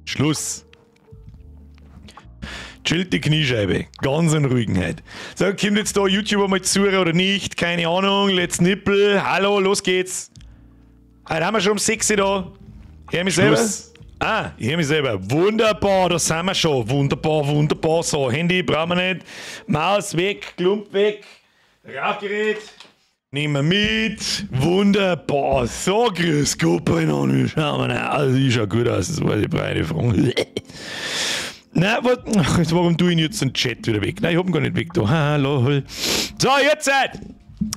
Schluss. Chillt die Kniescheibe. Ganz in Ruhigenheit. So, kommt jetzt da YouTuber mal zu oder nicht? Keine Ahnung. Let's Nippel. Hallo, los geht's. Heute haben wir schon um 6 da. Hör mich selber? Ah, ich höre mich selber. Wunderbar, da sind wir schon. Wunderbar, wunderbar. So, Handy brauchen wir nicht. Maus weg, Klump weg. Rauchgerät. Nehmen wir mit. Wunderbar. So, grüß Gott beieinander. Wir schauen mal. Also, ich schau gut aus, das war die breite Frage. Na, was, ach, warum tue ich jetzt den Chat wieder weg? Nein, ich hab ihn gar nicht weg da. Hallo. So, jetzt seid!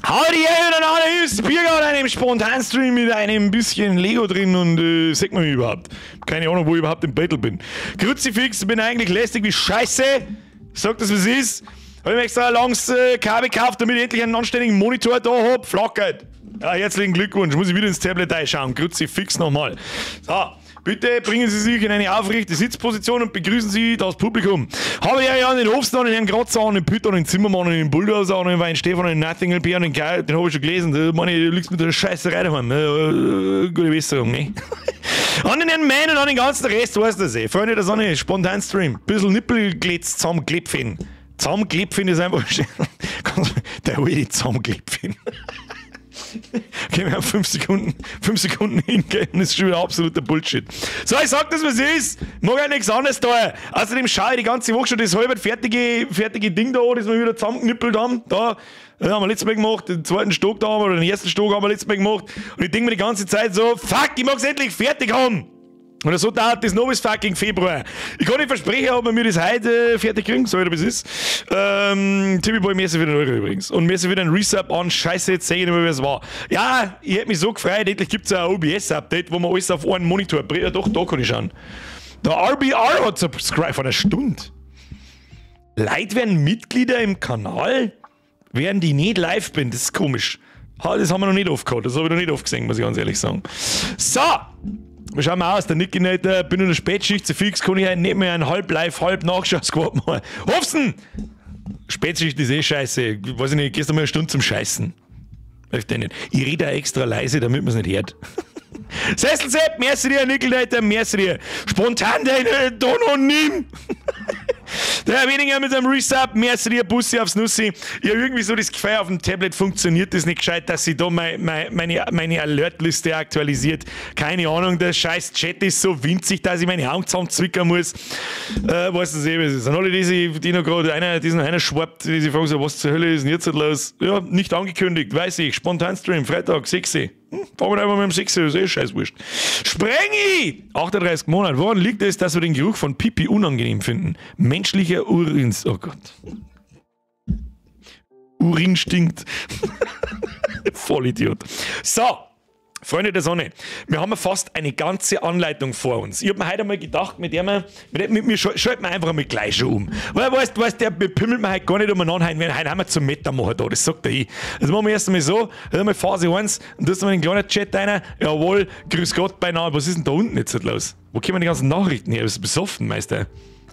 Howdy, miteinander, ist Biergarten, einem Spontanstream mit einem bisschen Lego drin und sagt man mich überhaupt. Keine Ahnung, wo ich überhaupt im Battle bin. Kruzifix, bin eigentlich lästig wie Scheiße. Sag das, wie es ist. Hab ich mir extra ein langes Kabel gekauft, damit ich endlich einen anständigen Monitor da hab. Flackert. Ja, herzlichen Glückwunsch. Muss ich wieder ins Tablet reinschauen. Kruzifix nochmal. So. Bitte bringen Sie sich in eine aufrechte Sitzposition und begrüßen Sie das Publikum. Habe ich ja an den Hofsten, an den Herrn Kratzer, an den Pütter, an den Zimmermann, an den Bulldozer, an den Weinstefan, an den Nothing LP, an den Kerl, den habe ich schon gelesen. Da meine ich, du liegst mit der Scheißerei daheim. Gute Besserung, ne? An den Herrn Mann und an den ganzen Rest, weißt du das eh. Freunde der Sonne, spontan Stream. Bisschen Nippelglitz zusammenklepfen. Zusammenklepfen ist einfach schön. Der will zusammenklepfen. Okay, wir haben 5 Sekunden, 5 Sekunden hingehen, das ist schon wieder absoluter Bullshit. So, ich sag das, was ist. Mag ja nichts anderes da. Außerdem schaue ich die ganze Woche schon das halbe fertige Ding da an, das wir wieder zusammengeknüppelt haben. Da, das haben wir letztes Mal gemacht, den zweiten Stock da haben wir, oder den ersten Stock haben wir letztes Mal gemacht. Und ich denke mir die ganze Zeit so, fuck, ich mag's endlich fertig haben. Und so dauert das noch bis fucking Februar. Ich kann nicht versprechen, ob wir mir das heute fertig kriegen, so wie es ist. Timmy Boy, merci für den Euro übrigens. Und merci für den Resub an. Scheiße, jetzt seh ich nicht mehr, wer es war. Ja, ich hätte mich so gefreut, endlich gibt's ein OBS-Update, wo man alles auf einen Monitor bringt. Ja, doch, da kann ich schauen. Der RBR hat subscribed vor einer Stunde. Leute werden Mitglieder im Kanal, während ich nicht live bin. Das ist komisch. Ha, das haben wir noch nicht oft gehabt. Das habe ich noch nicht oft gesehen, muss ich ganz ehrlich sagen. So! Wir schauen mal aus, der Niki nicht, bin in der Spätschicht, so fix kann ich heute nicht mehr ein halb live, halb Nachschau-Squad machen. Hofsen! Spätschicht ist eh scheiße. Weiß ich nicht, gehst du mal eine Stunde zum Scheißen. Weiß ich nicht. Ich rede auch extra leise, damit man's nicht hört. Sessel Sepp, merci dir, Nickelleiter, merci dir. Spontan deine Dononym. Der Herr Weniger mit seinem Resub, merci dir, Bussi aufs Nussi. Ich hab irgendwie so das Gefühl, auf dem Tablet funktioniert das nicht gescheit, dass sich da meine Alert-Liste aktualisiert. Keine Ahnung, der scheiß Chat ist so winzig, dass ich meine Augen zusammenzwickern muss. Weißt du, was ist. Und alle diese, die noch gerade einer, die noch einer schwappt, die sich fragen so, was zur Hölle ist denn jetzt los? Ja, nicht angekündigt, weiß ich. Spontan Stream, Freitag, 6 Uhr. Fangen wir einfach mit dem 6 Uhr, ist eh scheiß wurscht. Sprengi! 38 Monate. Woran liegt es, dass wir den Geruch von Pipi unangenehm finden? Menschlicher Urin. Oh Gott. Urin stinkt. Vollidiot. So, Freunde der Sonne, wir haben fast eine ganze Anleitung vor uns. Ich hab mir heute einmal gedacht, mit der wir, mit, mit mir schalten wir einfach einmal gleich schon um. Weil, weißt, der pimmelt mir heute gar nicht umeinander. Heute haben wir zum Meta machen da, das sagt er ich. Das machen wir erst einmal so, das haben wir Phase 1 und da ist mal ein kleiner Chat rein. Jawohl, grüß Gott beinahe. Was ist denn da unten jetzt los? Wo kommen die ganzen Nachrichten her? Bist du besoffen, Meister?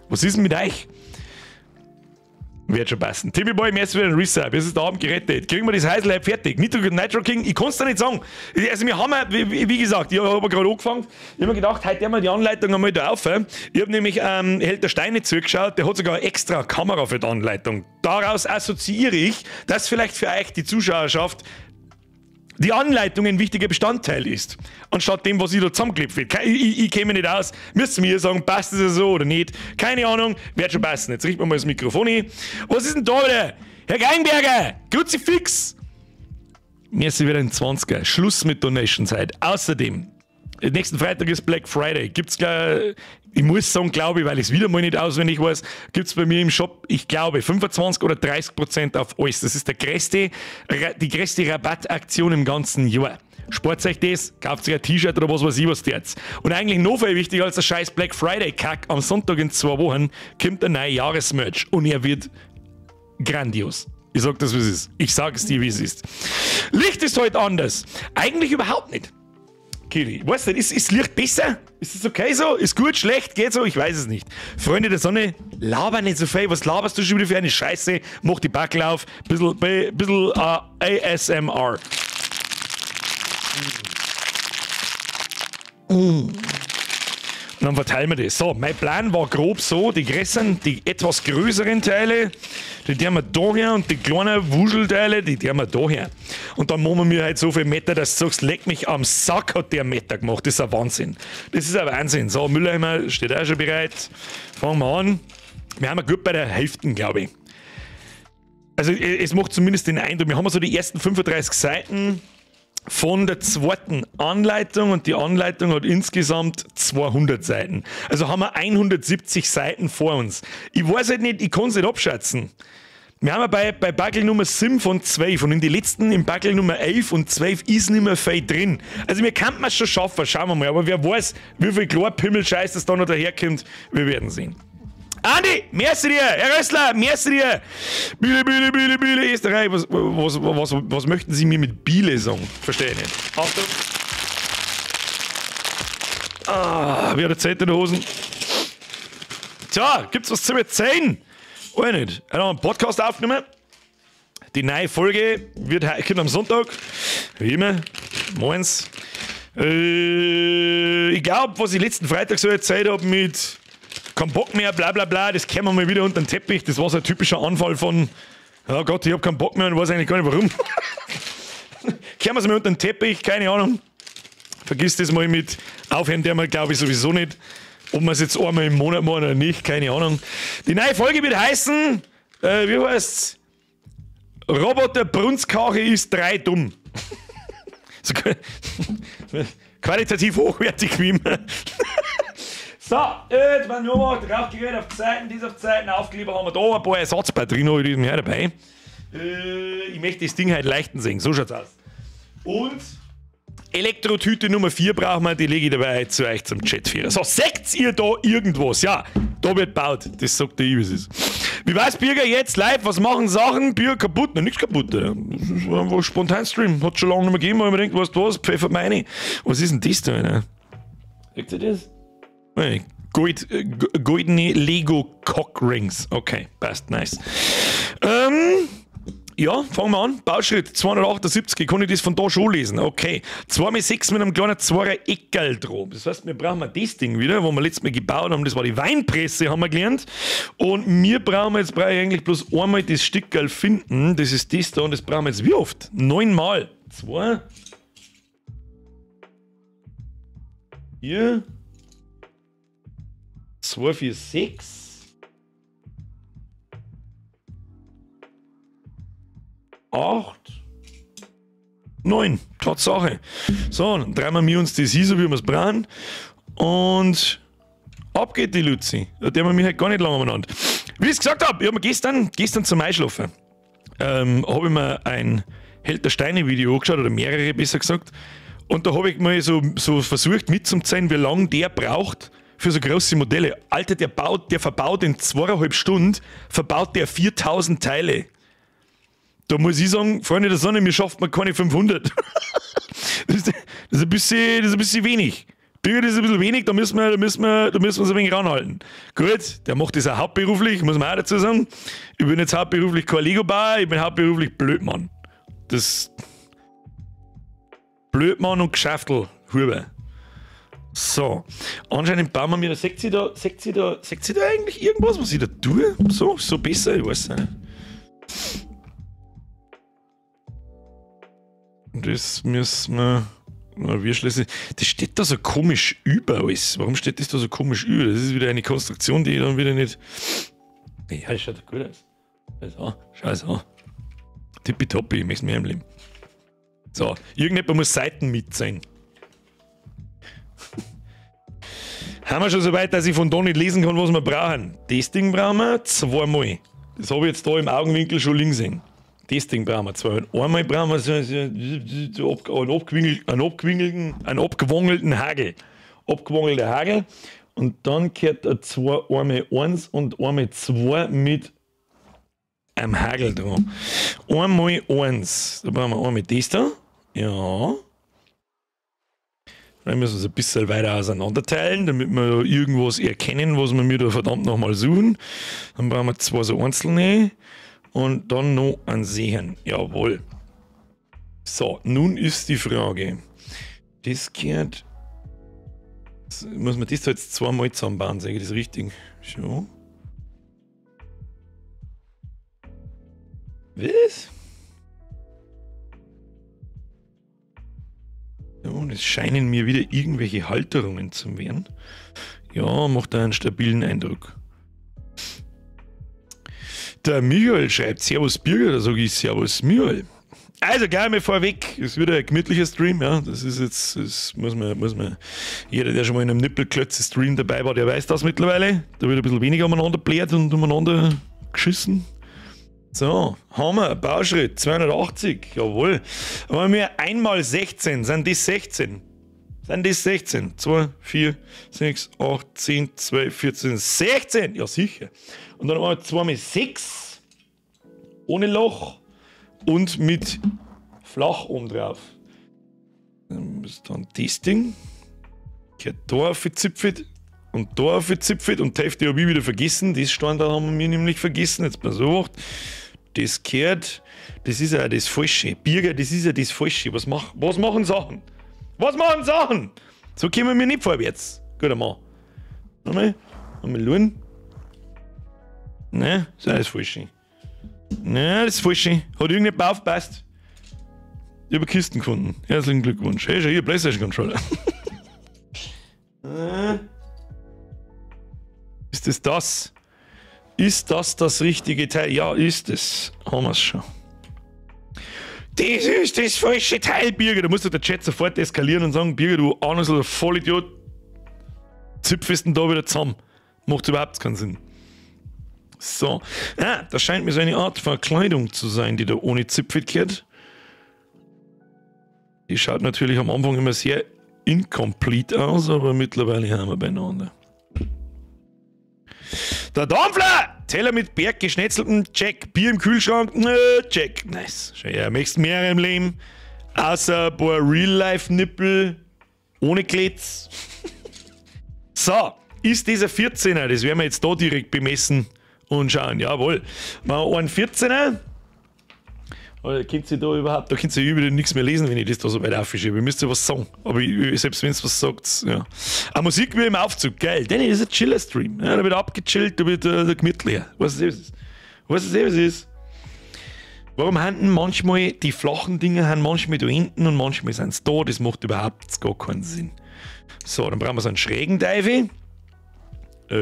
Was ist denn mit euch? Wird schon passen. Timmy Boy, merci für den Resub. Jetzt ist der Abend gerettet. Kriegen wir das Häusl heute fertig. Nitro King, ich kann's dir nicht sagen. Also wir haben ja, wie gesagt, ich hab gerade angefangen. Ich hab mir gedacht, heute haben wir die Anleitung einmal da auf. Ich hab nämlich Held der Steine zugeschaut, der hat sogar eine extra Kamera für die Anleitung. Daraus assoziiere ich, dass vielleicht für euch die Zuschauerschaft die Anleitung ein wichtiger Bestandteil ist, anstatt dem, was ich da zusammengeklebt wird. Ich käme nicht aus. Müsst ihr mir sagen, passt das so oder nicht? Keine Ahnung, wird schon passen. Jetzt richten wir mal das Mikrofon hin. Was ist denn da wieder? Herr Geinberger, Kruzifix! Mir ist wieder ein 20er. Schluss mit Donations heute. Außerdem, nächsten Freitag ist Black Friday. Gibt's gleich, ich muss sagen, glaube ich, weil ich's wieder mal nicht auswendig weiß, gibt's bei mir im Shop, ich glaube, 25 oder 30% auf alles. Das ist die größte Rabattaktion im ganzen Jahr. Spart euch das, kauft sich ein T-Shirt oder was weiß ich was jetzt. Und eigentlich noch viel wichtiger als der scheiß Black Friday-Kack, am Sonntag in 2 Wochen kommt der neue Jahresmerch und er wird grandios. Ich sag das, wie es ist. Ich sag es dir, wie es ist. Licht ist heute anders. Eigentlich überhaupt nicht. Kili, weißt du, ist Licht besser? Ist es okay so? Ist gut, schlecht, geht so? Ich weiß es nicht. Freunde der Sonne, laber nicht so viel. Was laberst du schon wieder für eine Scheiße? Mach die Backel auf. Bisschen ASMR. Und dann verteilen wir das. So, mein Plan war grob so, die größeren, die etwas größeren Teile, die tun wir da her und die kleinen Wuschelteile, die tun wir da her. Und dann machen wir halt so viel Meter, dass du sagst, leck mich am Sack, hat der Meter gemacht. Das ist ein Wahnsinn. Das ist ein Wahnsinn. So, Mülleimer steht auch schon bereit. Fangen wir an. Wir haben ja gut bei der Hälfte, glaube ich. Also es macht zumindest den Eindruck, wir haben so die ersten 35 Seiten von der zweiten Anleitung und die Anleitung hat insgesamt 200 Seiten. Also haben wir 170 Seiten vor uns. Ich weiß halt nicht, ich kann es nicht abschätzen. Wir haben ja bei Backel Nummer 7 von 12 und in die letzten im Backel Nummer 11 und 12 ist nicht mehr viel drin. Also wir könnten es schon schaffen, schauen wir mal. Aber wer weiß, wie viel Klarpimmelscheiß das da noch daherkommt, wir werden sehen. Andi, merci dir! Herr Rössler, merci dir! Biele, Biele, Biele, Biele, Österreich, was möchten Sie mir mit Biele sagen? Verstehe ich nicht. Achtung! Ah, wie hat der Zeit in den Hosen? Tja, gibt's was zu erzählen? Oh, nicht. Ich habe einen Podcast aufgenommen. Die neue Folge kommt am Sonntag. Wie immer. Moins. Ich glaube, was ich letzten Freitag so erzählt habe mit kein Bock mehr, bla bla bla, das kehren wir mal wieder unter den Teppich. Das war so ein typischer Anfall von, oh Gott, ich hab keinen Bock mehr und weiß eigentlich gar nicht warum. Kehren wir es mal unter den Teppich, keine Ahnung. Vergiss das mal mit Aufhören, der wir, glaube ich, sowieso nicht. Ob wir es jetzt einmal im Monat machen oder nicht, keine Ahnung. Die neue Folge wird heißen, wie heißt's? Roboter Brunzkache ist 3 dumm. So, qualitativ hochwertig wie immer. So, jetzt werden wir gemacht, Rauchgerät auf Zeiten, dies auf Zeiten, Aufkleber haben wir da, ein paar Ersatzbatterien noch in diesem Jahr dabei. Ich möchte das Ding halt leichten sehen, so schaut's aus. Und Elektrotüte Nummer 4 brauchen wir, die lege ich dabei zu euch zum Chatführer. So, seht ihr da irgendwas? Ja, da wird gebaut, das sagt der Ibis. Ist. Wie weiß Birger jetzt live, was machen Sachen? Bier kaputt? Na, nichts kaputt. Oder? Das ist einfach spontan Stream, hat schon lange nicht mehr gegeben, aber ich mir denkt, weißt du was, pfeffert meine. Was ist denn das da? Alter? Seht ihr das? Goldene Lego Cock Rings. Okay, passt, nice. Ja, fangen wir an. Bauschritt 278, kann ich das von da schon lesen? Okay. 2x6 mit einem kleinen 2er Eckerl dran. Das heißt, wir brauchen das Ding wieder, wo wir letztes Mal gebaut haben. Das war die Weinpresse, haben wir gelernt. Und wir brauchen jetzt brauche ich eigentlich bloß einmal das Stückerl finden. Das ist das da und das brauchen wir jetzt wie oft? 9 Mal. 2. 4. 2, 4, 6. 8, 9, Tatsache. So, dann drehen wir uns das hin, so wie wir es brauchen. Und ab geht die Luzi. Da tun wir mich halt gar nicht lange umeinander. Wie ich es gesagt habe, ich habe mir gestern zum Einschlafen, habe ich mir ein Held der Steine Video angeschaut, oder mehrere besser gesagt. Und da habe ich mal so versucht mitzuzählen, wie lange der braucht für so große Modelle. Alter, der verbaut in 2,5 Stunden, verbaut der 4000 Teile. Da muss ich sagen, Freunde der Sonne, mir schafft man keine 500. Das ist ein bisschen wenig. Bürger, das ist ein bisschen wenig, da müssen wir uns ein wenig ranhalten. Gut, der macht das auch hauptberuflich, muss man auch dazu sagen. Ich bin jetzt hauptberuflich kein Lego-Bauer, ich bin hauptberuflich Blödmann. Das Blödmann und Geschäftel, Huber. So, anscheinend bauen wir mir, seht ihr da eigentlich irgendwas, was ich da tue? So besser, ich weiß nicht. Das müssen wir. Wir schließen. Das steht da so komisch über alles. Warum steht das da so komisch über? Das ist wieder eine Konstruktion, die ich dann wieder nicht. Ja, das schaut gut aus. Schau es an. Tippitoppi, ich möchte mehr im Leben. So, irgendjemand muss Seiten mit sein. Haben wir schon so weit, dass ich von da nicht lesen kann, was wir brauchen. Das Ding brauchen wir zweimal. Das habe ich jetzt da im Augenwinkel schon links sehen. Das Ding brauchen wir zweimal. Einmal brauchen wir so einen abgewangelten Hagel. Abgewangelter Hagel. Und dann gehört da zwei, einmal 1 und einmal 2 mit einem Hagel dran. Einmal 1. Da brauchen wir einmal das da. Ja. Dann müssen wir es ein bisschen weiter auseinanderteilen, damit wir irgendwas erkennen, was wir mir da verdammt nochmal suchen. Dann brauchen wir zwei so einzelne und dann noch ein Sehen. Jawohl. So, nun ist die Frage. Das gehört Muss man das jetzt zweimal zusammenbauen, sage ich das richtig? Schon. Was? Ja, und es scheinen mir wieder irgendwelche Halterungen zu werden. Ja, macht einen stabilen Eindruck. Der Michael schreibt Servus Birger, da sage ich Servus Michael. Also gleich mal vorweg, es wird ein gemütlicher Stream, ja, das ist jetzt, das muss man, jeder, der schon mal in einem Nippelklötze-Stream dabei war, der weiß das mittlerweile. Da wird ein bisschen weniger umeinander blärt und umeinander geschissen. So, haben wir, Bauschritt, 280, jawohl. Aber wir einmal 16, sind das 16? Sind das 16? 2, 4, 6, 8, 10, 12, 14, 16! Ja, sicher. Und dann haben wir 2 mal 6, ohne Loch und mit flach oben drauf. Dann ist dann das Ding. Gehört da aufgezipfelt und da aufgezipfelt und die Hälfte habe ich wieder vergessen. Das Stand da haben wir nämlich vergessen. Jetzt pass auf. Das gehört, das ist ja das Falsche. Birger, das ist ja das Falsche. Was machen Sachen? Was machen Sachen? So kommen wir nicht vorwärts. Guter Mann. Nochmal schauen. Ne, das ist das Falsche. Ne, das ist falsch. Hat irgendjemand aufgepasst? Ich habe Kisten gefunden. Herzlichen Glückwunsch. Hey, schau hier, PlayStation Controller. Ist das das? Ist das das richtige Teil? Ja, ist es. Haben wir es schon. Das ist das falsche Teil, Birger. Da musst du der Chat sofort eskalieren und sagen, Birger, du ahnungsloser Vollidiot. Zipfest denn da wieder zusammen. Macht überhaupt keinen Sinn. So, ah, das scheint mir so eine Art Verkleidung zu sein, die da ohne Zipfel gehört. Die schaut natürlich am Anfang immer sehr incomplete aus, aber mittlerweile haben wir beieinander. Der Dampfler! Teller mit Berggeschnetzelten, check. Bier im Kühlschrank, check. Nice. Schau her, möchtest mehr im Leben? Außer ein paar Real-Life-Nippel ohne Klitz. So, ist dieser 14er, das werden wir jetzt da direkt bemessen. Und schauen, jawohl. Mal einen 14er. Oder könnt ihr da überhaupt, da könnt ihr überhaupt nichts mehr lesen, wenn ich das da so weit aufschiebe. Ihr müsst ja was sagen. Aber ich, selbst wenn es was sagt, ja. Auch Musik wie im Aufzug, geil. Denn das ist ein Chiller-Stream. Ja, da wird abgechillt, da wird der gemütlicher. Weißt du, was es ist? Weißt du, was es ist? Warum haben manchmal die flachen Dinge haben manchmal da hinten und manchmal sind sie da? Das macht überhaupt gar keinen Sinn. So, dann brauchen wir so einen schrägen Teufel.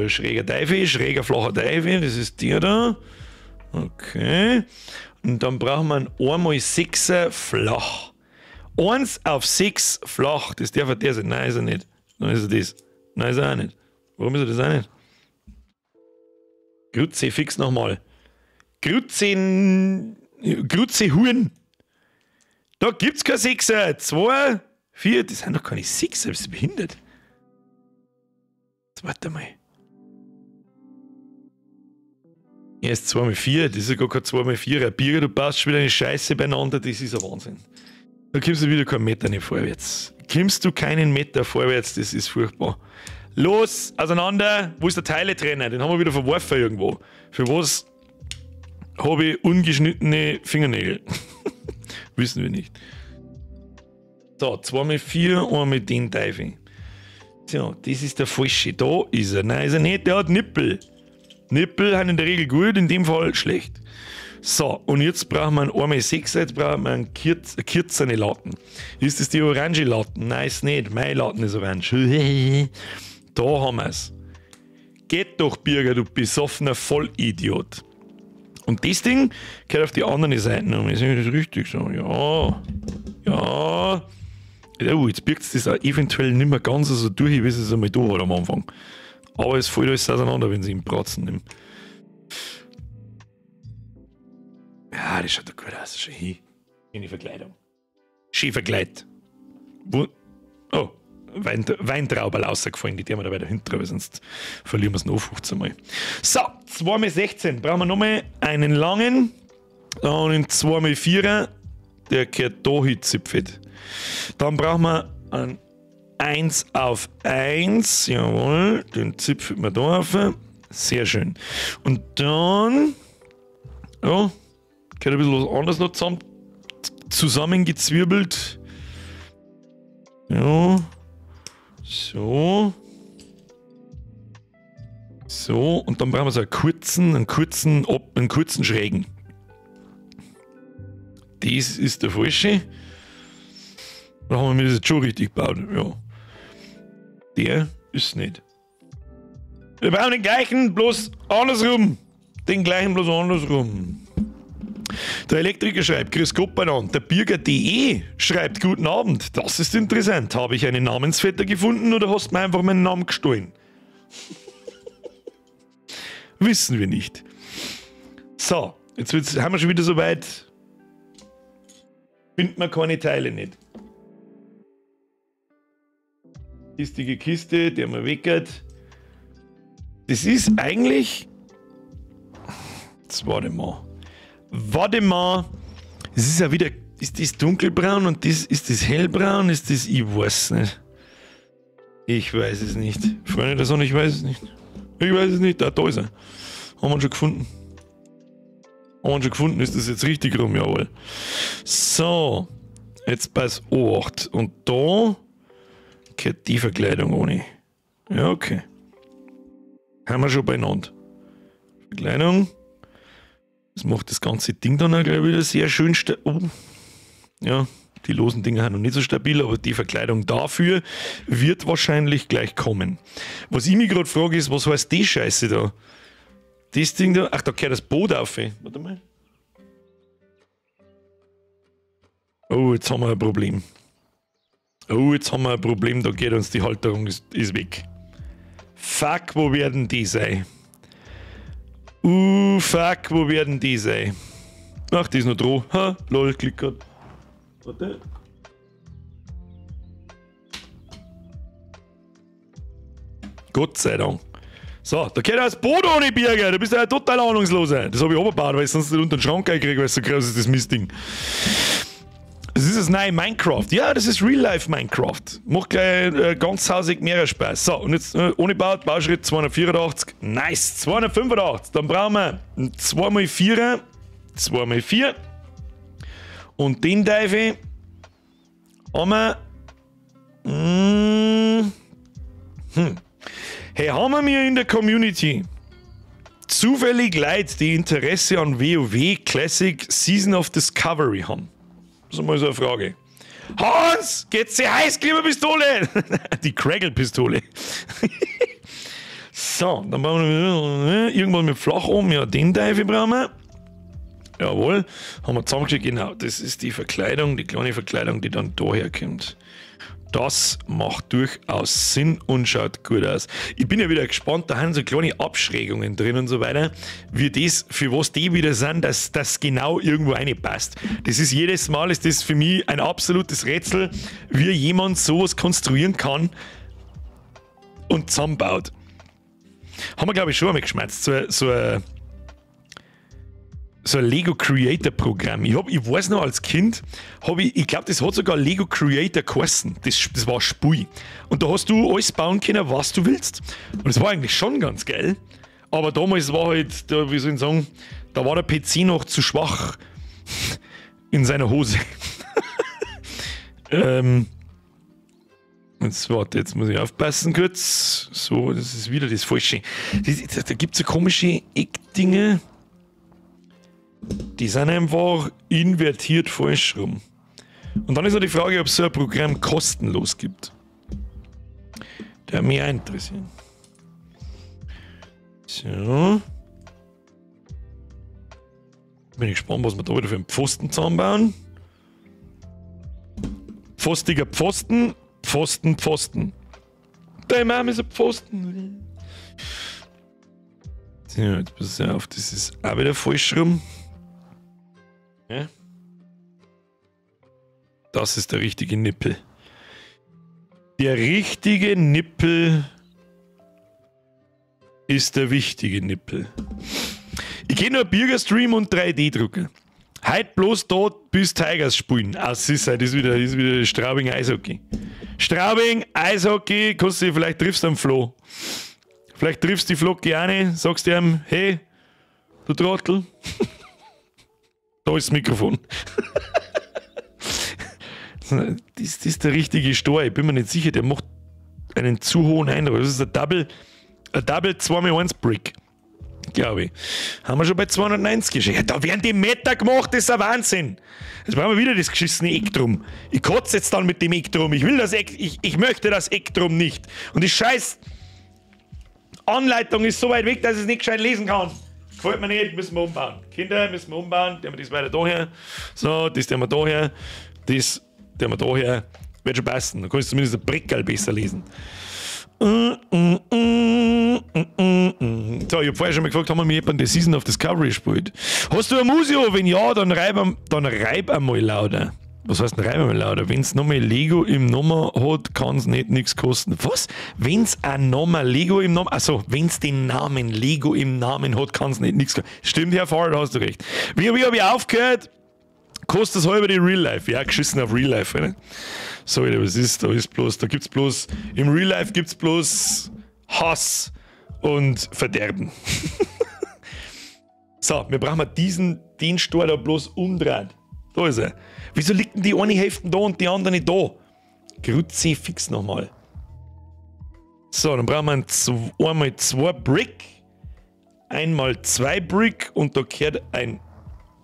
Schräger Teufel, schräger flacher Teufel, das ist der da. Okay. Und dann brauchen wir einen 1x6er flach. 1 auf 6 flach, das darf der sein. Nein, ist er nicht. Nein, ist er das. Nein, ist er auch nicht. Warum ist er das auch nicht? Grütze fix nochmal. Grütze Huren. Da gibt's kein Sechser. 2, 4, das sind doch keine Sechser, bist du behindert? Jetzt warte mal. Erst 2x4, das ist ja gar kein 2x4. Birger, du baust schon wieder eine Scheiße beieinander, das ist ein Wahnsinn. Da kommst du wieder keinen Meter nicht vorwärts. Kommst du keinen Meter vorwärts, das ist furchtbar. Los, auseinander, wo ist der Teiletrenner? Den haben wir wieder verworfen irgendwo. Für was habe ich ungeschnittene Fingernägel? Wissen wir nicht. So, 2x4, einmal mit den Teufel. So, das ist der falsche. Da ist er. Nein, ist er nicht. Der hat Nippel. Nippel sind in der Regel gut, in dem Fall schlecht. So, und jetzt brauchen wir einen 1x6, jetzt brauchen wir einen kürzerne Latten. Ist das die orange Latten? Nein, ist nicht. Meine Latten ist orange. Da haben wir es. Geht doch, Birger, du besoffener Vollidiot. Und das Ding gehört auf die andere Seite. Ist das richtig so? Ja. Ja. Oh, jetzt birgt es das auch eventuell nicht mehr ganz so durch, wie es einmal da war am Anfang. Aber es fällt alles auseinander, wenn sie ihn Bratzen nehmen. Ja, das schaut doch gut aus. Schau hin. In die Verkleidung. Schön verkleidet. Wo? Oh, Weintrauberl rausgefallen. Die tun wir da weiter hinten, weil sonst verlieren wir es noch 15 Mal. So, 2x16. Brauchen wir nochmal einen langen. Und einen 2x4er. Der gehört da hin zipfelt. Dann brauchen wir einen 1 auf 1, jawohl, den zipfelt man da auf. Sehr schön. Und dann, ja, gehört ein bisschen was anderes noch zusammengezwirbelt. Ja, So. So, und dann brauchen wir so einen kurzen schrägen. Das ist der falsche. Da haben wir das jetzt schon richtig gebaut. Ja. Der ist nicht. Wir brauchen den gleichen, bloß andersrum. Den gleichen, bloß andersrum. Der Elektriker schreibt, grüß Gott beieinander. Der Birger.de schreibt, guten Abend. Das ist interessant. Habe ich einen Namensvetter gefunden oder hast du mir einfach meinen Namen gestohlen? Wissen wir nicht. So, jetzt haben wir schon wieder so weit. Findet man keine Teile nicht. Kistige Kiste, der man weckert. Das ist eigentlich. Jetzt warte mal. Warte mal. Es ist ja wieder. Ist das dunkelbraun und das ist das hellbraun? Ist das. Ich weiß nicht. Ich weiß es nicht. Freunde der Sonne, ich weiß es nicht. Ich weiß es nicht. Da ist er. Haben wir schon gefunden. Haben wir schon gefunden. Ist das jetzt richtig rum? Jawohl. So. Jetzt pass 8. Und da gehört die Verkleidung ohne. Ja, okay. Haben wir schon beieinander. Verkleidung. Das macht das ganze Ding dann auch gleich wieder sehr schön stabil. Oh. Ja, die losen Dinger sind noch nicht so stabil, aber die Verkleidung dafür wird wahrscheinlich gleich kommen. Was ich mich gerade frage ist, was heißt die Scheiße da? Das Ding da? Ach, da gehört das Boot auf. Warte mal. Oh, jetzt haben wir ein Problem. Oh, jetzt haben wir ein Problem, da geht uns die Halterung ist weg. Fuck, wo werden die sein? Fuck, wo werden die sein? Ach, die ist noch dran. Ha, lol, klick grad. Warte. Gott sei Dank. So, da geht das Boot ohne Birger. Du bist ja total ahnungsloser. Das habe ich runtergebaut, weil ich sonst nicht unter den Schrank einkriege, weil es so groß ist, das Mistding. Das ist das neue Minecraft. Ja, das ist Real-Life Minecraft. Macht gleich ganz hausig mehr Spaß. So, und jetzt ohne Baut, Bauschritt 284. Nice, 285. Dann brauchen wir 2x4. 2x4. Und den Teufel haben wir. Hey, haben wir in der Community zufällig Leute, die Interesse an WoW Classic Season of Discovery haben? Das ist mal so eine Frage. Hans, geht's dir heiß, Pistole? Die Craggle-Pistole. So, dann brauchen wir irgendwann mit flach um. Ja, den Teufel brauchen wir. Jawohl, haben wir zusammengeschickt. Genau, das ist die Verkleidung, die kleine Verkleidung, die dann daher kommt. Das macht durchaus Sinn und schaut gut aus. Ich bin ja wieder gespannt, da haben so kleine Abschrägungen drin und so weiter, wie das, für was die wieder sind, dass das genau irgendwo reinpasst. Das ist jedes Mal, ist das für mich ein absolutes Rätsel, wie jemand sowas konstruieren kann und zusammenbaut. Haben wir, glaube ich, schon einmal geschmerzt. So ein Lego Creator Programm. Ich weiß noch, als Kind habe ich glaube, das hat sogar Lego Creator geheißen. Das war Spui. Und da hast du alles bauen können, was du willst. Und das war eigentlich schon ganz geil. Aber damals war halt, da, wie soll ich sagen, da war der PC noch zu schwach in seiner Hose. Jetzt warte, jetzt muss ich aufpassen kurz. So, das ist wieder das Falsche. Da gibt es so komische Eckdinge. Die sind einfach invertiert falsch rum. Und dann ist noch die Frage, ob es so ein Programm kostenlos gibt. Der mich auch interessiert. So. Bin ich gespannt, was wir da wieder für einen Pfosten zusammenbauen. Pfostiger Pfosten, Pfosten, Pfosten. Dein Mom ist ein Pfosten. So, jetzt pass auf, das ist auch wieder falsch rum. Ja. Das ist der richtige Nippel. Der richtige Nippel ist der wichtige Nippel. Ich kenne nur Birger-Stream und 3D-Drucker. Heute bloß dort bis Tigers spielen. Ah, siehst du, das ist wieder Straubing Eishockey. Straubing Eishockey, kannst du, vielleicht triffst du einen Flo. Vielleicht triffst du die Flocke auch nicht, sagst du ihm, hey, du Trottel. Da ist das Mikrofon. Das ist der richtige Stor, ich bin mir nicht sicher, der macht einen zu hohen Eindruck. Das ist ein Double 2x1 Brick, glaube ich. Haben wir schon bei 290. Ja, da werden die Meter gemacht, das ist ein Wahnsinn. Jetzt brauchen wir wieder das geschissene Eck drum. Ich kotze jetzt dann mit dem Eck drum. Ich will das Eck, ich möchte das Eck drum nicht. Und die scheiß Anleitung ist so weit weg, dass ich es nicht gescheit lesen kann. Gefällt mir nicht, müssen wir umbauen. Kinder, müssen wir umbauen. Die haben wir das weiter da her. So, das tun wir da her. Das tun wir da her. Wird schon passen. Dann kannst du zumindest ein Brickerl besser lesen. So, ich hab vorher schon mal gefragt, haben wir mir jemanden die Season of Discovery gespielt? Hast du ein Museo? Wenn ja, dann reib einmal lauter. Was heißt denn reib einmal lauter? Wenn es nochmal Lego im Namen hat, kann es nicht nichts kosten. Was? Wenn es ein Name Lego im Namen... Achso, wenn es den Namen Lego im Namen hat, kann es nicht nichts kosten. Stimmt, Herr Fahrer, da hast du recht. Wie habe ich aufgehört? Kostet das halbe die Real Life. Ja, geschissen auf Real Life, oder? So, was ist, da ist bloß, da gibt's bloß, im Real Life gibt's bloß Hass und Verderben. So, wir brauchen den Stor da bloß umdrehen. Da ist er. Wieso liegt denn die eine Hälfte da und die andere nicht da? Kruzifix nochmal. So, dann brauchen wir einmal 2 Brick, einmal 2 Brick und da gehört ein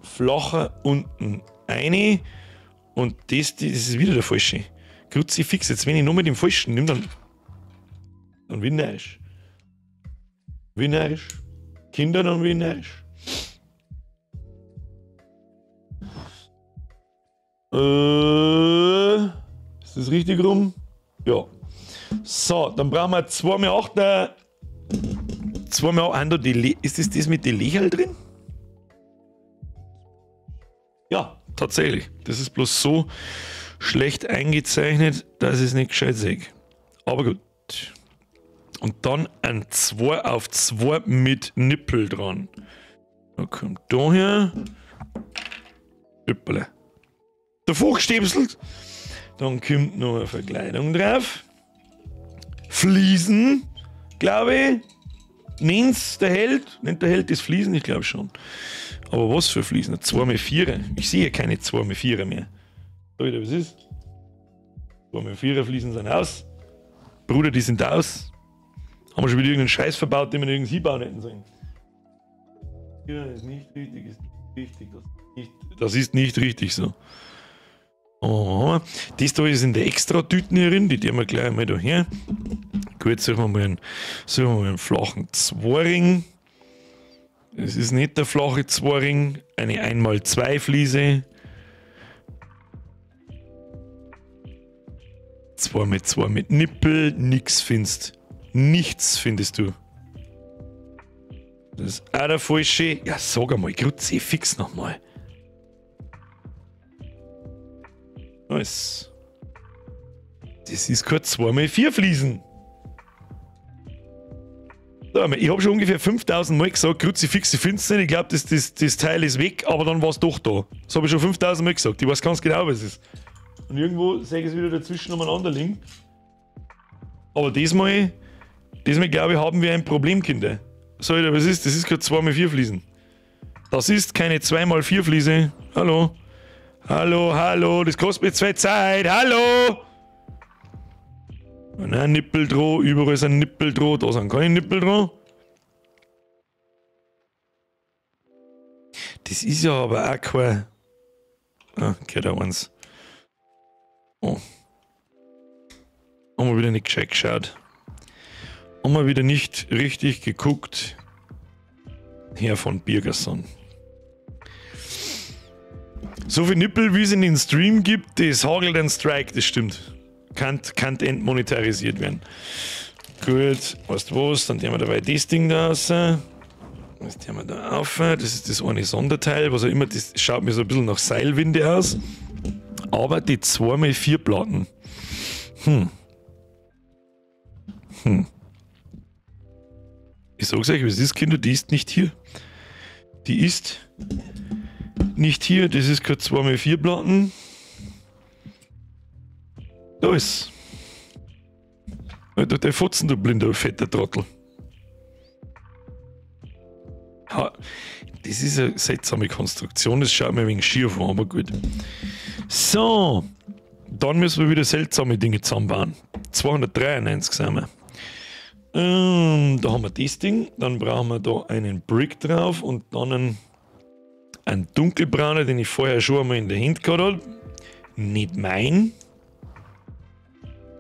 flacher unten eine und das ist wieder der falsche. Kruzifix, jetzt wenn ich nur mit dem falschen nehme, dann bin ich närrisch. Bin närrisch. Kinder, dann bin ich närrisch. Ist das richtig rum? Ja. So, dann brauchen wir 2x8. 2x8, ist das mit den Löcherl drin? Ja, tatsächlich. Das ist bloß so schlecht eingezeichnet, dass ich es nicht gescheit sehe. Aber gut. Und dann ein 2 auf 2 mit Nippel dran. Da kommt da her. Hüppele. Davor gestäpselt. Dann kommt noch eine Verkleidung drauf. Fliesen, glaube ich. Nennt's der Held? Nennt der Held das Fliesen? Ich glaube schon. Aber was für Fliesen? 2x4. Ich sehe keine 2x4 mehr. So, wieder, was ist? 2x4 Fliesen sind aus. Bruder, die sind aus. Haben wir schon wieder irgendeinen Scheiß verbaut, den wir nirgends hinbauen hätten sollen. Ja, ist nicht richtig, ist nicht richtig. Das ist nicht richtig so. Oh, das da ist in der Extra-Tüten hier drin, die tun wir gleich mal da her. Gut, suchen wir mal einen flachen Zweiring. Es ist nicht der flache Zweiring, eine 1x2 Fliese. 2x2 mit Nippel, nix findest. Nichts findest du. Das ist auch der falsche. Ja, sag einmal, Kruzifix nochmal. Nice. Das ist kein 2x4 Fliesen. So, ich habe schon ungefähr 5000 Mal gesagt, Kruzifix, ich finde es nicht. Ich glaube, das Teil ist weg, aber dann war es doch da. Das habe ich schon 5000 Mal gesagt. Ich weiß ganz genau, was es ist. Und irgendwo sehe ich es wieder dazwischen umeinander liegen. Aber diesmal glaube ich, haben wir ein Problem, Kinder. So, was ist? Das ist kein 2x4 Fliesen. Das ist keine 2x4 Fliese. Hallo. Hallo, hallo, das kostet mir 2 Zeit. Hallo! Und ein Nippel dran, überall ist ein Nippel dran, da sind keine Nippel dran. Das ist ja aber auch kein... Ah, gehört auch eins. Oh. Haben wir wieder nicht gescheit geschaut. Haben wir wieder nicht richtig geguckt. Herr von Birgerson. So viel Nippel, wie es in den Stream gibt, das hagelt ein Strike, das stimmt. Kann entmonetarisiert werden. Gut, weißt du was, dann tun wir dabei das Ding da raus. Das tun wir da auf. Das ist das eine Sonderteil, was auch immer, das schaut mir so ein bisschen nach Seilwinde aus. Aber die 2x4 Platten. Ich sag's euch, was ist, Kinder, die ist nicht hier. Die ist nicht hier, das ist keine 2x4 Platten. Da ist. Alter, der Fotzen, du blinder, fetter Trottel. Ha, das ist eine seltsame Konstruktion, das schaut mir ein wenig schief an, aber gut. So, dann müssen wir wieder seltsame Dinge zusammenbauen. 293 sind wir. Da haben wir das Ding. Dann brauchen wir da einen Brick drauf und dann einen dunkelbraunen, den ich vorher schon einmal in der Hand gehabt habe. Nicht mein.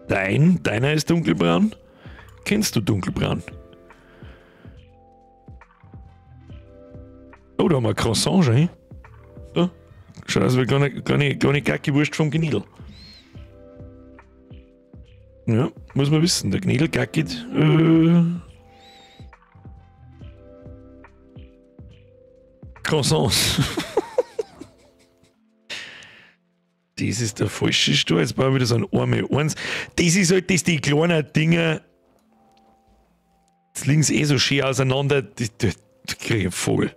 Deiner ist dunkelbraun. Kennst du dunkelbraun? Oh, da haben wir ein Croissant schon. Da. Schaut aus wie eine kleine Gacki-Wurst vom Gnidl. Ja, muss man wissen. Der Gnidl gackit. Croissants. Das ist der falsche Stuhl. Jetzt brauchen wir wieder so ein Arme 1. Das ist halt das, die kleinen Dinger. Jetzt liegen sie eh so schön auseinander. Das kriege ich voll.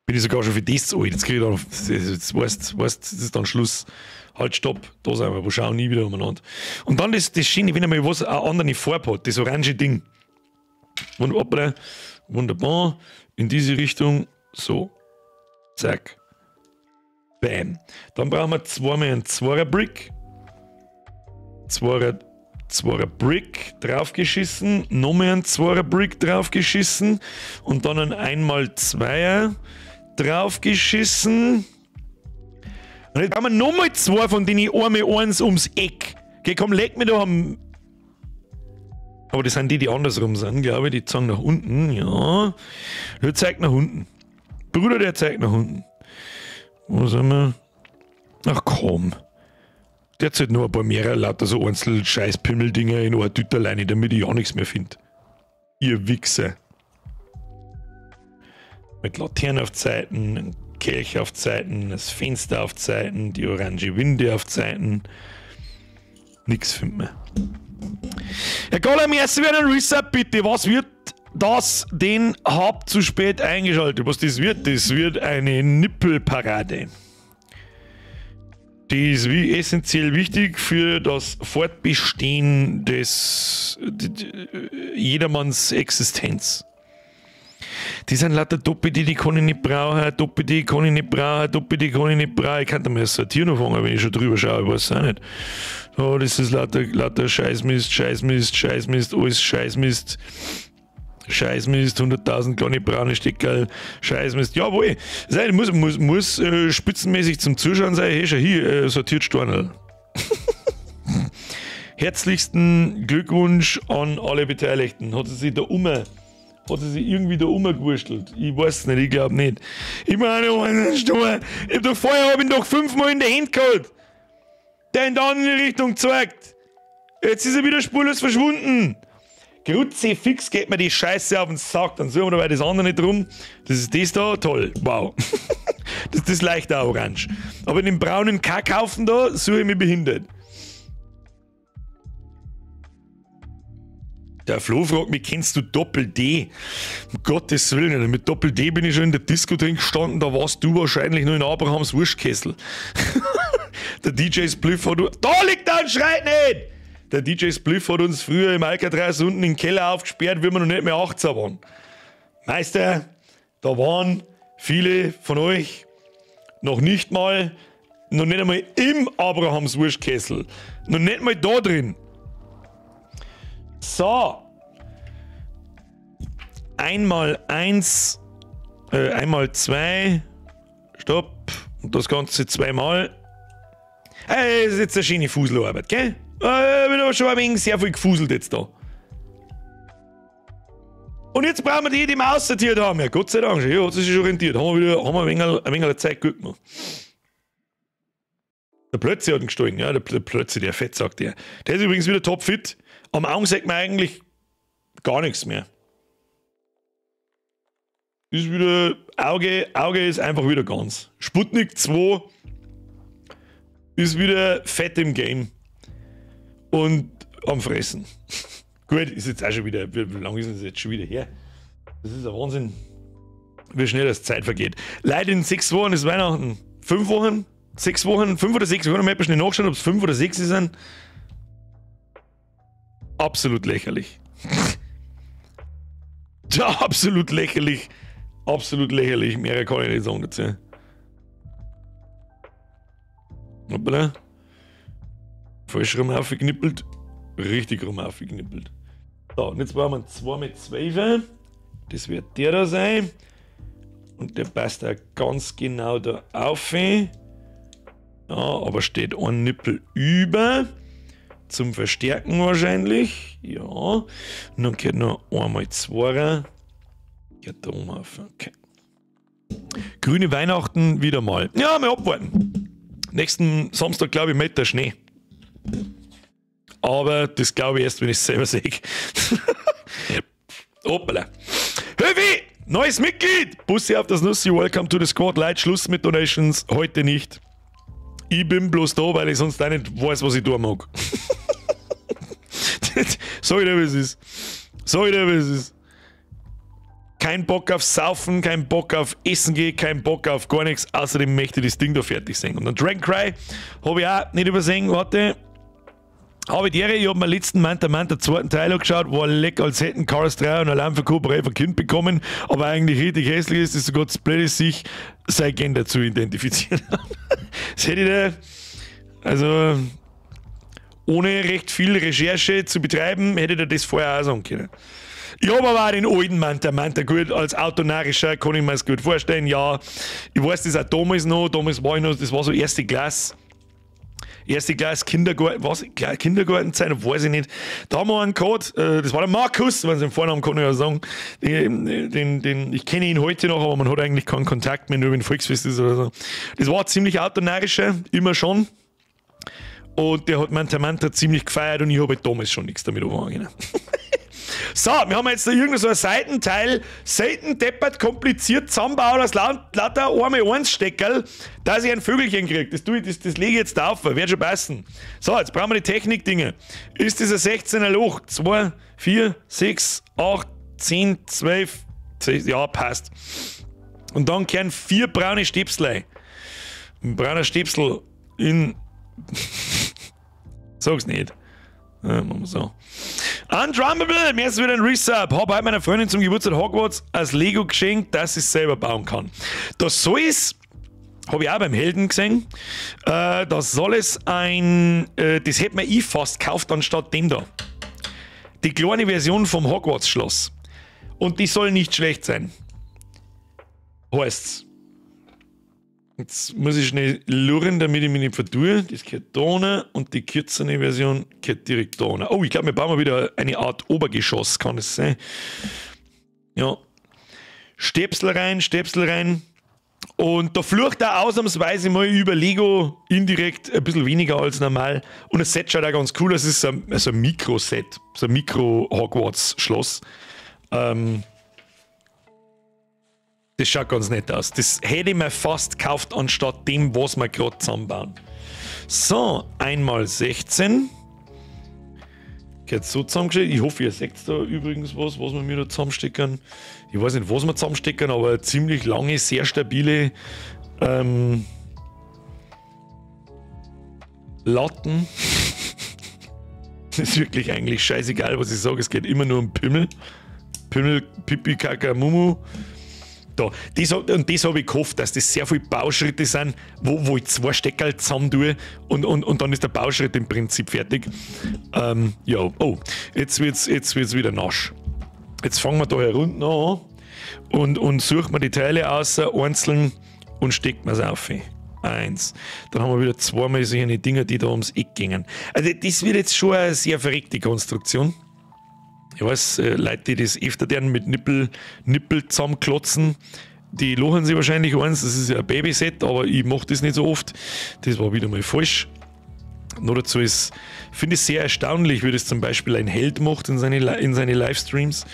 Bin ich sogar schon für das zu alt. Jetzt kriege ich dann, jetzt weißt, das ist dann Schluss. Halt, stopp, da sind wir, wir schauen nie wieder umeinander. Und dann das Schöne, wenn einmal was eine andere Farbe hat, das orange Ding. Wunderbar, wunderbar, in diese Richtung, so, zack, bam. Dann brauchen wir zweimal einen Zweier-Brick, Zweier Brick draufgeschissen, nochmal einen Zweier Brick draufgeschissen und dann ein 1x2er draufgeschissen. Und jetzt haben wir nochmal zwei von denen einmal eins ums Eck. Okay, komm, leg mir doch am. Aber das sind die, die andersrum sind, glaube ich. Die zeigen nach unten, ja. Der zeigt nach unten. Bruder, der zeigt nach unten. Wo sind wir? Ach komm. Der zählt nur ein paar mehrere lauter so einzelne Scheiß-Pimmeldinger in eine Tüte alleine, damit ich auch nichts mehr finde. Ihr Wichser. Mit Laternen auf Zeiten, ein Kelch auf Zeiten, das Fenster auf Zeiten, die orange Winde auf Zeiten. Nix findet man. Herr Goller, ersten werden ein Reset, bitte. Was wird das denn? Hab zu spät eingeschaltet. Was das wird? Das wird eine Nippelparade. Die ist wie essentiell wichtig für das Fortbestehen des jedermanns Existenz. Die sind lauter Doppel-D, die kann ich nicht brauchen, Doppel-D kann ich nicht brauchen, Doppel-D kann ich nicht brauchen. Ich könnte mir das sortieren anfangen, wenn ich schon drüber schaue, ich weiß es auch nicht. Oh, das ist lauter Scheißmist, Scheißmist, Scheißmist, alles Scheißmist. Scheißmist, 100.000 kleine braune Steckerl, Scheißmist, jawohl. Das muss spitzenmäßig zum Zuschauen sein. Hey, schau hier, sortiert Stornl. Herzlichsten Glückwunsch an alle Beteiligten. Hat sie sich da hat sie sich irgendwie da umgewurschtelt? Ich weiß nicht, ich glaube nicht. Ich meine, einen Stor. Ich hab doch vorher hab ihn doch 5-mal in der Hand geholt. Der in die andere Richtung zeigt. Jetzt ist er wieder spurlos verschwunden. Kruzifix geht mir die Scheiße auf den Sack, dann suchen wir dabei das andere nicht rum. Das ist das da, toll, wow. Das ist leicht auch orange. Aber in dem braunen Kackhaufen da suche ich mich behindert. Der Flo fragt mich, kennst du Doppel-D? Um Gottes Willen, mit Doppel-D bin ich schon in der Disco drin gestanden, da warst du wahrscheinlich nur in Abrahams Wurstkessel. Der DJ Spliff hat... Da liegt er und schreit nicht! Der DJ Spliff hat uns früher im Alcatraz unten im Keller aufgesperrt, wie wir noch nicht mehr 18 waren. Meister, da waren viele von euch noch nicht mal, noch nicht einmal im Abrahams Wurstkessel. Noch nicht mal da drin. So. Einmal eins, einmal zwei. Stopp. Und das Ganze zweimal. Hey, das ist jetzt eine schöne Fuselarbeit, gell? Ich bin aber schon ein wenig sehr viel gefuselt jetzt da. Und jetzt brauchen wir die, die wir aussortiert haben. Ja, Gott sei Dank, ja, hat sich schon rentiert. Haben wir wieder, haben wir ein wenig Zeit gut gemacht. Der Plötze hat ihn gestohlen, ja, der Plötze, der Fettsack, der. Der ist übrigens wieder topfit. Am Augen sagt man eigentlich gar nichts mehr. Ist wieder, Auge ist einfach wieder ganz. Sputnik 2 ist wieder fett im Game. Und am Fressen. Gut, ist jetzt auch schon wieder, wie lange ist das jetzt schon wieder her? Das ist ein Wahnsinn, wie schnell das Zeit vergeht. Leider in 6 Wochen ist Weihnachten. 5 Wochen? 6 Wochen? 5 oder 6? Ich kann mal schnell nachschauen, ob es 5 oder 6 sind. Absolut lächerlich. Ja, absolut lächerlich. Absolut lächerlich. Mehr kann ich nicht sagen dazu. Hoppala. Falsch rum aufgeknippelt. Richtig rum aufgeknippelt. So, und jetzt brauchen wir 2 mit 12. Das wird der da sein. Und der passt da ganz genau da auf. Ja, aber steht ein Nippel über. Zum Verstärken wahrscheinlich. Ja. Und dann geht noch einmal 2. Geht da oben auf. Okay. Grüne Weihnachten wieder mal. Ja, mal abwarten. Nächsten Samstag, glaube ich, mit der Schnee. Aber das glaube ich erst, wenn ich es selber sehe. Hoppala. Höfi! Neues Mitglied! Bussi auf das Nussi, welcome to the squad. Leute, Schluss mit Donations. Heute nicht. Ich bin bloß da, weil ich sonst auch nicht weiß, was ich tun mag. Sag ich dir, wie es ist. Sag ich dir, wie es ist. Kein Bock auf Saufen, kein Bock auf Essen gehen, kein Bock auf gar nichts. Außerdem möchte ich das Ding da fertig sehen. Und dann Dragon Cry habe ich auch nicht übersehen. Warte. Habe die Ehre, ich habe mir letzten Manta Manta zweiten Teil angeschaut, war leck, als hätten Cars 3 und Alain Foucault ein Kind bekommen, aber eigentlich richtig hässlich ist, ist sogar zu blöd, sich sein Gender zu identifizieren. Das hätte ich da, also ohne recht viel Recherche zu betreiben, hätte ich das vorher auch sagen können. Ich habe aber auch den alten Manta Manta gut, als Autonarischer kann ich mir das gut vorstellen, ja. Ich weiß das auch damals noch, damals war ich noch, das war so erste Klasse. Erste Klasse, Kindergarten, was? Kindergartenzeit, weiß ich nicht. Da haben wir einen gehabt, das war der Markus, wenn sie den Vornamen kann ich ja sagen. Ich kenne ihn heute noch, aber man hat eigentlich keinen Kontakt mehr, nur wenn Volksfest ist oder so. Das war ziemlich autonarischer, immer schon. Und der hat Manta Manta ziemlich gefeiert und ich habe halt damals schon nichts damit angefangen. So, wir haben jetzt da irgendein so ein Seitenteil, selten deppert kompliziert zusammenbauen aus lauter arme Eins-Steckerl, dass ich ein Vögelchen kriege. Das, das, das lege ich jetzt auf, wird schon passen. So, jetzt brauchen wir die Technik-Dinge. Ist das ein 16er Loch? 2, 4, 6, 8, 10, 12, 16, ja, passt. Und dann kehren 4 braune Stäbsel. Ein brauner Stäbsel in... Sag's nicht. Ja, machen wir so. Undrummable, mir ist wieder ein Resub. Hab heute meiner Freundin zum Geburtstag Hogwarts als Lego geschenkt, dass ich es selber bauen kann. Das soll es, habe ich auch beim Helden gesehen, da soll es ein, das hätte mir ich fast gekauft anstatt dem da. Die kleine Version vom Hogwarts-Schloss. Und die soll nicht schlecht sein. Heißt's. Jetzt muss ich schnell lurren, damit ich mich nicht vertue. Das gehört da rein und die kürzere Version gehört direkt da rein. Oh, ich glaube, wir bauen mal wieder eine Art Obergeschoss, kann es sein? Ja. Stäbsel rein, Stäbsel rein. Und da flucht er ausnahmsweise mal über Lego indirekt ein bisschen weniger als normal. Und das Set schaut auch ganz cool aus. Es ist so ein Mikro-Set, so ein Mikro-Hogwarts-Schloss. Das schaut ganz nett aus. Das hätte ich mir fast gekauft, anstatt dem, was wir gerade zusammenbauen. So, einmal 16. Geht so zusammengestellt. Ich hoffe, ihr seht da übrigens was, was wir mir da zusammenstecken. Ich weiß nicht, was wir zusammenstecken, aber ziemlich lange, sehr stabile Latten. Das ist wirklich eigentlich scheißegal, was ich sage. Es geht immer nur um Pimmel. Pimmel, Pipi, Kaka, Mumu. Da. Das, und das habe ich gehofft, dass das sehr viele Bauschritte sind, wo ich 2 Steckerl zusammen tue und dann ist der Bauschritt im Prinzip fertig. Ja, oh, jetzt wird's wieder nasch. Jetzt fangen wir da herunten an und suchen wir die Teile aus, einzeln und stecken wir es auf. 1. Dann haben wir wieder zweimal solche Dinger, die da ums Eck gingen. Also das wird jetzt schon eine sehr verrückte Konstruktion. Ich weiß, Leute, die das öfter deren mit Nippel zusammenklotzen, die lachen sich wahrscheinlich eins, das ist ja ein Babyset, aber ich mach das nicht so oft. Das war wieder mal falsch. Noch dazu ist, finde ich sehr erstaunlich, wie das zum Beispiel ein Held macht in seine Livestreams,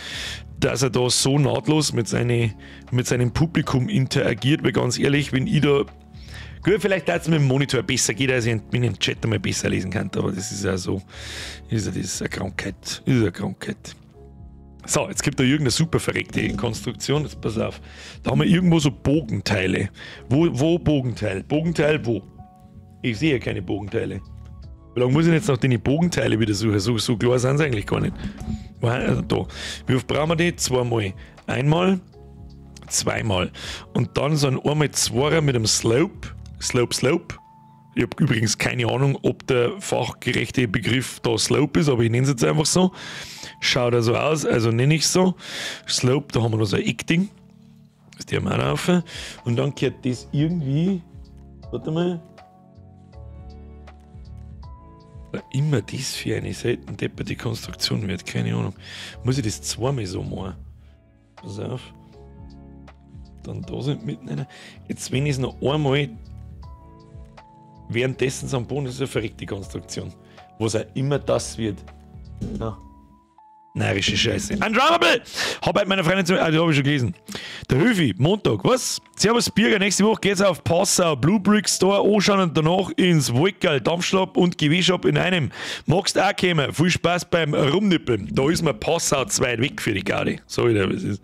dass er da so nahtlos mit seinem Publikum interagiert, weil ganz ehrlich, wenn ich da... Gut, vielleicht hat es mit dem Monitor besser geht, als ich mit dem Chat einmal besser lesen kann, aber das ist ja so, ist ja das eine Krankheit, ist eine Krankheit. So, jetzt gibt da irgendeine super verreckte Konstruktion, jetzt pass auf, da haben wir irgendwo so Bogenteile. Wo Bogenteil? Bogenteil wo? Ich sehe ja keine Bogenteile. Wie lange muss ich jetzt noch die Bogenteile wieder suchen? So klar sind sie eigentlich gar nicht. Also da. Wie oft brauchen wir die? Zweimal. Einmal, zweimal. Und dann so ein einmal Zweier mit einem Slope. Slope, Slope. Ich habe übrigens keine Ahnung, ob der fachgerechte Begriff da Slope ist, aber ich nenne es jetzt einfach so. Schaut also aus, also nenne ich es so. Slope, da haben wir noch so ein Eckding. Das die haben wir auch rauf. Und dann gehört das irgendwie. Warte mal. Immer das für eine selten depperte Konstruktion wird, keine Ahnung. Muss ich das zweimal so machen? Pass auf. Dann da sind mitten einer. Jetzt, wenn ich es noch einmal währenddessen am Boden, das ist eine verrückte Konstruktion. Was auch immer das wird. Ja. Närrische Scheiße. Undrummable! Hab halt meiner Freundin zu. Ah, das hab ich schon gelesen. Der Höfi, Montag, was? Servus Birger, nächste Woche geht's auf Passau, Blue Brick Store anschauen und danach ins Wolkerl, Dampfschlapp und GW-Shop in einem. Magst auch kommen? Viel Spaß beim Rumnippeln. Da ist mir Passau zu weit weg für die Gaudi. Sag ich dir, was ist.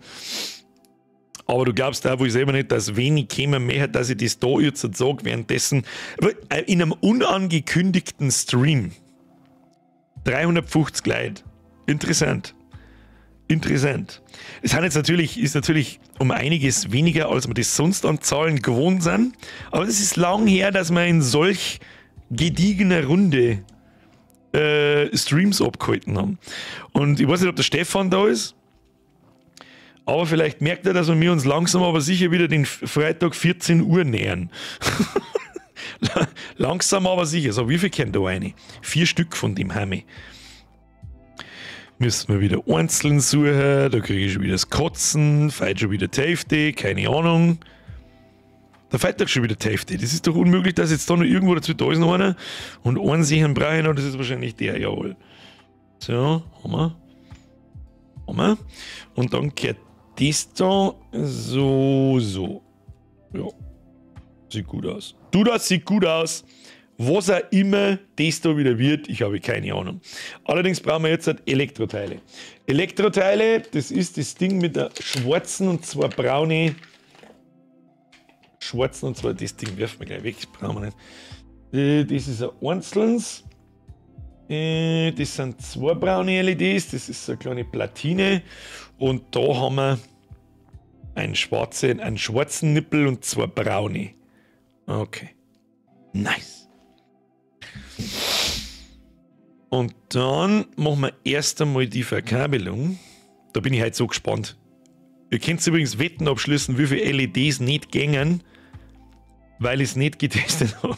Aber du glaubst auch wohl selber nicht, dass wenig kommen möchte, dass ich das da jetzt sage, währenddessen in einem unangekündigten Stream. 350 Leute. Interessant. Interessant. Es sind jetzt natürlich, ist natürlich um einiges weniger, als wir das sonst an Zahlen gewohnt sind. Aber es ist lang her, dass wir in solch gediegener Runde Streams abgehalten haben. Und ich weiß nicht, ob der Stefan da ist. Aber vielleicht merkt er, dass wir uns langsam aber sicher wieder den Freitag 14 Uhr nähern. Langsam aber sicher. So, wie viel kennt da eine? 4 Stück von dem Hammy. Müssen wir wieder einzeln suchen, da kriege ich schon wieder das Kotzen, fällt schon wieder die Hälfte, keine Ahnung. Da fällt doch schon wieder die Hälfte. Das ist doch unmöglich, dass jetzt da noch irgendwo dazu da ist noch einer. Und einen sicheren brauche ich noch, das ist wahrscheinlich der, jawohl. So, haben wir. Haben wir. Und dann kehrt das da so, so. Ja. Sieht gut aus. Du, das sieht gut aus. Was auch immer das da wieder wird, ich habe keine Ahnung. Allerdings brauchen wir jetzt halt Elektroteile. Elektroteile, das ist das Ding mit der schwarzen und zwei braune. Schwarzen und zwar das Ding werfen wir gleich weg, das brauchen wir nicht. Das ist ein einzelnes. Das sind zwei braune LEDs, das ist so eine kleine Platine. Und da haben wir einen schwarzen Nippel und zwei braune. Okay. Nice. Und dann machen wir erst einmal die Verkabelung. Da bin ich halt so gespannt. Ihr könnt übrigens Wetten abschließen, wie viele LEDs nicht gängen, weil ich es nicht getestet habe.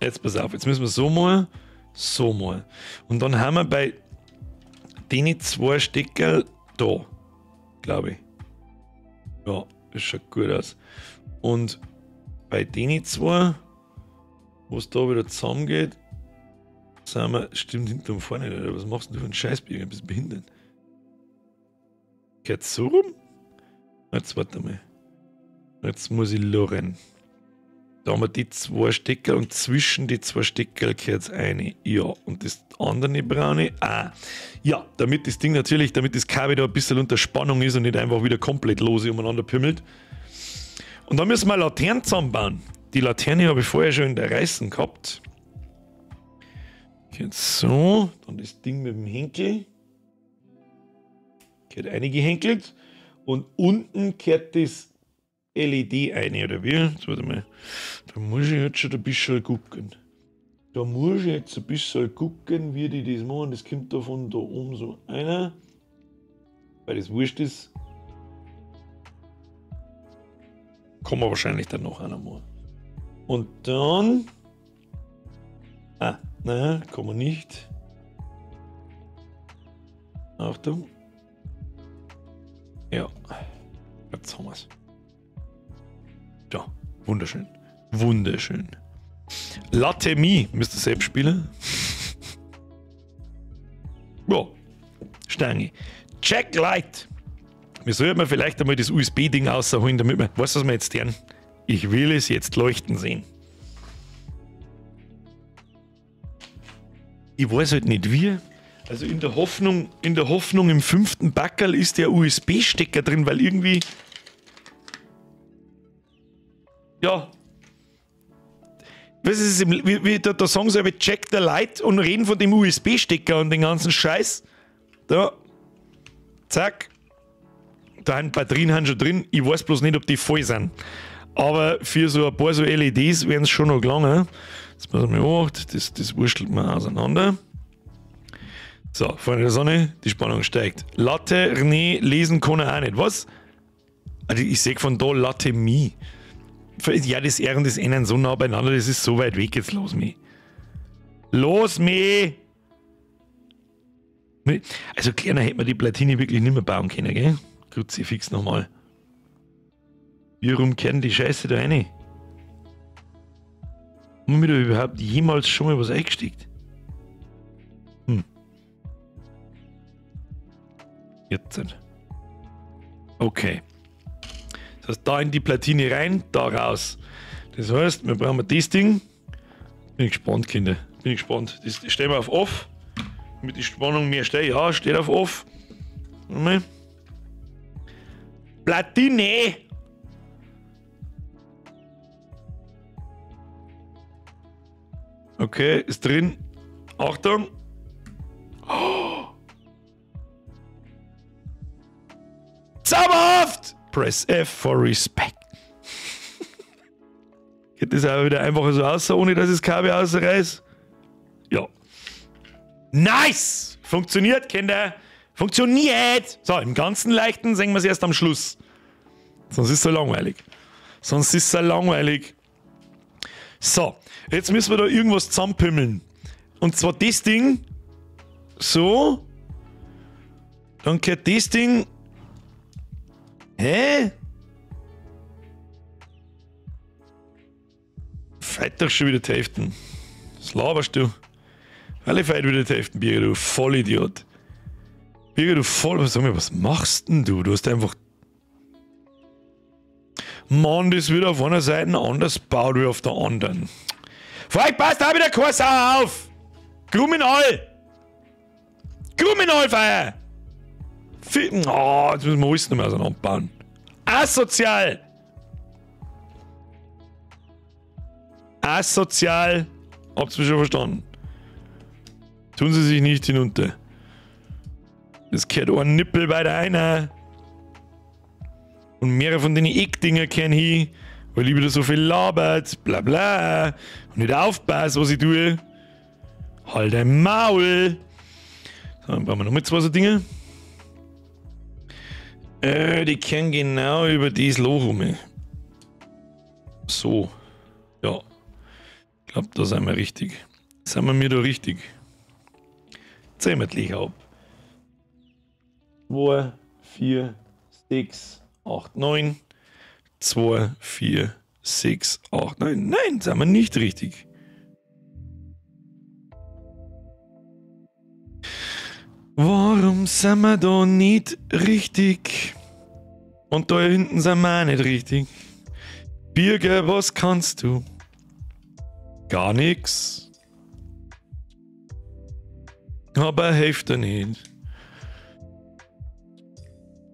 Jetzt pass auf, jetzt müssen wir so mal, so mal. Und dann haben wir bei den zwei Steckerl da, glaube ich. Ja, das schaut gut aus. Und bei den zwei, wo es da wieder zusammengeht, sind wir, stimmt hinten und vorne nicht, oder was machst du für einen Scheiß, ich bin ein bisschen behindert. Geht's so rum? Jetzt warte mal. Jetzt muss ich lorren. Da haben wir die zwei Stecker und zwischen die zwei Stecker gehört eine. Ja, und das andere braune. Ah, ja, damit das Ding natürlich, damit das Kabel da ein bisschen unter Spannung ist und nicht einfach wieder komplett lose umeinander pimmelt. Und dann müssen wir Laternen zusammenbauen. Die Laterne habe ich vorher schon in der Reißen gehabt. Jetzt so, dann das Ding mit dem Henkel. Gehört eingehenkelt. Und unten kehrt das LED ein, oder wie? Jetzt warte mal. Da muss ich jetzt schon ein bisschen gucken. Da muss ich jetzt ein bisschen gucken, wie die das machen. Das kommt da von da oben so einer. Weil das wurscht ist. Kann man wahrscheinlich dann noch einer machen. Und dann. Ah, nein, kann man nicht. Achtung. Ja, jetzt haben wir es. Ja, wunderschön. Wunderschön. Latte Me, müsst ihr selbst spielen. Ja, Stange. Check Light. Wir sollten vielleicht einmal das USB-Ding rausholen, damit wir. Weißt du, was wir jetzt tun? Ich will es jetzt leuchten sehen. Ich weiß halt nicht wie. Also in der Hoffnung, im 5. Backerl ist der USB-Stecker drin, weil irgendwie. Ja. Was ist es? Wie, da sagen sie aber check the light und reden von dem USB-Stecker und den ganzen Scheiß. Da. Zack. Da sind Batterien haben schon drin. Ich weiß bloß nicht, ob die voll sind. Aber für so ein paar so LEDs werden es schon noch gelangen. Jetzt pass mal auf, das wurschtelt man auseinander. So, Freunde der Sonne, die Spannung steigt. Latte, René, lesen kann er auch nicht. Was? Also ich sehe von da Latte Mi. Ja, das R und das N sind so nah beieinander, das ist so weit weg jetzt. Los mich. Los mich! Also kleiner hätte man die Platine wirklich nicht mehr bauen können, gell? Kruzifix nochmal. Wie rum kehren die Scheiße da rein? Haben wir da überhaupt jemals schon mal was eingesteckt? Hm. Jetzt. Okay. Das heißt, da in die Platine rein, da raus. Das heißt, wir brauchen das Ding. Bin ich gespannt, Kinder. Bin ich gespannt. Das stellen wir auf Off. Damit die Spannung mehr steht. Ja, steht auf Off. Mal. Platine! Okay, ist drin. Achtung! Oh. Zauberhaft! Press F for Respect. Geht das auch wieder einfach so aus, ohne dass das Kabel ausreißt? Ja. Nice! Funktioniert, Kinder! Funktioniert! So, im ganzen Leichten sehen wir es erst am Schluss. Sonst ist es so langweilig. Sonst ist es so langweilig. So, jetzt müssen wir da irgendwas zusammenpimmeln. Und zwar das Ding. So. Dann gehört das Ding. Hä? Feit doch schon wieder die Hälfte. Was laberst du? Alle feit wieder die Hälfte, Birger, du Vollidiot. Birger, du Voll... Sag mal, was machst denn du? Du hast einfach... Mann, das wird auf einer Seite anders gebaut wie auf der anderen. Vielleicht passt da wieder kein Sau auf! Kriminal! Kriminalfeier! Oh, jetzt müssen wir alles noch mehr auseinanderbauen. Asozial! Asozial! Habt's mich schon verstanden? Tun Sie sich nicht hinunter. Es gehört ein Nippel bei der einer. Und mehrere von den Eckdinger kehren hin, weil ich wieder so viel labert, bla bla. Und nicht aufpasse, was ich tue. Halt dein Maul! So, dann brauchen wir noch mal zwei so Dinge. Die kehren genau über dieses Loch rum. So. Ja. Ich glaube, da sind wir richtig. Sind wir mir da richtig? Zählen wir gleich ab. 2, 4, 6, 8, 9. 2, 4, 6, 8, 9. Nein, sind wir nicht richtig. Warum sind wir da nicht richtig? Und da hinten sind wir auch nicht richtig. Birger, was kannst du? Gar nichts. Aber hilft dir nicht.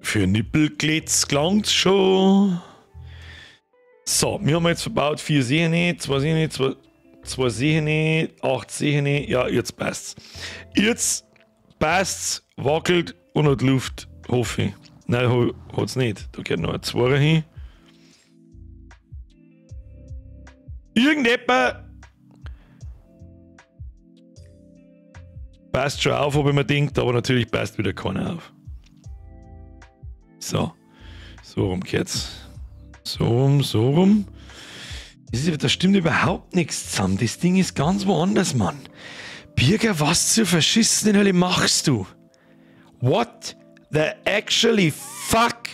Für Nippelglitz gelangt's schon. So, wir haben jetzt verbaut 4 Sehne, 2 Sehne, 2 Sehne, 8 Sehne. Ja, jetzt passt's. Jetzt passt's, wackelt und hat Luft, hoffe ich. Nein, hat's nicht. Da geht noch ein Zweier hin. Irgendjemand passt schon auf, ob ich mir denkt, aber natürlich passt wieder keiner auf. So, so rum geht's. So rum, so rum. Da stimmt überhaupt nichts zusammen. Das Ding ist ganz woanders, Mann. Birger, was zur verschissenen Hölle machst du? What the actually fuck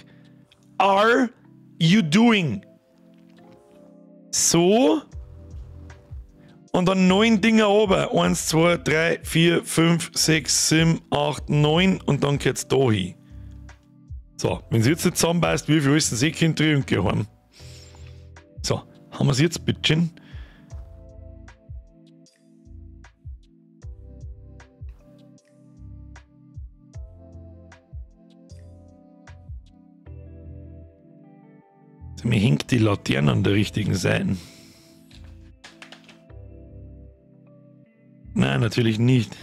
are you doing? So. Und dann 9 Dinger oben. 1, 2, 3, 4, 5, 6, 7, 8, 9. Und dann geht's da hin. So, wenn sie jetzt nicht zusammenbeißt, wie viel ist denn Seekind drin und geh heim. So, haben wir es jetzt, bitteschön. Also, mir hängt die Laterne an der richtigen Seite. Nein, natürlich nicht.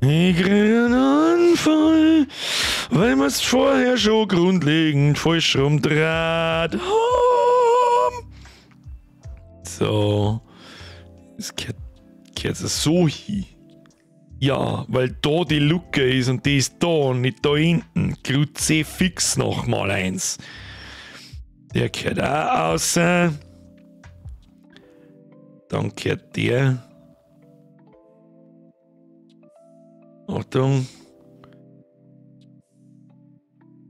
Ich krieg einen Anfall. Weil wir's vorher schon grundlegend falsch rumdraht haben. So. Das gehört so hin. Ja, weil da die Lücke ist und die ist da und nicht da hinten. Kruzifix nochmal eins. Der gehört auch raus. Dann gehört der. Achtung.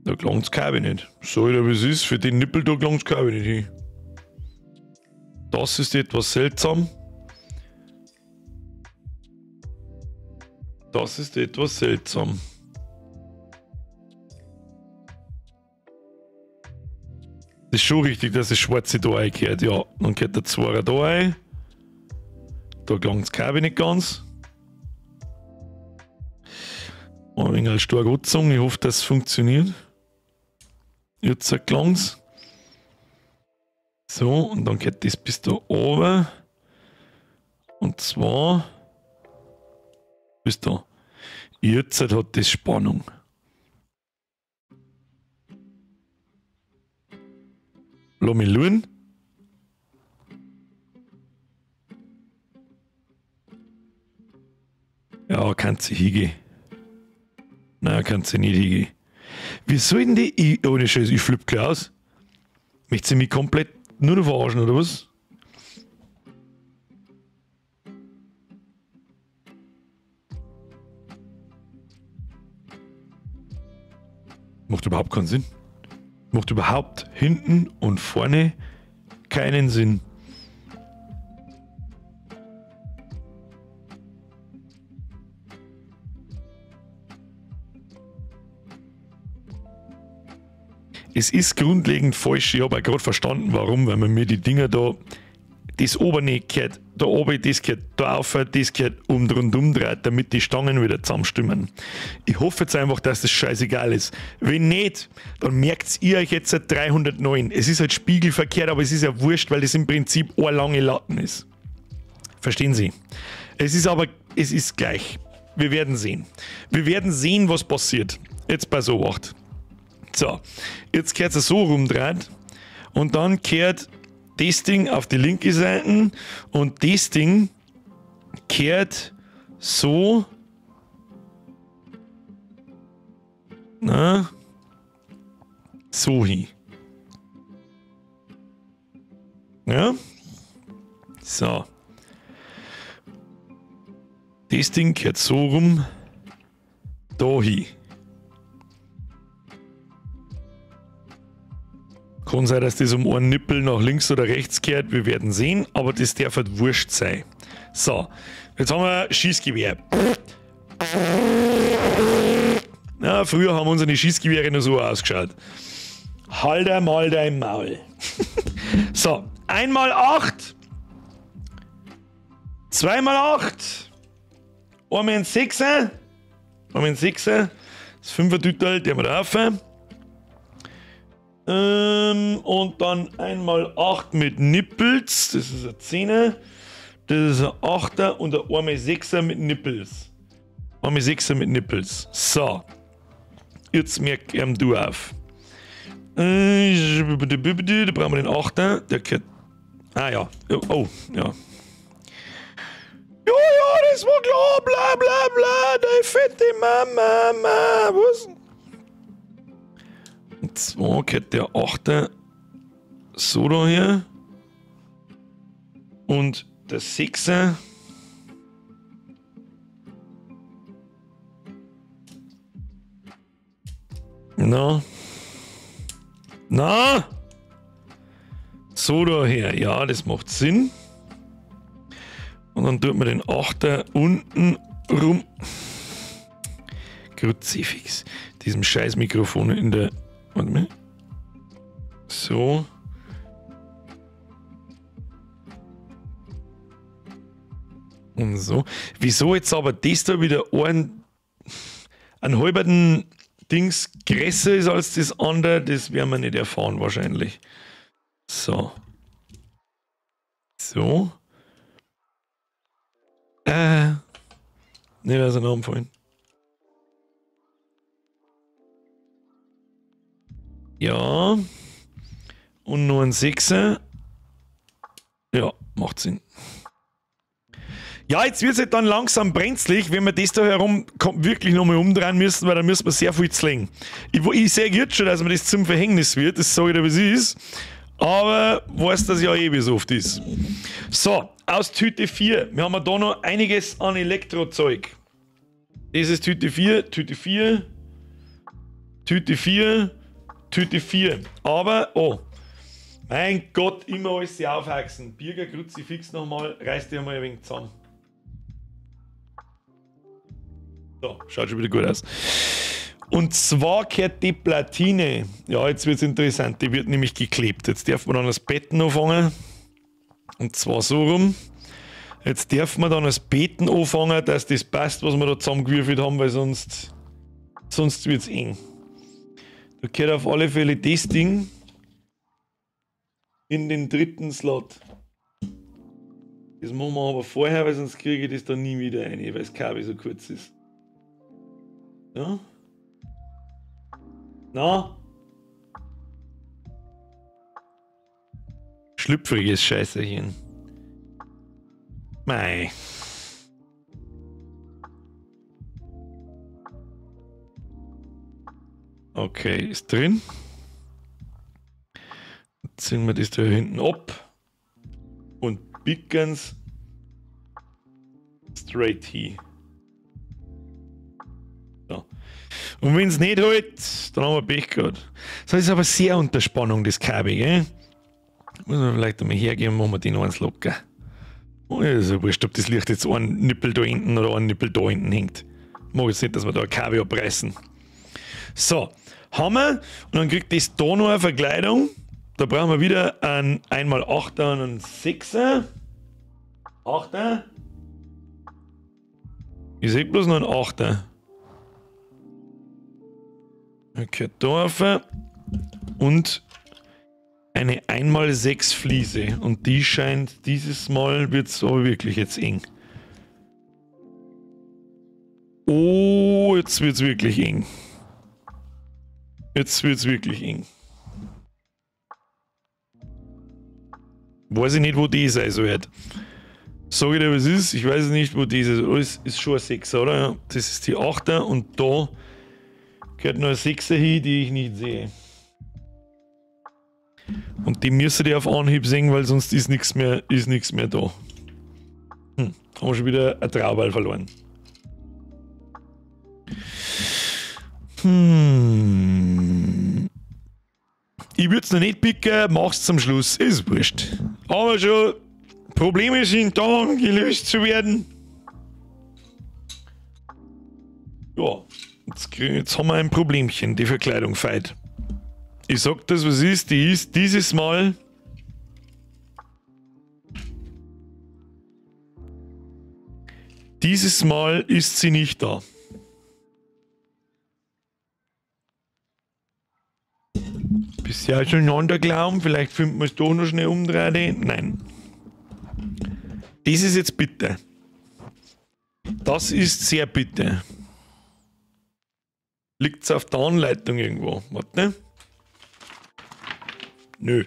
Da gelangt's Kabel nicht. So, wie es ist, für den Nippel da gelangt's Kabel nicht hin. Das ist etwas seltsam. Das ist etwas seltsam. Das ist schon richtig, dass das Schwarze da reingehört. Ja, dann gehört der Zweier da rein. Da gelangt's Kabel nicht ganz. Ein wenig stark angezogen. Ich hoffe, dass es funktioniert. Jetzt gelangt's. So, und dann geht das bis da oben. Und zwar bis da. Jetzt hat das Spannung. Lass mich schauen. Ja, kannst du hingehen. Nein, kannst du nicht hingehen. Wie soll denn die... Ohne Scheiß, ich flipp gleich aus. Möchtest du mich komplett nur noch verarschen, oder was? Macht überhaupt keinen Sinn. Macht überhaupt hinten und vorne keinen Sinn. Es ist grundlegend falsch. Ich habe auch gerade verstanden, warum, weil man mir die Dinger da, das obere gehört, da oben, das gehört, da auf, das gehört und rundum dreht, damit die Stangen wieder zusammenstimmen. Ich hoffe jetzt einfach, dass das scheißegal ist. Wenn nicht, dann merkt ihr euch jetzt seit 309. Es ist halt spiegelverkehrt, aber es ist ja wurscht, weil das im Prinzip eine lange Latten ist. Verstehen Sie? Es ist aber, es ist gleich. Wir werden sehen. Wir werden sehen, was passiert. Jetzt bei so 8. So, jetzt kehrt es so rumdreht und dann kehrt das Ding auf die linke Seite und das Ding kehrt so, na, so hin. Ja, so. Das Ding kehrt so rum, da hin. Kann sein, dass das um einen Nippel nach links oder rechts kehrt, wir werden sehen, aber das darf halt wurscht sein. So, jetzt haben wir Schießgewehr. Ja, früher haben unsere Schießgewehre nur so ausgeschaut. Halt einmal dein Maul. So, 1 mal 8. 2 mal 8. Einmal ein 6er. Einmal ein 6er. Das 5er Tütel, der wir da rauf. Und dann einmal 8 mit Nippels, das ist ein 10er, das ist ein 8er und ein einmal 6er mit Nippels. Einmal 6er mit Nippels. So, jetzt merk du auf. Da brauchen wir den 8er, der gehört. Ah ja, oh, ja. Ja, ja, das war klar, bla bla bla, deine fette Mama, Mama, was? Und zwar geht der 8er so da her und der 6er na, na, so da her, ja, das macht Sinn. Und dann tut man den 8er unten rum. Kruzifix, diesem scheiß Mikrofon in der. Warte mal. So. Und so. Wieso jetzt aber das da wieder einen halben Dings größer ist als das andere, das werden wir nicht erfahren wahrscheinlich. So. So. Nicht auseinanderfallen. Ja. Und nur ein 6er. Ja, macht Sinn. Ja, jetzt wird es halt dann langsam brenzlig, wenn wir das da herum wirklich nochmal umdrehen müssen, weil dann müssen wir sehr viel zlängen. Ich sehe jetzt schon, dass mir das zum Verhängnis wird, das sage ich dir, wie es ist. Aber weiß das ja eh, wie es oft ist. So, aus Tüte 4. Wir haben da noch einiges an Elektrozeug. Das ist Tüte 4, Tüte 4, Tüte 4, Tüte 4. Aber, oh, mein Gott, immer alles aufhaxen. Birger, Kruzifix nochmal, reiß dich einmal ein wenig zusammen. So, schaut schon wieder gut aus. Und zwar gehört die Platine, ja, jetzt wird's interessant, die wird nämlich geklebt. Jetzt darf man dann das Betten anfangen. Und zwar so rum. Jetzt darf man dann das Betten anfangen, dass das passt, was wir da zusammengewürfelt haben, weil sonst wird's eng. Da gehört auf alle Fälle das Ding in den dritten Slot. Das machen wir aber vorher, weil sonst kriege ich das dann nie wieder rein, weil das Kabel so kurz ist. Ja. Na? Schlüpfriges Scheißerchen. Mei. Okay, ist drin. Ziehen wir das da hinten ab und picken's straight hin. So. Und wenn es nicht hält, dann haben wir Pech gehabt. Das ist aber sehr unter Spannung, das Kabel, gell? Muss man vielleicht einmal hergehen, machen wir den eins locker. Oh, ist ja wurscht, ob das Licht jetzt ein Nippel da hinten oder ein Nippel da hinten hängt. Mag jetzt nicht, dass wir da ein Kabel abreißen. So, haben wir. Und dann kriegt das da noch eine Verkleidung. Da brauchen wir wieder einen 1x8er und einen 6er. 8er. Ich sehe bloß noch einen 8er. Okay, da rauf. Und eine 1x6 Fliese. Und die scheint, dieses Mal wird es aber wirklich jetzt eng. Oh, jetzt wird es wirklich eng. Jetzt wird es wirklich eng. Weiß ich nicht, wo die sein soll. Sag ich dir, was ist? Ich weiß nicht, wo die ist. Alles ist schon ein 6er, oder? Ja, das ist die 8er und da gehört noch ein 6er hin, die ich nicht sehe. Und die müsste ich auf Anhieb sehen, weil sonst ist nichts mehr da. Haben wir schon wieder ein Trauball verloren. Ich würde es noch nicht picken, mach's zum Schluss, ist wurscht. Aber schon, Probleme sind da, um gelöst zu werden. Ja, jetzt haben wir ein Problemchen, die Verkleidung feit. Ich sag das, was ist, die ist dieses Mal ist sie nicht da. Bisher schon einander glauben, vielleicht finden wir es doch noch schnell umdrehen. Nein. Das ist jetzt bitter. Das ist sehr bitter. Liegt's auf der Anleitung irgendwo? Warte. Nö.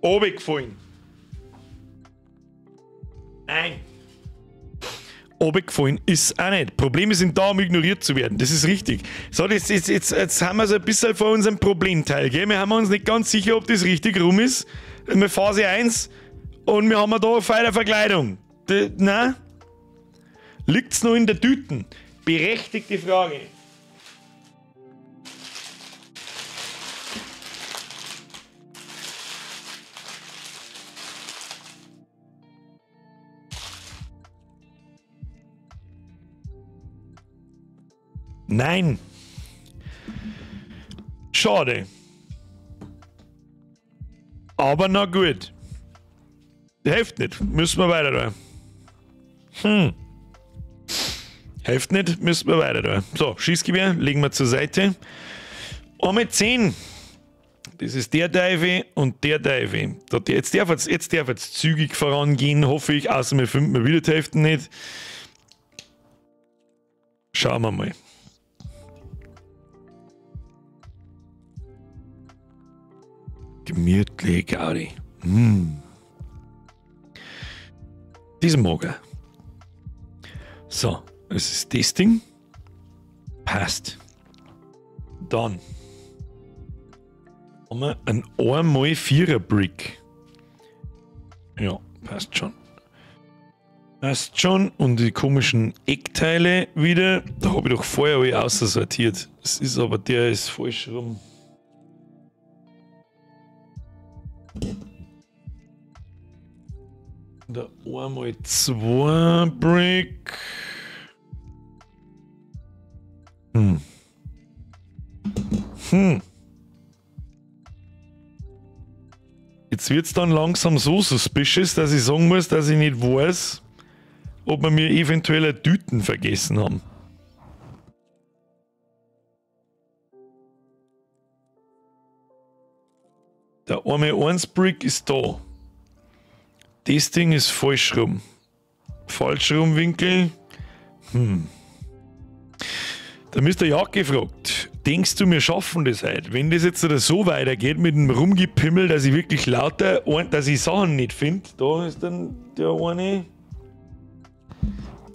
Runtergefallen. Nein. Runtergefallen ist auch nicht. Probleme sind da, um ignoriert zu werden. Das ist richtig. So, das ist, jetzt haben wir so ein bisschen vor unserem Problemteil. Gell? Wir haben uns nicht ganz sicher, ob das richtig rum ist. Mit Phase 1 und wir haben da eine feine Verkleidung. Nein. Liegt's noch in der Tüten? Berechtigte Frage. Nein. Schade. Aber na gut. Hilft nicht. Müssen wir weiter da. Hilft nicht, müssen wir weiter da. So, Schießgewehr legen wir zur Seite. Einmal 10. Das ist der Teufel und der Teufel. Jetzt darf es zügig vorangehen, hoffe ich. Außer wir finden wieder die Hälfte nicht. Schauen wir mal. Gemütlich, Gaudi. Mm. Diesen Morgen. So, es ist das Ding. Passt. Dann haben wir ein 1x4er Brick. Ja, passt schon. Passt schon. Und die komischen Eckteile wieder. Da habe ich doch vorher alle aussortiert. Das ist aber, der ist falsch rum. Der 1x2 Brick. Hm. Hm. Jetzt wird es dann langsam so suspicious, dass ich sagen muss, dass ich nicht weiß, ob wir mir eventuell Tüten vergessen haben. Der 1x1 Brick ist da. Das Ding ist falsch rum. Falsch rum Winkel. Hm. Da Mr. Jacke fragt, denkst du, wir schaffen das heute? Wenn das jetzt so weitergeht mit dem Rumgepimmel, dass ich wirklich lauter, dass ich Sachen nicht finde, da ist dann der eine,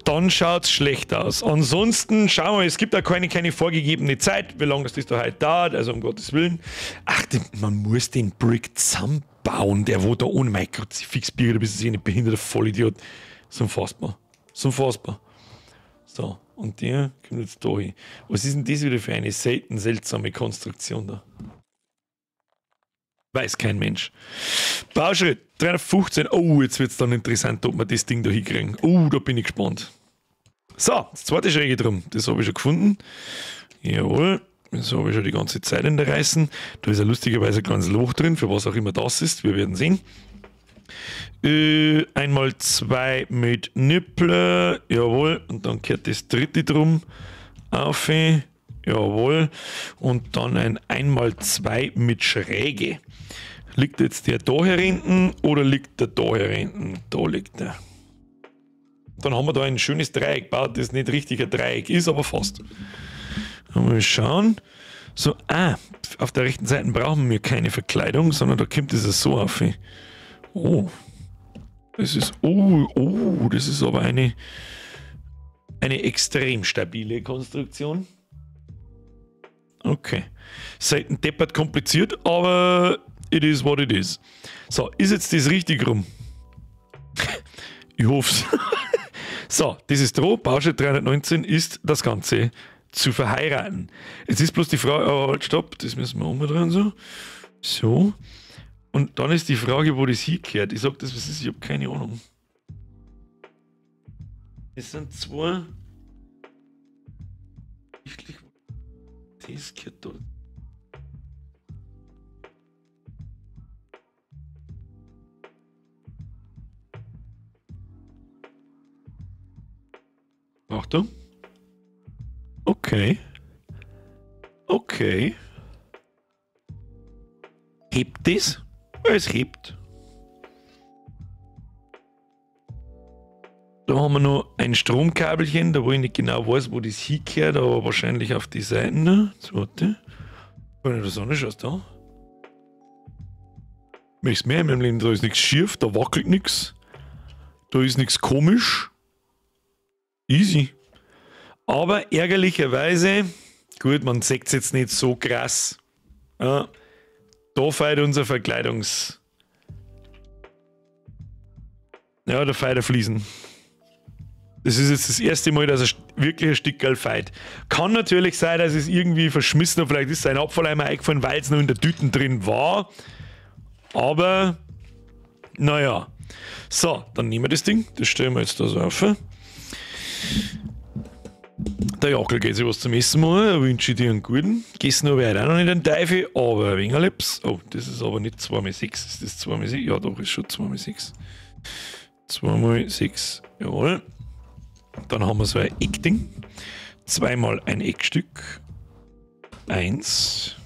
dann schaut es schlecht aus. Ansonsten schauen wir, es gibt auch keine vorgegebene Zeit, wie lange das da heute dauert, also um Gottes Willen. Ach, man muss den Brick zusammenbauen, der wo da ohne, mein Kruzifixbier, du bist ein behinderter Vollidiot. Das ist unfassbar. Das ist unfassbar. So. Und der kommt jetzt da hin. Was ist denn das wieder für eine selten seltsame Konstruktion da? Weiß kein Mensch. Bauschritt 315. Oh, jetzt wird es dann interessant, ob wir das Ding da hinkriegen. Oh, da bin ich gespannt. So, das zweite Schräge drum. Das habe ich schon gefunden. Jawohl. Das habe ich schon die ganze Zeit in der Reißen. Da ist ja lustigerweise ein kleines Loch drin, für was auch immer das ist. Wir werden sehen. Einmal zwei mit Nippel, jawohl, und dann kehrt das dritte drum auf, jawohl, und dann ein 1x2 mit Schräge. Liegt jetzt der da hinten oder liegt der da hinten? Da liegt der. Dann haben wir da ein schönes Dreieck gebaut, das nicht richtig ein Dreieck ist, aber fast. Mal schauen. So, auf der rechten Seite brauchen wir keine Verkleidung, sondern da kommt es so auf. Oh, das ist, oh, das ist aber eine extrem stabile Konstruktion. Okay. Selten deppert kompliziert, aber it is what it is. So, ist jetzt das richtig rum? Ich hoff's. So, das ist droh. Bauschritt 319 ist das Ganze zu verheiraten. Jetzt ist bloß die Frage, oh, halt, stopp, das müssen wir umdrehen so. So. Und dann ist die Frage, wo das hingehört. Ich sag das, was ist, ich habe keine Ahnung. Es sind zwei. Das gehört da. Achtung. Okay. Okay. Hebt das? Es hebt. Da haben wir noch ein Stromkabelchen, da wo ich nicht genau weiß, wo das hingehört, aber wahrscheinlich auf die Seiten. So, warte. Wenn du das anschaust, da. Möchtest mehr in meinem Leben, da ist nichts schief, da wackelt nichts. Da ist nichts komisch. Easy. Aber ärgerlicherweise, gut, man sieht es jetzt nicht so krass. Ja, da feiert unser Verkleidungs... Ja, da feiert er Fliesen. Das ist jetzt das erste Mal, dass er wirklich ein Stückerl feit. Kann natürlich sein, dass es irgendwie verschmissen hat. Vielleicht ist sein Abfalleimer eingefallen, weil es noch in der Tüten drin war. Aber, naja. So, dann nehmen wir das Ding. Das stellen wir jetzt da so auf. Der Jackel geht sich was zum Essen machen. Da wünsche ich dir einen guten. Gegessen habe ich heute auch noch nicht einen Teufel, aber ein wenig Lips. Oh, das ist aber nicht 2x6. Ist das 2x6? Ja, doch, ist schon 2x6. 2x6, jawohl. Dann haben wir so ein Eckding. Zweimal ein Eckstück. 1.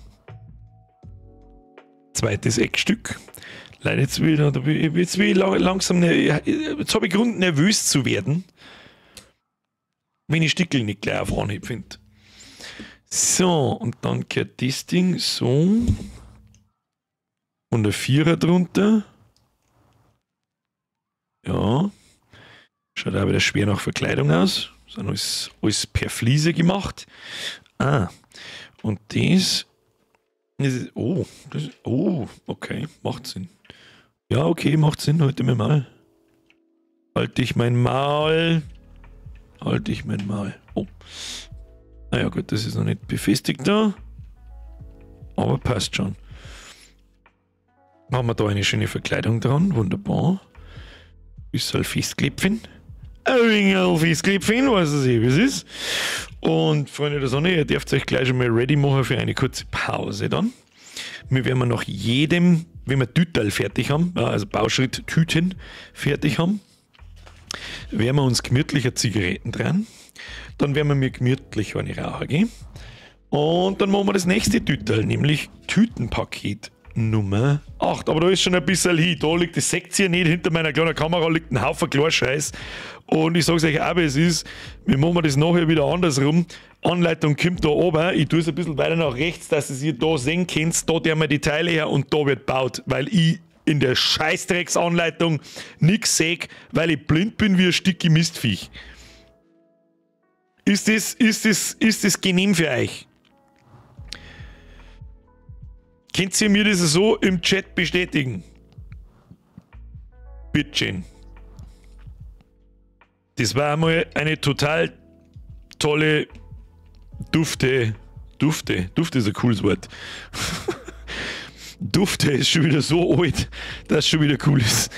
Zweites Eckstück. Leider jetzt wieder, jetzt will ich langsam, jetzt habe ich Grund, nervös zu werden, wenn ich Stickel nicht gleich auf Anhieb finde. So, und dann gehört das Ding so. Und ein Vierer drunter. Ja. Schaut auch wieder schwer nach Verkleidung aus. Sind alles per Fliese gemacht. Ah, und das ist, oh, das, oh, okay, macht Sinn. Ja, okay, macht Sinn, halte mir mal. Halte ich mein Maul. Halte ich mein Maul. Oh. Naja, gut, das ist noch nicht befestigt da. Aber passt schon. Haben wir da eine schöne Verkleidung dran. Wunderbar. Bisschen festklopfen. Ein wenig festklopfen, weiß ich, wie es ist. Und Freunde der Sonne, ihr dürft euch gleich schon mal ready machen für eine kurze Pause dann. Wir werden nach jedem, wenn wir Tüterl fertig haben, also Bauschritt Tüten fertig haben, werden wir uns gemütliche Zigaretten dran. Dann werden wir mir gemütlich eine rauchen gehen. Und dann machen wir das nächste Tüterl, nämlich Tütenpaket Nummer 8. Aber da ist schon ein bisschen hin. Da liegt das seht ihr nicht, hinter meiner kleinen Kamera liegt ein Haufen Klarscheiß. Und ich sag's euch auch, wie es ist, wir machen das nachher wieder andersrum. Anleitung kommt da oben. Ich tue es ein bisschen weiter nach rechts, dass ihr da sehen könnt. Da tun wir die Teile her und da wird gebaut, weil ich in der Scheißdrecksanleitung nix seh, weil ich blind bin wie ein Stückchen Mistviech. Ist das genehm für euch? Könnt ihr mir das so im Chat bestätigen? Bitteschön. Das war einmal eine total tolle Dufte. Dufte. Dufte ist ein cooles Wort. Dufte ist schon wieder so alt, dass es schon wieder cool ist.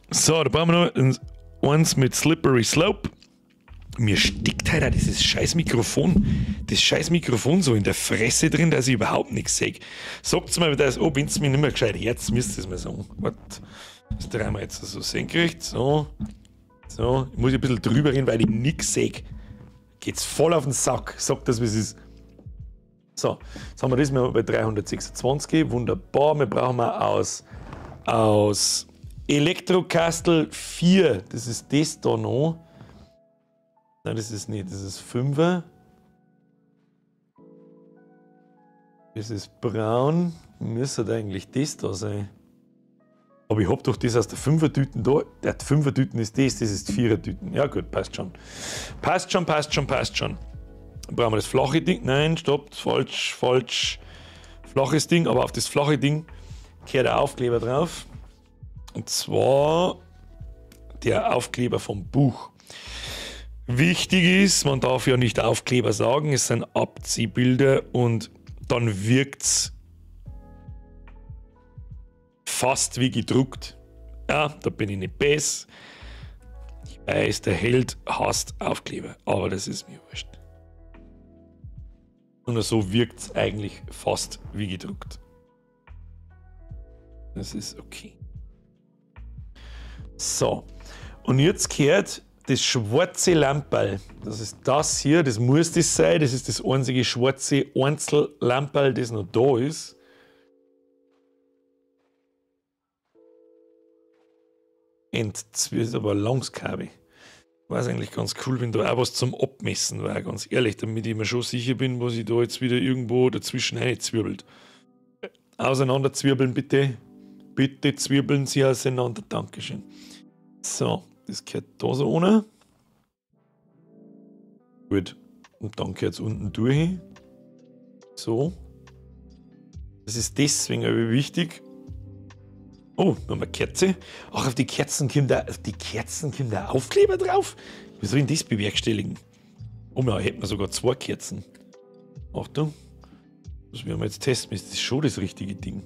So, da brauchen wir noch eins mit Slippery Slope. Mir stickt halt auch dieses scheiß Mikrofon, das scheiß Mikrofon so in der Fresse drin, dass ich überhaupt nichts sehe. Sagt's mir, dass, oh, wenn's mir nicht mehr gescheit herz, müsst ihr es mir sagen. Warte, das drehen wir jetzt so senkrecht, so, so. Ich muss ein bisschen drüber reden, weil ich nichts sehe. Geht's voll auf den Sack, sagt das, wie es ist. So, jetzt haben wir das mal bei 326, wunderbar. Wir brauchen mal aus Elektrokastel 4, das ist das da noch. Nein, das ist nicht, das ist 5er. Das ist braun. Müsste eigentlich das da sein. Aber ich hab doch das aus der 5er-Tüten da. Der 5er-Tüten ist das, das ist 4er-Tüten. Ja gut, passt schon. Passt schon, passt schon, passt schon. Dann brauchen wir das flache Ding. Nein, stopp, falsch, falsch. Flaches Ding, aber auf das flache Ding kehrt der Aufkleber drauf. Und zwar der Aufkleber vom Buch. Wichtig ist, man darf ja nicht Aufkleber sagen, es sind Abziehbilder und dann wirkt's fast wie gedruckt. Ja, da bin ich nicht besser. Ich weiß, der Held hasst Aufkleber, aber das ist mir wurscht. Und so wirkt's eigentlich fast wie gedruckt. Das ist okay. So, und jetzt kehrt das schwarze Lamperl, das ist das hier, das muss das sein, das ist das einzige schwarze Einzellamperl, das noch da ist. Und das ist aber ein langes Kabel. War es eigentlich ganz cool, wenn da auch was zum Abmessen war, ganz ehrlich, damit ich mir schon sicher bin, was ich da jetzt wieder irgendwo dazwischen reinzwirbelt. Auseinander zwirbeln bitte. Bitte zwirbeln Sie auseinander, Dankeschön. So. Das gehört da so ohne. Gut. Und dann gehört es unten durch. So. Das ist deswegen aber wichtig. Oh, noch eine Kerze. Ach, auf die Kerzen kommt der Aufkleber drauf. Wie soll ich denn das bewerkstelligen? Oh, da hätten wir sogar 2 Kerzen. Achtung. Das werden wir jetzt testen. Ist das schon das richtige Ding?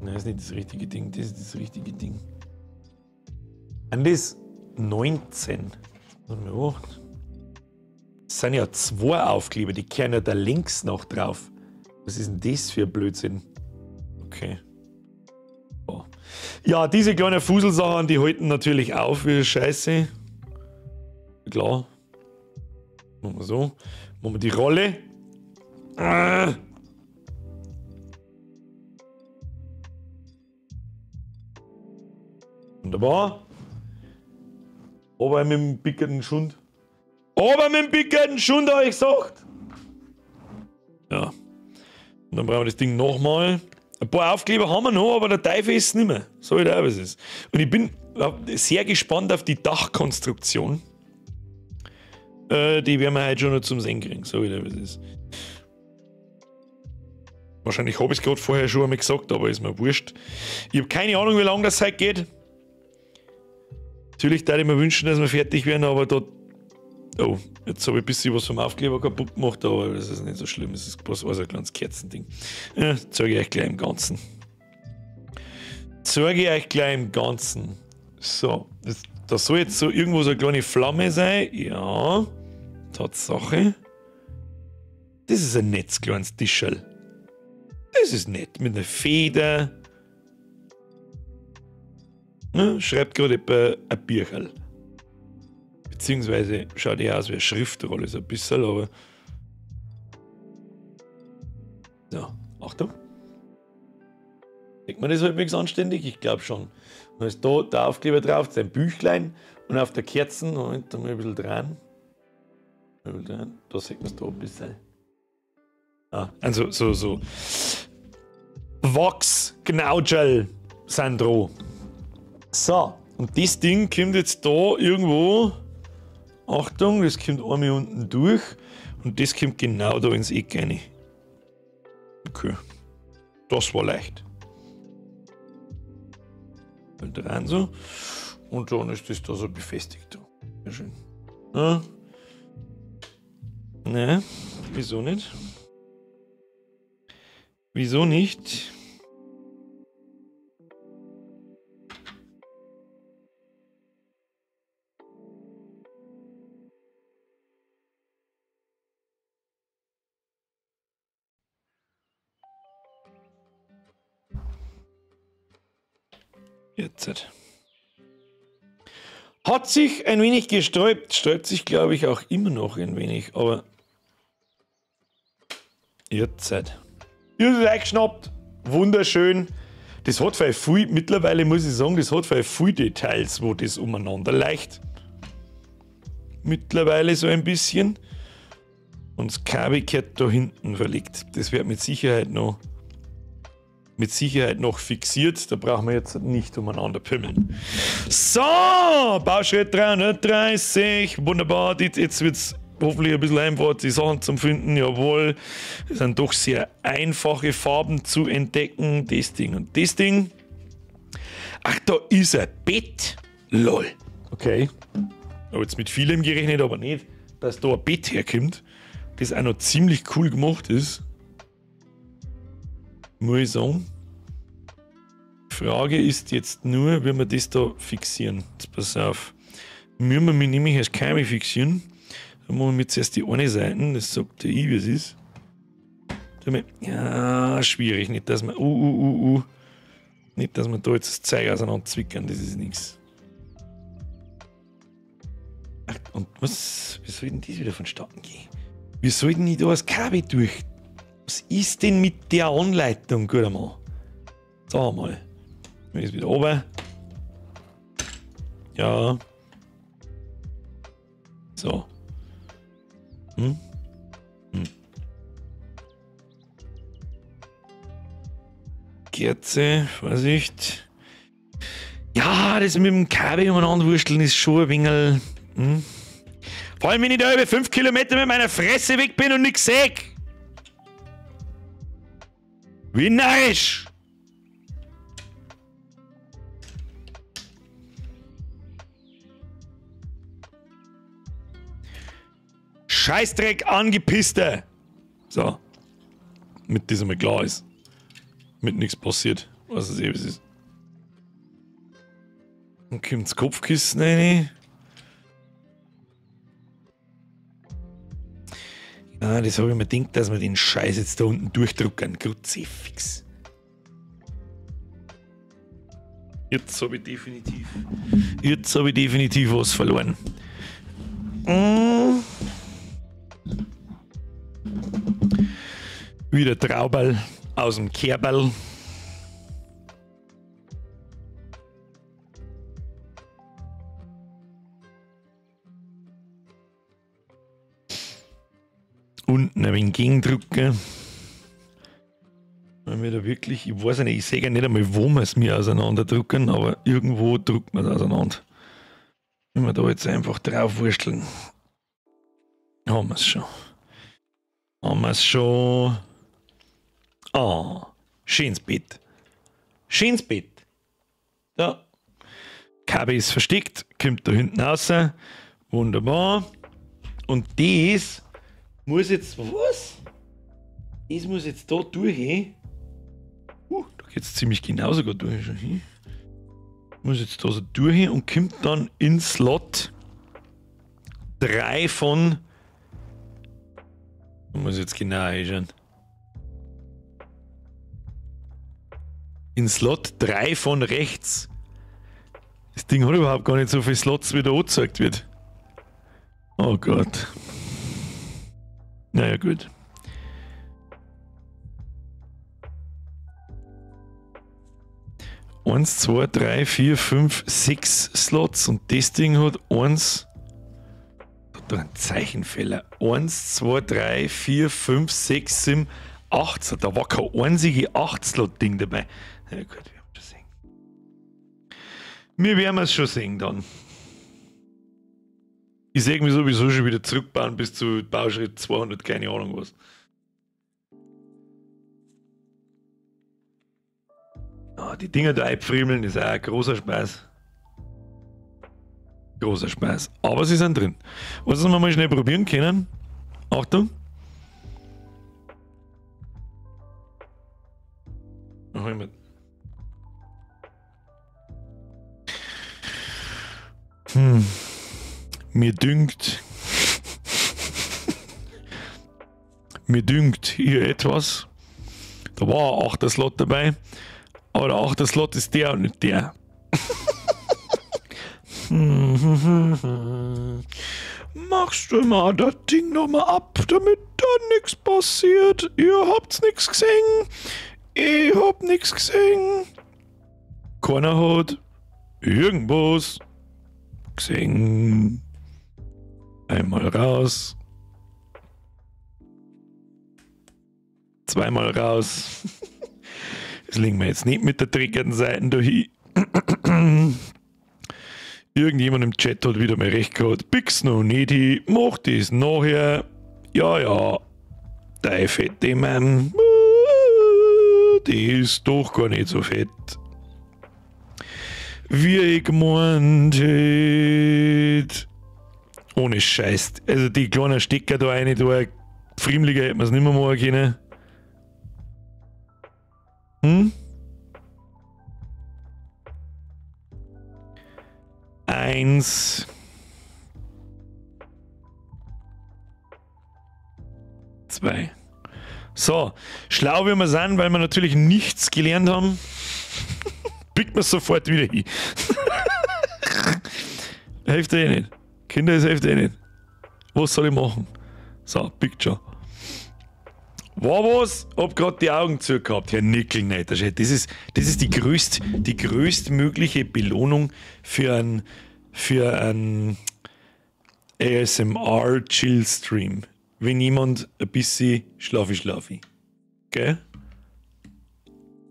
Nein, das ist nicht das richtige Ding. Das ist das richtige Ding. Und das 19. Das sind ja 2 Aufkleber, die kehren ja da links noch drauf. Was ist denn das für ein Blödsinn? Okay. Oh. Ja, diese kleinen Fuselsachen, die halten natürlich auf wie Scheiße. Klar. Machen wir so. Machen wir die Rolle. Wunderbar. Aber mit dem pickerten Schund. Aber mit dem pickerten Schund, habe ich gesagt. Ja. Und dann brauchen wir das Ding nochmal. Ein paar Aufkleber haben wir noch, aber der Teufel ist es nicht mehr. So wie der es ist. Und ich bin sehr gespannt auf die Dachkonstruktion. Die werden wir heute schon noch zum Sehen kriegen. So wie der es ist. Wahrscheinlich habe ich es gerade vorher schon einmal gesagt, aber ist mir wurscht. Ich habe keine Ahnung, wie lange das heute geht. Natürlich würde ich mir wünschen, dass wir fertig werden, aber da... Oh, jetzt habe ich ein bisschen was vom Aufkleber kaputt gemacht, aber das ist nicht so schlimm. Das ist bloß ein kleines Kerzending. Ja, zeige ich euch gleich im Ganzen. Zeige ich euch gleich im Ganzen. So, das soll jetzt so irgendwo so eine kleine Flamme sein. Ja, Tatsache. Das ist ein nettes kleines Tischerl. Das ist nett, mit einer Feder. Ne, schreibt gerade etwa ein Bücherl. Beziehungsweise schaut eher aus wie eine Schriftrolle, so ein bisschen, aber. So, Achtung. Denkt man das halbwegs anständig? Ich glaube schon. Dann ist da der Aufkleber drauf, sein Büchlein und auf der Kerzen, Moment, da mal ein bisschen dran. Ein bisschen dran. Da sieht man es da ein bisschen. Ah, also so. Wachs, Gnaugel sind dran. So, und das Ding kommt jetzt da irgendwo. Achtung, das kommt einmal unten durch und das kommt genau da ins Eck rein. Okay, das war leicht. Und rein so. Und dann ist das da so befestigt. Sehr schön. Ja. Ne, wieso nicht? Wieso nicht? Jetzt. Hat sich ein wenig gesträubt, sträubt sich glaube ich auch immer noch ein wenig, aber jetzt. Ihr seid eingeschnappt, wunderschön. Das hat viel, mittlerweile muss ich sagen, das hat viel Details, wo das umeinander leicht. Mittlerweile so ein bisschen. Und das Kabel gehört da hinten verlegt. Das wird mit Sicherheit noch fixiert, da brauchen wir jetzt nicht umeinander pimmeln. So, Bauschritt 330, wunderbar, jetzt wird es hoffentlich ein bisschen einfacher, die Sachen zu finden, jawohl. Es sind doch sehr einfache Farben zu entdecken, das Ding und das Ding. Ach, da ist ein Bett, lol. Okay, habe jetzt mit vielem gerechnet, aber nicht, dass da ein Bett herkommt, das auch noch ziemlich cool gemacht ist. Muss ich sagen. Frage ist jetzt nur, wie wir das da fixieren. Jetzt pass auf. Müssen wir mich nämlich erst keine fixieren. Dann machen wir zuerst die eine Seite. Das sagt der ich, wie es ist. Ja, schwierig. Nicht, dass wir. Nicht, dass wir da jetzt das Zeug auseinander zwickern. Das ist nichts. Ach, und was? Wie soll denn das wieder vonstatten gehen? Wie soll denn ich da das Kabel durch? Was ist denn mit der Anleitung, guter Mann? Sag mal. Ist wieder oben. Ja. So. Hm? Hm. Kerze, Vorsicht. Ja, das mit dem Kabel umeinander wursteln ist schon ein wenig. Hm? Vor allem, wenn ich da über 5 Kilometer mit meiner Fresse weg bin und nichts sehe. Wie narrisch! Scheißdreck angepisste! So. Mit diesem mal klar ist. Mit nichts passiert. Was es eh ist. Dann kommt das Kopfkissen rein. Ja, das habe ich mir gedacht, dass wir den Scheiß jetzt da unten durchdrucken. Kruzifix. Jetzt habe ich definitiv was verloren. Wieder Trauberl aus dem Kerberl. wenig gegendrücken. Wenn wir da wirklich, ich weiß ja nicht, ich sehe ja nicht einmal, wo wir es mir auseinanderdrücken, aber irgendwo drückt man es auseinander. Wenn wir da jetzt einfach drauf wursteln. Haben wir es schon. Haben wir es schon. Ah, schönes Bett. Schönes Bett. Da. Kabel ist versteckt, kommt da hinten raus. Wunderbar. Und das muss jetzt, was? Das muss jetzt da durch. Da geht es ziemlich genau sogar durch. Schon hin. Muss jetzt da so durch und kommt dann in Slot 3 von. Da muss ich jetzt genau einschauen. In Slot 3 von rechts. Das Ding hat überhaupt gar nicht so viele Slots, wie da angezeigt wird. Oh Gott. Naja, gut. Eins, 2, 3, 4, 5, 6 Slots und das Ding hat 1. Hat da einen Zeichenfehler. 1, 2, 3, 4, 5, 6, 7, 8. Da war kein einzige 8-Slot-Ding dabei. Na ja, gut, wir werden schon sehen. Wir werden es schon sehen dann. Ich sehe mich sowieso schon wieder zurückbauen bis zu Bauschritt 200, keine Ahnung was. Ah, die Dinger da einpfriemeln ist auch ein großer Spaß. Großer Spaß. Aber sie sind drin. Was wir mal schnell probieren können. Achtung. Mir dünkt. Mir dünkt hier etwas. Da war ein 8er Slot dabei. Aber der 8er Slot ist der und nicht der. Machst du mal das Ding nochmal ab, damit da nichts passiert. Ihr habt's nichts gesehen. Ich hab nichts gesehen. Keiner hat irgendwas gesehen. Einmal raus. Zweimal raus. Das legen wir jetzt nicht mit der dreckigen Seite da hin. Irgendjemand im Chat hat wieder mal recht gehabt. Pix noch nicht hin, mach das nachher. Ja, ja. Dei fette Mann. Die ist doch gar nicht so fett. Wie ich gemeint hätte. Ohne Scheiß. Also die kleinen Stecker da rein, da friemliger hätte man es nicht mehr machen können. Hm? 1. 2. So, schlau wie wir sind, weil wir natürlich nichts gelernt haben, biegt man sofort wieder hin. Hilft eh nicht. Kinder, es hilft eh nicht. Was soll ich machen? So, biegt schon. War was? Hab grad die Augen zu gehabt. Herr Nickel, das ist die größtmögliche Belohnung für ein ASMR Chill Stream. Wenn jemand ein bisschen schlafi. Gell?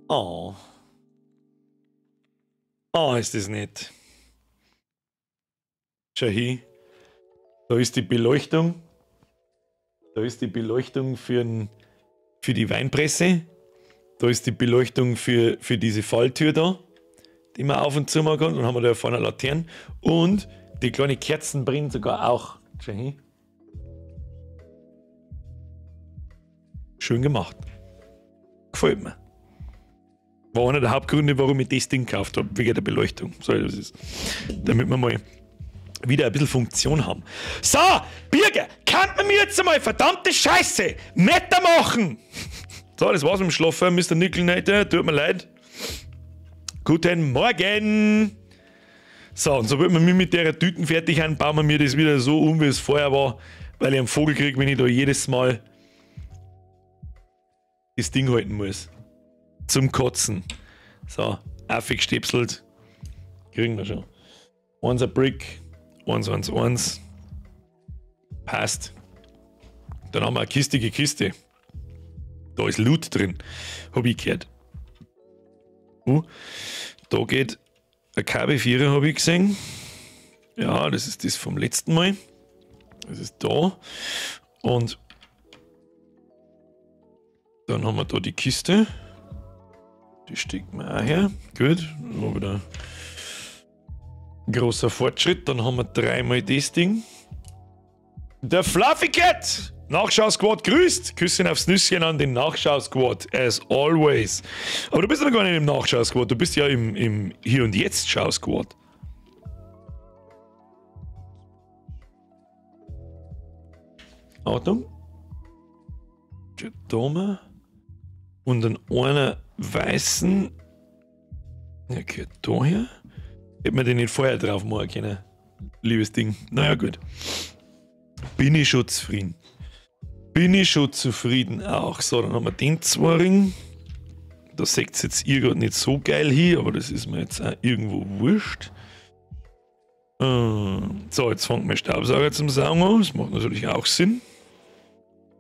Oh. Oh, ist das nett. Schau hin. Da ist die Beleuchtung. Da ist die Beleuchtung für die Weinpresse. Da ist die Beleuchtung für diese Falltür da, die man auf und zu machen kann. Dann haben wir da vorne Laternen. Und die kleine Kerzen brennt sogar auch. Schau hin. Schön gemacht. Gefällt mir. War einer der Hauptgründe, warum ich das Ding gekauft habe, wegen der Beleuchtung. So, das ist. Damit wir mal wieder ein bisschen Funktion haben. So, Birger, kann man mir jetzt einmal verdammte Scheiße netter machen? So, das war's mit dem Schlafen, Mr. Nickelnetter, tut mir leid. Guten Morgen! So, und sobald wir mich mit der Tüten fertig haben, bauen wir mir das wieder so um, wie es vorher war, weil ich einen Vogel kriege, wenn ich da jedes Mal das Ding halten muss. Zum Kotzen. So, aufgestepselt. Kriegen wir schon. 1 ein Brick. 1, 1, 1. Passt. Dann haben wir eine kistige Kiste. Da ist Loot drin. Hab ich gehört. Da geht ein KB4, habe ich gesehen. Ja, das ist das vom letzten Mal. Das ist da. Und dann haben wir da die Kiste. Die steckt mir auch her. Gut, dann war wieder ein großer Fortschritt. Dann haben wir dreimal das Ding. Der Fluffy Cat! Nachschau-Squad grüßt! Küsschen aufs Nüsschen an den Nachschau-Squad, as always. Aber du bist ja noch gar nicht im Nachschau-Squad, du bist ja im Hier und Jetzt-Schau-Squad. Achtung. Da und dann einer weißen. Der gehört da her. Hätte man den nicht vorher drauf machen können. Liebes Ding. Naja, gut. Bin ich schon zufrieden. Bin ich schon zufrieden auch. So, dann haben wir den zwei Ring. Da seht ihr jetzt ihr gerade nicht so geil hier, aber das ist mir jetzt auch irgendwo wurscht. So, jetzt fängt mein Staubsauger zum Saugen an. Das macht natürlich auch Sinn.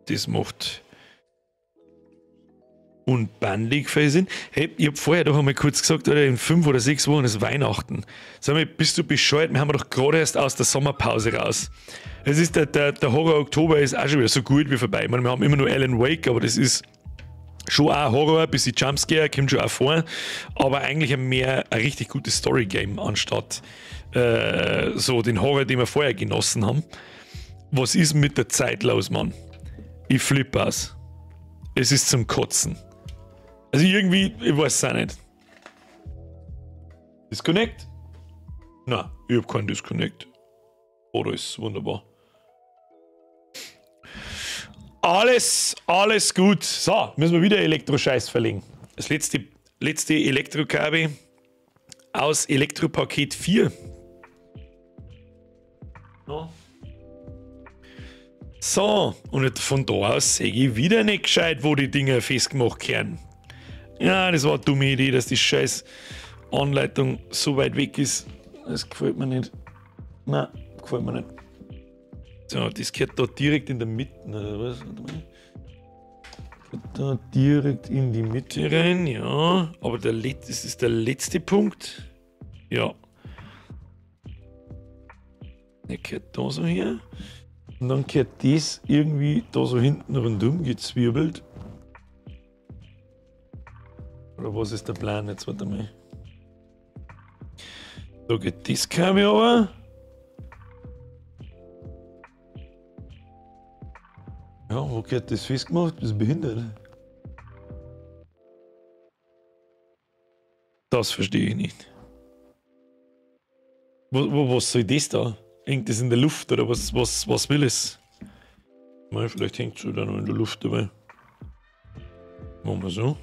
Das macht unbändig viel Sinn. Hey, ich hab vorher doch einmal kurz gesagt, oder in 5 oder 6 Wochen ist Weihnachten. Sag mal, bist du bescheuert? Wir haben doch gerade erst aus der Sommerpause raus. Es ist der Horror Oktober ist auch schon wieder so gut wie vorbei. Ich meine, wir haben immer nur Alan Wake, aber das ist schon auch Horror, ein bisschen Jumpscare, kommt schon auch vor, aber eigentlich mehr ein richtig gutes Story-Game, anstatt so den Horror, den wir vorher genossen haben. Was ist mit der Zeit los, Mann? Ich flippe aus. Es ist zum Kotzen. Also irgendwie, ich weiß es auch nicht. Disconnect? Nein, ich hab keinen Disconnect. Oder ist wunderbar. Alles, alles gut. So, müssen wir wieder Elektroscheiß verlegen. Das letzte Elektrokabel aus Elektropaket 4. No. So, und von da aus sehe ich wieder nicht gescheit, wo die Dinger festgemacht werden. Ja, das war eine dumme Idee, dass die scheiß Anleitung so weit weg ist. Das gefällt mir nicht. Nein, gefällt mir nicht. So, das gehört da direkt in der Mitte, oder was? Warte mal. Da direkt in die Mitte rein, ja. Aber das ist der letzte Punkt. Ja. Der gehört da so her. Und dann gehört das irgendwie da so hinten rundum gezwirbelt. Oder was ist der Plan jetzt? Warte mal. Da geht das Kabel aber. Ja, wo gehört das festgemacht? Bist du behindert? Das verstehe ich nicht. Was soll das da? Hängt das in der Luft oder was will es? Mal, vielleicht hängt es sogar noch in der Luft dabei. Machen wir so.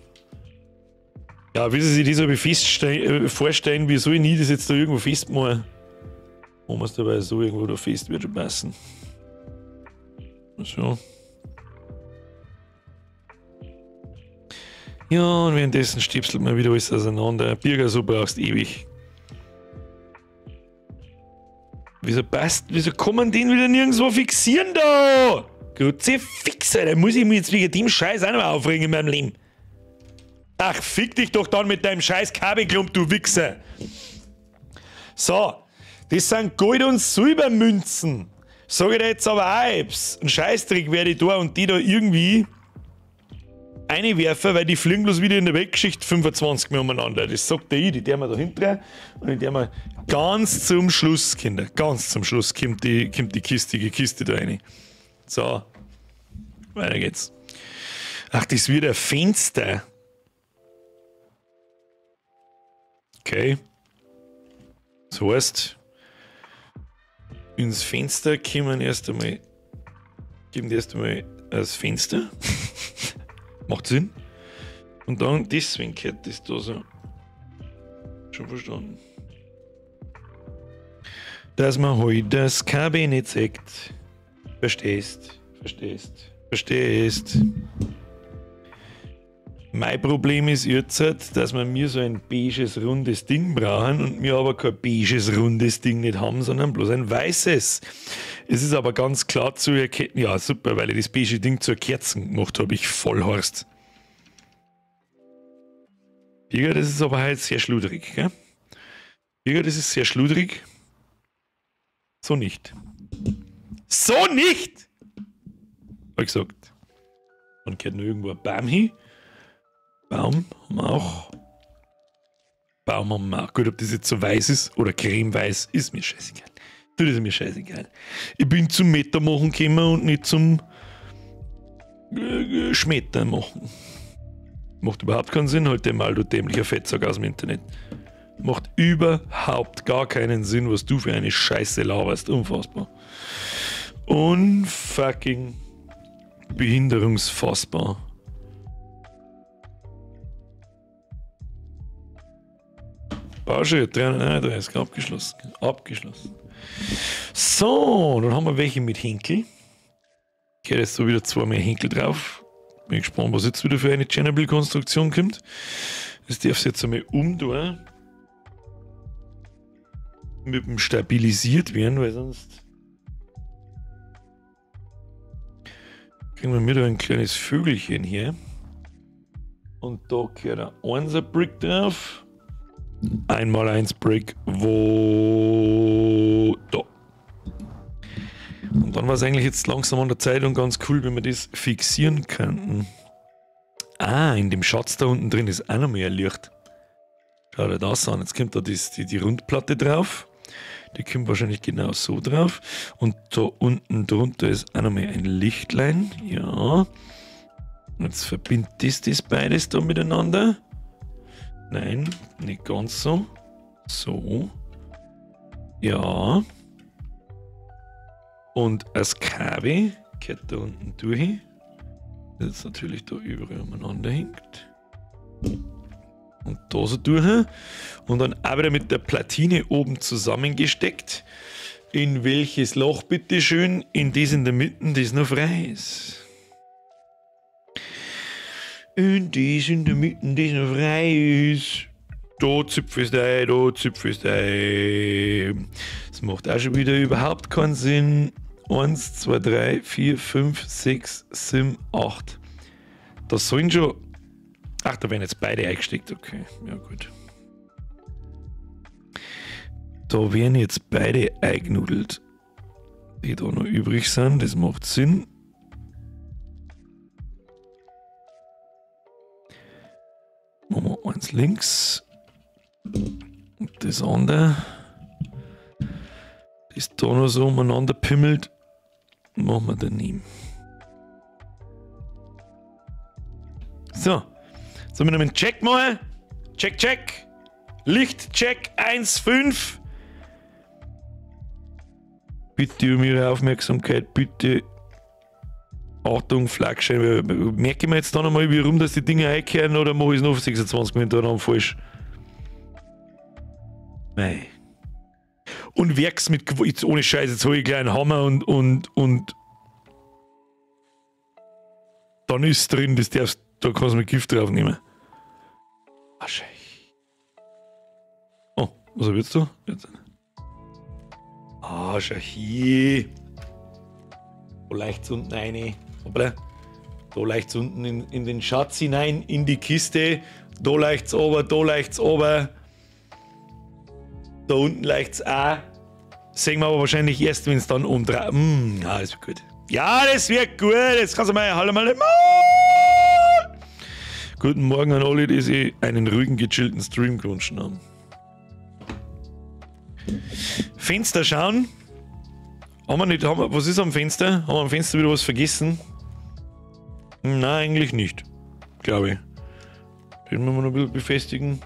Ja, wie Sie sich das aber vorstellen, wie soll ich nie das jetzt da irgendwo festmachen? Machen wir es dabei so irgendwo da fest, wird schon passen. So. Ja, und währenddessen stipselt man wieder alles auseinander. Birger, so brauchst du ewig. Wieso kann man den wieder nirgendwo fixieren da? Kruzifix, Alter, muss ich mich jetzt wegen dem Scheiß auch noch aufregen in meinem Leben. Ach, fick dich doch dann mit deinem scheiß Kabelklump, du Wichser. So, das sind Gold- und Silbermünzen. Sag ich dir jetzt aber auch etwas. Ein Scheißdreck werde ich da und die da irgendwie einwerfen, weil die fliegen bloß wieder in der Weltgeschichte 25 Mal umeinander. Das sagt der ich, die der wir da hinten und die der wir ganz zum Schluss, Kinder, ganz zum Schluss kommt die kistige Kiste da rein. So, weiter geht's. Ach, das wird ein Fenster. Okay. Das heißt, ins Fenster kommen erst einmal, kommt erst einmal das Fenster. Macht Sinn. Und dann deswegen gehört das da so. Schon verstanden. Dass man heute das KB nicht sieht. Verstehst, verstehst, verstehst. Mein Problem ist jetzt, dass wir mir so ein beiges, rundes Ding brauchen und wir aber kein beiges, rundes Ding nicht haben, sondern bloß ein weißes. Es ist aber ganz klar zu erkennen, ja super, weil ich das beige Ding zur Kerzen gemacht habe, ich Vollhorst. Birger, das ist aber halt sehr schludrig, gell? Birger, das ist sehr schludrig. So nicht. So nicht! Hab ich gesagt. Dann gehört noch irgendwo ein Baum hin. Baum haben wir auch. Baum haben wir auch. Gut, ob das jetzt so weiß ist oder cremeweiß, ist mir scheißegal. Du, das ist mir scheißegal. Ich bin zum Meter machen gekommen und nicht zum Schmetter machen. Macht überhaupt keinen Sinn, halt dem mal, du dämlicher Fettsack aus dem Internet. Macht überhaupt gar keinen Sinn, was du für eine Scheiße laberst. Unfassbar. Unfucking behinderungsfassbar. Bauschritt 331, abgeschlossen. Abgeschlossen. So, dann haben wir welche mit Henkel. Okay, da ist so wieder zwei mehr Henkel drauf. Bin gespannt, was jetzt wieder für eine Tschernobyl-Konstruktion kommt. Das darf es jetzt einmal umtun. Mit dem stabilisiert werden, weil sonst kriegen wir wieder ein kleines Vögelchen hier. Und da gehört ein 1er Brick drauf. Einmal 1 Brick, wo da. Und dann war es eigentlich jetzt langsam an der Zeit und ganz cool, wenn wir das fixieren könnten. Ah, in dem Schatz da unten drin ist auch noch mehr Licht. Schau dir das an. Jetzt kommt da die Rundplatte drauf. Die kommt wahrscheinlich genau so drauf. Und da unten drunter ist auch noch mehr ein Lichtlein. Ja. Jetzt verbindet das beides da miteinander. Nein, nicht ganz so. So. Ja. Und das Kabel geht da unten durch. Das jetzt natürlich da überall umeinander hängt. Und da so durch. Und dann auch wieder mit der Platine oben zusammengesteckt. In welches Loch bitteschön? In das in der Mitte, das noch frei ist. In das in der Mitte, das noch frei ist. Da züpfest ein, da züpfest ein. Das macht auch schon wieder überhaupt keinen Sinn. 1, 2, 3, 4, 5, 6, 7, 8. Das sollen schon... Ach, da werden jetzt beide eingesteckt. Okay, ja gut. Da werden jetzt beide eingenudelt. Die da noch übrig sind, das macht Sinn. Machen wir eins links. Und das andere, das da noch so umeinander pimmelt, machen wir daneben. So. Sollen wir noch einen Check machen? Check, check. Lichtcheck 1,5. Bitte um Ihre Aufmerksamkeit, bitte. Achtung, Flagschein. Merke ich mir jetzt da nochmal, wie rum, dass die Dinger einkehren, oder mache ich es noch 26 Minuten dann falsch? Nein. Und werk's mit, jetzt ohne Scheiß, jetzt hole ich gleich einen Hammer und dann ist drin, das darfst, da kannst du mit Gift drauf nehmen. Ah, Scheiße. Oh, was willst du? Jetzt. Ah, schau hier. Da leicht's unten rein. Hoppla. Da leicht's unten in den Schatz hinein, in die Kiste. Da leicht's ober, da leicht's ober. Da unten leicht's auch. Sehen wir aber wahrscheinlich erst, wenn es dann umdreht. Ja, das wird gut. Ja, das wird gut. Jetzt kannst du mal, hallo mal. Guten Morgen an alle, die sich einen ruhigen, gechillten Stream gewünscht haben. Fenster schauen. Haben wir nicht, was ist am Fenster? Haben wir am Fenster wieder was vergessen? Nein, eigentlich nicht. Glaube ich. Den müssen wir noch ein bisschen befestigen.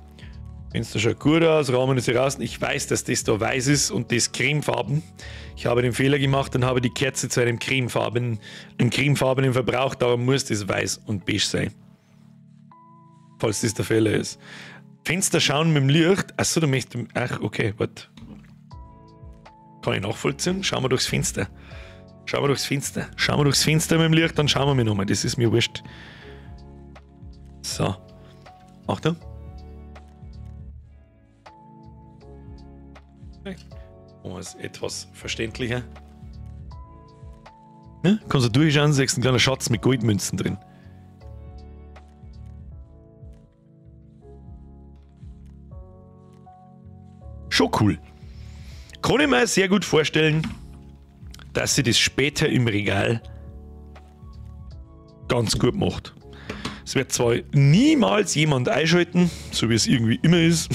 Fenster schaut gut aus, Rahmen ist raus. Ich weiß, dass das da weiß ist und das cremefarben. Ich habe den Fehler gemacht und habe die Kerze zu einem cremefarbenen Verbrauch. Darum muss das weiß und beige sein. Falls das der Fehler ist. Fenster schauen mit dem Licht. Achso, du möchtest. Ach, okay, warte. Kann ich nachvollziehen? Schauen wir durchs Fenster. Schauen wir durchs Fenster. Schauen wir durchs Fenster mit dem Licht, dann schauen wir nochmal. Das ist mir wurscht. So. Achtung. Machen wir es etwas verständlicher. Ne? Kannst du durchschauen, siehst einen kleinen Schatz mit Goldmünzen drin. Schon cool. Kann ich mir sehr gut vorstellen, dass sie das später im Regal ganz gut macht. Es wird zwar niemals jemand einschalten, so wie es irgendwie immer ist.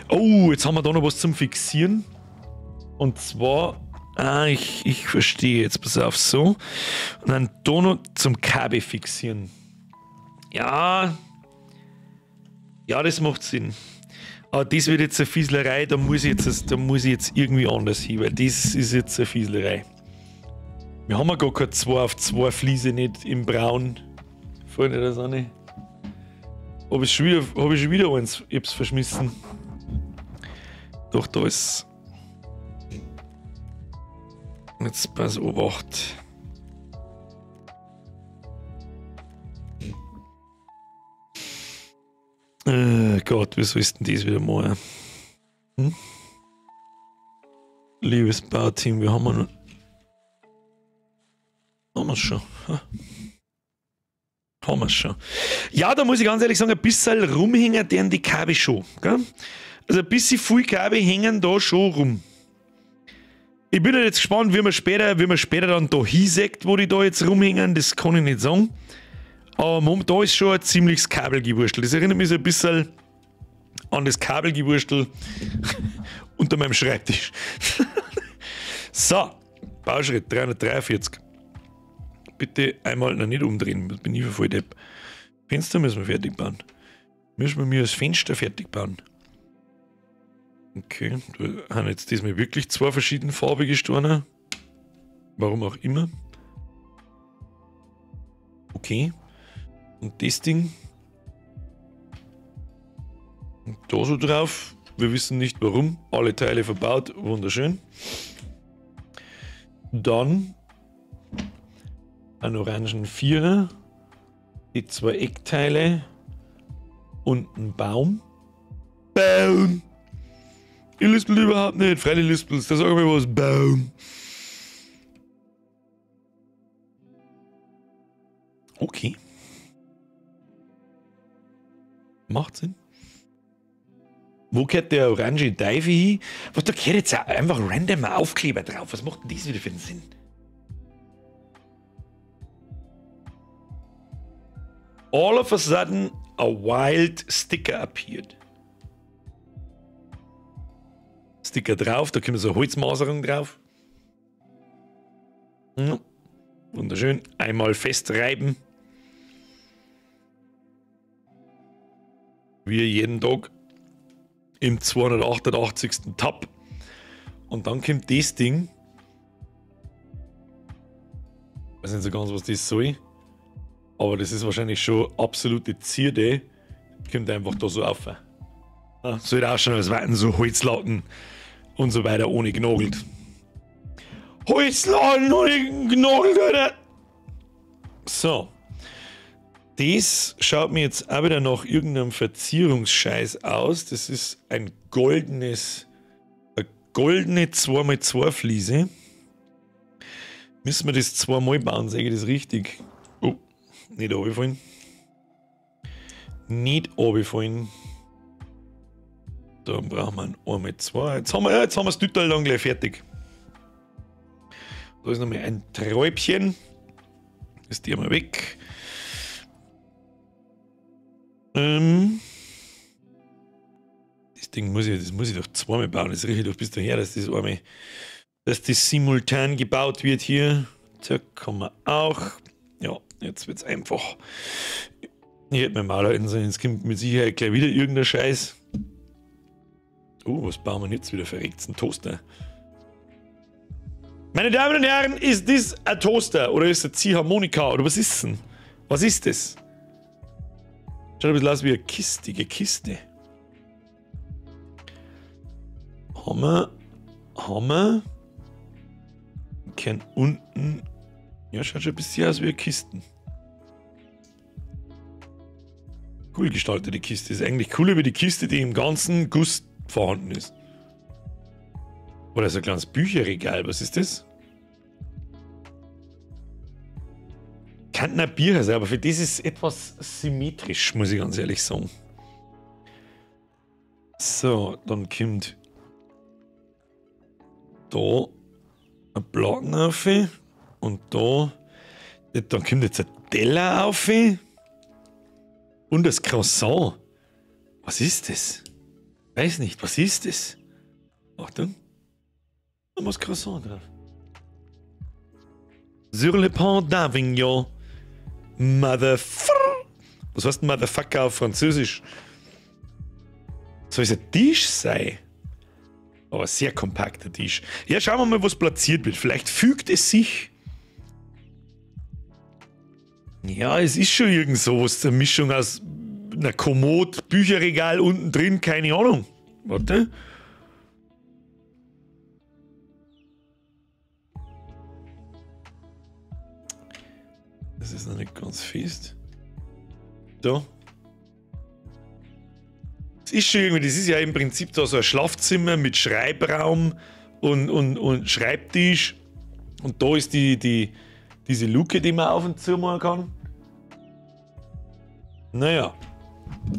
Oh, jetzt haben wir da noch was zum Fixieren. Und zwar, ich verstehe jetzt, pass auf, so. Und dann da noch zum Kabel fixieren. Ja, ja, das macht Sinn. Aber das wird jetzt eine Fieslerei, da muss ich jetzt irgendwie anders hin, weil das ist jetzt eine Fieslerei. Wir haben ja gar keine 2 auf 2 Fliese nicht im Braun. Freunde der Sonne. Hab ich schon wieder eins, ich hab's verschmissen. Doch, da ist. Jetzt pass Obacht. Gott, wieso ist denn das wieder mal? Hm? Liebes Bauteam, wir haben noch. Haben wir schon. Haben wir schon. Ja, da muss ich ganz ehrlich sagen, ein bisschen rumhängen deren die Kabel schon. Gell? Also ein bisschen viel Kabel hängen da schon rum. Ich bin jetzt gespannt, wie man später dann da hinseckt, wo die da jetzt rumhängen, das kann ich nicht sagen. Aber da ist schon ein ziemliches Kabelgewurstel. Das erinnert mich so ein bisschen an das Kabelgewurstel unter meinem Schreibtisch. So, Bauschritt 343. Bitte einmal noch nicht umdrehen, das bin ich für voll Depp. Fenster müssen wir fertig bauen. Müssen wir mir das Fenster fertig bauen. Okay, da haben jetzt diesmal wirklich zwei verschiedenfarbige Steine. Warum auch immer. Okay. Und das Ding. Und da so drauf. Wir wissen nicht warum. Alle Teile verbaut. Wunderschön. Dann einen orangen Vierer. Die zwei Eckteile. Und ein Baum. Baum! Ich lispel überhaupt nicht. Freilich lispelst. Da sag ich mir was. Baum. Okay. Macht Sinn. Wo gehört der orange Teufel hin? Was, da gehört jetzt auch einfach random ein Aufkleber drauf. Was macht denn das wieder für einen Sinn? All of a sudden, a wild sticker appeared. Sticker drauf, da kommt so eine Holzmaserung drauf. Ja, wunderschön. Einmal festreiben. Wie jeden Tag im 288. Tab. Und dann kommt das Ding. Ich weiß nicht so ganz, was das soll. Aber das ist wahrscheinlich schon absolute Zierde. Kommt einfach da so auf. Ja, sollte auch schon, als wären so Holzlatten und so weiter ohne genagelt. Holzlatten ohne genagelt, Alter! So. Das schaut mir jetzt auch wieder nach irgendeinem Verzierungsscheiß aus. Das ist ein goldenes, eine goldene 2x2 Fliese. Müssen wir das zweimal bauen, sage ich das richtig? Oh, nicht runterfallen. Nicht runterfallen. Dann brauchen wir ein 1x2. Jetzt haben wir das Tüttel dann gleich fertig. Da ist nochmal ein Träubchen. Das die mal weg. Das Ding muss ich, das muss ich doch zweimal bauen. Das rieche ich doch bis daher, dass das einmal, dass das simultan gebaut wird hier. Zack, kann man auch. Ja, jetzt wird es einfach. Ich hätte mir mal halten sollen. Jetzt kommt mit Sicherheit gleich wieder irgendein Scheiß. Oh, was bauen wir jetzt wieder? Verreckt ein Toaster. Meine Damen und Herren, ist das ein Toaster oder ist das eine Ziehharmonika oder was ist denn? Was ist das? Schaut ein bisschen aus wie eine kistige Kiste. Hammer, Hammer. Kern unten. Ja, schaut schon ein bisschen aus wie eine Kisten. Cool gestaltete Kiste. Ist eigentlich cooler wie die Kiste, die im ganzen Guss vorhanden ist. Oder so ein kleines Bücherregal. Was ist das? Kann ein Bier sein, aber für das ist etwas symmetrisch, muss ich ganz ehrlich sagen. So, dann kommt da ein Platten auf und da, dann kommt jetzt ein Teller auf und das Croissant. Was ist das? Weiß nicht, was ist das? Achtung, da muss Croissant drauf. Sur le pont d'Avignon. Motherfucker. Was heißt denn Motherfucker auf Französisch? Soll es ein Tisch sein? Aber sehr kompakter Tisch. Ja, schauen wir mal, was platziert wird. Vielleicht fügt es sich. Ja, es ist schon irgend sowas. Eine Mischung aus einer Kommode, Bücherregal unten drin, keine Ahnung. Warte. Das ist noch nicht ganz fest. Da. Es ist schon irgendwie, das ist ja im Prinzip da so ein Schlafzimmer mit Schreibraum und Schreibtisch. Und da ist diese Luke, die man auf und zu machen kann. Naja,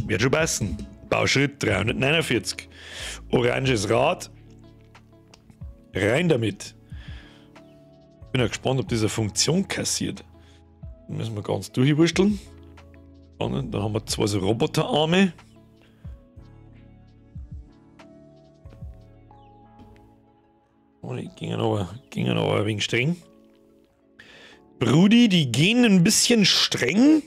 wird schon passen. Bauschritt 349. Oranges Rad. Rein damit. Bin ja gespannt, ob diese Funktion kassiert. Müssen wir ganz durchwursteln. Dann haben wir zwei so Roboterarme. Oh, die gingen aber ein wenig streng. Brudi, die gehen ein bisschen streng.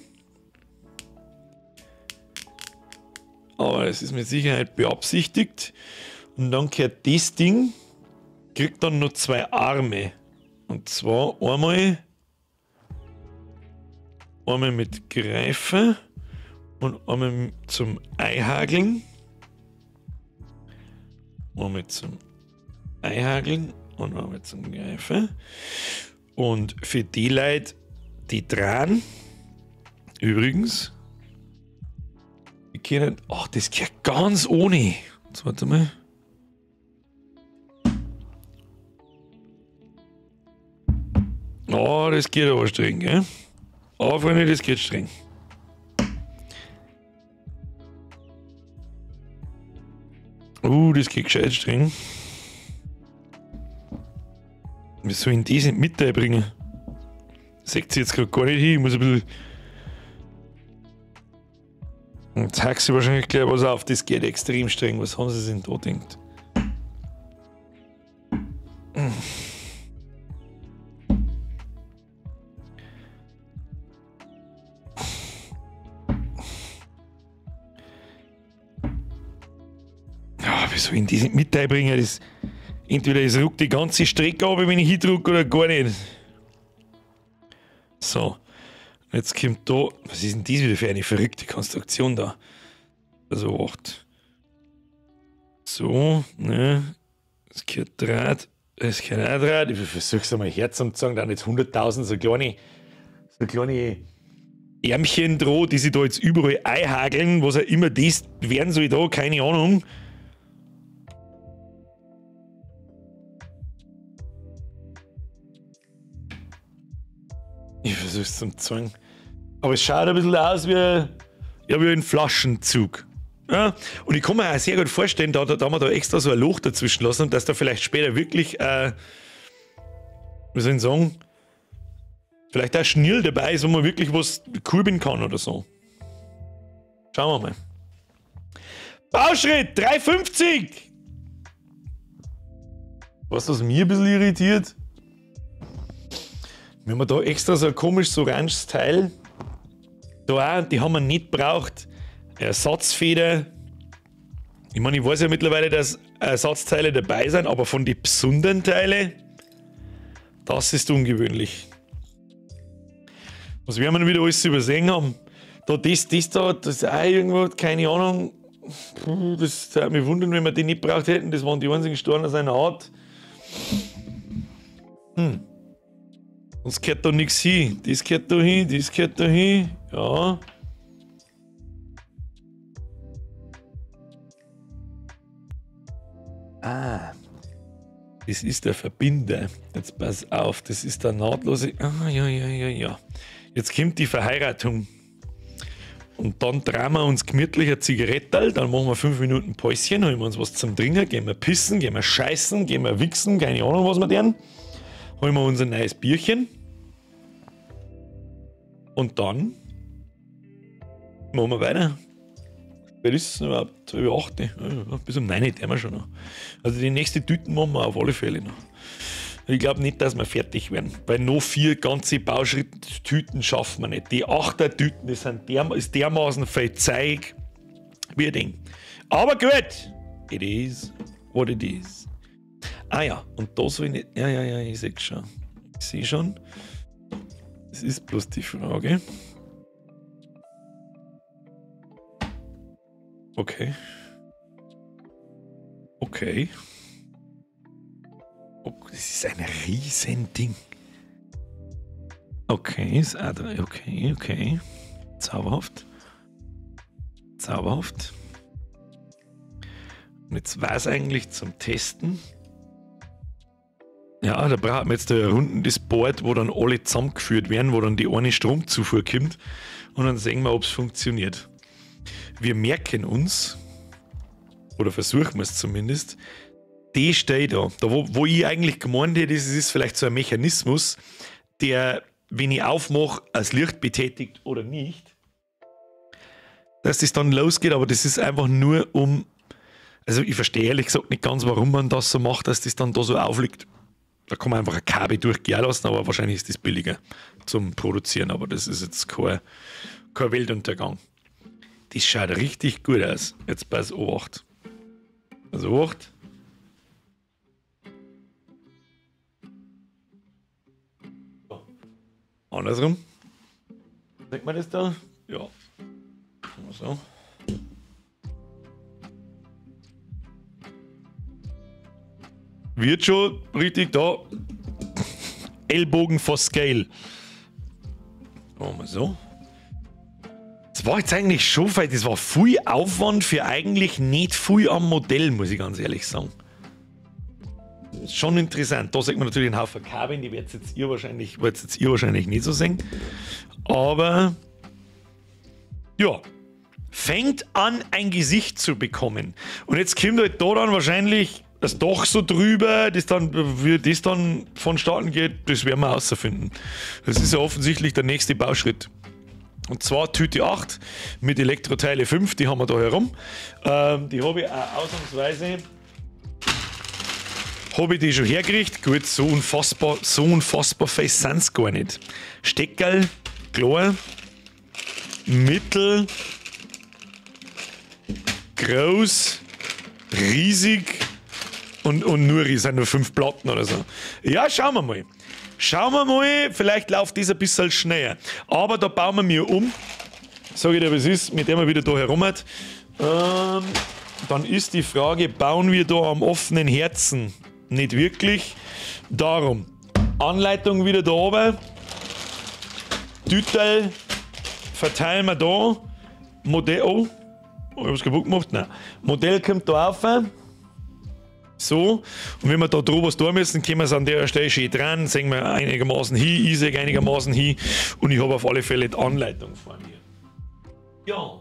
Aber es ist mit Sicherheit beabsichtigt. Und dann gehört das Ding, kriegt dann noch zwei Arme. Und zwar einmal mit Greifer und einmal zum Eihageln. Einmal zum Eihageln und einmal zum Greifer. Und für die Leute, die dran, übrigens, die können, ach, das geht ganz ohne. Jetzt warte mal. Oh, das geht aber streng, gell? Oh, Freunde, das geht streng. Das geht gescheit streng. Wir sollen das in die Mitte bringen. Seht ihr jetzt gerade gar nicht hin. Ich muss ein bisschen. Jetzt hack sie wahrscheinlich gleich was auf. Das geht extrem streng. Was haben sie denn da gedacht? Ja, wie soll ich das in die Mitte bringen? Das, entweder es ruckt die ganze Strecke ab, wenn ich hindrücke, oder gar nicht. So, jetzt kommt da. Was ist denn das wieder für eine verrückte Konstruktion da? Also 8. So, ne? Es gehört Draht. Es gehört auch Draht. Ich versuche es einmal herzusagen, da jetzt 100.000 so kleine Ärmchen droh, die sich da jetzt überall einhageln, was auch immer das werden soll da, keine Ahnung. Ich versuch's zum Zeigen. Aber es schaut ein bisschen aus wie, ja, wie ein Flaschenzug. Ja? Und ich kann mir auch sehr gut vorstellen, da haben wir da extra so ein Loch dazwischen lassen, dass da vielleicht später wirklich, wie soll ich sagen, vielleicht auch Schnürl dabei ist, wo man wirklich was kurbeln kann oder so. Schauen wir mal. Bauschritt 3,50! Weißt du, was mich ein bisschen irritiert? Wir haben da extra so ein komisches oranges Teil. Da auch, die haben wir nicht braucht. Ersatzfeder. Ich meine, ich weiß ja mittlerweile, dass Ersatzteile dabei sind, aber von den besonderen Teilen, das ist ungewöhnlich. Was werden wir denn wieder alles übersehen haben? Da, das da, das ist auch irgendwo, keine Ahnung. Puh, das würde mich wundern, wenn wir die nicht braucht hätten. Das waren die einzigen Steine seiner Art. Sonst gehört da nichts hin. Das gehört da hin, das gehört da hin. Ja. Ah. Das ist der Verbinder. Jetzt pass auf, das ist der nahtlose. Ah, ja. Jetzt kommt die Verheiratung. Und dann drehen wir uns gemütlich eine Zigarettel, dann machen wir 5 Minuten Päuschen, holen wir uns was zum Trinken, gehen wir pissen, gehen wir scheißen, gehen wir wichsen, keine Ahnung, was wir tun. Holen wir uns ein neues Bierchen. Und dann machen wir weiter. Spät ist es überhaupt? 7:30. Bis um 9 Uhr tun wir schon noch. Also die nächste Tüten machen wir auf alle Fälle noch. Ich glaube nicht, dass wir fertig werden, weil noch 4 ganze Bauschritt-Tüten schaffen wir nicht. Die 8er-Tüten, das sind ist dermaßen viel Zeug wie ein Ding. Aber gut, it is what it is. Ah ja, und da soll ich nicht. Ja, ja, ja, ich sehe schon. Ich sehe schon. Es ist bloß die Frage. Okay. Okay. Oh, das ist ein Riesending. Okay, ist auch drei. Okay, okay. Zauberhaft. Zauberhaft. Und jetzt war es eigentlich zum Testen. Ja, da braucht man jetzt da unten das Board, wo dann alle zusammengeführt werden, wo dann die eine Stromzufuhr kommt. Und dann sehen wir, ob's funktioniert. Wir merken uns, oder versuchen wir es zumindest, die steht da. Da, wo ich eigentlich gemeint hätte, ist, es ist vielleicht so ein Mechanismus, der, wenn ich aufmache, als Licht betätigt oder nicht, dass das dann losgeht, aber das ist einfach nur um, also ich verstehe ehrlich gesagt nicht ganz, warum man das so macht, dass das dann da so aufliegt. Da kann man einfach ein Kabel durchgehen lassen, aber wahrscheinlich ist das billiger zum Produzieren, aber das ist jetzt kein Weltuntergang. Das schaut richtig gut aus. Jetzt pass Obacht. Also Obacht. So. Andersrum. Sieht man das da? Ja. So. Wird schon richtig da. Ellbogen for Scale. Machen wir so. Das war jetzt eigentlich schon viel, das war viel Aufwand für eigentlich nicht viel am Modell, muss ich ganz ehrlich sagen. Das ist schon interessant. Da sieht man natürlich einen Haufen Kabeln, die werdet jetzt ihr wahrscheinlich, werdet jetzt ihr wahrscheinlich nicht so sehen. Aber ja, fängt an, ein Gesicht zu bekommen. Und jetzt kommt halt da dann wahrscheinlich das Dach so drüber, das dann, wie das dann vonstatten geht, das werden wir herausfinden. Das ist ja offensichtlich der nächste Bauschritt. Und zwar Tüte 8 mit Elektroteile 5, die haben wir da herum. Die habe ich auch ausnahmsweise habe ich die schon hergerichtet. Gut, so unfassbar fest sind's gar nicht. Steckerl, klar, mittel, groß, riesig und nur, es sind nur 5 Platten oder so. Ja, schauen wir mal. Schauen wir mal, vielleicht läuft das ein bisschen schneller. Aber da bauen wir mir um. Sag ich dir, was ist, mit dem wir wieder da herum hat. Dann ist die Frage, bauen wir da am offenen Herzen? Nicht wirklich. Darum, Anleitung wieder da oben. Tütel verteilen wir da. Modell, oh, ich hab's kaputt gemacht? Nein. Modell kommt da auf. So, und wenn wir da drüber was tun müssen, können wir es an der Stelle schön dran, sehen wir einigermaßen hin, ich sehe einigermaßen hin und ich habe auf alle Fälle die Anleitung vor mir. Ja.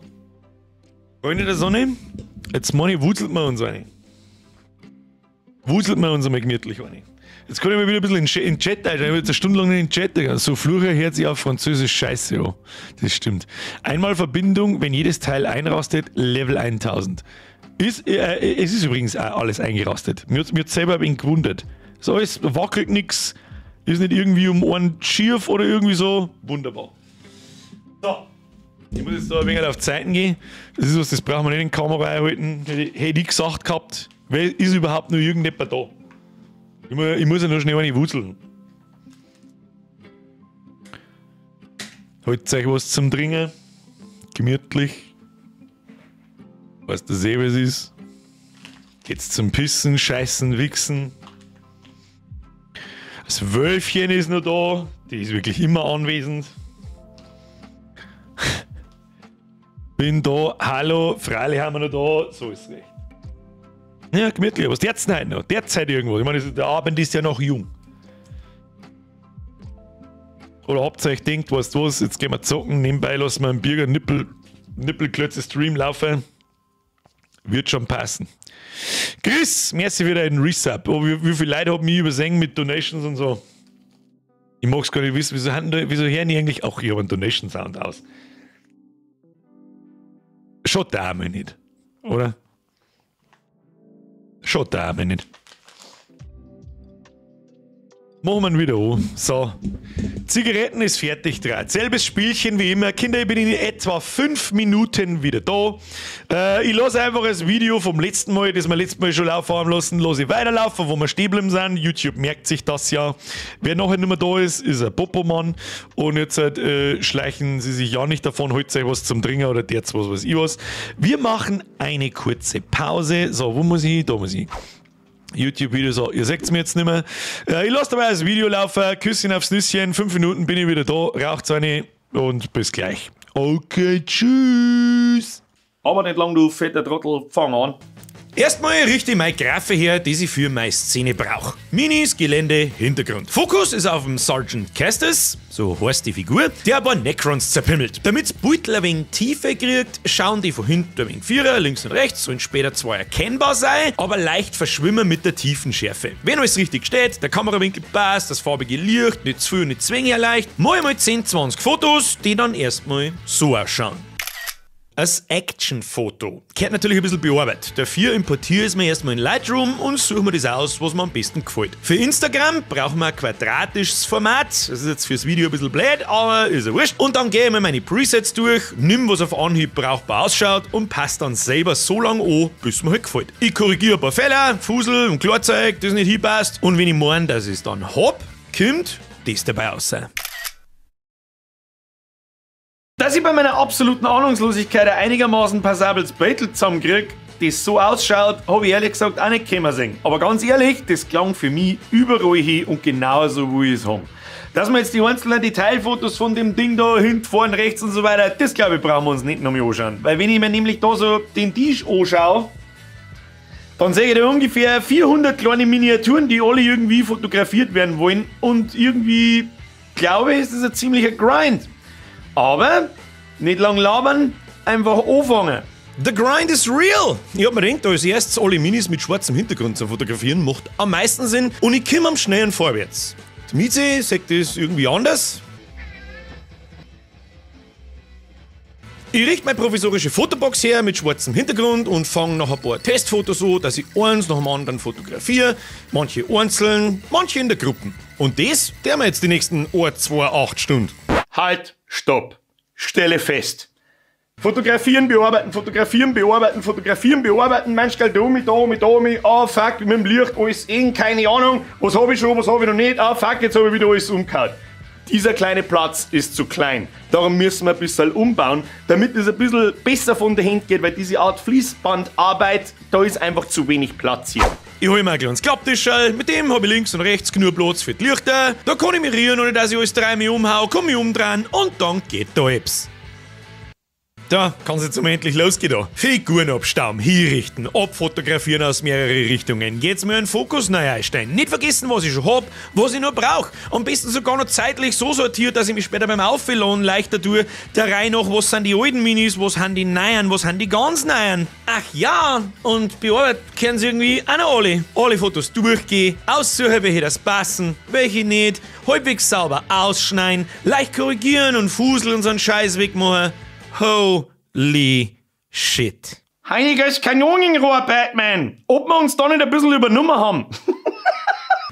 Freunde der Sonne, jetzt meine ich, wuselt man uns eine. Wuselt man uns einmal gemütlich eine. Jetzt kann ich mal wieder ein bisschen in den Chat einsteigen. Ich habe jetzt eine Stunde lang nicht in den Chat gegangen. So Fluche hört sich auf Französisch scheiße an. Das stimmt. Einmal Verbindung, wenn jedes Teil einrastet, Level 1000. Es ist übrigens auch alles eingerastet. Mir hat selber ein wenig gewundert. So, es wackelt nichts, ist nicht irgendwie um einen schief oder irgendwie so. Wunderbar. So, ich muss jetzt da ein wenig auf Zeiten gehen. Das ist was, das brauchen wir nicht in die Kamera einhalten. Hätte ich gesagt gehabt, wer ist überhaupt nur irgendjemand da? Ich muss ja nur schnell eine wutzeln. Holt euch was zum Trinken. Gemütlich. Weißt du, eh, was ist? Geht's zum Pissen, Scheißen, Wichsen. Das Wölfchen ist noch da. Die ist wirklich immer anwesend. Bin da. Hallo, freilich haben wir noch da. So ist es recht. Ja, gemütlich. Was derzeit noch? Derzeit irgendwo. Ich meine, der Abend ist ja noch jung. Oder habt ihr euch gedacht, weißt du was, jetzt gehen wir zocken, nebenbei lassen wir einen Birger Nippelklötze Stream laufen. Wird schon passen. Chris, merci für deinen Resub. Oh, wie viele Leute haben mich übersehen mit Donations und so? Ich mag's gar nicht wissen, wieso hören die eigentlich auch hier einen Donation Sound aus? Schaut da mal nicht, oder? Schaut da mal nicht. Machen wir ihn wieder an. So. Zigaretten ist fertig dran. Selbes Spielchen wie immer. Kinder, ich bin in etwa 5 Minuten wieder da. Ich lasse einfach das Video vom letzten Mal, das wir letztes Mal schon laufen haben lassen, lasse ich weiterlaufen, wo wir stehen geblieben sind. YouTube merkt sich das ja. Wer nachher nicht mehr da ist, ist ein Popomann. Und jetzt schleichen sie sich ja nicht davon, holt sich was zum Trinken oder der was weiß ich was. Wir machen eine kurze Pause. So, wo muss ich? Da muss ich. YouTube-Video, so, ihr seht's mir jetzt nicht mehr. Ich lasse dabei das Video laufen, Küsschen aufs Nüsschen, 5 Minuten bin ich wieder da, raucht eine und bis gleich. Okay, tschüss. Aber nicht lang, du fetter Trottel, fang an. Erstmal richte ich meine Graffe her, die ich für meine Szene brauche. Minis, Gelände, Hintergrund. Fokus ist auf dem Sergeant Castus, so heißt die Figur, der ein paar Necrons zerpimmelt. Damit's Beutel ein wenig Tiefe kriegt, schauen die von hinten ein wenig Vierer, links und rechts, sollen später zwar erkennbar sein, aber leicht verschwimmen mit der Tiefenschärfe. Wenn alles richtig steht, der Kamerawinkel passt, das farbige Licht, nicht zu viel und nicht zu wenig erleicht, mach ich mal 10, 20 Fotos, die dann erstmal so ausschauen. Als Action-Foto. Gehört natürlich ein bisschen bearbeitet. Dafür importiere ich es mir erstmal in Lightroom und suche mir das aus, was mir am besten gefällt. Für Instagram brauchen wir ein quadratisches Format. Das ist jetzt fürs Video ein bisschen blöd, aber ist ja wurscht. Und dann gehe ich mir meine Presets durch, nimm, was auf Anhieb brauchbar ausschaut und passe dann selber so lange an, bis mir halt gefällt. Ich korrigiere ein paar Fehler, Fusel und Klarzeug, das nicht hinpasst. Und wenn ich meine, dass ich es dann hab, kommt das dabei raus. Dass ich bei meiner absoluten Ahnungslosigkeit ein einigermaßen passables Beutel zusammenkrieg, das so ausschaut, habe ich ehrlich gesagt auch nicht können sehen. Aber ganz ehrlich, das klang für mich überall hin und genauso wie ich es haben. Dass wir jetzt die einzelnen Detailfotos von dem Ding da hinten, vorn, rechts und so weiter, das glaube ich brauchen wir uns nicht nochmal anschauen. Weil wenn ich mir nämlich da so den Tisch anschaue, dann sehe ich da ungefähr 400 kleine Miniaturen, die alle irgendwie fotografiert werden wollen und irgendwie, glaube ich, ist das ein ziemlicher Grind. Aber nicht lang labern, einfach anfangen. The grind is real! Ich hab mir gedacht, als erstes alle Minis mit schwarzem Hintergrund zu fotografieren, macht am meisten Sinn und ich komme am schnellen vorwärts. Die Mieze sagt das irgendwie anders. Ich richte meine provisorische Fotobox her mit schwarzem Hintergrund und fange nach ein paar Testfotos an, dass ich eins nach dem anderen fotografiere, manche einzeln, manche in der Gruppe. Und das tun wir jetzt die nächsten 1, 2, 8 Stunden. Halt, stopp, stelle fest. Fotografieren, bearbeiten, fotografieren, bearbeiten, fotografieren, bearbeiten, manchmal da, mit da, mit da, mit, ah fuck, mit dem Licht, alles eng, keine Ahnung, was hab ich schon, was hab ich noch nicht, ah fuck, jetzt hab ich wieder alles umgehauen. Dieser kleine Platz ist zu klein, darum müssen wir ein bisschen umbauen, damit es ein bisschen besser von der Hand geht, weil diese Art Fließbandarbeit, da ist einfach zu wenig Platz hier. Ich hole mir ein kleines Klapptischerl, mit dem habe ich links und rechts genug Platz für die Lichter, da kann ich mich rühren, ohne dass ich alles dreimal umhau, kann mich umdrehen und dann geht da etwas. Da kann's jetzt endlich losgehen da. Figuren abstauben, hinrichten, abfotografieren aus mehrere Richtungen. Jetzt mal einen Fokus neu einstellen. Nicht vergessen, was ich schon hab, was ich noch brauch. Am besten sogar noch zeitlich so sortiert, dass ich mich später beim Auffüllen leichter tue. Der Reihe nach, was sind die alten Minis, was sind die neuen, was sind die ganz neuen. Ach ja, und bearbeitet können sie irgendwie auch noch alle. Alle Fotos durchgehen, aussuchen, welche das passen, welche nicht, halbwegs sauber ausschneiden, leicht korrigieren und Fusel und so einen Scheiß wegmachen. Holy shit. Heiniges Kanonenrohr, Batman! Ob wir uns da nicht ein bisschen übernommen haben?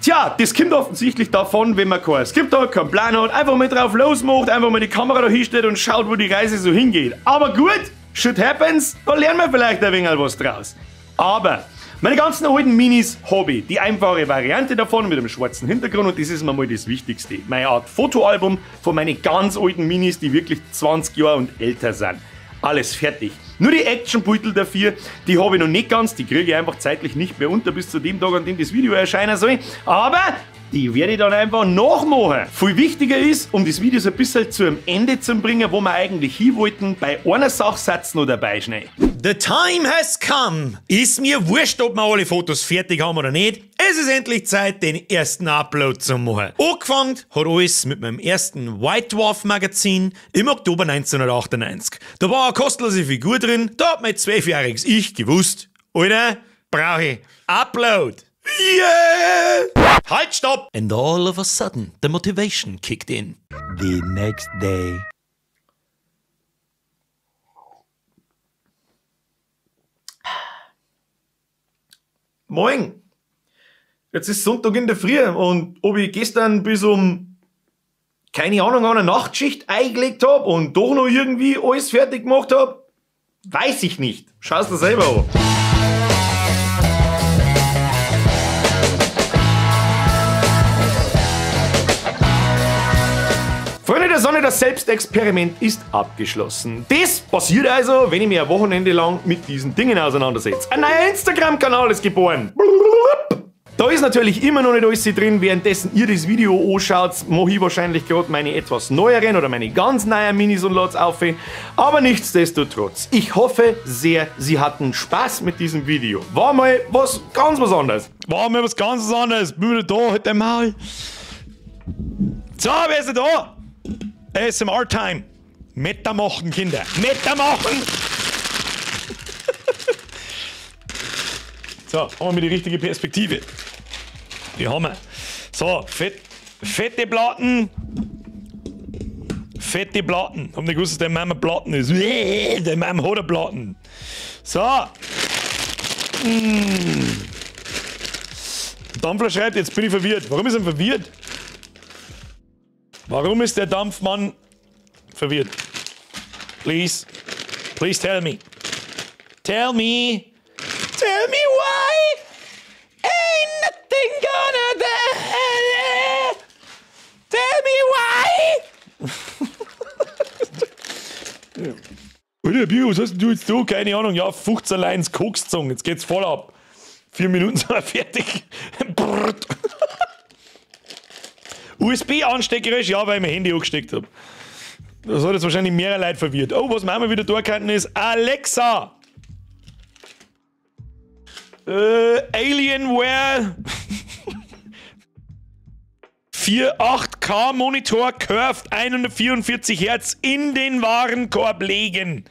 Tja, das kommt offensichtlich davon, wenn man kein Skript hat, keinen Plan hat, einfach mal drauf losmacht, einfach mal die Kamera da hinstellt und schaut, wo die Reise so hingeht. Aber gut, shit happens, da lernen wir vielleicht ein wenig was draus. Aber meine ganzen alten Minis Hobby, die einfache Variante davon mit einem schwarzen Hintergrund, und das ist mir mal das Wichtigste. Meine Art Fotoalbum von meinen ganz alten Minis, die wirklich 20 Jahre und älter sind. Alles fertig. Nur die Actionbeutel dafür, die habe ich noch nicht ganz, die kriege ich einfach zeitlich nicht mehr unter bis zu dem Tag, an dem das Video erscheinen soll. Aber Die werde ich dann einfach nachmachen. Viel wichtiger ist, um das Video so ein bisschen zu einem Ende zu bringen, wo wir eigentlich hin wollten, bei einer Sache Satz noch dabei schnell. The time has come. Ist mir wurscht, ob wir alle Fotos fertig haben oder nicht. Es ist endlich Zeit, den ersten Upload zu machen. Angefangen hat alles mit meinem ersten White Dwarf Magazin im Oktober 1998. Da war eine kostenlose Figur drin, da hat mein 12-jähriges Ich gewusst, Alter, brauche ich Upload. Yeah! Halt, stopp! And all of a sudden, the motivation kicked in. The next day. Moin! Jetzt ist Sonntag in der Früh und ob ich gestern bis um, keine Ahnung, eine Nachtschicht eingelegt hab und doch noch irgendwie alles fertig gemacht hab, weiß ich nicht. Schau's dir selber an. Freunde der Sonne, das Selbstexperiment ist abgeschlossen. Das passiert also, wenn ich mich ein Wochenende lang mit diesen Dingen auseinandersetze. Ein neuer Instagram-Kanal ist geboren. Da ist natürlich immer noch nicht alles drin. Währenddessen ihr das Video anschaut, mache ich wahrscheinlich gerade meine etwas neueren oder meine ganz neuen Minis und Lots auf. Aber nichtsdestotrotz, ich hoffe sehr, Sie hatten Spaß mit diesem Video. War mal was ganz was anderes. War mal was ganz was anderes. Bin wieder da, halt dein Maul. So, wer ist denn da? ASMR-Time. Meta machen, Kinder. Meta machen! So, haben wir die richtige Perspektive. Die haben wir. So, fette Platten. Fette Platten. Hab nicht gewusst, dass der Mama Platten ist. Der Mama hat eine Platten. So. Dampfler schreibt, jetzt bin ich verwirrt. Warum ist er verwirrt? Warum ist der Dampfmann verwirrt? Please, please tell me. Tell me. Tell me why. Ain't nothing gonna be. Tell me why. Alter, Bio, was hast denn du jetzt da? Keine Ahnung. Ja, 15 Lines Koks gezogen. Jetzt geht's voll ab. 4 Minuten sind wir fertig. USB-Anstecker ist, ja, weil ich mein Handy angesteckt habe. Das hat jetzt wahrscheinlich mehrere Leute verwirrt. Oh, was wir auch mal wieder da könnten ist Alexa! Alienware 4,8K Monitor Curved 144 Hertz in den Warenkorb legen.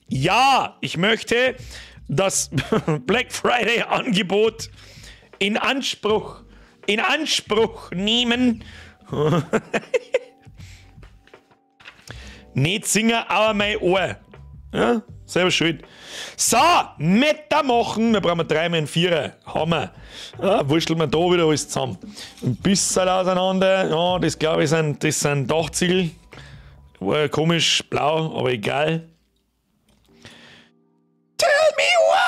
Ja, ich möchte das Black Friday Angebot in Anspruch nehmen. Nicht singen, aber mein Ohr. Ja, selber schuld. So, Meta machen. Da brauchen wir 3 mal einen 4er. Haben wir. Ja, wursteln wir da wieder alles zusammen. Ein bisschen auseinander. Ja, das glaube ich sind, das sind Dachziegel. War komisch blau, aber egal. Tell me why!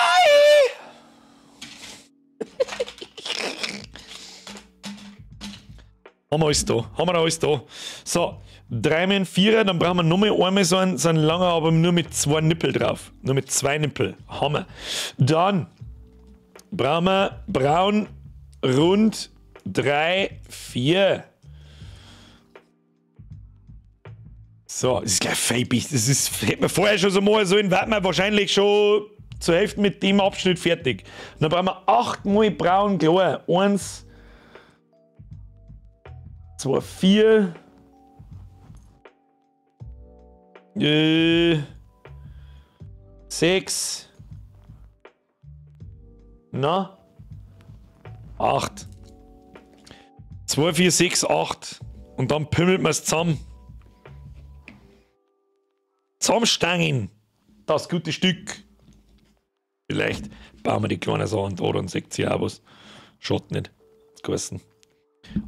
Haben wir alles da. Haben wir alles da. So, 3 mal 4, dann brauchen wir nochmal einmal so einen langen, aber nur mit 2 Nippel drauf. Nur mit 2 Nippel. Haben wir. Dann brauchen wir braun, rund, 3, 4. So, das ist gleich feibig. Das ist, hätten wir vorher schon so mal sollen, wären wir wahrscheinlich schon zur Hälfte mit dem Abschnitt fertig. Dann brauchen wir 8 mal braun klar. 1, 2, 4. 6. Na? 8. 2, 4, 6, 8. Und dann pümmelt man es zusammen. Zusammenstangen. Das gute Stück. Vielleicht bauen wir die kleinen Sachen da, dann seht ihr auch was. Schaut nicht. Das geheißen.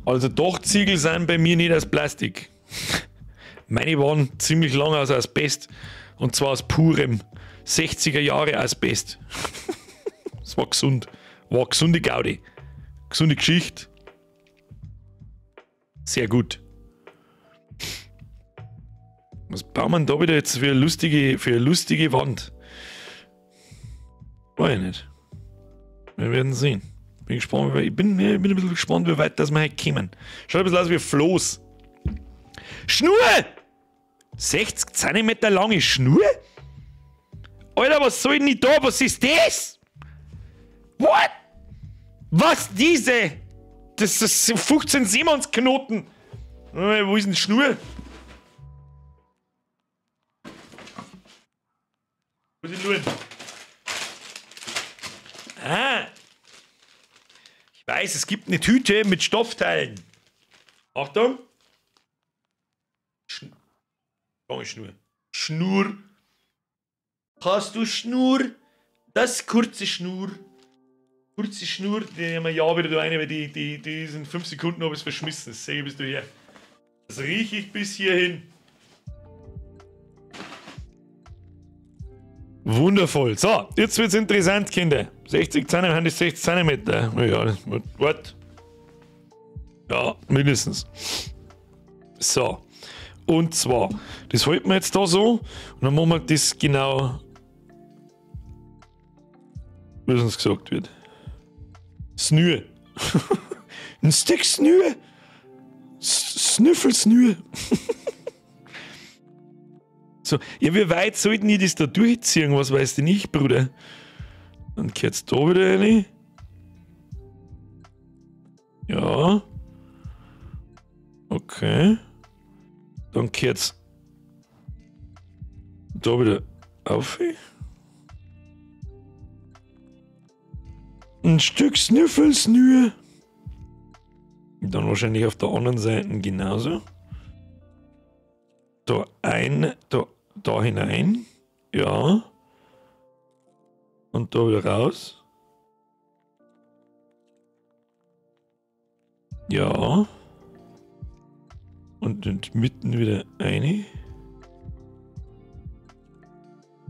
Also Dachziegel sind bei mir nicht aus Plastik. Meine waren ziemlich lange aus Asbest. Und zwar aus purem 60er Jahre Asbest. Das war gesund. War gesunde Gaudi. Gesunde Geschichte. Sehr gut. Was bauen wir denn da wieder jetzt für eine lustige Wand? Weiß ich nicht. Wir werden sehen. Bin gespannt, ich bin ein bisschen gespannt, wie weit das wir heute kommen. Schaut ein bisschen aus wie Floß. Schnur! 60 cm lange Schnur? Alter, was soll denn da? Was ist das? What? Was diese? Das ist 15 Siemens Knoten. Wo ist denn die Schnur? Wo ist die Schnur? Ah. Ich weiß, es gibt eine Tüte mit Stoffteilen. Achtung. Schnur. Schnur. Hast du Schnur? Das kurze Schnur. Kurze Schnur, die nehmen wir ja wieder da rein, weil die sind 5 Sekunden, ob es verschmissen. Das sehe ich bis du her. Das rieche ich bis hierhin. Wundervoll. So, jetzt wird's interessant, Kinder. 60 cm, 60 cm. Ja, what? Ja, mindestens. So. Und zwar, das halten wir jetzt da so und dann machen wir das genau, wie es uns gesagt wird. Snür. Ein Stück Snür. Snüffelsnür. So, ja, wie weit sollten die das da durchziehen? Was weißt du nicht, Bruder? Dann kehrt's da wieder rein. Ja. Okay. Dann kehrt's da wieder auf. Ein Stück Snüffelsnür. Dann wahrscheinlich auf der anderen Seite genauso. Da ein, da hinein. Ja. Und da wieder raus. Ja. Und in mitten wieder eine.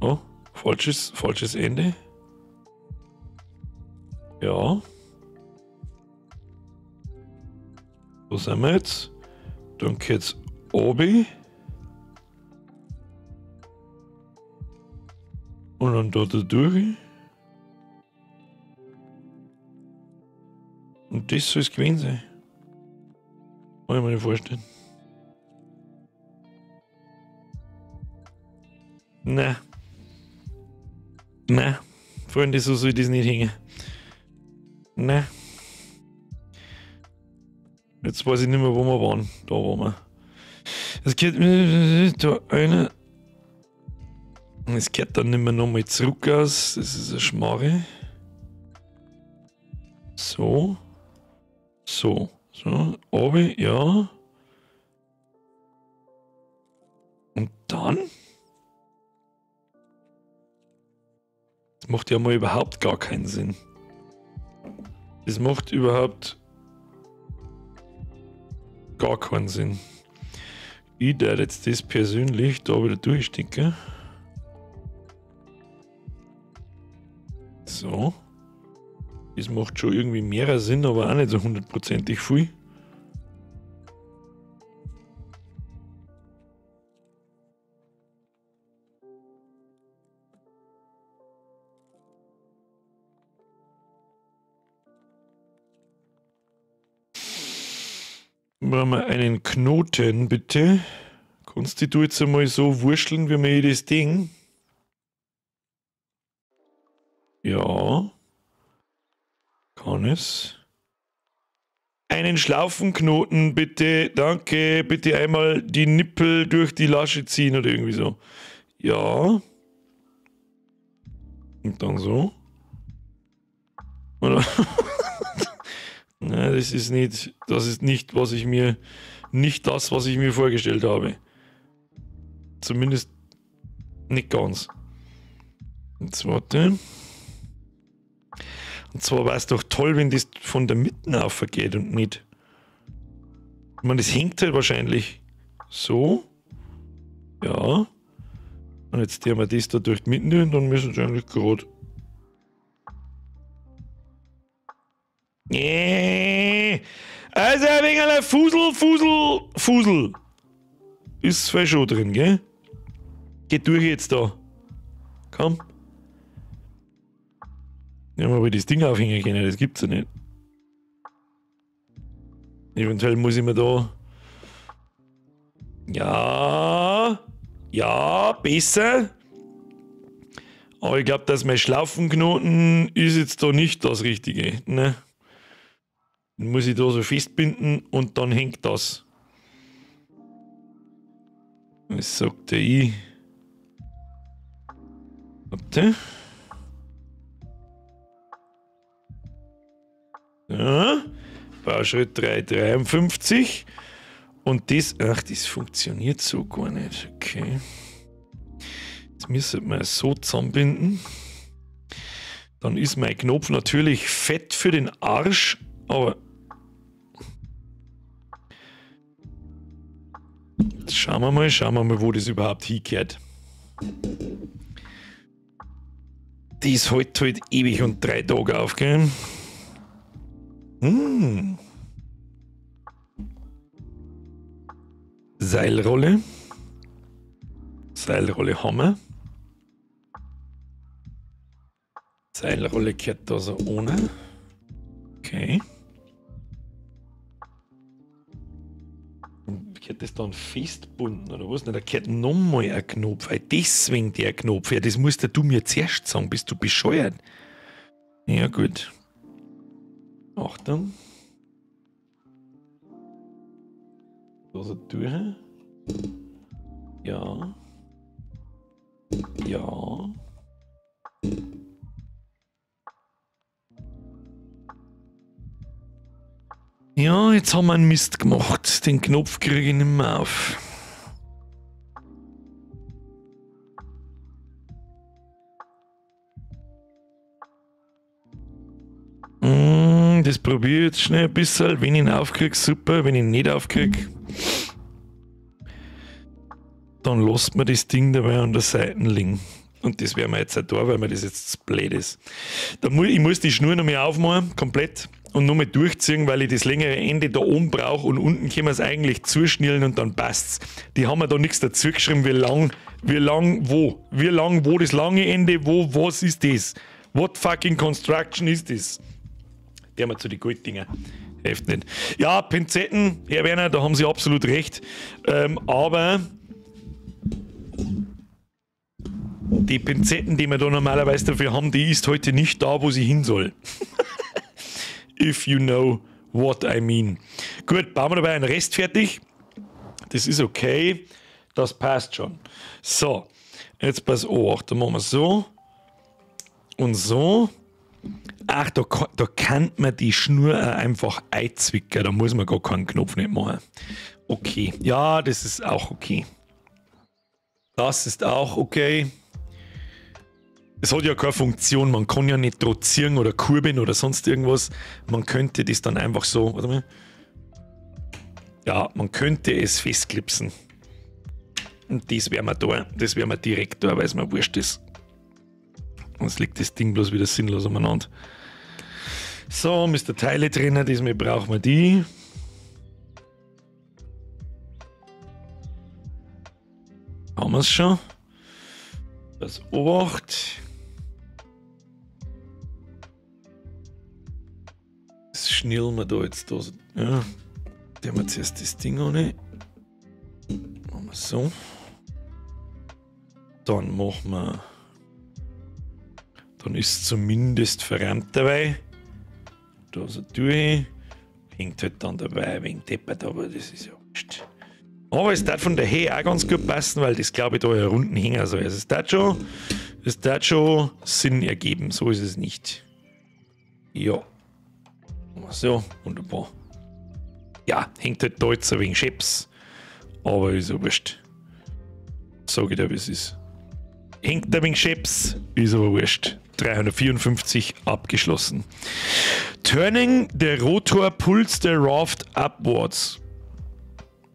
Oh, falsches Ende. Ja. Wo sind wir jetzt? Dann geht's oben. Und dann da durch. Und das soll es gewesen sein. Kann ich mir nicht vorstellen. Na. Na. Freunde, so soll das nicht hängen. Na. Jetzt weiß ich nicht mehr, wo wir waren. Da waren wir. Es geht da einer. Es kehrt dann nicht mehr nochmal zurück aus. Das ist eine Schmarre. So. So. So. Oben, ja. Und dann? Das macht ja mal überhaupt gar keinen Sinn. Das macht überhaupt gar keinen Sinn. Ich werde jetzt das persönlich da wieder durchstecken. So. Das macht schon irgendwie mehr Sinn, aber auch nicht so hundertprozentig viel. Brauchen wir einen Knoten, bitte. Kannst du jetzt einmal so wurschteln wie mir das Ding? Ja. Kann es. Einen Schlaufenknoten, bitte. Danke. Bitte einmal die Nippel durch die Lasche ziehen oder irgendwie so. Ja. Und dann so. Oder? Nein, das ist nicht, was ich mir, nicht das, was ich mir vorgestellt habe. Zumindest nicht ganz. Und warte. Und zwar wäre es doch toll, wenn das von der Mitte aufgeht und nicht. Ich meine, das hängt halt wahrscheinlich so. Ja. Und jetzt haben wir das da durch die Mitte und dann müssen sie eigentlich gerade. Nee. Also ein wenig ein Fusel, Fusel, Fusel. Ist voll schon drin, gell? Geht durch jetzt da. Komm. Ja, aber das Ding aufhängen können, das gibt's ja nicht. Eventuell muss ich mir da... Ja, ja, besser. Aber ich glaube, dass mein Schlaufenknoten ist jetzt da nicht das Richtige. Ne? Den muss ich da so festbinden und dann hängt das. Was sagt der ich? Warte. Ja, Bauschritt 3,53. Und das, ach, das funktioniert so gar nicht. Okay. Das müsste man so zusammenbinden. Dann ist mein Knopf natürlich fett für den Arsch, aber jetzt schauen wir mal, wo das überhaupt hingehört. Das hält halt ewig und 3 Tage auf, gell? Hm. Seilrolle. Seilrolle haben wir. Seilrolle gehört da so ohne. Okay. Gehört das dann festbunden oder was? Nein, da gehört nochmal ein Knopf. Weil deswegen der Knopf. Ja, das musst du mir zuerst sagen. Bist du bescheuert? Ja, gut. Achtung. Da so durch. Ja. Ja. Ja, jetzt haben wir einen Mist gemacht. Den Knopf kriege ich nicht mehr auf. Das probiere ich jetzt schnell ein bisschen. Wenn ich ihn aufkriege, super. Wenn ich ihn nicht aufkriege, dann lässt man das Ding dabei an der Seite liegen. Und das werden wir jetzt auch da, weil mir das jetzt zu blöd ist. Ich muss die Schnur noch mal aufmachen, komplett. Und nochmal durchziehen, weil ich das längere Ende da oben brauche und unten können wir es eigentlich zuschnüren und dann passt's. Die haben mir da nichts dazu geschrieben, wie lang, wo. Wie lang, wo das lange Ende, wo, was ist das? What fucking construction is this? Der mal zu den Golddinger. Hilft nicht. Ja, Pinzetten, Herr Werner, da haben Sie absolut recht. Aber die Pinzetten, die wir da normalerweise dafür haben, die ist heute nicht da, wo sie hin soll. If you know what I mean. Gut, bauen wir dabei einen Rest fertig. Das ist okay. Das passt schon. So, jetzt pass auf. Da machen wir so. Und so. Ach, da kann man die Schnur auch einfach einzwicken. Da muss man gar keinen Knopf nicht machen. Okay. Ja, das ist auch okay. Das ist auch okay. Es hat ja keine Funktion, man kann ja nicht trotzieren oder kurbeln oder sonst irgendwas. Man könnte das dann einfach so, warte mal. Ja, man könnte es festklipsen. Und das wäre mir da, das wäre mir direkt da, weil es mir wurscht ist. Sonst liegt das Ding bloß wieder sinnlos umeinander. So, Mr. Teile drin, diesmal brauchen wir die. Haben wir es schon. Das Obacht. Das schnillen wir da jetzt da. Ja. Da haben wir zuerst das Ding an. Machen wir so. Dann machen wir. Dann ist zumindest verrammt dabei. Da so durch. Hängt halt dann dabei wegen deppert, aber das ist ja wurscht. Aber es darf von der Höhe auch ganz gut passen, weil das glaube ich da ja runden hängen soll. Also es darf schon Sinn ergeben, so ist es nicht. Ja. So, wunderbar. Ja, hängt halt da jetzt ein wenig Scheps. Aber ist ja wurscht. Sag ich dir, wie es ist. Hängt ein wenig Scheps, ist aber wurscht. 354 abgeschlossen. Turning the rotor pulls the raft upwards.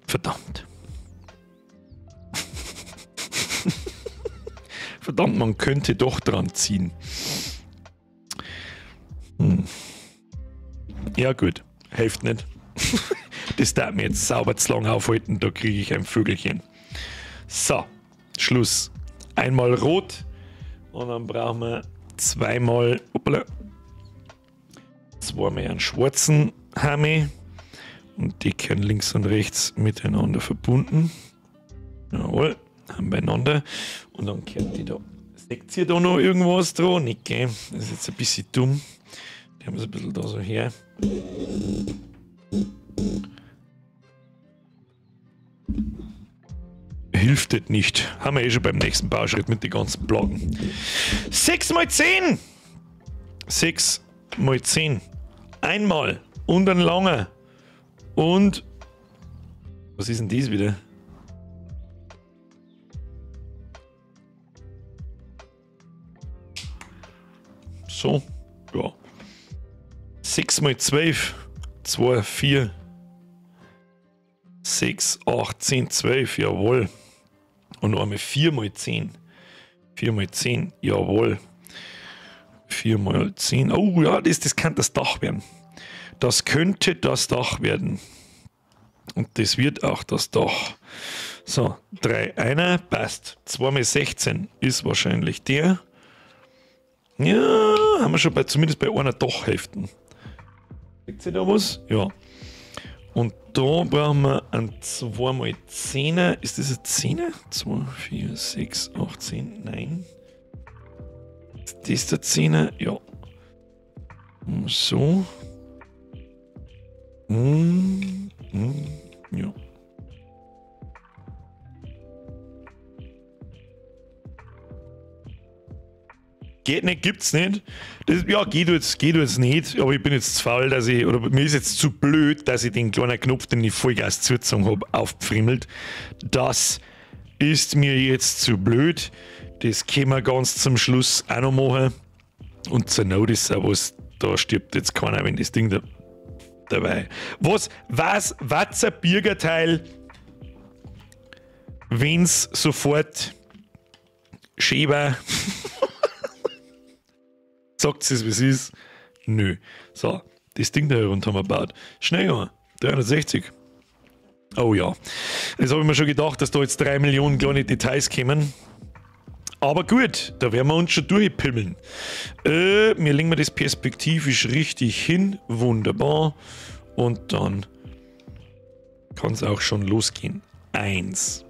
Verdammt. Verdammt, man könnte doch dran ziehen. Hm. Ja gut, hilft nicht. Das darf mir jetzt sauber zu lang aufhalten, da kriege ich ein Vögelchen. So, Schluss. Einmal rot und dann brauchen wir zweimal, hoppala, zweimal einen schwarzen Hami Und die können links und rechts miteinander verbunden. Jawohl, haben beieinander. Und dann gehört die da. Seht ihr da noch irgendwas dran? Nicht, gell? Das ist jetzt ein bisschen dumm. Die haben es ein bisschen da so her. Hilft das nicht. Haben wir eh schon beim nächsten Bauschritt mit den ganzen Blocken. 6 mal 10! 6 mal 10. Einmal. Und ein langer. Und... Was ist denn dies wieder? So. Ja. 6 mal 12. 2, 4. 6, 8, 10, 12. Jawohl. Und noch einmal 4 mal 10. 4 mal 10. Jawohl. 4 mal 10. Oh ja, das kann das Dach werden. Das könnte das Dach werden. Und das wird auch das Dach. So, 3, 1, passt. 2 mal 16 ist wahrscheinlich der. Ja, haben wir schon bei, zumindest bei einer Dachhälfte. Seht ihr da was? Ja. Und da brauchen wir einen 2 mal 10er. Ist das ein 10er? 2, 4, 6, 8, 10, 9. Ist das der 10er? Ja. So. Ja. Geht nicht, gibt's nicht. Das, ja, geht jetzt nicht, aber ich bin jetzt zu faul, dass ich, oder mir ist jetzt zu blöd, dass ich den kleinen Knopf, den ich Vollgas zugezogen habe, aufgefriemelt. Das ist mir jetzt zu blöd. Das können wir ganz zum Schluss auch noch machen. Und zur Not ist auch was, da stirbt jetzt keiner, wenn das Ding da dabei. Was ein Bürgerteil, wenn's sofort schön war? Sagt es, wie es ist? Nö. So, das Ding da herunter haben wir gebaut. Schnell gegangen. 360. Oh ja. Das habe ich mir schon gedacht, dass da jetzt 3 Millionen kleine Details kommen. Aber gut, da werden wir uns schon durchpimmeln. Wir legen wir das perspektivisch richtig hin. Wunderbar. Und dann kann es auch schon losgehen. 1.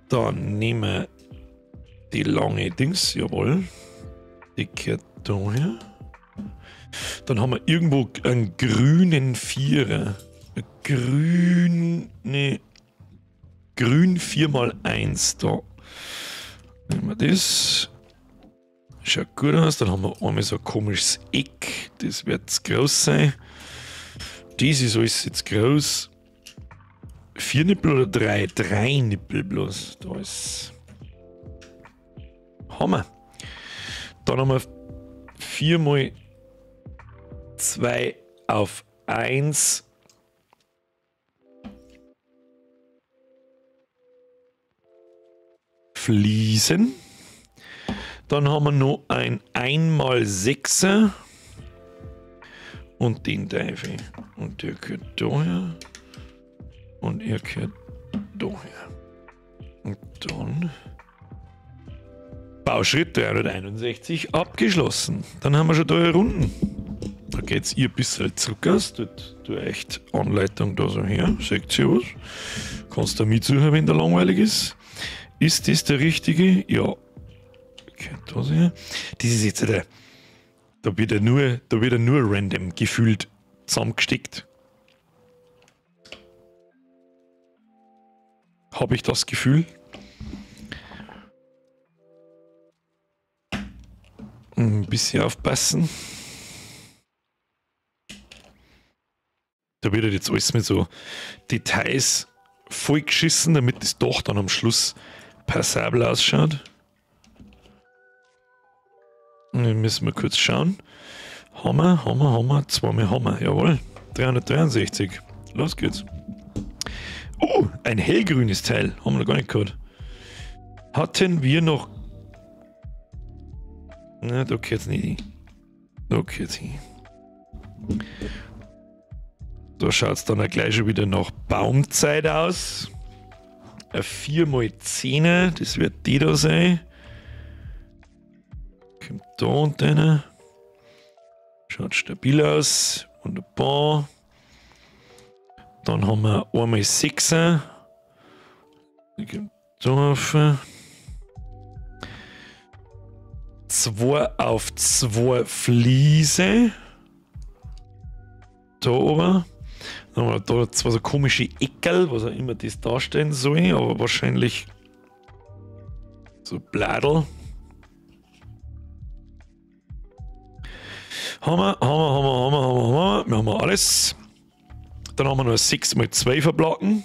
Dann nehmen wir die lange Dings. Jawohl. Die gehört da her. Dann haben wir irgendwo einen grünen Vierer. Eine grüne. Grün 4x1 da. Nehmen wir das. Schaut gut aus. Dann haben wir einmal so ein komisches Eck. Das wird zu groß sein. Das ist alles jetzt groß. 4 Nippel oder 3? 3 Nippel bloß. Da ist. Hammer. Dann haben wir 4 mal 2 auf 1. Fliesen. Dann haben wir noch ein 1x6er. Und den Teufel. Und der gehört daher. Und er gehört daher. Und dann Bauschritt 361 abgeschlossen. Dann haben wir schon 3 Runden. Da geht's ihr ein bisschen zurück aus. Dort tue echt Anleitung da so her. Seht ihr was? Kannst du mitsuchen, wenn der langweilig ist. Ist das der richtige? Ja. Das ist jetzt der. Da wird er nur random gefühlt zusammengesteckt. Habe ich das Gefühl? Ein bisschen aufpassen. Da wird jetzt alles mit so Details vollgeschissen, damit es doch dann am Schluss passabel ausschaut. Dann müssen wir kurz schauen. Hammer, Hammer, Hammer, zweimal Hammer. Jawohl, 363. Los geht's. Oh, ein hellgrünes Teil. Haben wir noch gar nicht gehabt. Hatten wir noch... Na, da geht's nicht hin. Da geht's hin. Da schaut's dann auch gleich schon wieder nach Baumzeit aus. Ein 4x10er, das wird die da sein. Kommt da und einer. Schaut stabil aus. Wunderbar. Dann haben wir einmal 6er. Drauf. 2 auf 2 Fliese. Da oben. Dann haben wir da zwei so komische Eckerl, was auch immer das darstellen soll, aber wahrscheinlich so Bladel. Haben wir. Wir haben alles. Dann haben wir noch 6 x 2 Platten.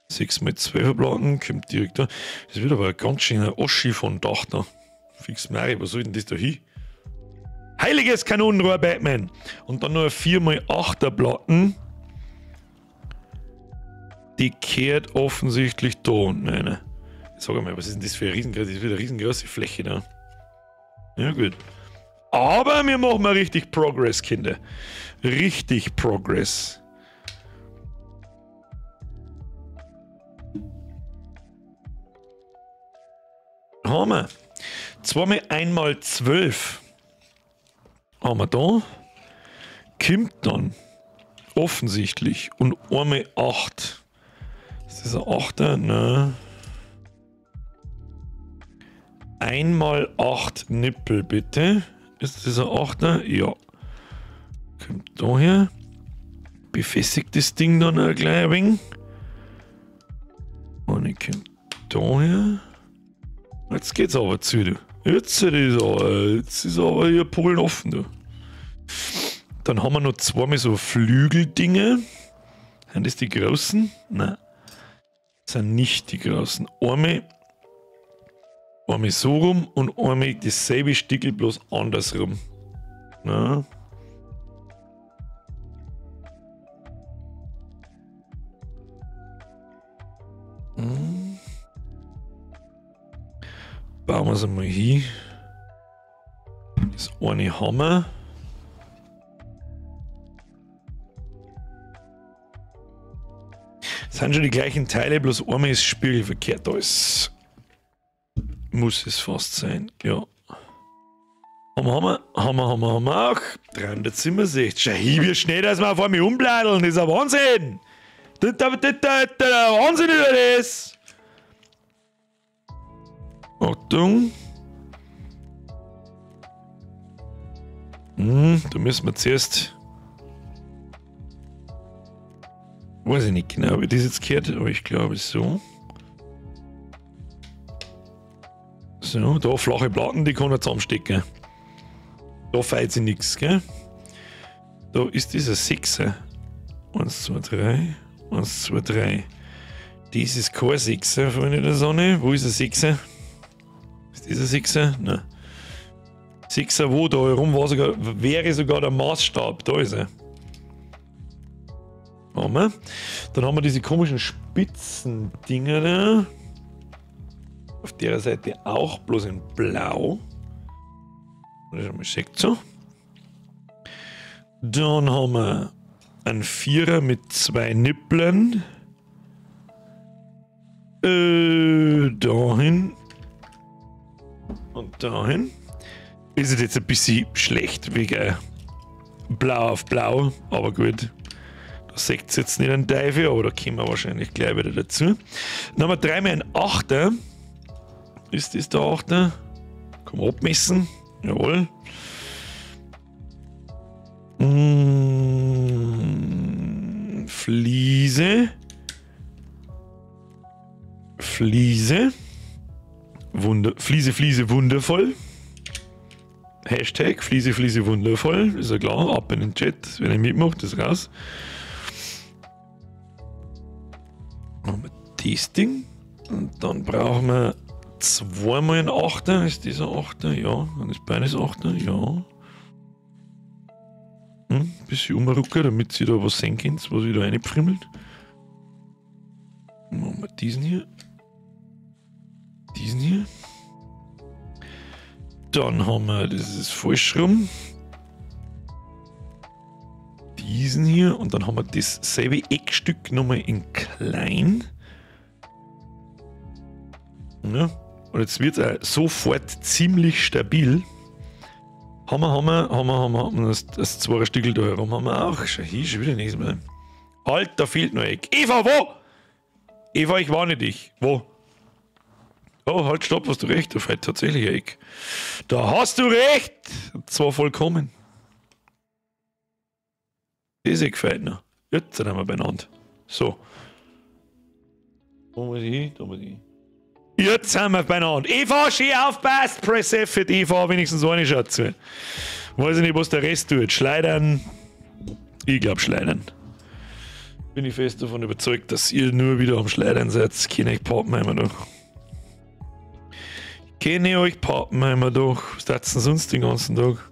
6 x 12 Platten, kommt direkt da. Das wird aber ein ganz schöner Oschi von Dach da. Fix Mary, was soll denn das da hin? Heiliges Kanonenrohr, Batman! Und dann noch 4 x 8er Platten. Die kehrt offensichtlich da. Nein, nein. Sag mal, was ist denn das für eine riesengroße, das ist wieder eine riesengroße Fläche da. Ja, gut. Aber wir machen mal richtig Progress, Kinder. Richtig Progress. Haben wir. 2 mal 1 mal 12. Haben wir da. Kommt dann. Offensichtlich. Und 1 mal 8. Ist das ein 8er? Nein. 1 mal 8 Nippel, bitte. Ist das ein 8er? Ja. Kommt da her. Befestigt das Ding dann ein klein wenig. Und ich komme da her. Jetzt geht's aber zu, du. Jetzt ist aber hier Polen offen, du. Dann haben wir noch zweimal so Flügeldinge. Sind das die großen? Nein. Das sind nicht die großen. Einmal so rum und einmal dasselbe Stickel, bloß andersrum. Na? Hm. Bauen wir es einmal hin. Das eine haben wir. Das sind schon die gleichen Teile, bloß einmal ist spiegelverkehrt alles. Muss es fast sein, ja. Haben wir auch. 367. Schau hin, wie schnell, dass wir auf einmal umbladeln. Das ist ein Wahnsinn. Das ist Wahnsinn über das. Achtung. Da müssen wir zuerst... Weiß ich nicht genau, wie das jetzt gehört, aber ich glaube so. So, da flache Platten, die kann er zusammenstecken. Da feilt sie nichts, gell? Da ist dieser 6er. 1, 2, 3. 1, 2, 3. Das ist kein 6er, Freunde der Sonne. Wo ist der 6er? Ist dieser 6er? Nein. 6er wo? Da herum war sogar, wäre sogar der Maßstab. Da ist er. Haben wir. Dann haben wir diese komischen spitzen Dinger da. Auf der Seite auch, bloß in Blau. Das ist einmal schick so. Dann haben wir einen Vierer mit 2 Nippeln. Dahin. Und dahin. Ist es jetzt ein bisschen schlecht wegen Blau auf Blau, aber gut. Da seht ihr jetzt nicht einen Teufel, aber da kommen wir wahrscheinlich gleich wieder dazu. Dann haben wir dreimal einen Achter. Ist das der Achter? Kann man abmessen. Jawohl. Fliese. Fliese. Fliese, Fliese, wundervoll. Hashtag Fliese, Fliese, wundervoll. Ist ja klar, ab in den Chat. Wenn ihr mitmacht, ist raus. Machen wir das Ding. Und dann brauchen wir zweimal einen Achter. Ist dieser Achter? Ja. Dann ist beides Achter? Ja. Bisschen umrücken, damit sie da was sehen könnt, was ich da reinpfrimmelt. Machen wir diesen hier. Diesen hier. Dann haben wir, das ist falsch rum. Diesen hier. Und dann haben wir dasselbe Eckstück nochmal in klein. Ja. Und jetzt wird es sofort ziemlich stabil. Haben wir. Das zwei Stückel da herum haben wir auch. Schau hier, schon wieder nichts mehr. Halt, da fehlt noch ein Eck. Eva, wo? Eva, ich warne dich. Wo? Oh, halt, stopp, hast du recht. Da fehlt tatsächlich ein Eck. Da hast du recht! Und zwar vollkommen. Das Eck fehlt noch. Jetzt sind wir beieinander. So. Wo muss ich hin? Da muss ich hin. Jetzt sind wir beieinander. Eva, schön aufpasst! Press F für die Eva, wenigstens eine Schatz. Weiß ich nicht, was der Rest tut. Schleudern. Ich glaub, schleudern. Bin ich fest davon überzeugt, dass ihr nur wieder am Schleudern seid. Kenne ich Pappenheimer doch. Kenne euch Pappenheimer doch. Was tat's denn sonst den ganzen Tag?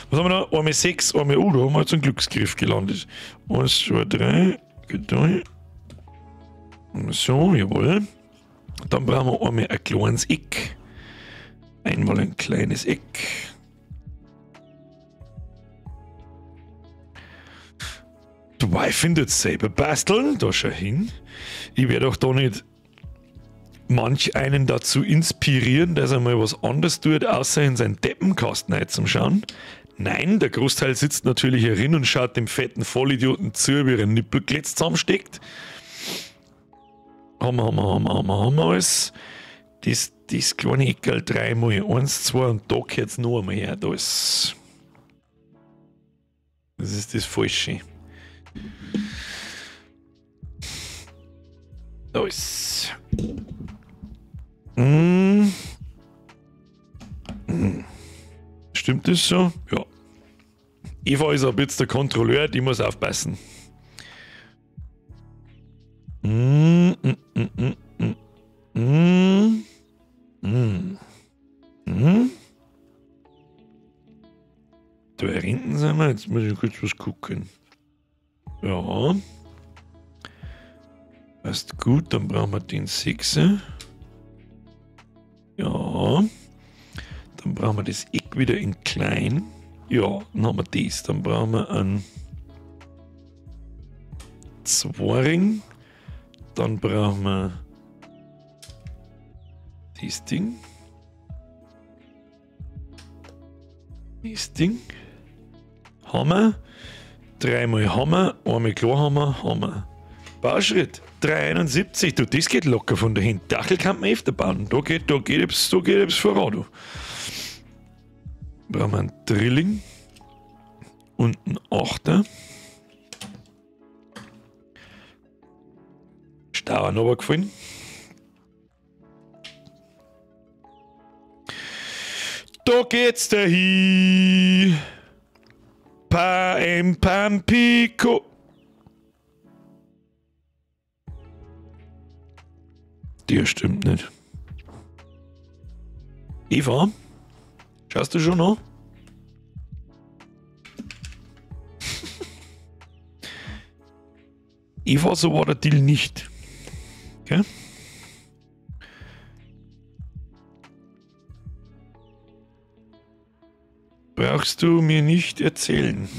Was haben wir da? Einmal 6, einmal. Oh, da haben wir jetzt einen Glücksgriff gelandet. 1, 2, 3. Geht da. So, jawohl. Dann brauchen wir einmal ein kleines Eck. Einmal ein kleines Eck. Die Wife findet selber basteln. Da schau hin. Ich werde auch da nicht manch einen dazu inspirieren, dass er mal was anderes tut, außer in seinen Deppenkasten reinzuschauen. Nein, der Großteil sitzt natürlich herin und schaut dem fetten Vollidioten zu, wie er einen Nippelklitz zusammensteckt. Haben wir alles. Das kleine Eckerl dreimal. 1, 2 und da geht's noch einmal her. Da ist. Das ist das Falsche. Da ist. Stimmt das so? Ja. Eva ist ab jetzt der Kontrolleur, die muss aufpassen. Da hinten sind wir, jetzt muss ich kurz was gucken. Ja. Passt gut, dann brauchen wir den 6er. Ja. Dann brauchen wir das Eck wieder in klein. Ja, dann haben wir das. Dann brauchen wir einen Zweiring. Dann brauchen wir das Ding. Das Ding. Hammer. Dreimal Hammer, einmal Klarhammer, Hammer. Bauschritt 371. Du, das geht locker von dahin. Dachel kann man öfter bauen. Da geht etwas voran. Du. Brauchen wir einen Drilling und einen Achter. Stauer runtergefallen. Da geht's dahin. Pam Pam Pico. Der stimmt nicht. Eva, schaust du schon noch? Eva, so war der Deal nicht. Okay? Brauchst du mir nicht erzählen.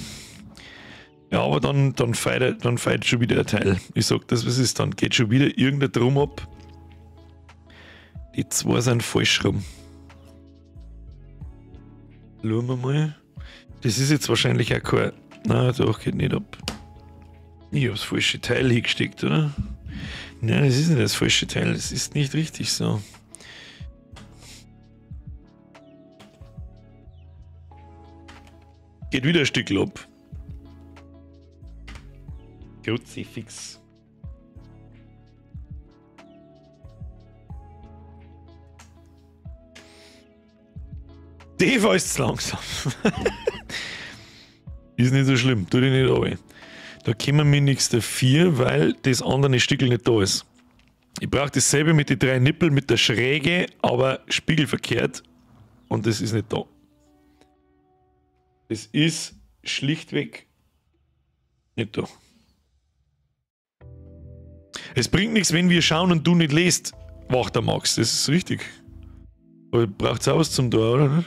Ja, aber dann feiert schon wieder ein Teil. Ich sag das, was ist, dann geht schon wieder irgendein Drum ab. Die zwei sind falsch rum. Schauen wir mal. Das ist jetzt wahrscheinlich auch kein... Nein, doch, geht nicht ab. Ich hab's falsche Teil hingesteckt, oder? Nein, das ist nicht das falsche Teil. Das ist nicht richtig so. Geht wieder ein Stück ab. Kruzifix. Die war jetzt langsam. Ist nicht so schlimm, tu dich nicht runter. Da kommen wir nichts dafür, weil das andere Stückel nicht da ist. Ich brauche dasselbe mit den drei Nippeln, mit der Schräge, aber spiegelverkehrt. Und das ist nicht da. Das ist schlichtweg nicht da. Es bringt nichts, wenn wir schauen und du nicht lest, wacht der Max. Das ist richtig. Aber braucht's auch was zum Tor, oder?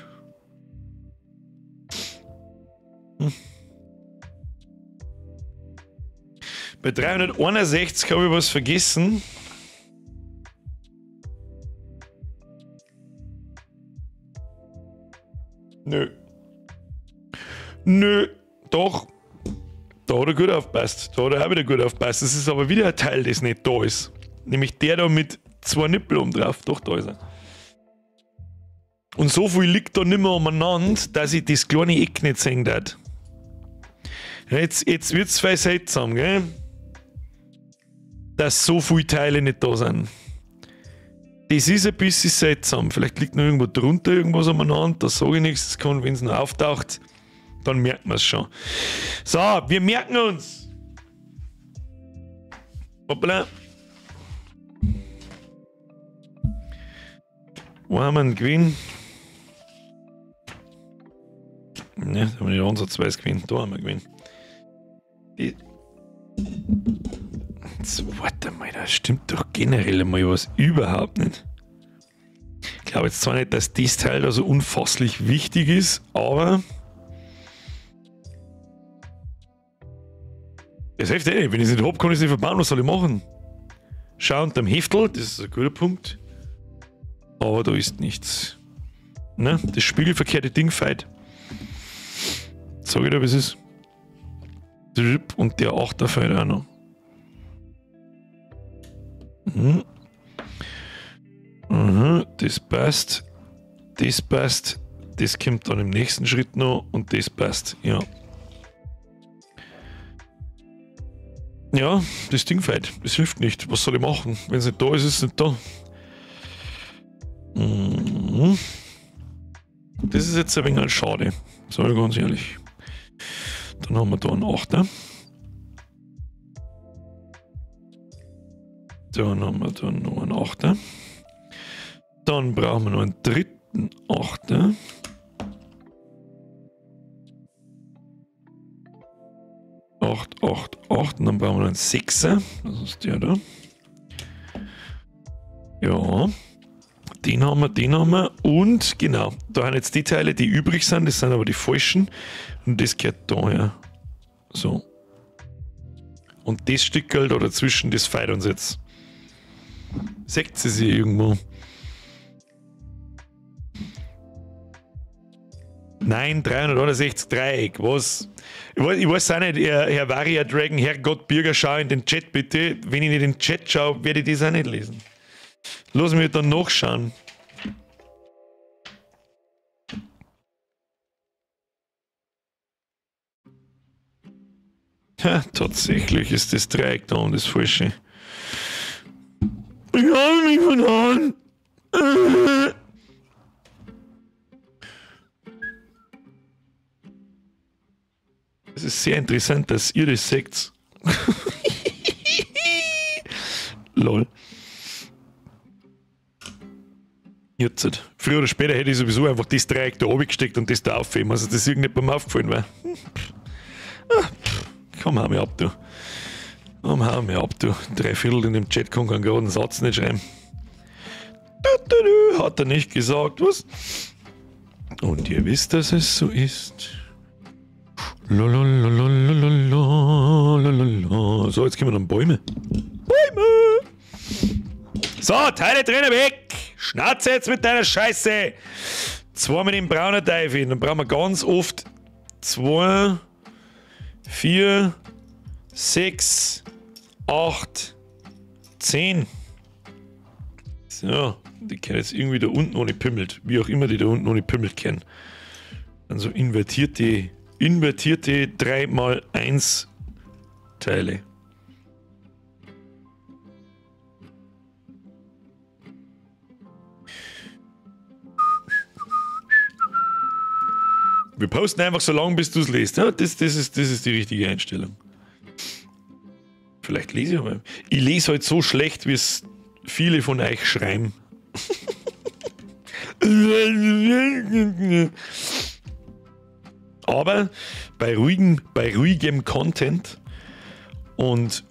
Hm. Bei 361 habe ich was vergessen. Nö. Nö, doch. Da hat er gut aufgepasst. Da hat er auch wieder gut aufgepasst. Das ist aber wieder ein Teil, das nicht da ist. Nämlich der da mit 2 Nippel oben drauf. Doch, da ist er. Und so viel liegt da nicht mehr umeinander, dass ich das kleine Eck nicht sehen darf. Jetzt wird es voll seltsam, gell? Dass so viele Teile nicht da sind. Das ist ein bisschen seltsam. Vielleicht liegt noch irgendwo drunter irgendwas umeinander. Da sage ich nichts. Das kann, wenn es noch auftaucht, dann merkt man es schon. So, wir merken uns. Hoppla. Wo haben wir einen Gewinn? Ne, da haben wir nicht ansatzweise gewinnt. Da haben wir gewinnt. Jetzt, warte mal, da stimmt doch generell mal was überhaupt nicht. Ich glaube jetzt zwar nicht, dass das Teil da so unfasslich wichtig ist, aber das hilft eh nicht. Wenn ich es nicht hab, kann ich es nicht verbauen. Was soll ich machen? Schau unterm Heftel, das ist ein guter Punkt. Aber da ist nichts. Ne? Das spiegelverkehrte Ding feit. Sag ich dir, wie es ist. Und der Achter fällt auch noch. Mhm. Mhm, das passt. Das passt. Das kommt dann im nächsten Schritt noch. Und das passt, ja. Ja, das Ding fällt. Das hilft nicht. Was soll ich machen? Wenn es nicht da ist, ist es nicht da. Mhm. Das ist jetzt ein wenig schade. Sag ich ganz ehrlich. Dann haben wir da einen Achter. Dann haben wir da noch einen Achter. Dann brauchen wir noch einen dritten Achter. 8, 8, 8. Und dann brauchen wir noch einen Sechser. Das ist der da. Ja. Den haben wir, den haben wir. Und genau, da haben jetzt die Teile, die übrig sind. Das sind aber die falschen. Und das gehört daher. So. Und das Stückel da dazwischen, das feiert uns jetzt. Seht sie sich irgendwo? Nein, 361 Dreieck, was? Ich weiß auch nicht, Herr Varia Dragon, Herrgott Bürger, schau in den Chat bitte. Wenn ich nicht in den Chat schaue, werde ich das auch nicht lesen. Lass mich dann nachschauen. Ja, tatsächlich ist das Dreieck da und das Falsche. Ich habe mich verloren. Es ist sehr interessant, dass ihr das seht. Lol. Jetzt. Früher oder später hätte ich sowieso einfach das Dreieck da oben gesteckt und das da aufheben. Also das ist irgendjemandem aufgefallen war. Komm, hau mir ab, du. Komm, hau mir ab, du. 3/4 in dem Chat kann keinen geraden Satz nicht schreiben. Du, du, du, hat er nicht gesagt, was? Und ihr wisst, dass es so ist. Lalalalalalala. So, jetzt kommen dann Bäume. Bäume! So, Teile drinnen weg! Schnauze jetzt mit deiner Scheiße! Zwei mit dem braunen Teufel. Dann brauchen wir ganz oft 2, 4, 6, 8, 10. So, die kennen jetzt irgendwie da unten ohne Pimmelt. Wie auch immer die da unten ohne Pimmelt kennen. Also invertierte 3x1 Teile. Wir posten einfach so lange, bis du es liest. Ja, das ist die richtige Einstellung. Vielleicht lese ich aber. Ich lese halt so schlecht, wie es viele von euch schreiben. Aber bei ruhigem Content und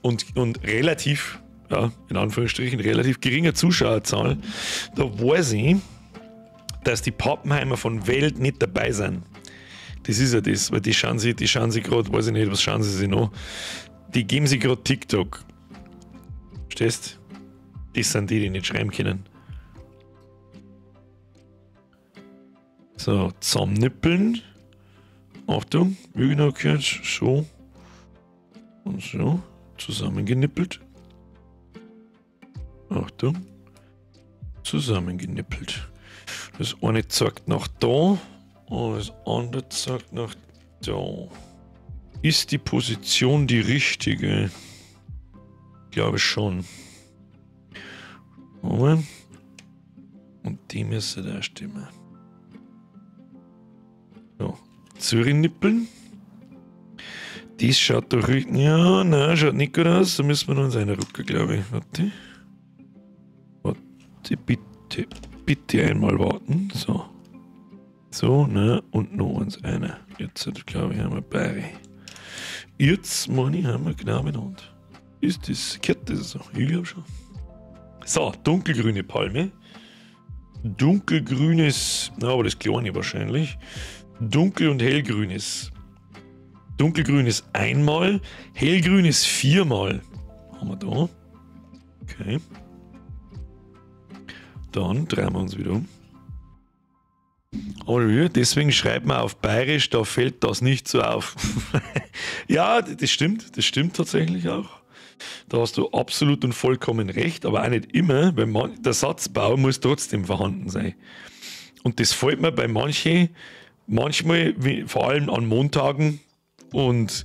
relativ, ja, in Anführungsstrichen, relativ geringer Zuschauerzahl, da weiß ich, dass die Pappenheimer von Welt nicht dabei sind. Das ist ja das, weil die schauen sich gerade, weiß ich nicht, was schauen sie sich noch? Die geben sich gerade TikTok. Verstehst? Das sind die, die nicht schreiben können. So, zusammennippeln. Achtung, wie genau gehört so und so zusammengenippelt. Achtung, zusammengenippelt. Das eine zeigt nach da und das andere zeigt nach da. Ist die Position die richtige? Ich glaube schon. Und die müsste da stimmen. So, Zürich-Nippeln. Das schaut doch richtig. Ja, nein, schaut nicht gut aus. Da müssen wir noch uns einen rucken, glaube ich. Warte. Warte, bitte. Bitte einmal warten. So. So, ne, und noch uns einer. Jetzt, glaube ich, haben wir beide. Jetzt, meine ich, haben wir genau benannt. Ist das, gehört das so? Ich glaube schon. So, dunkelgrüne Palme. Dunkelgrünes, na, aber das kleine wahrscheinlich. Dunkel- und hellgrünes. Dunkelgrün ist einmal, hellgrün ist viermal. Haben wir da. Okay. Dann drehen wir uns wieder um. Aber deswegen schreibt man auf Bayerisch, da fällt das nicht so auf. Ja, das stimmt tatsächlich auch. Da hast du absolut und vollkommen recht, aber auch nicht immer, weil man, der Satzbau muss trotzdem vorhanden sein. Und das fällt mir bei manchen, manchmal, wie, vor allem an Montagen und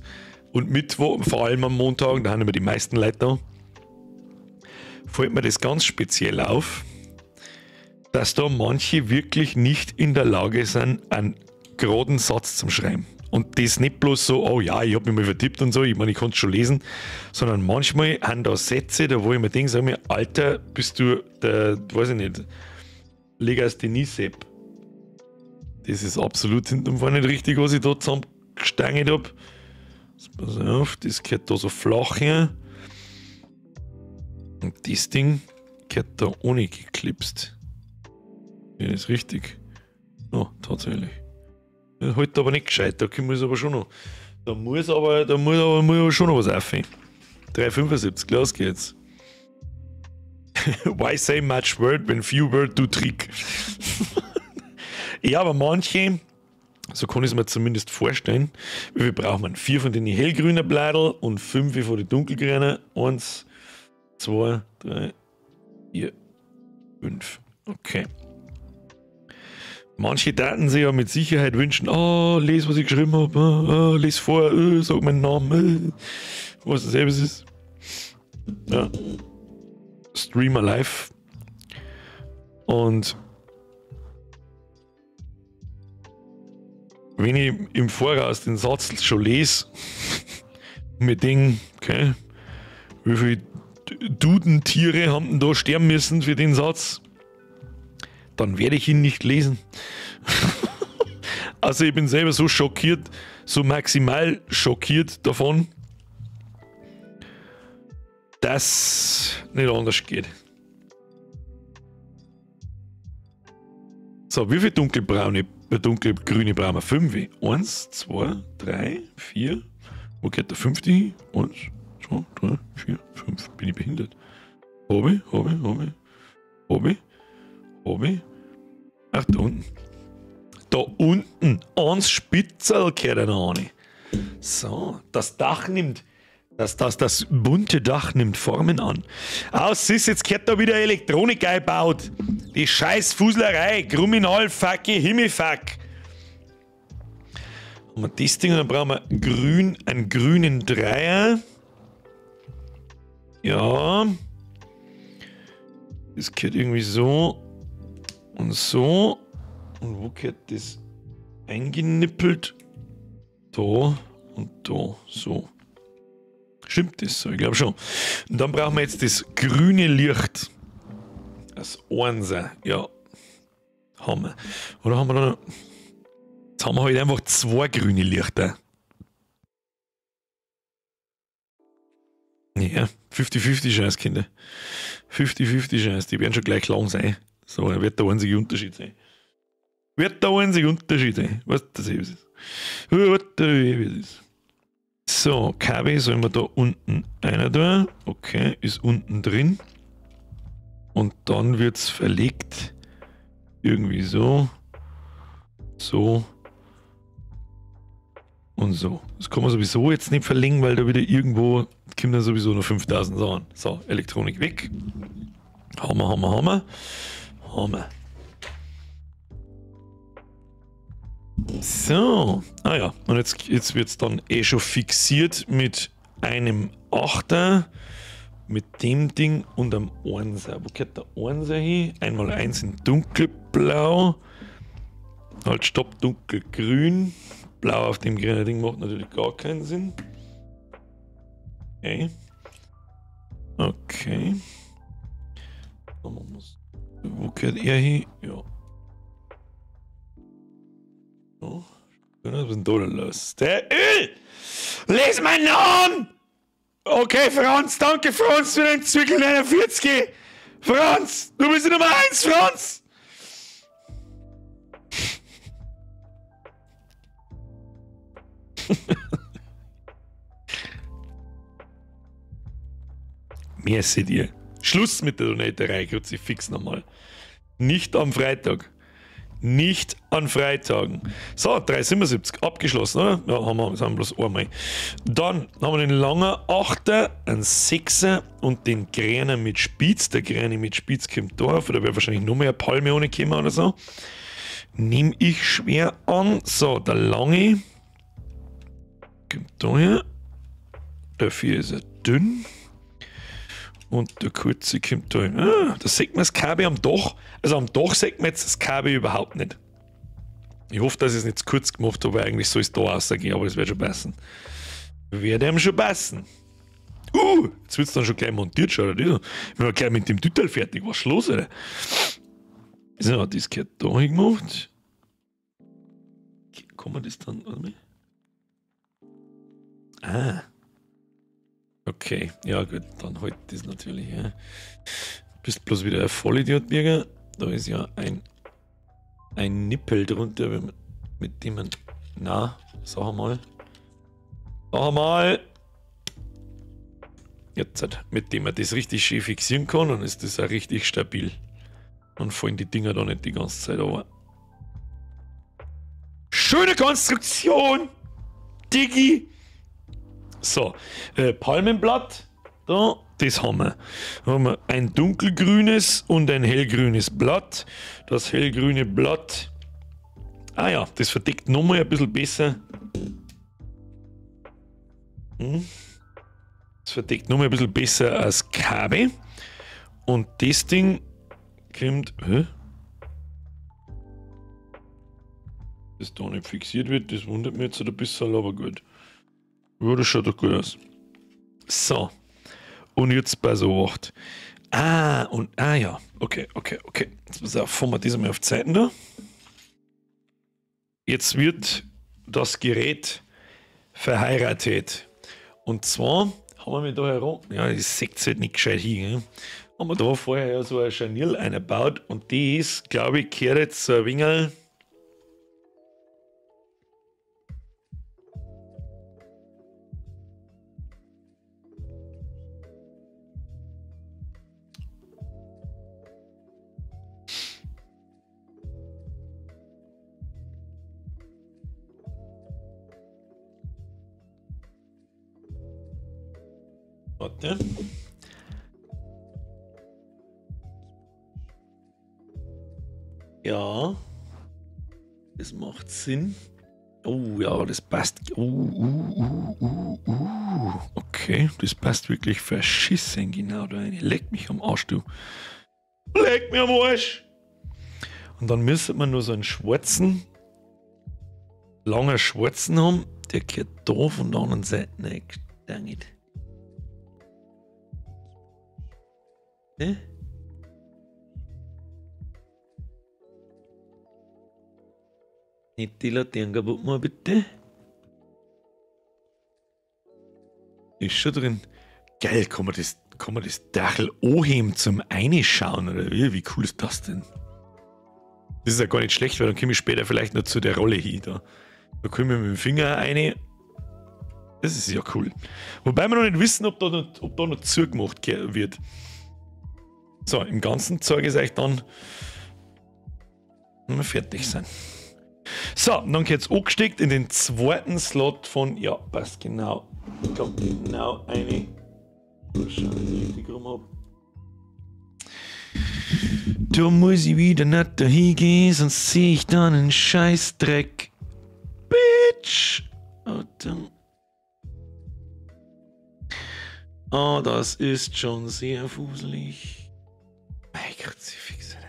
Mittwoch, vor allem am Montagen, da haben immer die meisten Leute da, fällt mir das ganz speziell auf, dass da manche wirklich nicht in der Lage sind, einen geraden Satz zu schreiben. Und das nicht bloß so, oh ja, ich hab mich mal vertippt und so, ich meine, ich konnte es schon lesen, sondern manchmal haben da Sätze, da wo ich mir denke, sag mir, Alter, bist du der, weiß ich nicht, Legasthenie-Sepp. Das ist absolut hinten und vorne nicht richtig, was ich da zusammengestangelt hab. Pass auf, das gehört da so flach her. Und das Ding gehört da ohne geklipst. Ja, das ist richtig. Oh, tatsächlich. Das hält aber nicht gescheit, da muss aber schon noch. Da muss aber schon noch was aufhören. 3,75, los geht's. Why say much word when few word do trick? Ja, aber manche, so kann ich es mir zumindest vorstellen, wie viel braucht man? 4 von den hellgrünen Bladel und 5 von den dunkelgrünen. 1, 2, 3, 4, 5. Okay. Manche Daten sich ja mit Sicherheit wünschen, oh, les, was ich geschrieben habe, oh, les vor, oh, sag meinen Namen, oh, was das selbst ist. Ja. Streamer live. Und wenn ich im Voraus den Satz schon lese, mir denke, okay, wie viele Dudentiere haben denn da sterben müssen für den Satz? Dann werde ich ihn nicht lesen. Also ich bin selber so schockiert, so maximal schockiert davon, dass nicht anders geht. So, wie viel dunkelbraune, dunkelgrüne brauchen wir? 5. 1, 2, 3, 4. Wo geht der 5. hin? 1, 2, 3, 4, 5. Bin ich behindert? Habe ich. Ach, da unten. Da unten. Eins Spitzel gehört da noch rein. So, das Dach nimmt, das bunte Dach nimmt Formen an. Aus ist, jetzt gehört da wieder Elektronik eingebaut. Die scheiß Fuslerei. Kriminal, fuck, Himmelfuck. Haben wir das Ding und dann brauchen wir grün, einen grünen Dreier. Ja. Das gehört irgendwie so. Und so. Und wo gehört das eingenippelt? Da und da. So. Stimmt das so? Ich glaube schon. Und dann brauchen wir jetzt das grüne Licht. Das Einser. Ja. Haben wir. Oder haben wir da noch? Jetzt haben wir halt einfach 2 grüne Lichter. Ja, 50-50 Chance, Kinder. 50-50 Chance. Die werden schon gleich lang sein. So, wird der einzige Unterschied sein. Wird der einzige Unterschied sein. Was das ist. Was das ist. So, KB sollen wir da unten einer da. Okay, ist unten drin. Und dann wird es verlegt. Irgendwie so. So. Und so. Das kann man sowieso jetzt nicht verlängen, weil da wieder irgendwo kommen dann sowieso noch 5000 Sachen. So, Elektronik weg. Hammer, Hammer, Hammer. Hammer. So. Ah ja, und jetzt wird es dann eh schon fixiert mit einem Achter, mit dem Ding und einem Einser. Wo geht der Einser hin? Einmal eins in dunkelblau. Halt, stopp, dunkelgrün. Blau auf dem grünen Ding macht natürlich gar keinen Sinn. Okay. Okay. Wo gehört er hin? Ja. So. Was ist denn da los? Der Öl! Les meinen Namen! Okay, Franz, danke Franz für den Zwickel 49! Franz, du bist die Nummer 1, Franz! Mehr seht ihr. Schluss mit der Donaterei, Kruzifix nochmal. Nicht am Freitag. Nicht an Freitagen. So, 3,77, abgeschlossen, oder? Ja, haben wir, sind bloß einmal. Dann haben wir den langen Achter, einen Sechser und den Grünen mit Spitz. Der Grüne mit Spitz kommt da auf, oder wäre wahrscheinlich noch mehr Palme ohne kommen oder so. Nehme ich schwer an. So, der lange kommt da her. Dafür ist er dünn. Und der kurze kommt da hin. Ah, da sieht man das Kabel am Dach. Also am Dach sieht man jetzt das Kabel überhaupt nicht. Ich hoffe, dass ich es nicht zu kurz gemacht habe, weil eigentlich soll es da rausgehen, aber das wird schon passen. Wird ihm schon passen. Jetzt wird es dann schon gleich montiert, schau dir das. Ich bin gleich mit dem Tüttel fertig. Was ist los, Alter? So, das gehört da hin gemacht. Kann man das dann. Warte mal. Ah. Okay, ja gut, dann halt das natürlich. Ja. Bist bloß wieder ein Vollidiot, Birger. Da ist ja ein Nippel drunter, mit dem man. Na, sag mal. Sag mal! Jetzt, mit dem man das richtig schön fixieren kann, dann ist das auch richtig stabil. Dann fallen die Dinger da nicht die ganze Zeit aber. Schöne Konstruktion! Diggi! So, Palmenblatt, da, das haben wir. Da haben wir ein dunkelgrünes und ein hellgrünes Blatt. Das hellgrüne Blatt, ah ja, das verdeckt nochmal ein bisschen besser. Das verdeckt nochmal ein bisschen besser als Kabel. Und das Ding kommt, hä? Dass da nicht fixiert wird, das wundert mich jetzt ein bisschen, aber gut. Ja, das schaut doch gut aus. So. Und jetzt bei so 8. Ah, und, ah ja. Okay, okay, okay. Jetzt pass auf, fahren wir das einmal auf Zeiten da. Jetzt wird das Gerät verheiratet. Und zwar haben wir da herum, ja, das seht halt nicht gescheit hin, gell? Haben wir da vorher ja so ein Scharnier eingebaut und die ist, glaube ich, gehört jetzt so ein wenig. Warte. Ja, das macht Sinn. Oh ja, das passt. Okay, das passt wirklich verschissen genau da rein. Leck mich am Arsch, du. Leck mich am Arsch! Und dann müsste man nur so einen schwarzen, langen schwarzen haben. Der gehört da von der anderen Seite rein. Dang it. Ne? Nicht die Laternen kaputt machen, bitte. Ist schon drin. Geil, kann man das Dachl anheben zum Einschauen, oder wie? Wie cool ist das denn? Das ist ja gar nicht schlecht, weil dann komme ich später vielleicht noch zu der Rolle hin. Da komme ich mit dem Finger rein. Das ist ja cool. Wobei wir noch nicht wissen, ob da noch zugemacht wird. So, im ganzen Zeug ist euch dann, wenn wir fertig sind. So, dann geht's angesteckt in den zweiten Slot von, ja, passt genau. Kommt genau eine. Mal schauen, dass ich richtig rum hab. Da muss ich wieder nicht dahin gehen, sonst sehe ich dann einen Scheißdreck. Bitch! Oh, das ist schon sehr fuselig. Mein Kruzifix, Alter.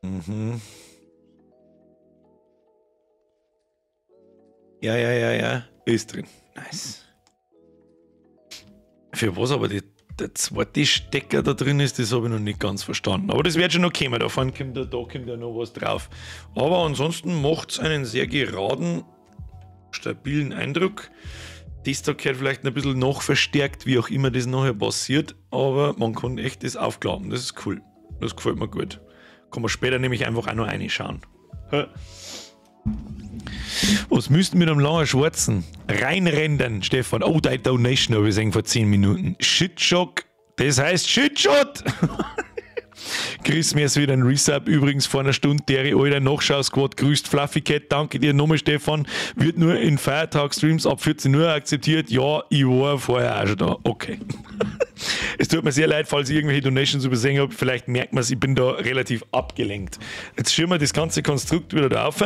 Mhm. Ja, ja, ja, ja. Ist drin. Nice. Für was aber der zweite Stecker da drin ist, das habe ich noch nicht ganz verstanden. Aber das wird schon noch kommen. Da vorne kommt, da kommt ja noch was drauf. Aber ansonsten macht es einen sehr geraden, stabilen Eindruck. Das da gehört vielleicht ein bisschen noch verstärkt, wie auch immer das nachher passiert. Aber man kann echt das aufklappen. Das ist cool. Das gefällt mir gut. Kann man später nämlich einfach auch noch reinschauen. Was müssten wir mit einem langen Schwarzen reinrendern, Stefan? Oh, deine Donation habe ich gesehen vor 10 Minuten. Shitshock, das heißt Shitshot! Chris, mir ist wieder ein Resub. Übrigens vor einer Stunde, der alter Nachschau-Squad grüßt Fluffy Cat. Danke dir nochmal, Stefan. Wird nur in Feiertagsstreams ab 14 Uhr akzeptiert. Ja, ich war vorher auch schon da. Okay. Es tut mir sehr leid, falls ich irgendwelche Donations übersehen habe. Vielleicht merkt man es, ich bin da relativ abgelenkt. Jetzt schirmen wir das ganze Konstrukt wieder da auf.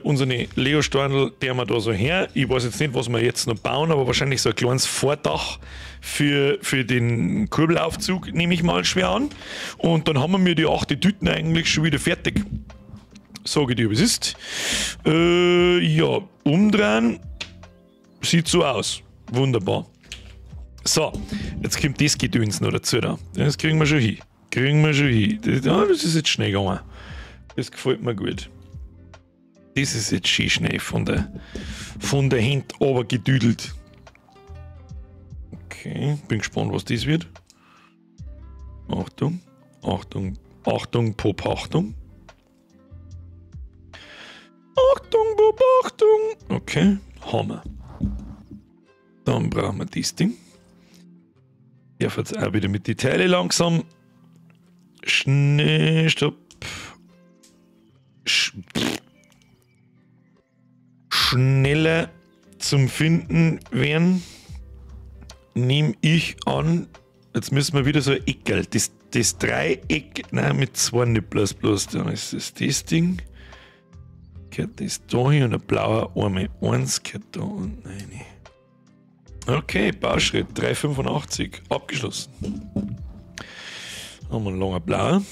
Unsere Lego-Storndl, der wir da so her. Ich weiß jetzt nicht, was wir jetzt noch bauen, aber wahrscheinlich so ein kleines Vordach für den Kurbelaufzug, nehme ich mal schwer an. Und dann haben wir mir die 8 Tüten eigentlich schon wieder fertig. Sage ich dir, wie es ist. Ja, umdrehen. Sieht so aus. Wunderbar. So, jetzt kommt das Gedöns noch dazu da. Das kriegen wir schon hin. Kriegen wir schon hin. Das ist jetzt schnell gegangen. Das gefällt mir gut. Das ist jetzt schön schnell von der Hand aber gedüdelt. Okay, bin gespannt, was das wird. Achtung, Achtung, Achtung, Pop, Achtung. Achtung, Pop, Achtung. Okay, Hammer. Dann brauchen wir das Ding. Darf jetzt auch wieder mit den Teilen langsam. Schnell, stopp. Schneller zum Finden werden, nehme ich an. Jetzt müssen wir wieder so ein Eckerl. Das Dreieck, nein, mit 2 Nipplers bloß. Dann ist das das Ding. Gehört das da hin und ein blauer Arme 1 gehört da unten rein. Okay, Bauschritt 3,85 abgeschlossen. Haben wir einen langen blauer.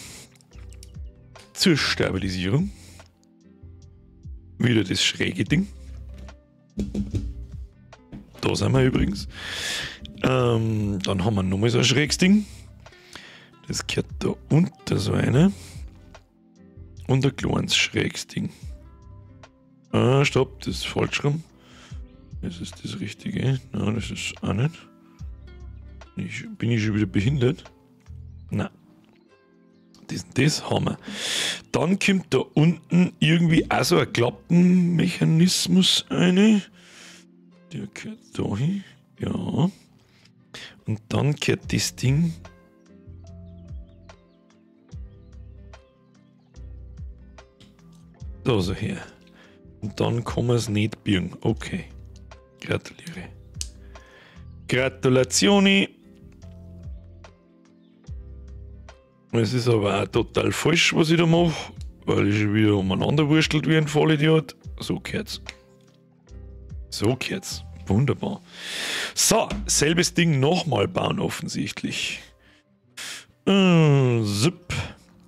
Zur Stabilisierung. Wieder das schräge Ding. Da sind wir übrigens. Dann haben wir nochmal so ein schräges Ding. Das gehört da unter so eine. Und ein kleines schräges Ding. Ah, stopp, das ist falsch rum. Das ist das Richtige. Nein, das ist auch nicht. Bin ich schon wieder behindert? Nein. Das haben wir. Dann kommt da unten irgendwie auch so ein Klappenmechanismus rein. Der gehört da hin. Ja. Und dann gehört das Ding da so her. Und dann kann man es nicht biegen. Okay. Gratuliere. Gratulazioni. Es ist aber auch total falsch, was ich da mache, weil ich schon wieder umeinander wurstelt wie ein Vollidiot. So gehört's. So gehört's. Wunderbar. So, selbes Ding nochmal bauen offensichtlich. Zip,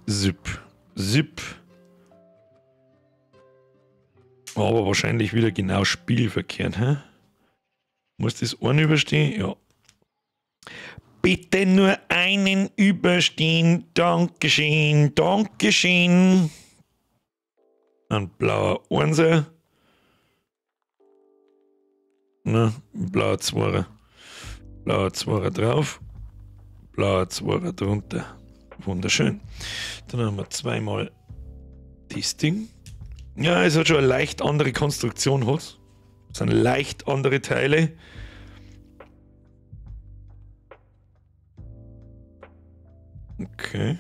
zip, zip. Aber wahrscheinlich wieder genau spiegelverkehrt, hä? Muss das einen überstehen? Ja. Bitte nur einen überstehen. Dankeschön, Dankeschön. Ein blauer Einser. Na, ein blauer Zweier. Blauer Zweier drauf. Blauer Zweier drunter. Wunderschön. Dann haben wir zweimal das Ding. Ja, es hat schon eine leicht andere Konstruktion, hat's. Das sind leicht andere Teile. Okay.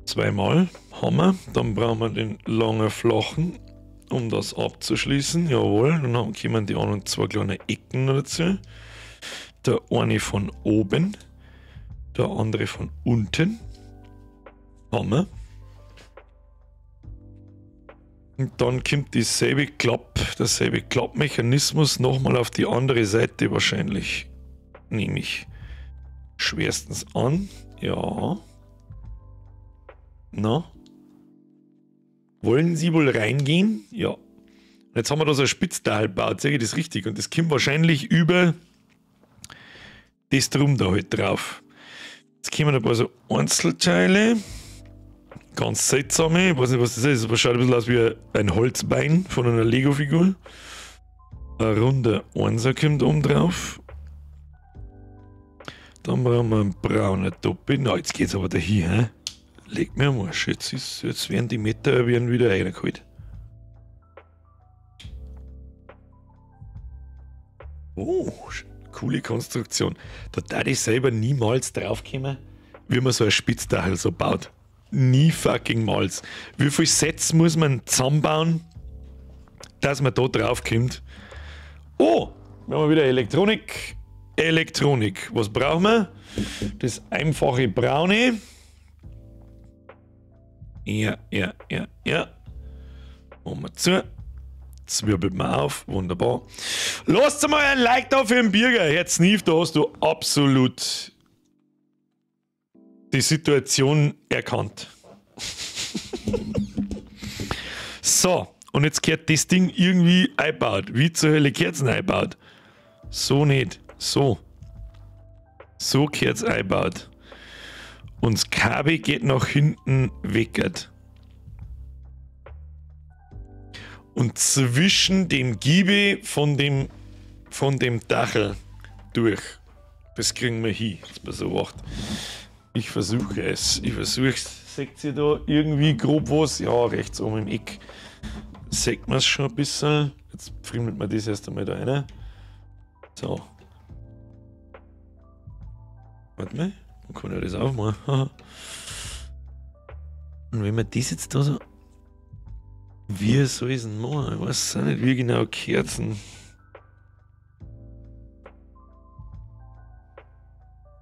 Zweimal haben wir. Dann brauchen wir den langen flachen, um das abzuschließen. Jawohl, dann kommen die anderen zwei kleine Ecken noch dazu. Der eine von oben, der andere von unten. Haben wir. Und dann kommt dieselbe Klapp, derselbe Klappmechanismus nochmal auf die andere Seite wahrscheinlich. Nehme ich schwerstens an. Ja. Na? Wollen Sie wohl reingehen? Ja. Und jetzt haben wir da so ein Spitzteil gebaut, sehe ich das richtig? Und das kommt wahrscheinlich über das Drum da halt drauf. Jetzt kommen ein paar so Einzelteile. Ganz seltsame. Ich weiß nicht, was das ist. Das schaut ein bisschen aus wie ein Holzbein von einer Lego-Figur. Ein runder Einser kommt oben drauf. Dann brauchen wir einen braunen Toppe. Na, jetzt geht's aber dahin, hä? Leg mir am Arsch. Jetzt werden die Meter wieder reingeholt. Oh, coole Konstruktion. Da darf ich selber niemals draufkommen, wie man so ein Spitzteil so baut. Nie fucking mals. Wie viele Sets muss man zusammenbauen, dass man da drauf kommt? Oh, wir haben wieder Elektronik. Elektronik. Was brauchen wir? Das einfache Braune. Ja, ja, ja, ja. Machen wir zu. Zwirbelt man auf. Wunderbar. Lasst mal ein Like da für den Birger. Herr Snief, da hast du absolut die Situation erkannt. So, und jetzt gehört das Ding irgendwie eingebaut. Wie zur Hölle gehört's denn eingebaut? So nicht. So. So gehört's eingebaut. Und das Kabel geht nach hinten weg. Und zwischen dem Giebe von dem Dachel durch. Das kriegen wir hin. Jetzt pass auf. Ich versuche es. Ich versuche es. Seht ihr da irgendwie grob was? Ja, rechts oben im Eck. Seht man es schon ein bisschen. Jetzt friemelt man das erst einmal da rein. So. Warte mal. Man kann ja das aufmachen. Und wenn man das jetzt da so. Wie soll ich es denn machen? Ich weiß auch nicht, wie genau Kerzen.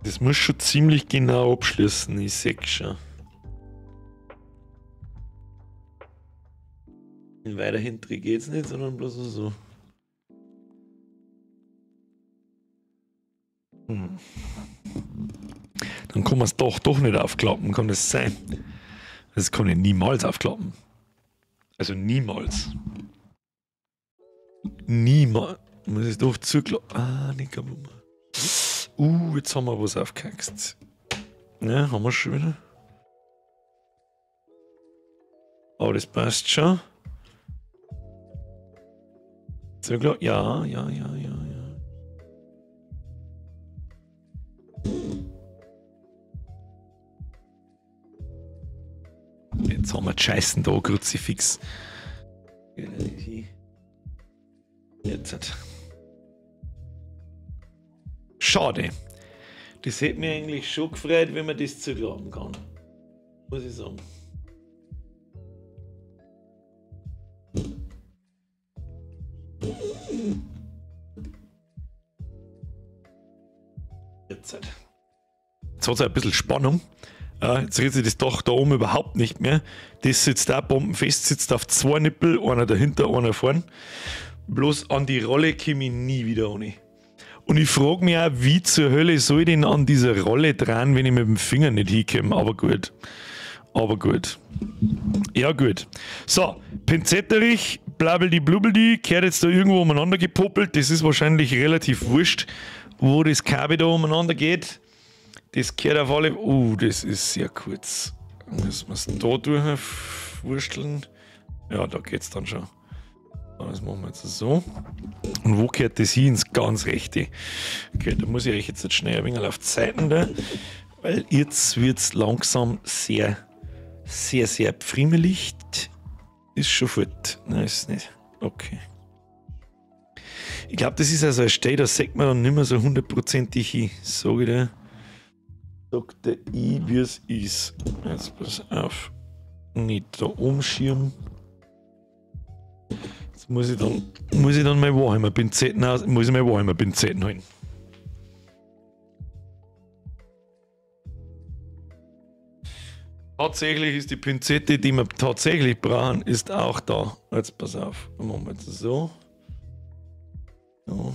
Das muss schon ziemlich genau abschließen, ich seh schon. Weiter hinten geht's nicht, sondern bloß so. Hm. Dann kann man es doch nicht aufklappen, kann das sein? Das kann ich niemals aufklappen. Also niemals. Niemals. Muss ich doch zuklappen. Ah, nicht kaputt. Jetzt haben wir was aufgehaxt. Ja, haben wir schon wieder. Aber das passt schon. Zuklappen. Ja, ja, ja, ja, ja. Jetzt haben wir die Scheißen da, Kruzifix. Jetzt. Schade. Das hätte mich eigentlich schon gefreut, wenn man das zuklappen kann. Muss ich sagen. Jetzt. Jetzt hat es ein bisschen Spannung. Jetzt dreht sich das Dach da oben überhaupt nicht mehr. Das sitzt da bombenfest, sitzt auf zwei Nippel, einer dahinter, einer vorn. Bloß an die Rolle komme ich nie wieder ohne. Und ich frage mich auch, wie zur Hölle soll ich denn an dieser Rolle dran, wenn ich mit dem Finger nicht hinkomme? Aber gut. Aber gut. Ja, gut. So, Pinzetterich, blabbeldi blubbeldi, kehrt jetzt da irgendwo umeinander gepoppelt. Das ist wahrscheinlich relativ wurscht, wo das Kabel da umeinander geht. Das kehrt auf alle. Das ist sehr kurz. Müssen wir es da durchwursteln? Ja, da geht's dann schon. Das machen wir jetzt so. Und wo kehrt das hin? Ins ganz rechte. Okay, da muss ich euch jetzt schnell ein wenig auf die Seiten da, weil jetzt wird es langsam sehr, sehr, sehr pfriemelig. Ist schon fort. Nein, ist nicht. Okay. Ich glaube, das ist also ein Steh, da sieht man dann nicht mehr so hundertprozentig hin. Sag ich dir. Sagt der I, wie es ist. Jetzt pass auf. Nicht da umschirmen. Jetzt muss ich dann mal Warhammer-Pinzetten aus, muss ich mal Warhammer-Pinzetten holen. Tatsächlich ist die Pinzette, die wir tatsächlich brauchen, ist auch da. Jetzt pass auf. Machen wir jetzt so. So.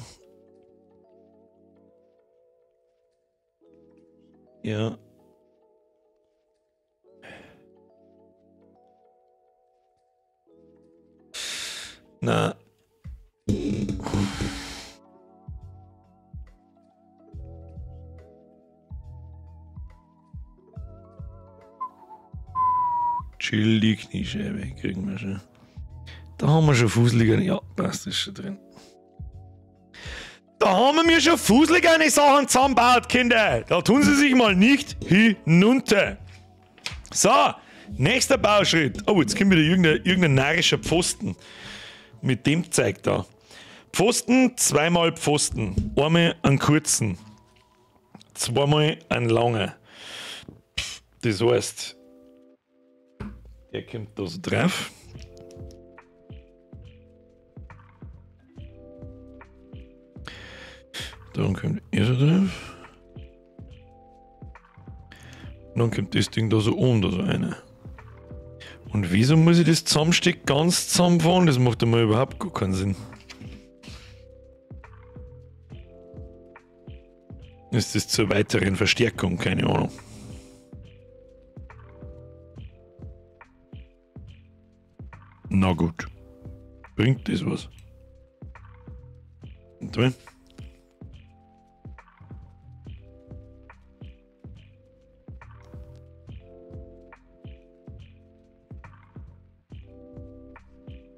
Ja. Na. Chill die Kniescheibe, kriegen wir schon. Da haben wir schon Fußliger. Ja, passt, ist schon drin. Da haben wir schon fußligerne Sachen zusammengebaut, Kinder. Da tun sie sich mal nicht hinunter. So, nächster Bauschritt. Oh, jetzt kommt wieder irgendein narischer Pfosten. Mit dem Zeug da. Pfosten, zweimal Pfosten. Einmal einen kurzen. Zweimal einen langen. Das heißt, der kommt da so drauf. Dann kommt er so drauf. Dann kommt das Ding da so unter so eine. Und wieso muss ich das Zusammensteck ganz zusammenfahren? Das macht einmal überhaupt gar keinen Sinn. Ist das zur weiteren Verstärkung? Keine Ahnung. Na gut. Bringt das was? Und wenn?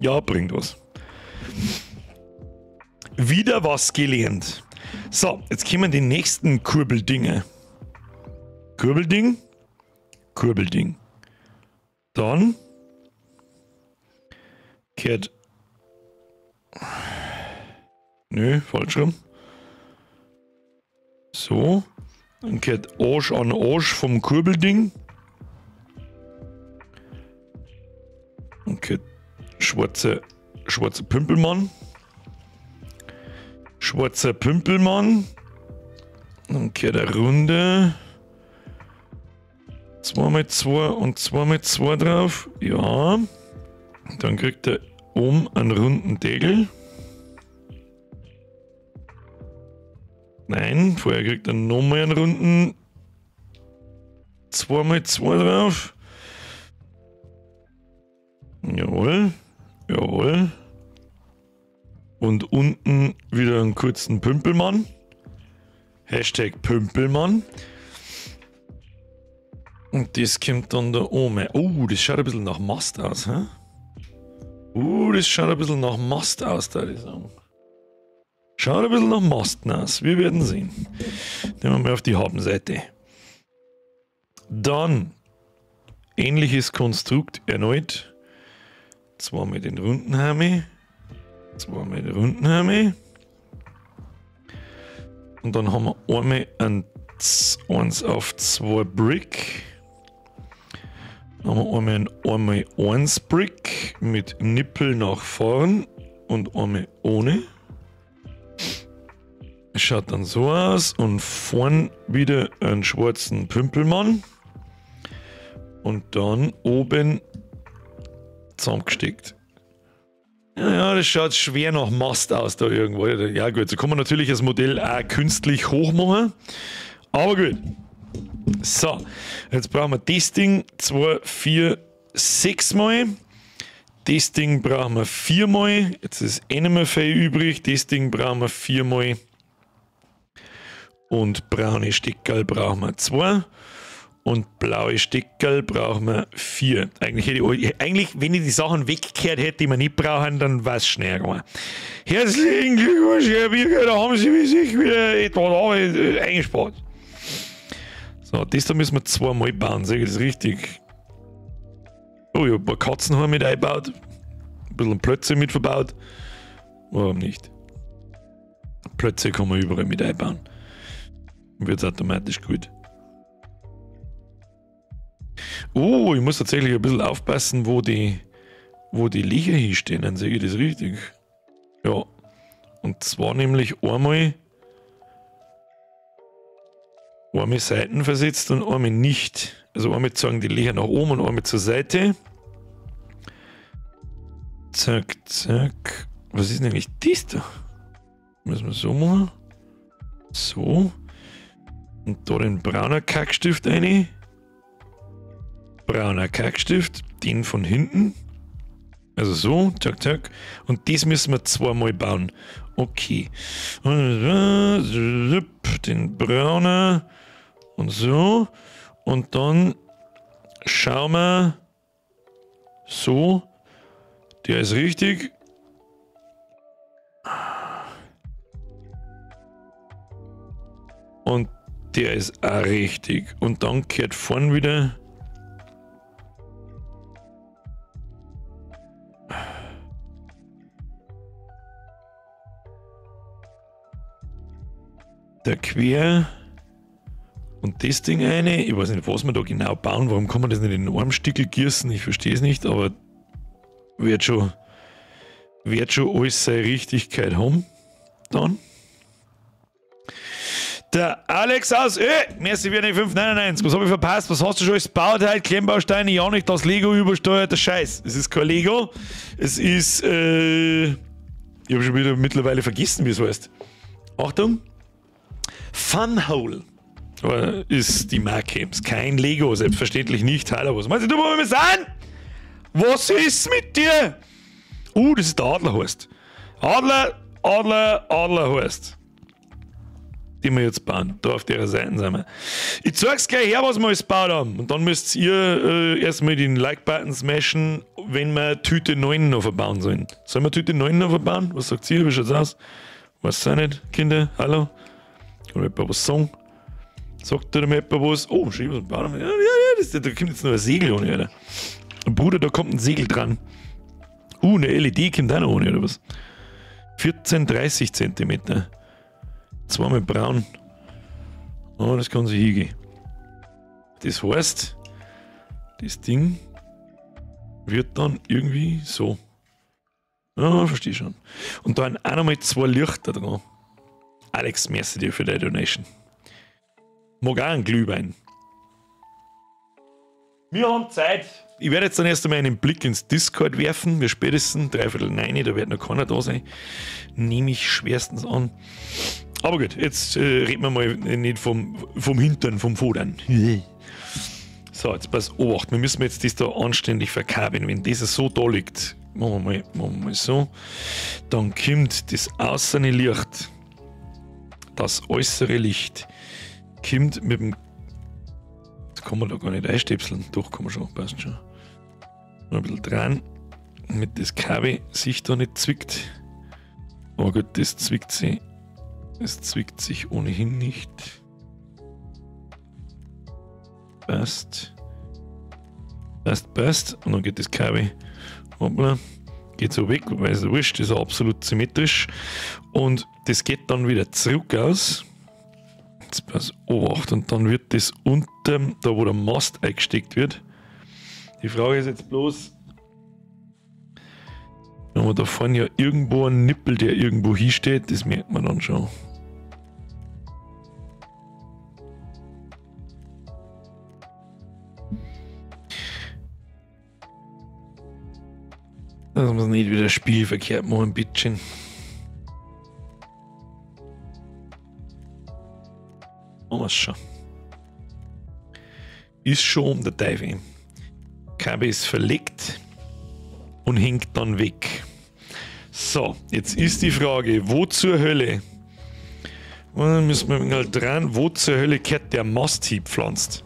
Ja, bringt was. Wieder was gelernt. So, jetzt kommen die nächsten Kurbeldinge. Kurbelding, Kurbelding. Dann kehrt... Nö, falsch rum. So. Dann kehrt Arsch an Arsch vom Kurbelding. Dann kehrt schwarzer Pümpelmann. Schwarzer Pümpelmann. Dann kehrt eine Runde. 2 mal 2 und 2 mal 2 drauf. Ja. Dann kriegt er oben einen runden Deckel. Nein, vorher kriegt er nochmal einen runden 2 mal 2 drauf. Jawohl. Jawohl. Und unten wieder einen kurzen Pümpelmann. Hashtag Pümpelmann. Und das kommt dann da oben. Oh, das schaut ein bisschen nach Mast aus, hä? Das schaut ein bisschen nach Mast aus, da ich sagen. Schaut ein bisschen nach Masten aus. Wir werden sehen. Nehmen wir mal auf die Habenseite. Dann ähnliches Konstrukt erneut. Zweimal den runden Hami. Zweimal den runden Hami. Und dann haben wir einmal ein 1 auf 2 Brick. Dann haben wir einmal ein einmal 1 Brick mit Nippel nach vorn und einmal ohne. Schaut dann so aus und vorn wieder einen schwarzen Pümpelmann. Und dann oben zusammengesteckt. Ja, das schaut schwer nach Mast aus da irgendwo. Ja gut, so kann man natürlich das Modell auch künstlich hoch machen. Aber gut. So, jetzt brauchen wir das Ding 2, 4, 6 Mal. Das Ding brauchen wir 4 Mal. Jetzt ist eh nicht mehr viel übrig. Das Ding brauchen wir 4 Mal. Und braune Steckerl brauchen wir 2. Und blaue Steckerl brauchen wir 4. Eigentlich, hätte ich, eigentlich, wenn ich die Sachen weggekehrt hätte, die wir nicht brauchen, dann war es schneller gegangen. Herzlichen Glückwunsch, Herr Birger, da haben Sie sich wieder etwas eingespart. So, das da müssen wir zweimal bauen, sehe ich das richtig? Oh, ich habe ein paar Katzenhaare mit eingebaut. Ein bisschen Plötze mit verbaut. Warum nicht? Plötze kann man überall mit einbauen. Wird es automatisch gut. Oh, ich muss tatsächlich ein bisschen aufpassen, wo die Löcher hinstehen. Dann sehe ich das richtig. Ja. Und zwar nämlich einmal Seiten versetzt und einmal nicht. Also einmal zeigen die Löcher nach oben und einmal zur Seite. Zack, zack. Was ist nämlich das da? Müssen wir so machen. So. Und da den brauner Kackstift rein. Brauner Kackstift. Den von hinten. Also so, zack, zack. Und das müssen wir zweimal bauen. Okay. Den brauner. Und so. Und dann schauen wir. So. Der ist richtig. Und der ist auch richtig. Und dann kehrt vorn wieder. Der quer. Und das Ding eine. Ich weiß nicht, was wir da genau bauen. Warum kann man das nicht in den Armstickel gießen? Ich verstehe es nicht, aber wird schon alles seine Richtigkeit haben. Dann. Der Alex aus Ö, merci für die 599. Was habe ich verpasst? Was hast du schon alles gebaut heute? Klemmbausteine, ja nicht, das Lego übersteuert, der Scheiß. Es ist kein Lego. Es ist, ich habe schon wieder mittlerweile vergessen, wie es heißt. Achtung. Funhole ist die Marke. Ist kein Lego, selbstverständlich nicht. Hallo, was meinst du, wo wir sind? Was ist mit dir? Das ist der Adlerhorst. Adler, Adler, Adlerhorst. Die wir jetzt bauen. Da auf der Seite sind wir. Ich zeig's gleich her, was wir alles gebaut haben. Und dann müsst ihr erstmal den Like-Button smashen, wenn wir Tüte 9 noch verbauen sollen. Sollen wir Tüte 9 noch verbauen? Was sagt ihr? Wie schaut's aus? Weiß auch nicht, Kinder. Hallo? Kann mir jemand was sagen? Sagt da mir jemand was? Oh, schön, was bauen wir? Ja, ja, da kommt jetzt noch ein Segel ohne, Alter. Bruder, da kommt ein Segel dran. Eine LED kommt auch noch ohne, oder was? 14,30 cm. Zweimal braun. Oh, das kann sich hingehen. Das heißt, das Ding wird dann irgendwie so. Ja, verstehe schon. Und da sind auch nochmal zwei Lichter dran. Alex, merci dir für deine Donation. Mag auch einen Glühwein. Wir haben Zeit. Ich werde jetzt dann erst einmal einen Blick ins Discord werfen. Wir spätestens 8:45, da wird noch keiner da sein. Nehme ich schwerstens an. Aber gut, jetzt reden wir mal nicht vom Hintern, vom Fodern. So, jetzt pass Obacht, wir müssen jetzt das da anständig verkabeln. Wenn das so da liegt, machen wir mal so, dann kommt das äußere Licht, das äußere Licht, kommt mit dem. Das kann man da gar nicht einstöpseln. Doch, kann man schon, passt schon. Noch ein bisschen dran, damit das Kabel sich da nicht zwickt. Aber gut, das zwickt sich. Es zwickt sich ohnehin nicht. Passt. Passt, passt. Und dann geht das Kabel. Hoppla. Geht so weg, weil es wurscht, ist absolut symmetrisch. Und das geht dann wieder zurück aus. Jetzt pass Obacht. Und dann wird das unter, da wo der Mast eingesteckt wird. Die Frage ist jetzt bloß, wenn wir da vorne ja irgendwo einen Nippel, der irgendwo hinsteht, das merkt man dann schon. Das muss nicht wieder spielverkehrt machen, bitteschön. Machen wir's schon. Ist schon um der Teufel. Kabel ist verlegt und hängt dann weg. So, jetzt ist die Frage, wo zur Hölle? Da müssen wir mal dran, wo zur Hölle kehrt der Mast hingepflanzt?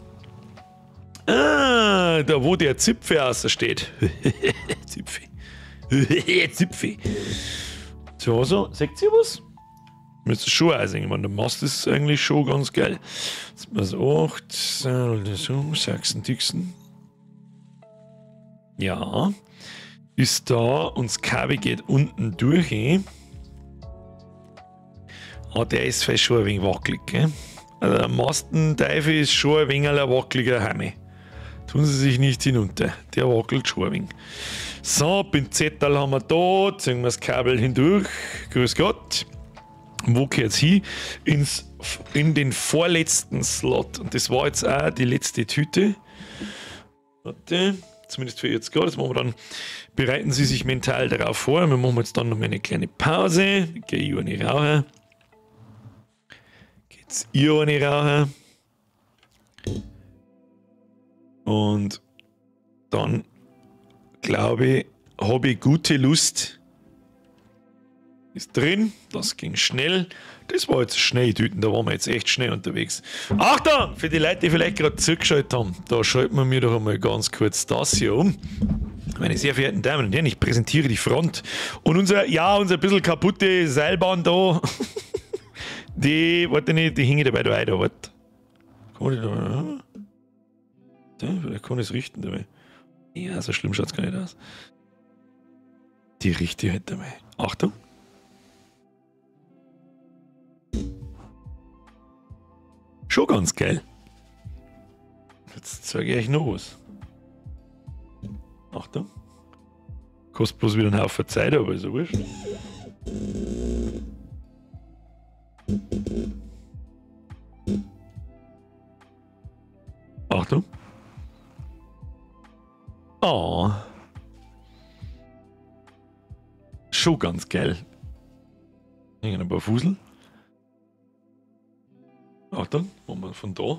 Ah, da wo der Zipfel außer steht. Zipfel. Zipfel. So, so, seht ihr was? Müsste schon aussehen. Ich meine, der Mast ist eigentlich schon ganz geil. Jetzt mal so 8, so, 6, Dixon. Ja. Ist da und das Kabel geht unten durch. Ah, der ist vielleicht schon ein wenig wackelig, gell? Also der Mastenteufel ist schon ein wenig ein wackeliger Heime. Tun Sie sich nicht hinunter. Der wackelt schon ein wenig. So, Pinzetterl haben wir da. Ziehen wir das Kabel hindurch. Grüß Gott. Wo geht's hin? In den vorletzten Slot. Und das war jetzt auch die letzte Tüte. Warte, zumindest für jetzt gerade. Das machen wir dann. Bereiten Sie sich mental darauf vor. Wir machen jetzt dann noch mal eine kleine Pause. Geh ich eine rauchen. Geht's ihr eine rauchen? Und dann, glaube ich, habe ich gute Lust. Ist drin, das ging schnell. Das war jetzt schnell, Tüten, da waren wir jetzt echt schnell unterwegs. Achtung, für die Leute, die vielleicht gerade zugeschaltet haben, da schalten wir mir doch einmal ganz kurz das hier um. Meine sehr verehrten Damen und Herren, ich präsentiere die Front. Und unser, ja, unser bisschen kaputte Seilbahn da, die, warte nicht, die hänge dabei da weiter, warte. Kann ich da, vielleicht kann ich es richten dabei. Ja, so schlimm schaut es gar nicht aus. Die richte ich halt dabei. Achtung. Schon ganz geil. Jetzt zeige ich euch noch was. Achtung. Kostet bloß wieder einen Haufen Zeit, aber ist ja wurscht. Achtung. Oh. Schon ganz geil. Hängen ein paar Fusel. Achtung, machen wir von da.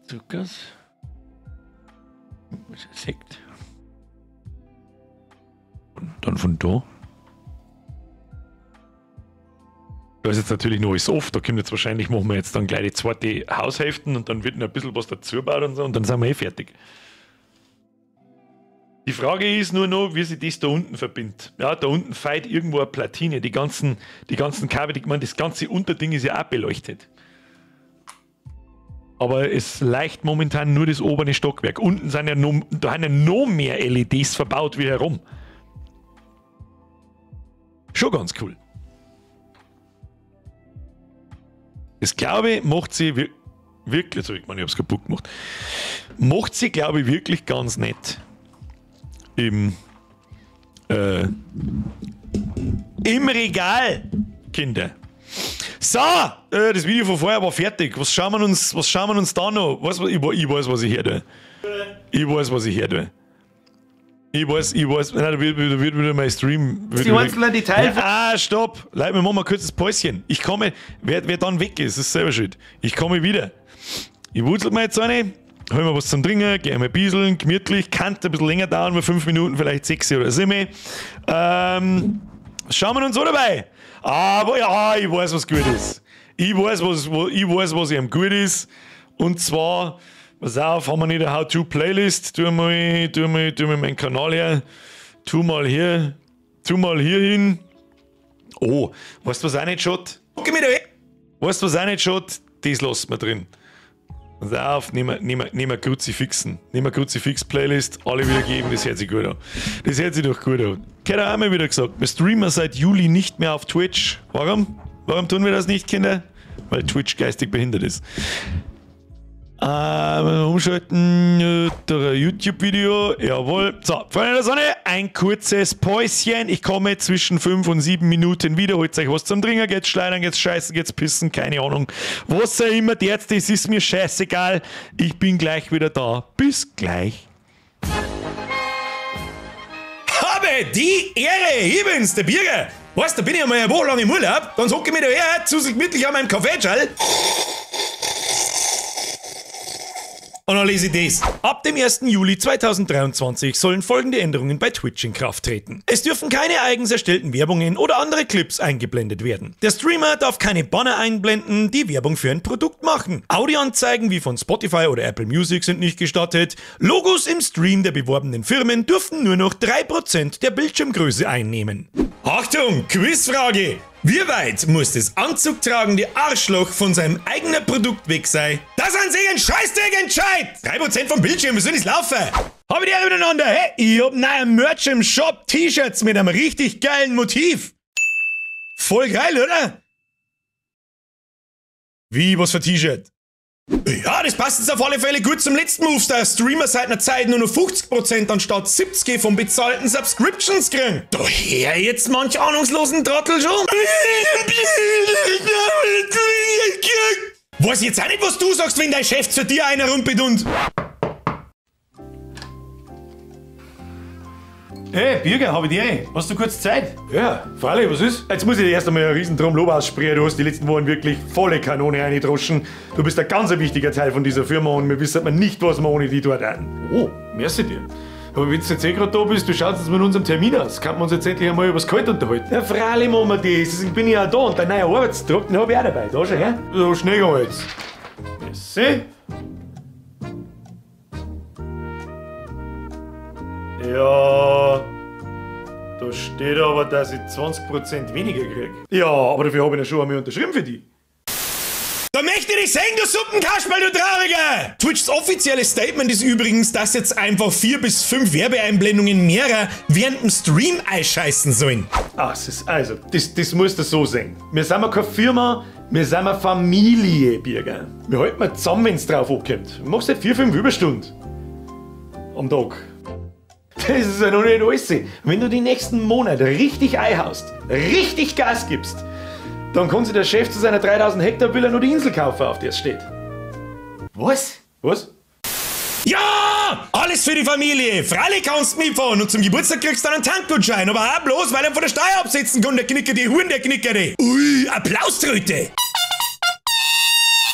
Zuckers. Sekt. Und dann von da. Da ist jetzt natürlich noch alles off, da kommt jetzt wahrscheinlich, machen wir jetzt dann gleich die zweite Haushälften und dann wird noch ein bisschen was dazu gebaut und so und dann sind wir eh fertig. Die Frage ist nur noch, wie sich das da unten verbindet. Ja, da unten feit irgendwo eine Platine, die ganzen Kabel, ich meine, das ganze Unterding ist ja auch beleuchtet. Aber es leicht momentan nur das obere Stockwerk. Unten sind ja noch, da haben ja noch mehr LEDs verbaut wie herum. Schon ganz cool. Das, glaube ich, macht sie wirklich, also ich meine, ich habe es kaputt gemacht, macht sie, glaube ich, wirklich ganz nett. Im Regal, Kinder. So, das Video von vorher war fertig. Was schauen wir uns, da noch? Was, ich weiß, was ich her tue. Ich weiß, was ich her tue. Ich weiß, nein, da wird wieder mein Stream. Die einzelnen Details. Ah, stopp! Leute, wir machen mal ein kurzes Päuschen. Ich komme, wer dann weg ist, ist selber schuld. Ich komme wieder. Ich wurzel mir jetzt eine, hol mir was zum Trinken, geh einmal bieseln, gemütlich, kann ein bisschen länger dauern, mal 5 Minuten, vielleicht 6 oder 7. Schauen wir uns so dabei. Aber ja, ich weiß, was gut ist. Ich weiß, was ihm gut ist. Und zwar, pass auf, haben wir nicht eine How-To-Playlist? Tu mal meinen Kanal her. Tu mal hier hin. Oh, weißt du, was auch nicht schaut? Weißt du, was auch nicht schaut? Das lassen wir drin. Pass auf, nehmen wir Kruzifixen. Nehmen wir Kruzifix-Playlist, alle wieder geben, das hört sich gut an. Das hört sich doch gut an. Ich habe auch mal wieder gesagt, wir streamen seit Juli nicht mehr auf Twitch. Warum? Warum tun wir das nicht, Kinder? Weil Twitch geistig behindert ist. Umschalten, YouTube-Video, jawohl. So, Freunde der Sonne, ein kurzes Päuschen. Ich komme zwischen 5 und 7 Minuten wieder. Holt euch was zum Trinken, geht's schleudern, geht's scheißen, geht's pissen, keine Ahnung. Was auch immer der das ist mir scheißegal. Ich bin gleich wieder da. Bis gleich. Habe die Ehre, ich bin's, der Birger. Weißt du, da bin ich einmal eine Woche lang im Urlaub, dann hocke ich mich da her, zu gemütlich an meinem Kaffeeschall. Und dann lese ich das. Ab dem 1. Juli 2023 sollen folgende Änderungen bei Twitch in Kraft treten. Es dürfen keine eigens erstellten Werbungen oder andere Clips eingeblendet werden. Der Streamer darf keine Banner einblenden, die Werbung für ein Produkt machen. Audioanzeigen wie von Spotify oder Apple Music sind nicht gestattet. Logos im Stream der beworbenen Firmen dürfen nur noch 3% der Bildschirmgröße einnehmen. Achtung, Quizfrage! Wie weit muss das anzugtragende Arschloch von seinem eigenen Produkt weg sein, dass an sich ein Scheißdreck entscheidet? 3% vom Bildschirm, wie soll das laufen? Hab ich die Ehre miteinander, hey, ich hab neue Merch im Shop, T-Shirts mit einem richtig geilen Motiv. Voll geil, oder? Wie, was für T-Shirt? Ja, das passt jetzt auf alle Fälle gut zum letzten Move, da Streamer seit einer Zeit nur noch 50% anstatt 70% von bezahlten Subscriptions kriegen. Daher jetzt manch ahnungslosen Trottel schon. Weiß jetzt auch nicht, was du sagst, wenn dein Chef zu dir einer rumpelt und... Hey, Birger, hab ich die? Hast du kurz Zeit? Ja, freilich, was ist? Jetzt muss ich dir erst einmal einen riesen Lob aussprechen. Du hast die letzten Wochen wirklich volle Kanone reingedroschen. Du bist ein ganz wichtiger Teil von dieser Firma und wir wissen nicht, was wir ohne die dort hätten. Oh, merci dir. Aber wenn du jetzt eh gerade da bist, du schaust jetzt mit unserem Termin aus. Kann man uns jetzt endlich einmal über das Gehalt unterhalten? Ja, freilich machen wir das. Deswegen bin ich ja da und dein neuer Arbeitstrag, den hab ich auch dabei. Da schon her. So schnell gehen wir jetzt. Merci. Ja, da steht aber, dass ich 20% weniger krieg. Ja, aber dafür habe ich ja schon einmal unterschrieben für die. Da möchte ich dich sehen, du Suppenkasperl, du Trauriger! Twitchs offizielles Statement ist übrigens, dass jetzt einfach 4 bis 5 Werbeeinblendungen mehrer während dem Stream einscheißen sollen. Ach, das ist, also, das musst du so sehen. Wir sind ja keine Firma, wir sind eine Familie, Birger. Wir halten mal zusammen, wenn's drauf ankommt. Du machst halt 4, 5 Überstunden am Tag. Das ist ja noch nicht alles. Wenn du die nächsten Monate richtig einhaust, richtig Gas gibst, dann kann sich der Chef zu seiner 3000 Hektar Villa nur die Insel kaufen, auf der es steht. Was? Was? Ja! Alles für die Familie! Freilich kannst du mitfahren und zum Geburtstag kriegst du dann einen Tankgutschein, aber auch bloß, weil er von der Steuer absetzen kann, der Knicker, die Huren, der Knicker, die. Ui, Applauströte!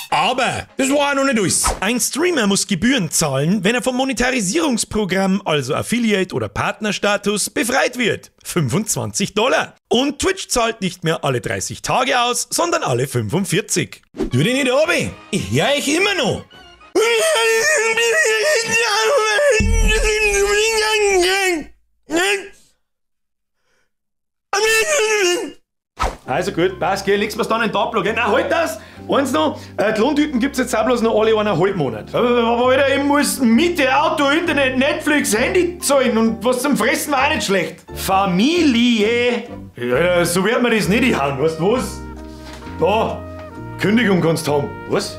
Aber das war auch noch nicht alles. Ein Streamer muss Gebühren zahlen, wenn er vom Monetarisierungsprogramm, also Affiliate oder Partnerstatus, befreit wird. $25. Und Twitch zahlt nicht mehr alle 30 Tage aus, sondern alle 45. Tu dich nicht runter. Ich hör euch immer noch. Also gut, passt, gell, legst mir's dann in den Tableau, gell? Nein, halt das! Eins noch, die Lohntüten gibt's jetzt auch bloß noch alle 1,5 Monate. Aber Alter, ich muss Miete, Auto, Internet, Netflix, Handy zahlen und was zum Fressen war auch nicht schlecht. Familie! Ja, so wird man das nicht hauen, weißt du was? Da, Kündigung kannst du haben. Was?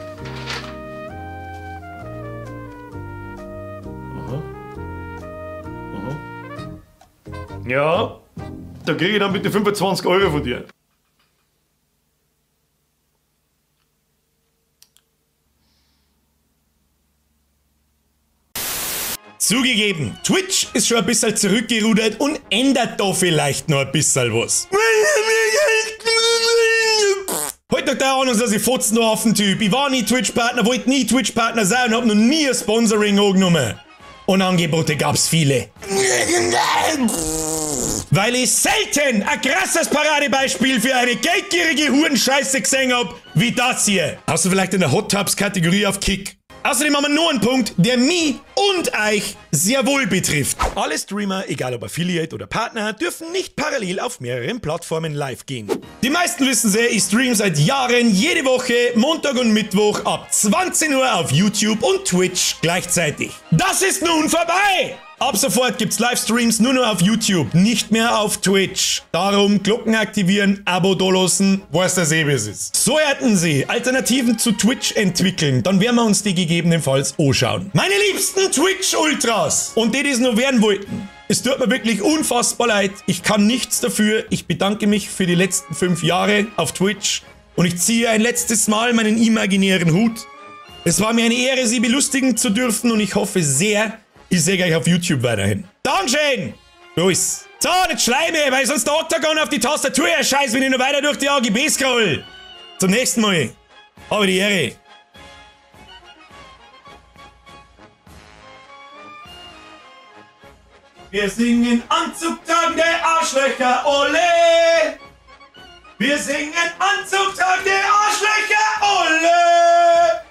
Aha. Aha. Ja, da krieg ich dann bitte 25 Euro von dir. Zugegeben, Twitch ist schon ein bisschen zurückgerudert und ändert da vielleicht noch ein bisschen was. Heute noch der Ahnung, dass ich Fotzen noch auf den Typ. Ich war nie Twitch-Partner, wollte nie Twitch-Partner sein und hab noch nie ein Sponsoring angenommen. Und Angebote gab's viele. Weil ich selten ein krasses Paradebeispiel für eine geldgierige Hurenscheiße gesehen hab, wie das hier. Außer vielleicht in der Hot Tubs-Kategorie auf Kick. Außerdem haben wir nur einen Punkt, der mich und euch sehr wohl betrifft. Alle Streamer, egal ob Affiliate oder Partner, dürfen nicht parallel auf mehreren Plattformen live gehen. Die meisten wissen sehr, ich stream seit Jahren jede Woche, Montag und Mittwoch ab 20 Uhr auf YouTube und Twitch gleichzeitig. Das ist nun vorbei! Ab sofort gibt's Livestreams nur noch auf YouTube, nicht mehr auf Twitch. Darum Glocken aktivieren, Abo dalassen, weiß das eh, wie es ist. Sollten Sie Alternativen zu Twitch entwickeln, dann werden wir uns die gegebenenfalls anschauen. Meine liebsten Twitch-Ultras und die, die es nur werden wollten, es tut mir wirklich unfassbar leid. Ich kann nichts dafür. Ich bedanke mich für die letzten 5 Jahre auf Twitch und ich ziehe ein letztes Mal meinen imaginären Hut. Es war mir eine Ehre, Sie belustigen zu dürfen und ich hoffe sehr, ich sehe euch auf YouTube weiterhin. Dankeschön! Los! So, nicht schleime, weil sonst der Oktagon auf die Tastatur erscheißt, wenn ich noch weiter durch die AGB scroll. Zum nächsten Mal. Habe die Ehre. Wir singen anzugtragende Arschlöcher, ole! Wir singen anzugtragende Arschlöcher, ole!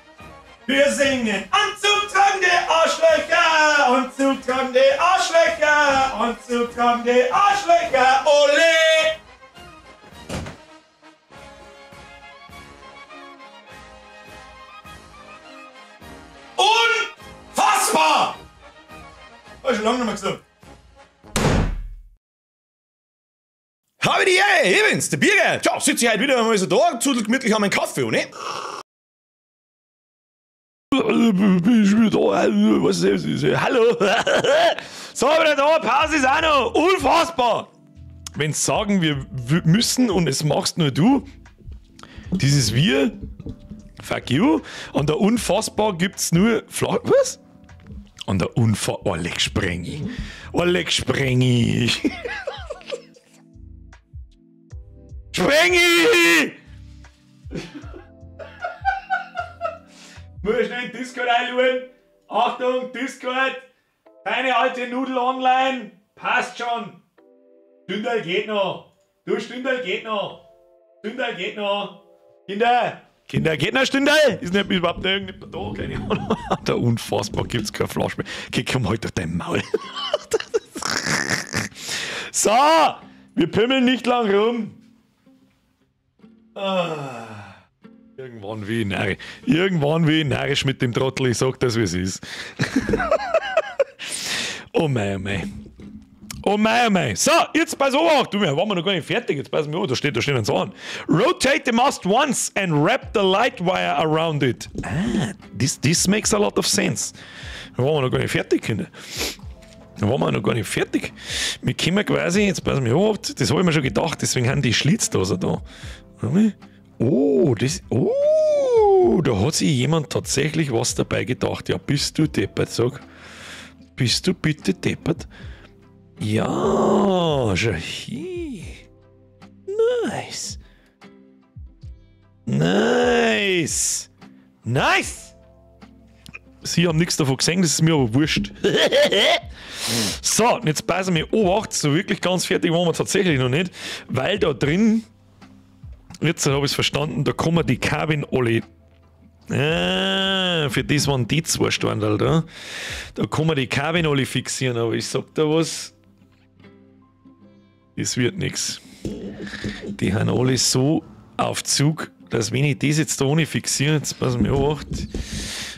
Wir singen anzugtragende Arschlöcher, anzugtragende Arschlöcher, anzugtragende Arschlöcher, ole! schon lange nicht mehr gesagt. Habe die Ehre, ich bin's, der Birger. Tja, sitze ich heute wieder einmal so da, gemütlich an meinen Kaffee, ne? Was ist das? Hallo! So, wieder da, Pause ist auch noch. Unfassbar! Wenn sagen, wir müssen und es machst nur du, dieses Wir, fuck you, an der Unfassbar gibt's nur Flach. Was? An der Unfassbar. Oh, leck Sprengi. Oh, leck Sprengi. Sprengi! Muss ich schnell in Discord einschauen. Achtung, Discord! Keine alte Nudel online! Passt schon! Stündel geht noch! Du, Stündel geht noch! Stündel geht noch! Kinder! Kinder, geht noch, Stündel! Ist nicht überhaupt irgendjemand da? Keine Ahnung. Da unfassbar gibt's keine Flasche mehr. Okay, komm halt durch dein Maul. So! Wir pimmeln nicht lang rum. Ah. Irgendwann wie narrisch. Irgendwann wie narrisch mit dem Trottel. Ich sag das, wie es ist. Oh mei, oh mei. Oh mei, oh mei. So, jetzt pass auf. Du, wir waren noch gar nicht fertig. Jetzt pass mir auf. Da steht ein Zahn. Rotate the mast once and wrap the light wire around it. Ah, this makes a lot of sense. Da waren wir noch gar nicht fertig, Kinder. Da waren wir noch gar nicht fertig. Wir kommen quasi, jetzt pass mir auf, das habe ich mir schon gedacht, deswegen haben die Schlitzdosen da. Oh, das, oh, da hat sich jemand tatsächlich was dabei gedacht. Ja, bist du deppert, sag. Bist du bitte deppert? Ja, schau hier. Nice. Nice. Nice. Sie haben nichts davon gesehen, das ist mir aber wurscht. So, und jetzt passen wir Obacht, so wirklich ganz fertig waren wir tatsächlich noch nicht, weil da drin, jetzt habe ich es verstanden, da kommen die Kabin alle. Ah, für das waren die zwei Standal da. Da kann man die Kabin alle fixieren, aber ich sag da was. Das wird nix. Die haben alle so auf Zug, dass wenn ich das jetzt da ohne fixiere, jetzt passen wir auf,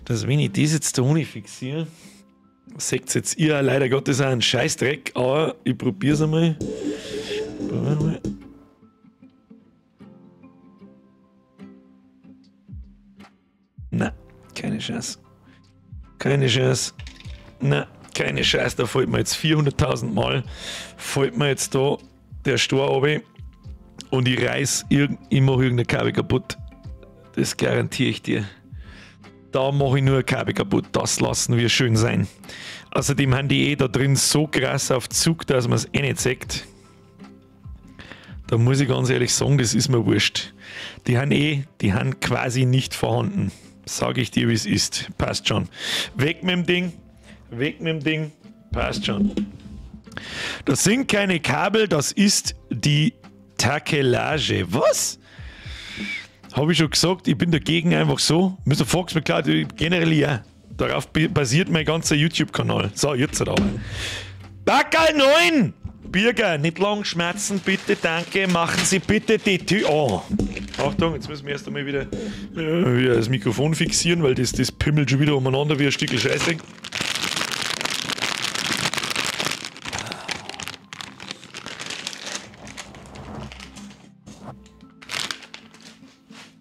dass wenn ich das jetzt da ohne fixiere, seht jetzt ihr leider Gottes auch einen Scheißdreck, aber ich probier's einmal. Probier mal. Na, keine Chance. Keine Chance. Na, keine Chance. Da fällt mir jetzt 400.000 Mal, fällt mir jetzt da der Stor runter und ich reiß immer irgendeine Kabel kaputt. Das garantiere ich dir. Da mache ich nur ein Kabel kaputt. Das lassen wir schön sein. Außerdem haben die eh da drin so krass auf Zug, dass man es eh nicht sieht. Da muss ich ganz ehrlich sagen, das ist mir wurscht. Die haben eh, die haben quasi nicht vorhanden. Sag ich dir, wie es ist. Passt schon. Weg mit dem Ding. Weg mit dem Ding. Passt schon. Das sind keine Kabel, das ist die Takelage. Was? Habe ich schon gesagt, ich bin dagegen einfach so. Mr. Fox, mir klar, generell ja. Darauf basiert mein ganzer YouTube-Kanal. So, jetzt aber. Backerl 9! Birger, nicht lang schmerzen, bitte, danke. Machen Sie bitte die Tür. Oh. Achtung, jetzt müssen wir erst einmal wieder das Mikrofon fixieren, weil das pimmelt schon wieder umeinander wie ein Stückel Scheiße.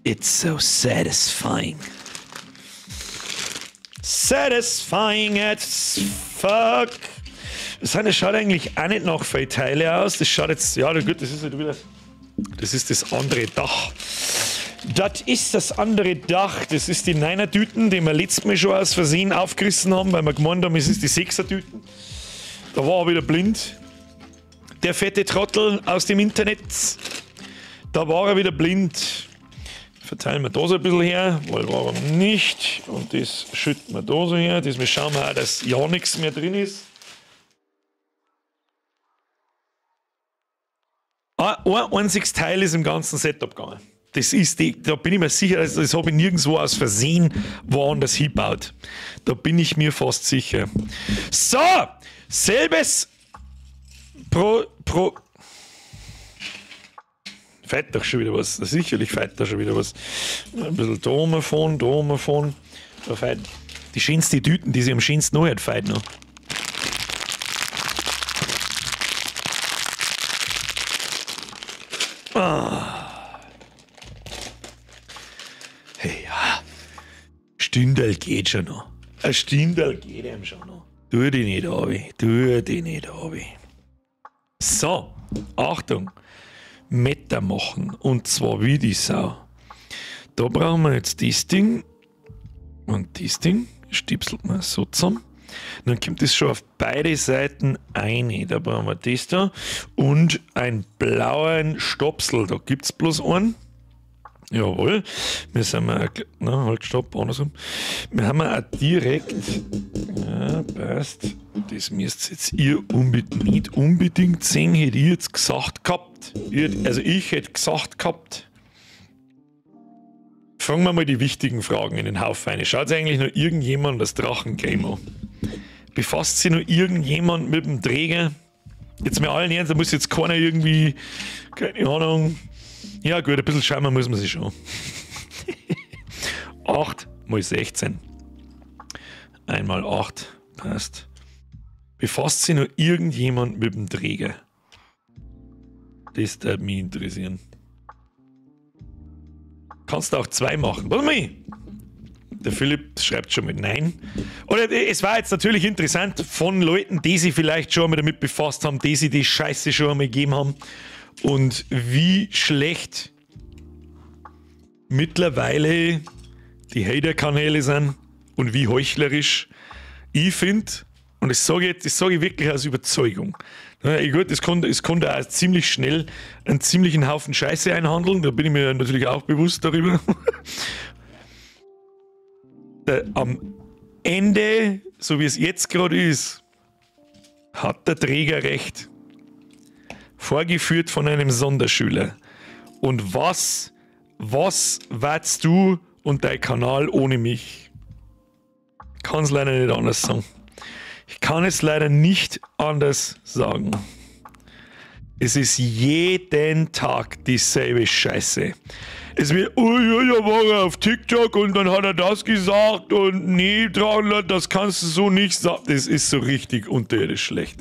It's so satisfying. Satisfying as fuck. Das schaut eigentlich auch nicht nach viel Teile aus. Das schaut jetzt, ja gut, das ist halt wieder, das ist das andere Dach. Das ist das andere Dach. Das ist die 9er-Tüten, die wir letztes Mal schon aus Versehen aufgerissen haben, weil wir gemeint haben, es ist die 6er-Tüten. Da war er wieder blind. Der fette Trottel aus dem Internet. Da war er wieder blind. Verteilen wir da so ein bisschen her, weil warum nicht? Und das schütten wir da so her. Das schauen wir auch, dass ja nichts mehr drin ist. Ein einziges Teil ist im ganzen Setup gegangen. Das ist die, da bin ich mir sicher, das habe ich nirgendwo aus Versehen woanders hingebaut. Da bin ich mir fast sicher. So, selbes pro Feit doch schon wieder was. Sicherlich feit da schon wieder was. Ein bisschen da davon. Da feit. Die schönsten Tüten, die sie am schönsten noch hat, feit noch. Ah. Hey, ja. Stündel geht schon noch. Ein Stündel geht ihm schon noch. Tu dich nicht runter. Tu dich nicht runter. So, Achtung. Meter machen. Und zwar wie die Sau. Da brauchen wir jetzt das Ding. Und das Ding stipselt man so zusammen. Dann kommt das schon auf beide Seiten eine. Da brauchen wir das da. Und einen blauen Stopsel. Da gibt es bloß einen. Jawohl. Wir sind mal, na, halt, stopp, andersrum. Wir haben auch direkt, ja, passt. Das müsst jetzt ihr unbedingt, nicht unbedingt sehen, hätte ich jetzt gesagt gehabt. Also ich hätte gesagt gehabt. Fangen wir mal die wichtigen Fragen in den Haufen rein. Schaut sich eigentlich noch irgendjemand das Drachengame an? Befasst sich noch irgendjemand mit dem Träger? Jetzt mal allen ernst, da muss jetzt keiner irgendwie, keine Ahnung. Ja gut, ein bisschen schauen muss man sich schon. 8 mal 16. Einmal 8, passt. Befasst sich noch irgendjemand mit dem Träger? Das würde mich interessieren. Kannst du auch 2 machen. Warte mal. Der Philipp schreibt schon mit Nein. Oder es war jetzt natürlich interessant von Leuten, die sich vielleicht schon einmal damit befasst haben, die sich die Scheiße schon einmal gegeben haben. Und wie schlecht mittlerweile die Hater-Kanäle sind und wie heuchlerisch. Ich finde, und das sage ich, das sage ich wirklich aus Überzeugung. Na, gut, es kann auch ziemlich schnell einen ziemlichen Haufen Scheiße einhandeln, da bin ich mir natürlich auch bewusst darüber. Am Ende, so wie es jetzt gerade ist, hat der Träger recht. Vorgeführt von einem Sonderschüler. Und was warst du und dein Kanal ohne mich? Ich kann es leider nicht anders sagen. Ich kann es leider nicht anders sagen. Es ist jeden Tag dieselbe Scheiße. Es wird, oh ja, ja, war er auf TikTok und dann hat er das gesagt und nee, Drachenlord, das kannst du so nicht sagen. Das ist so richtig unterirdisch schlecht.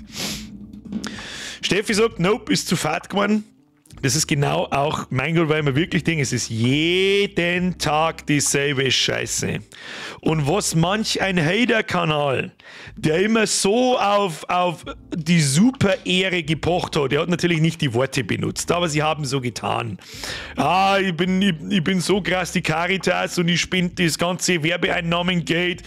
Steffi sagt, nope, ist zu fad geworden. Das ist genau auch mein Grund, weil ich mir wirklich denke, es ist jeden Tag dieselbe Scheiße. Und was manch ein Hater-Kanal, der immer so auf die Super-Ehre gepocht hat, der hat natürlich nicht die Worte benutzt, aber sie haben so getan. Ah, ich bin so krass die Caritas und ich spende das ganze Werbeeinnahmengeld,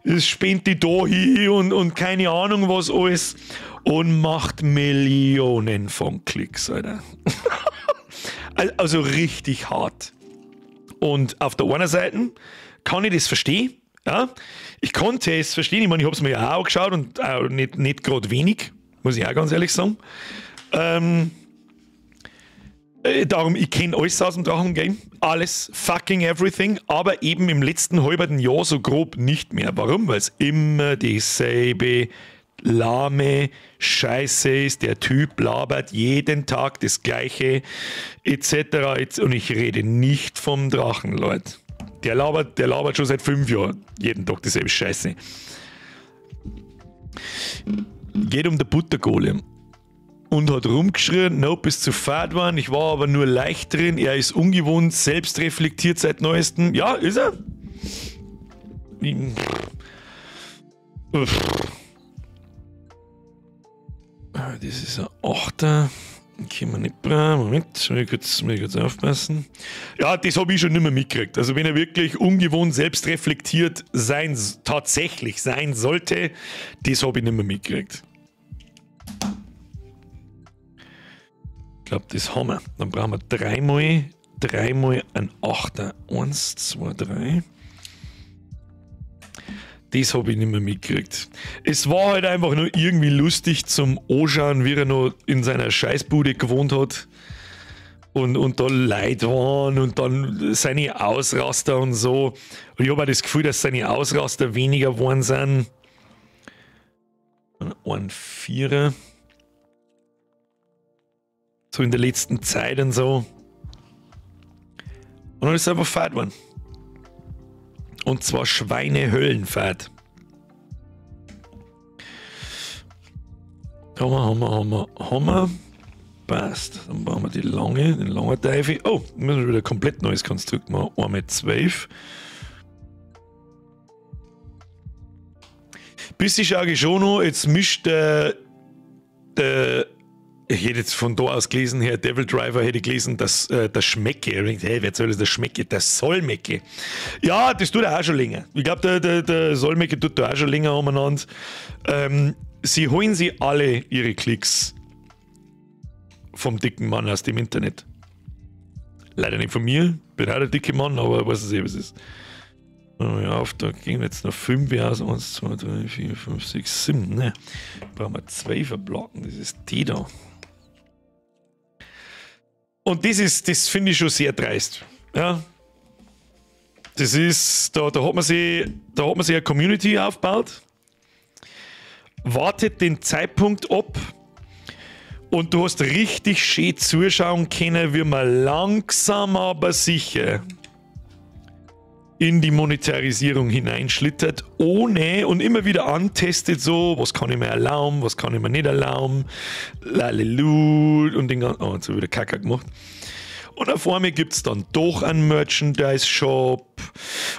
das spende ich da hin und keine Ahnung was alles. Und macht Millionen von Klicks, Alter. Also richtig hart. Und auf der einen Seite kann ich das verstehen. Ja? Ich konnte es verstehen. Ich meine, ich habe es mir ja auch angeschaut und auch nicht gerade wenig, muss ich auch ganz ehrlich sagen. Darum, ich kenne alles aus dem Drachengame. Alles, fucking everything. Aber eben im letzten halben Jahr so grob nicht mehr. Warum? Weil es immer dieselbe lahme Scheiße ist, der Typ labert jeden Tag das Gleiche, etc. Und ich rede nicht vom Drachen, Leute. Der labert schon seit 5 Jahren jeden Tag dieselbe Scheiße. Geht um den Buttergolem. Und hat rumgeschrien, nope, ist zu fad geworden, ich war aber nur leicht drin, er ist ungewohnt, selbstreflektiert seit neuestem. Ja, ist er? Das ist ein 8er. Können wir nicht brauchen. Moment, muss ich kurz aufpassen. Ja, das habe ich schon nicht mehr mitgekriegt. Also wenn er wirklich ungewohnt selbstreflektiert sein, tatsächlich sein sollte, das habe ich nicht mehr mitgekriegt. Ich glaube, das haben wir. Dann brauchen wir dreimal ein 8er. 1, 2, 3. Das habe ich nicht mehr mitgekriegt. Es war halt einfach nur irgendwie lustig zum Anschauen, wie er noch in seiner Scheißbude gewohnt hat. Und da Leute waren und dann seine Ausraster und so. Und ich habe auch das Gefühl, dass seine Ausraster weniger geworden sind. Ein Vierer. So in der letzten Zeit und so. Und dann ist es einfach fad geworden. Und zwar Schweinehöllenfahrt. Hammer, Hammer, Hammer, Hammer. Passt. Dann brauchen wir die lange, den langen Teufel. Oh, müssen wir wieder ein komplett neues Konstrukt machen. Einmal 12. Bisschen schaue ich schon noch. Jetzt mischt der ich hätte jetzt von da aus gelesen, Herr Devil Driver hätte gelesen, dass das Schmecke. Ich denke, hey, wer soll das Schmecke? Das Solmecke. Ja, das tut er auch schon länger. Ich glaube, der Solmecke tut da auch schon länger umeinander. Sie holen sie alle ihre Klicks vom dicken Mann aus dem Internet. Leider nicht von mir, bin auch der dicke Mann, aber weiß es eh, was es ist. Auf, da gehen jetzt noch 5 aus. 1, 2, 3, 4, 5, 6, 7. Ne? Brauchen wir 2 Verblocken, das ist die da. Und das finde ich schon sehr dreist. Ja. Das ist, da hat man sich eine Community aufgebaut, wartet den Zeitpunkt ab und du hast richtig schön zuschauen können, wie man langsam aber sicher in die Monetarisierung hineinschlittert, ohne und immer wieder antestet, so, was kann ich mir erlauben, was kann ich mir nicht erlauben, lalelu und den ganzen, oh, jetzt habe ich wieder Kacke gemacht. Und auf einmal gibt es dann doch einen Merchandise-Shop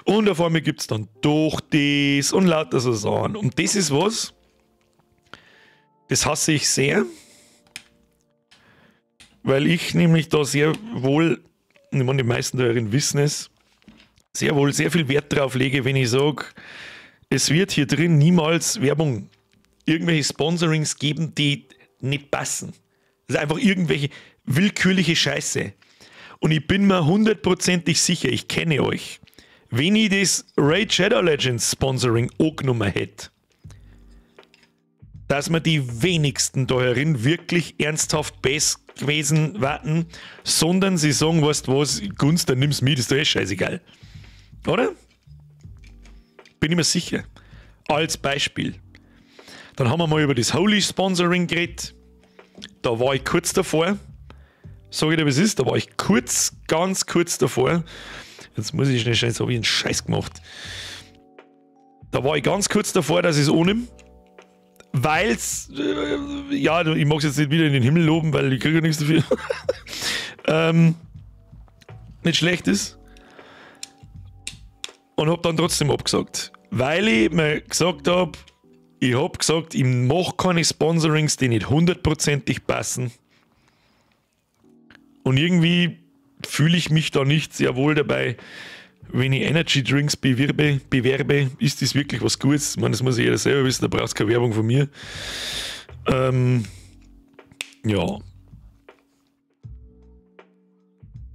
und auf einmal gibt es dann doch das und lauter so Sachen. Und das ist was, das hasse ich sehr, weil ich nämlich da sehr wohl, ich meine, die meisten da wissen es, sehr wohl sehr viel Wert drauf lege, wenn ich sage, es wird hier drin niemals Werbung, irgendwelche Sponsorings geben, die nicht passen. Das ist einfach irgendwelche willkürliche Scheiße. Und ich bin mir 100%ig sicher, ich kenne euch, wenn ich das Raid Shadow Legends Sponsoring angenommen hätte, dass mir die wenigsten da herin wirklich ernsthaft besser gewesen warten, sondern sie sagen, weißt du was, Gunst, dann nimm's mit, ist doch eh scheißegal. Oder? Bin ich mir sicher. Als Beispiel. Dann haben wir mal über das Holy Sponsoring geredet. Da war ich kurz davor. Sag ich dir, was ist? Da war ich kurz, ganz kurz davor. Jetzt muss ich schnell schauen, jetzt habe ich einen Scheiß gemacht. Da war ich ganz kurz davor, dass ich es annehme. Weil's, ja, ich mag es jetzt nicht wieder in den Himmel loben, weil ich kriege ja nichts dafür. Nicht schlecht ist. Und hab dann trotzdem abgesagt. Weil ich mir gesagt hab, ich hab gesagt, ich mach keine Sponsorings, die nicht 100%ig passen. Und irgendwie fühle ich mich da nicht sehr wohl dabei, wenn ich Energy Drinks bewerbe, ist das wirklich was Gutes? Ich meine, das muss jeder selber wissen, da brauchst du keine Werbung von mir. Ja.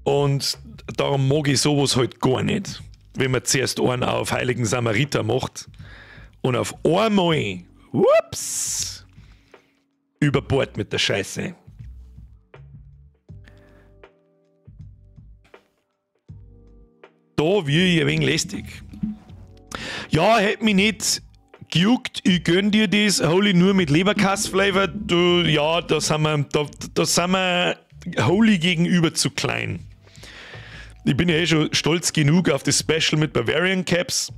Und darum mag ich sowas halt gar nicht. Wenn man zuerst einen auf Heiligen Samariter macht und auf einmal, ups, über Bord mit der Scheiße. Da will ich ein wenig lästig. Ja, hätte mich nicht gejuckt, ich gönn dir das, Holy nur mit Leberkass-Flavor. Du, ja, da sind wir Holy gegenüber zu klein. Ich bin ja eh schon stolz genug auf das Special mit Bavarian Caps.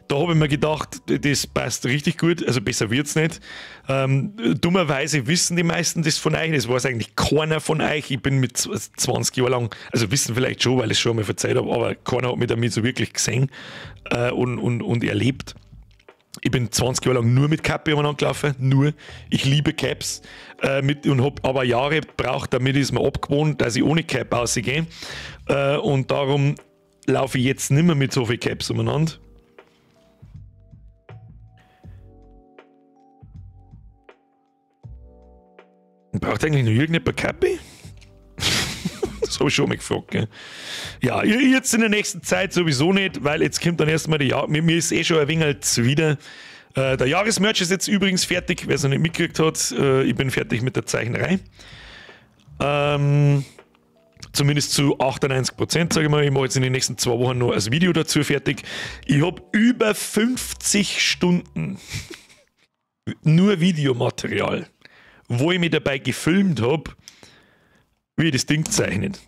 Da habe ich mir gedacht, das passt richtig gut, also besser wird's nicht. Dummerweise wissen die meisten das von euch, das weiß eigentlich keiner von euch. Ich bin mit 20 Jahren lang, also wissen vielleicht schon, weil ich es schon mal verzeiht habe, aber keiner hat mich damit so wirklich gesehen und erlebt. Ich bin 20 Jahre lang nur mit Kappe umeinander gelaufen, nur. Ich liebe Caps und habe aber Jahre gebraucht, damit ich es mir abgewohnt, dass ich ohne Cap rausgehe. Und darum laufe ich jetzt nicht mehr mit so viel Caps umeinander. Braucht eigentlich noch irgendjemand Kappe? Das habe ich schon mal gefragt. Gell? Ja, jetzt in der nächsten Zeit sowieso nicht, weil jetzt kommt dann erstmal die Jahr. Mir ist eh schon ein wenig zuwider. Der Jahresmerch ist jetzt übrigens fertig, wer es noch nicht mitgekriegt hat. Ich bin fertig mit der Zeichnerei. Zumindest zu 98%, sage ich mal. Ich mache jetzt in den nächsten 2 Wochen noch ein Video dazu fertig. Ich habe über 50 Stunden nur Videomaterial, wo ich mich dabei gefilmt habe, wie ich das Ding zeichnet.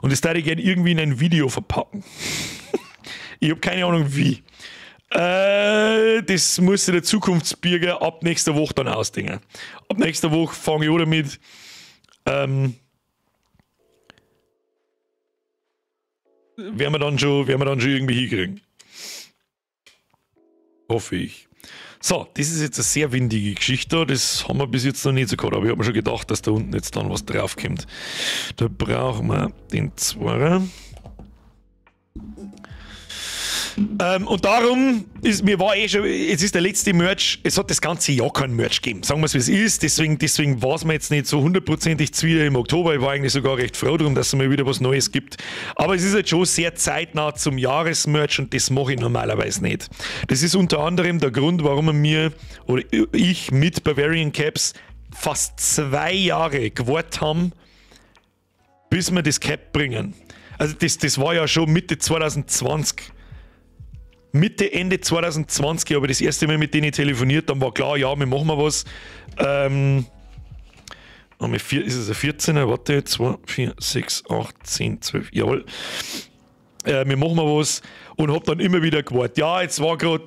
Und das darf ich gerne irgendwie in ein Video verpacken. Ich habe keine Ahnung wie. Das muss sich der Zukunftsbürger ab nächster Woche dann ausdenken. Ab nächster Woche fange ich an damit. Werden wir dann schon irgendwie hinkriegen. Hoffe ich. So, das ist jetzt eine sehr windige Geschichte. Das haben wir bis jetzt noch nicht so gehabt. Aber ich habe mir schon gedacht, dass da unten jetzt dann was draufkommt. Da brauchen wir den Zweier. Und darum ist mir war eh schon, es ist der letzte Merch, es hat das ganze Jahr kein Merch gegeben, sagen wir es wie es ist, deswegen war es mir jetzt nicht so hundertprozentig zuwider im Oktober, ich war eigentlich sogar recht froh darum, dass es mal wieder was Neues gibt, aber es ist jetzt schon sehr zeitnah zum Jahresmerch und das mache ich normalerweise nicht. Das ist unter anderem der Grund, warum mir oder ich mit Bavarian Caps fast 2 Jahre gewartet haben, bis wir das Cap bringen. Also das war ja schon Mitte 2020. Mitte, Ende 2020 habe ich das erste Mal mit denen telefoniert, dann war klar, ja, wir machen mal was. Ist es ein 14er? Warte, 2, 4, 6, 8, 10, 12, jawohl. Wir machen mal was und hab dann immer wieder gewartet. Ja, jetzt war gerade,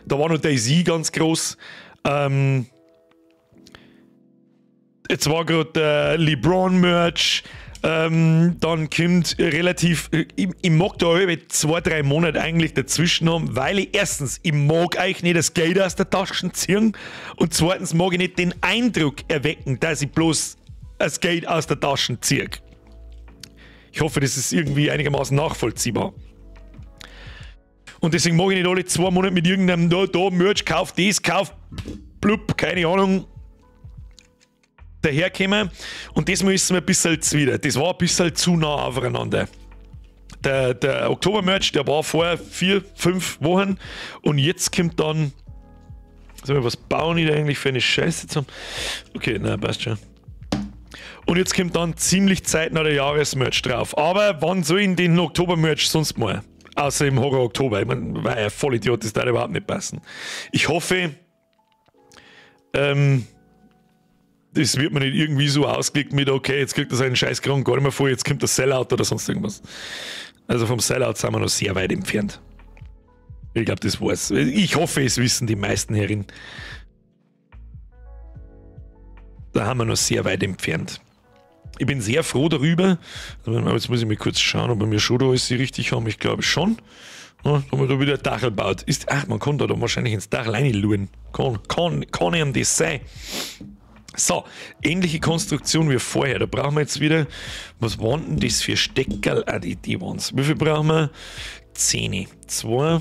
da war noch DayZ ganz groß. Jetzt war gerade LeBron-Merch. Dann kommt relativ, ich mag da über 2, 3 Monate eigentlich dazwischen haben, weil ich erstens, ich mag eigentlich nicht das Geld aus der Tasche ziehen und zweitens mag ich nicht den Eindruck erwecken, dass ich bloß das Geld aus der Tasche ziehe. Ich hoffe, das ist irgendwie einigermaßen nachvollziehbar. Und deswegen mag ich nicht alle 2 Monate mit irgendeinem da Merch, kauf das, kauf, blub, keine Ahnung, daherkommen. Und das müssen wir ein bisschen zuwider. Das war ein bisschen zu nah aufeinander. Der Oktober-Merch, der war vor 4, 5 Wochen und jetzt kommt dann. Sag mal, was bauen die da eigentlich für eine Scheiße zusammen? Okay, na, passt schon. Und jetzt kommt dann ziemlich zeitnah der Jahresmerch drauf. Aber wann soll ich den Oktober-Merch sonst mal? Außer im Horror Oktober. Ich meine, war ja voll Idiot, das darf überhaupt nicht passen. Ich hoffe, das wird man nicht irgendwie so ausgelegt mit, okay, jetzt kriegt er seinen scheiß Krank gar nicht mehr vor, jetzt kommt der Sellout oder sonst irgendwas. Also vom Sellout sind wir noch sehr weit entfernt. Ich glaube, das war's. Ich hoffe, es wissen die meisten herin. Da haben wir noch sehr weit entfernt. Ich bin sehr froh darüber. Aber jetzt muss ich mal kurz schauen, ob wir mir schon da alles richtig haben. Ich glaube schon. Ja, da haben wir da wieder ein Dach gebaut. Ach, man kann da wahrscheinlich ins Dach reinluren. Kann ihm das sein? So, ähnliche Konstruktion wie vorher. Da brauchen wir jetzt wieder, was waren denn das für Steckerl? Ah, die waren's. Wie viel brauchen wir? 10. 2,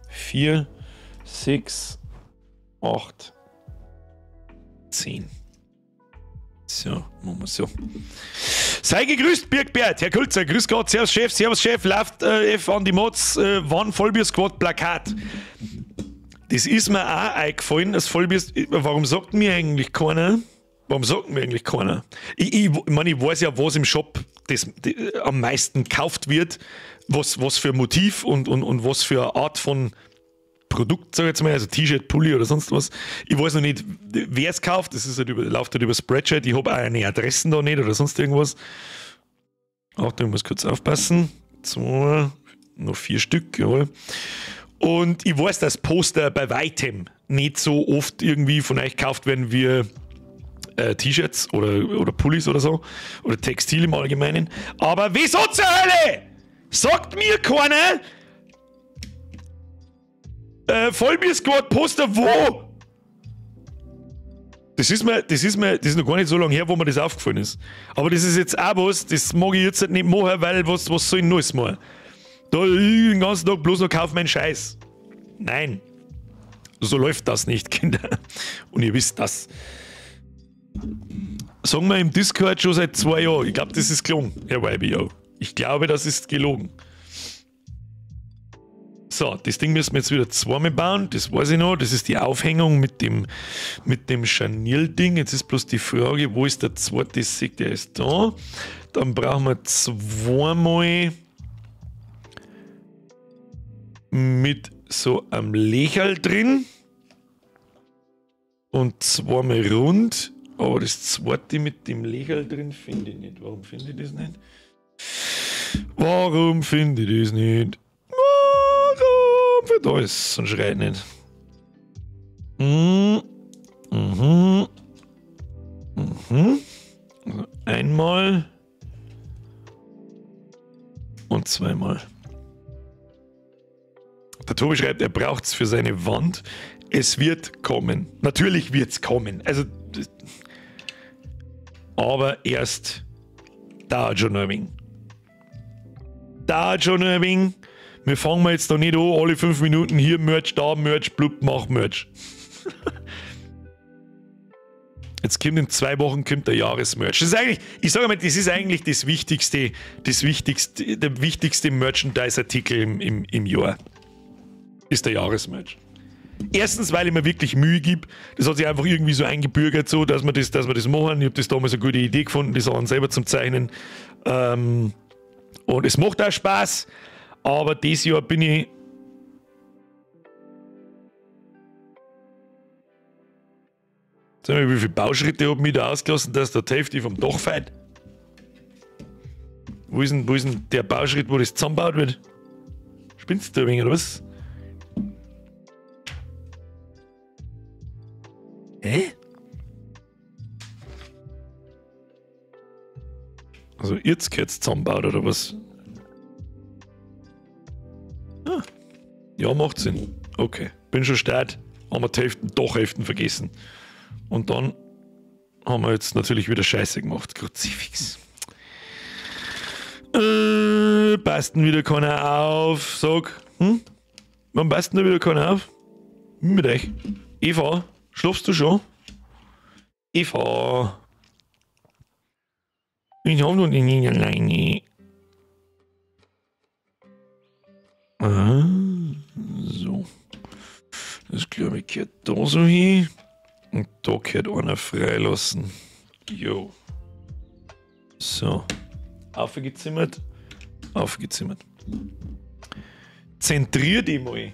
4, 6, 8, 10. So, machen wir so. Sei gegrüßt, Birgbert, Herr Kulzer, grüß Gott, servus Chef, läuft F an die Mods, wann Vollbier Squad Plakat. Das ist mir auch eingefallen, das Vollbier. Warum sagt mir eigentlich keiner? Warum sagt mir eigentlich keiner? Ich meine, ich weiß ja, was im Shop das am meisten gekauft wird, was für Motiv und was für eine Art von Produkt, sag ich jetzt mal, also T-Shirt, Pulli oder sonst was. Ich weiß noch nicht, wer es kauft, das ist halt läuft halt über Spreadshirt, ich habe auch eine Adressen da nicht oder sonst irgendwas. Achtung, ich muss kurz aufpassen. 2, noch 4 Stück, jawohl. Und ich weiß, dass Poster bei weitem nicht so oft irgendwie von euch gekauft werden wie T-Shirts oder Pullis oder so. Oder Textil im Allgemeinen. Aber wieso zur Hölle? Sagt mir keiner! Vollbier Squad Poster wo? Das ist noch gar nicht so lange her, wo mir das aufgefallen ist. Aber das ist jetzt auch was, das mag ich jetzt nicht machen, weil was soll ich Neues machen? Da den ganzen Tag bloß noch kaufen meinen Scheiß. Nein. So läuft das nicht, Kinder. Und ihr wisst das. Sagen wir im Discord schon seit 2 Jahren. Ich glaube, das ist gelogen, Herr YBO. Ich glaube, das ist gelogen. So, das Ding müssen wir jetzt wieder zweimal bauen. Das weiß ich noch. Das ist die Aufhängung mit dem Scharnier-Ding. Jetzt ist bloß die Frage, wo ist der zweite Sieg? Der ist da. Dann brauchen wir zweimal mit so einem Lächerl drin. Und zweimal rund. Aber das zweite mit dem Lächerl drin finde ich nicht. Warum finde ich das nicht? Warum finde ich das nicht? Warum? Da ist so ein Schrei nicht. Mhm. Mhm. Mhm. Also einmal und zweimal. Der Tobi schreibt, er braucht es für seine Wand. Es wird kommen. Natürlich wird es kommen. Also, aber erst da schon ein wenig. Da schon ein wenig. Wir fangen mal jetzt da nicht an, alle 5 Minuten hier Merch, da Merch, blub, mach Merch. Jetzt kommt in 2 Wochen kommt der Jahresmerch. Das ist eigentlich, ich sage mal, das ist eigentlich das wichtigste, der wichtigste Merchandise-Artikel im Jahr. Ist der Jahresmerch. Erstens, weil ich mir wirklich Mühe gebe. Das hat sich einfach irgendwie so eingebürgert, so, dass wir das machen. Ich habe das damals eine gute Idee gefunden, die Sachen selber zum Zeichnen. Und es macht auch Spaß. Aber dieses Jahr bin ich. Sag mal, wie viele Bauschritte habe ich mich da ausgelassen, dass der die Hälfte vom Dach fällt? Wo ist denn der Bauschritt, wo das zusammengebaut wird? Spinnst du ein wenig, oder was? Hä? Also jetzt geht's zusammengebaut, oder was? Ah. Ja, macht Sinn. Okay, bin schon stark. Haben wir die Hälften, doch Hälften vergessen. Und dann haben wir jetzt natürlich wieder Scheiße gemacht. Kruzifix. Passt denn wieder keiner auf? Sag, hm? Wann passt denn da wieder keiner auf? Mit euch. Eva, schlafst du schon? Eva. Ich hab noch nicht alleine. Ah, so. Das glaube ich gehört da so hin. Und da gehört einer freilassen. Jo. So. Aufgezimmert. Aufgezimmert. Zentrier die mal.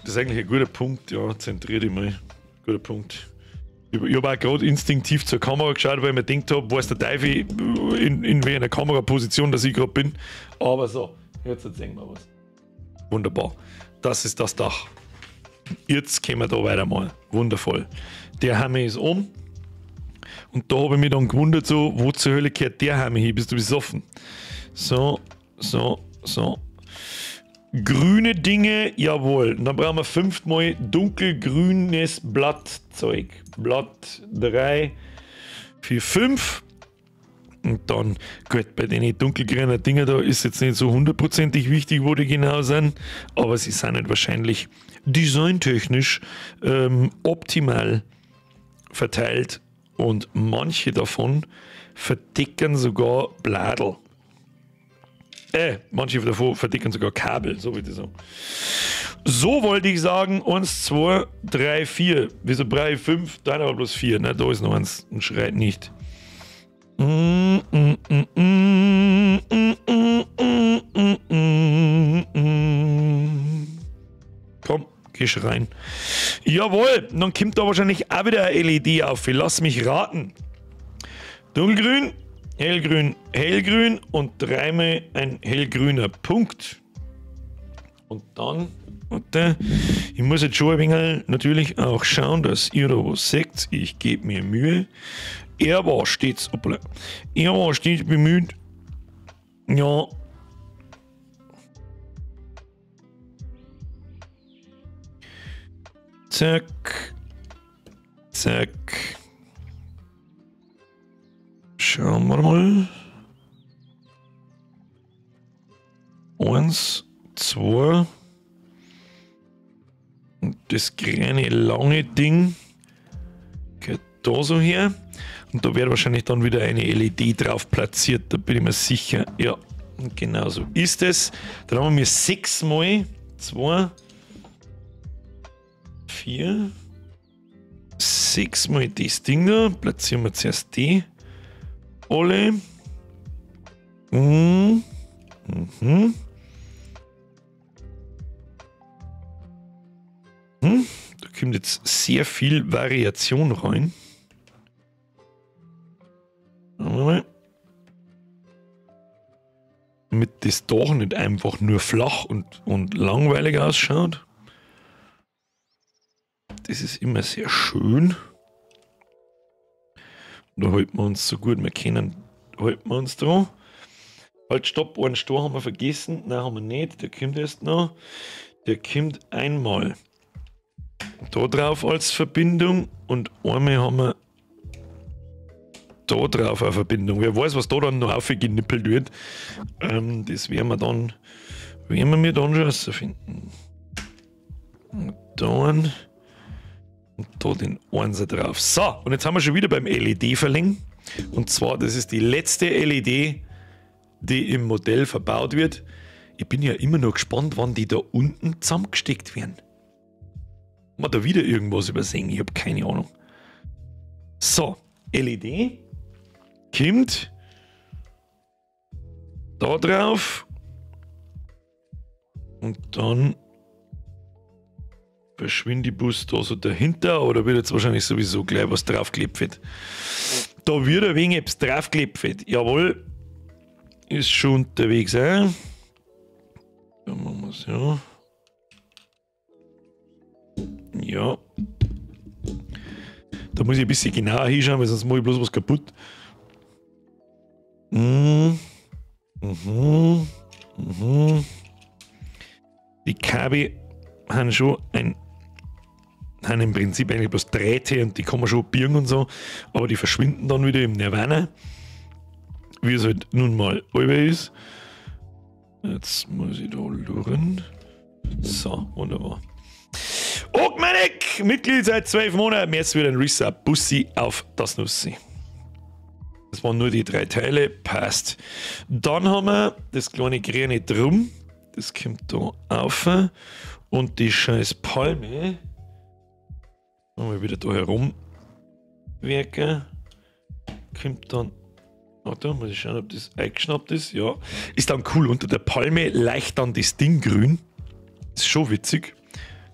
Das ist eigentlich ein guter Punkt, ja. Zentrier die mal. Guter Punkt. Ich habe auch gerade instinktiv zur Kamera geschaut, weil ich mir gedacht habe, weiß der Teufel in welcher Kameraposition, dass ich gerade bin. Aber so, jetzt sehen wir was. Wunderbar. Das ist das Dach. Jetzt können wir da weitermachen. Wundervoll. Der Hammer ist um. Und da habe ich mich dann gewundert, so, wo zur Hölle gehört der Hammer hin? Bist du besoffen? So, so, so. Grüne Dinge, jawohl. Und dann brauchen wir 5 mal dunkelgrünes Blattzeug. Blatt 3, 4, 5. Und dann, gut, bei den dunkelgrünen Dingen da ist jetzt nicht so hundertprozentig wichtig, wo die genau sind, aber sie sind nicht wahrscheinlich designtechnisch optimal verteilt und manche davon verdicken sogar Bladel. Manche davon verdicken sogar Kabel, so würde ich sagen. So wollte ich sagen, 1, 2, 3, 4. Wieso 3, 5? Dann aber bloß 4. Ne, da ist noch eins und schreit nicht. Komm, geh schon rein. Jawohl, dann kommt da wahrscheinlich auch wieder eine LED auf. Lass mich raten. Dunkelgrün, hellgrün, hellgrün und dreimal ein hellgrüner Punkt. Und dann, warte, ich muss jetzt schon ein wenig natürlich auch schauen, dass ihr da was seht. Ich gebe mir Mühe. Er war stets, hoppla, er war stets bemüht, ja, zack, zack, schauen wir mal, 1, 2, und das kleine lange Ding geht da so her. Und da wird wahrscheinlich dann wieder eine LED drauf platziert, da bin ich mir sicher. Ja, und genau so ist es. Dann haben wir 6 mal 2, 4, 6 mal das Ding da. Platzieren wir zuerst die alle. Mhm. Mhm. Mhm. Da kommt jetzt sehr viel Variation rein. Damit das Dach nicht einfach nur flach und langweilig ausschaut. Das ist immer sehr schön. Da halten wir uns so gut wir können, halten wir uns dran. Halt, stopp, einen Stor haben wir vergessen. Nein, haben wir nicht. Der kommt erst noch. Der kommt einmal da drauf als Verbindung und einmal haben wir da drauf eine Verbindung. Wer weiß, was da dann noch aufgenippelt wird. Das werden wir dann, werden wir dann schon rausfinden. Und dann und da den Einser drauf. So, und jetzt haben wir schon wieder beim LED verlängen. Und zwar, das ist die letzte LED, die im Modell verbaut wird. Ich bin ja immer noch gespannt, wann die da unten zusammengesteckt werden. Haben wir da wieder irgendwas übersehen? Ich habe keine Ahnung. So, LED kommt da drauf und dann verschwindet die Bus da so dahinter, oder wird jetzt wahrscheinlich sowieso gleich was draufgeklebt wird. Da wird ein wenig etwas draufgeklebt wird. Jawohl, ist schon unterwegs. Dann machen wir's, ja. Ja. Da muss ich ein bisschen genauer hinschauen, weil sonst mache ich bloß was kaputt. Mhm. Mhm. Mhm. Die Kabel haben schon ein, haben im Prinzip eigentlich bloß Drähte und die kann man schon biegen und so, aber die verschwinden dann wieder im Nirvana, wie es halt nun mal allweil ist. Jetzt muss ich da luren. So, wunderbar. Ogmanek, Mitglied seit 12 Monaten, jetzt wieder ein Resub. Bussi auf das Nussi. Das waren nur die 3 Teile, passt. Dann haben wir das kleine grüne Drum, das kommt da auf. Und die scheiß Palme, machen wir wieder da herumwerken, kommt dann, warte, muss ich schauen, ob das eingeschnappt ist, ja. Ist dann cool, unter der Palme leicht dann das Ding grün, ist schon witzig.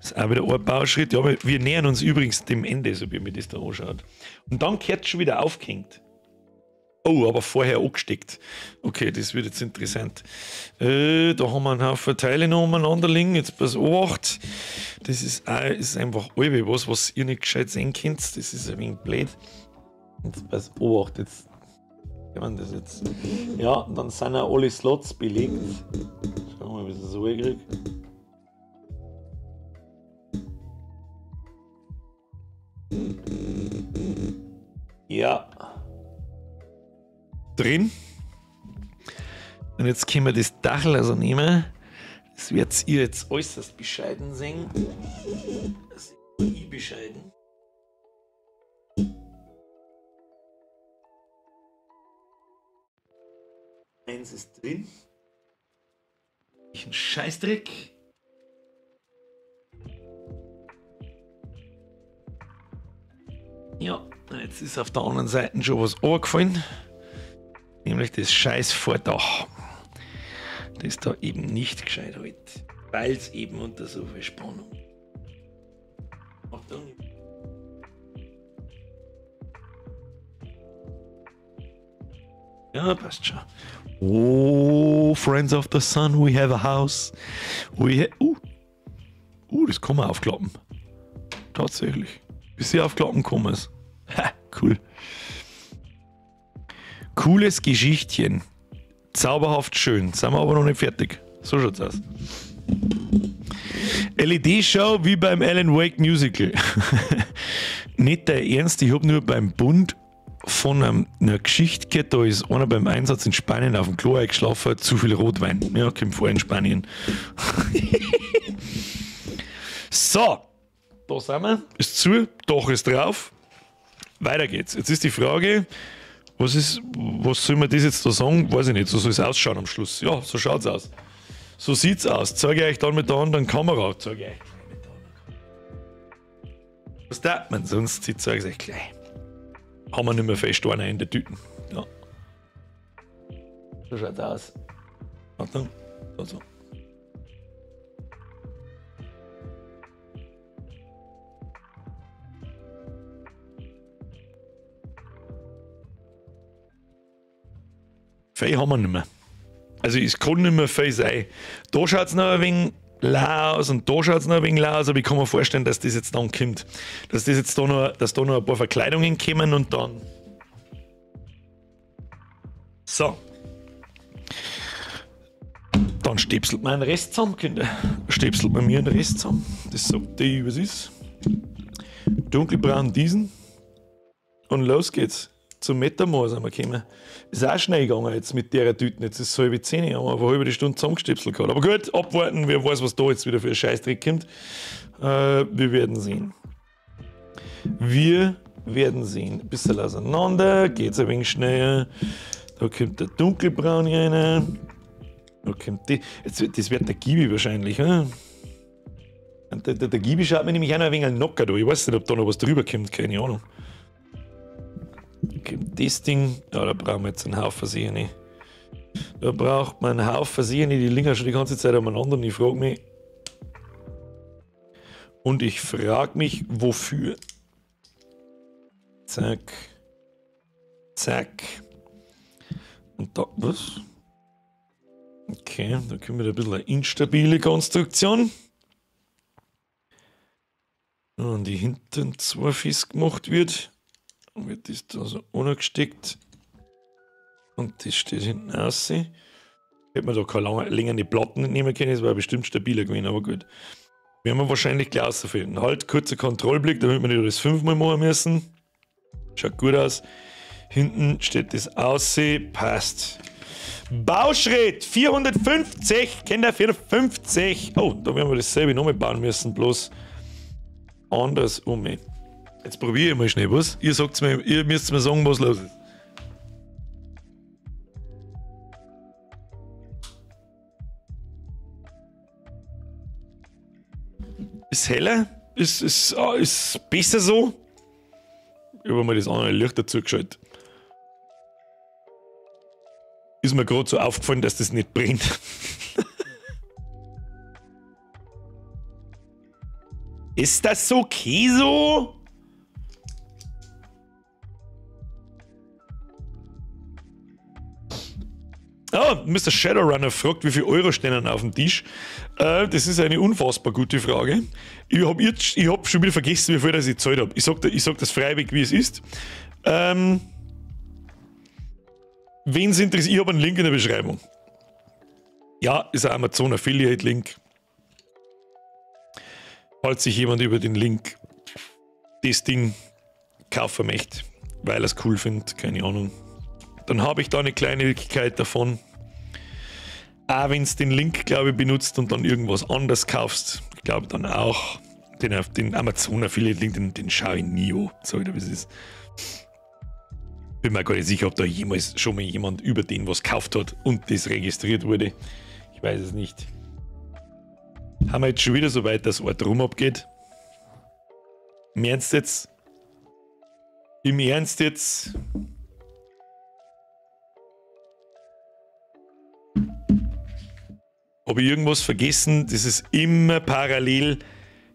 Ist auch wieder ein Bauschritt, ja, aber wir nähern uns übrigens dem Ende, so wie mir das da anschaut. Und dann kehrt schon wieder aufgehängt. Oh, aber vorher angesteckt. Okay, das wird jetzt interessant. Da haben wir einen Haufen Teile noch umeinander liegen. Jetzt pass auf. Das ist, auch, ist einfach allweil was, was ihr nicht gescheit sehen könnt. Das ist ein wenig blöd. Jetzt pass auf, jetzt. Kann man das jetzt? Ja, und dann sind auch alle Slots belegt. Schauen wir mal, wie ich das so hinkriege. Ja. Drin. Und jetzt können wir das Dachl also nehmen. Das werdet ihr jetzt äußerst bescheiden sehen. Das ist ich bescheiden. Eins ist drin. Ein Scheißdreck. Ja, jetzt ist auf der anderen Seite schon was runtergefallen. Nämlich das scheiß Vordach. Das da eben nicht gescheit halt. Weil es eben unter so viel Spannung. Achtung. Ja, passt schon. Oh, Friends of the Sun, we have a house. We das kann man aufklappen. Tatsächlich. Bis sie aufklappen kann es. Ha, cool. Cooles Geschichtchen. Zauberhaft schön. Sind wir aber noch nicht fertig. So schaut's aus. LED-Show wie beim Alan Wake Musical. Nicht der Ernst, ich hab nur beim Bund von einer Geschichte gehört, da ist einer beim Einsatz in Spanien auf dem Klo eingeschlafen, zu viel Rotwein. Ja, kommt vor in Spanien. So, da sind wir. Ist zu, Dach ist drauf. Weiter geht's. Jetzt ist die Frage, was soll man das jetzt da sagen? Weiß ich nicht, so soll es ausschauen am Schluss. Ja, so schaut's aus. So sieht's aus. Zeige ich euch dann mit der anderen Kamera. Zeige ich euch mit der anderen Kamera. Was darf man sonst? Ich zeige es euch gleich. Haben wir nicht mehr fest einer in der Tüten. Ja. So schaut's aus. Achtung. Da so. Viel haben wir nicht mehr. Also es kann nicht mehr viel sein. Da schaut es noch ein wenig lau aus und da schaut es noch ein wenig lau aus, aber ich kann mir vorstellen, dass das jetzt dann kommt. Dass das jetzt da noch, dass da noch ein paar Verkleidungen kommen und dann So. Dann stäpselt man einen Rest zusammen, Kinder. Stäpselt man mir einen Rest zusammen. Das sagt die, was ist. Dunkelbraun diesen. Und los geht's. Zum Metamor sind wir gekommen. Ist auch schnell gegangen jetzt mit der Tüten. Jetzt ist es 9:30, haben wir vor halber Stunde zusammengestöpselt gehabt. Aber gut, abwarten, wer weiß, was da jetzt wieder für ein Scheißdreck kommt. Wir werden sehen. Wir werden sehen. Ein bisschen auseinander, geht's ein wenig schneller. Da kommt der dunkelbraun rein. Da kommt die. Jetzt, das wird der Gibi wahrscheinlich. Hm? Und der Gibi schaut mir nämlich auch noch ein wenig locker da. Ich weiß nicht, ob da noch was drüber kommt, keine Ahnung. Kommt das Ding. Ja, da brauchen wir jetzt einen Haufen Sehne. Da braucht man einen Haufen Sehne, die liegen ja schon die ganze Zeit umeinander und ich frage mich. Und ich frage mich, wofür. Zack. Zack. Und da, was? Okay, da kommen wir ein bisschen eine instabile Konstruktion. Und die hinten zwei festgemacht wird. Dann wird das da so angesteckt. Und das steht hinten raus. Hätte man da keine längere Platten nehmen können, das wäre bestimmt stabiler gewesen, aber gut. Werden wir wahrscheinlich gleich rausfinden. Halt, kurzer Kontrollblick, damit wir nicht alles fünfmal machen müssen. Schaut gut aus. Hinten steht das aussehen, passt. Bauschritt 450, kennt ihr 450? Oh, da werden wir dasselbe nochmal bauen müssen, bloß anders um. Jetzt probiere ich mal schnell was. Ihr sagt's mir, ihr müsst mir sagen, was los ist. Ist heller? Ist besser so? Ich habe mal das andere Licht dazu geschaltet. Ist mir gerade so aufgefallen, dass das nicht brennt. Ist das okay so? Oh, Mr. Shadowrunner fragt, wie viel Euro stehen denn auf dem Tisch. Das ist eine unfassbar gute Frage. Ich hab schon wieder vergessen, wie viel das ich gezahlt habe. Ich sag das freiwillig, wie es ist. Wen es interessiert, ich habe einen Link in der Beschreibung. Ja, ist ein Amazon Affiliate Link. Falls sich jemand über den Link das Ding kaufen möchte, weil er es cool findet, keine Ahnung. Dann habe ich da eine Kleinigkeit davon. Auch wenn du den Link, glaube ich, benutzt und dann irgendwas anderes kaufst. Ich glaube dann auch den Amazon Affiliate Link, den schaue ich nie an. Sag ich dir, wie es ist. Bin mir gar nicht sicher, ob da jemals schon mal jemand über den was gekauft hat und das registriert wurde. Ich weiß es nicht. Haben wir jetzt schon wieder so weit, dass Ort rum abgeht? Im Ernst jetzt? Im Ernst jetzt? Habe ich irgendwas vergessen? Das ist immer parallel.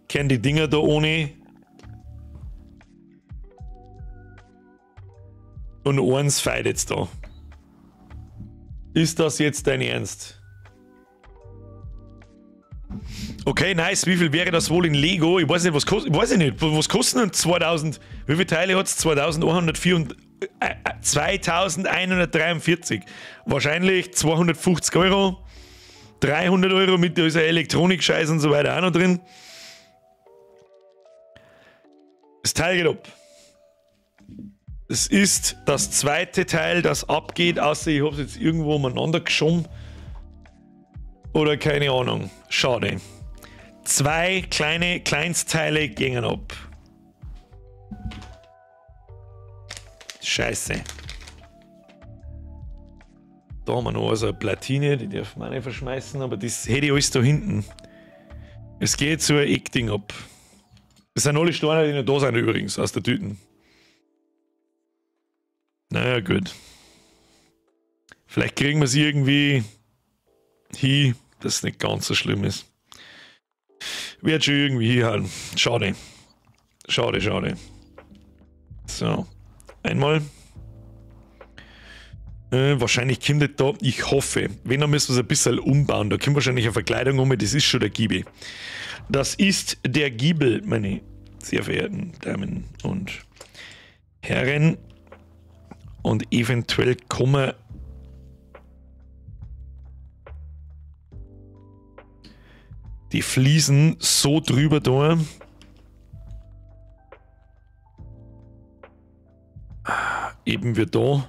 Kennen die Dinger da ohne. Und eins feit jetzt da. Ist das jetzt dein Ernst? Okay, nice. Wie viel wäre das wohl in Lego? Ich weiß nicht, was kostet. Weiß ich nicht. Was kosten denn 2000? Wie viele Teile hat es? 2143. Wahrscheinlich 250 Euro. 300 Euro mit dieser Elektronik-Scheiß und so weiter auch noch drin. Das Teil geht ab. Es ist das zweite Teil, das abgeht, außer ich habe es jetzt irgendwo umeinander geschoben. Oder keine Ahnung. Schade. Zwei kleine Kleinstteile gingen ab. Scheiße. Da haben wir noch so eine Platine, die darf man auch nicht verschmeißen, aber das hätte ich alles da hinten. Es geht so ein Eckding ab. Das sind alle Steine, die noch da sind übrigens, aus der Tüten. Naja, gut. Vielleicht kriegen wir es irgendwie hin, dass es nicht ganz so schlimm ist. Wird schon irgendwie hinhauen. Schade. Schade, schade. So. Einmal. Wahrscheinlich kommt das da, ich hoffe, wenn, dann müssen wir es ein bisschen umbauen. Da kommt wahrscheinlich eine Verkleidung um, das ist schon der Giebel. Das ist der Giebel, meine sehr verehrten Damen und Herren. Und eventuell kommen die Fliesen so drüber da. Eben wir da.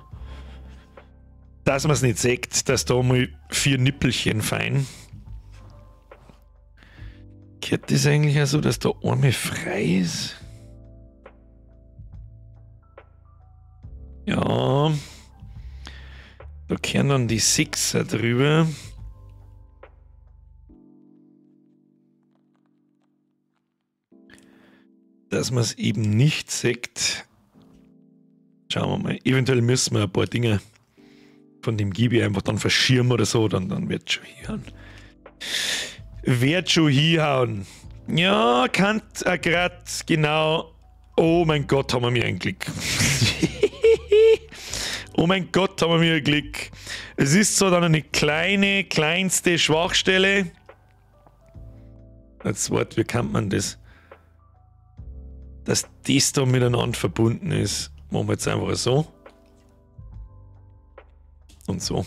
Dass man es nicht sieht, dass da mal 4 Nippelchen fein. Gehört das eigentlich auch so, dass da einmal frei ist? Ja. Da kehren dann die 6er drüber. Dass man es eben nicht sieht. Schauen wir mal. Eventuell müssen wir ein paar Dinge von dem Gibi einfach dann verschirmen oder so, dann wird schon hinhauen. Wird schon hinhauen. Ja, kann grad genau. Oh mein Gott, haben wir mir ein Glück. Oh mein Gott, haben wir mir ein Glück. Es ist zwar dann eine kleine, kleinste Schwachstelle. Als Wort, wie kann man das? Dass das da miteinander verbunden ist. Machen wir jetzt einfach so. Und so.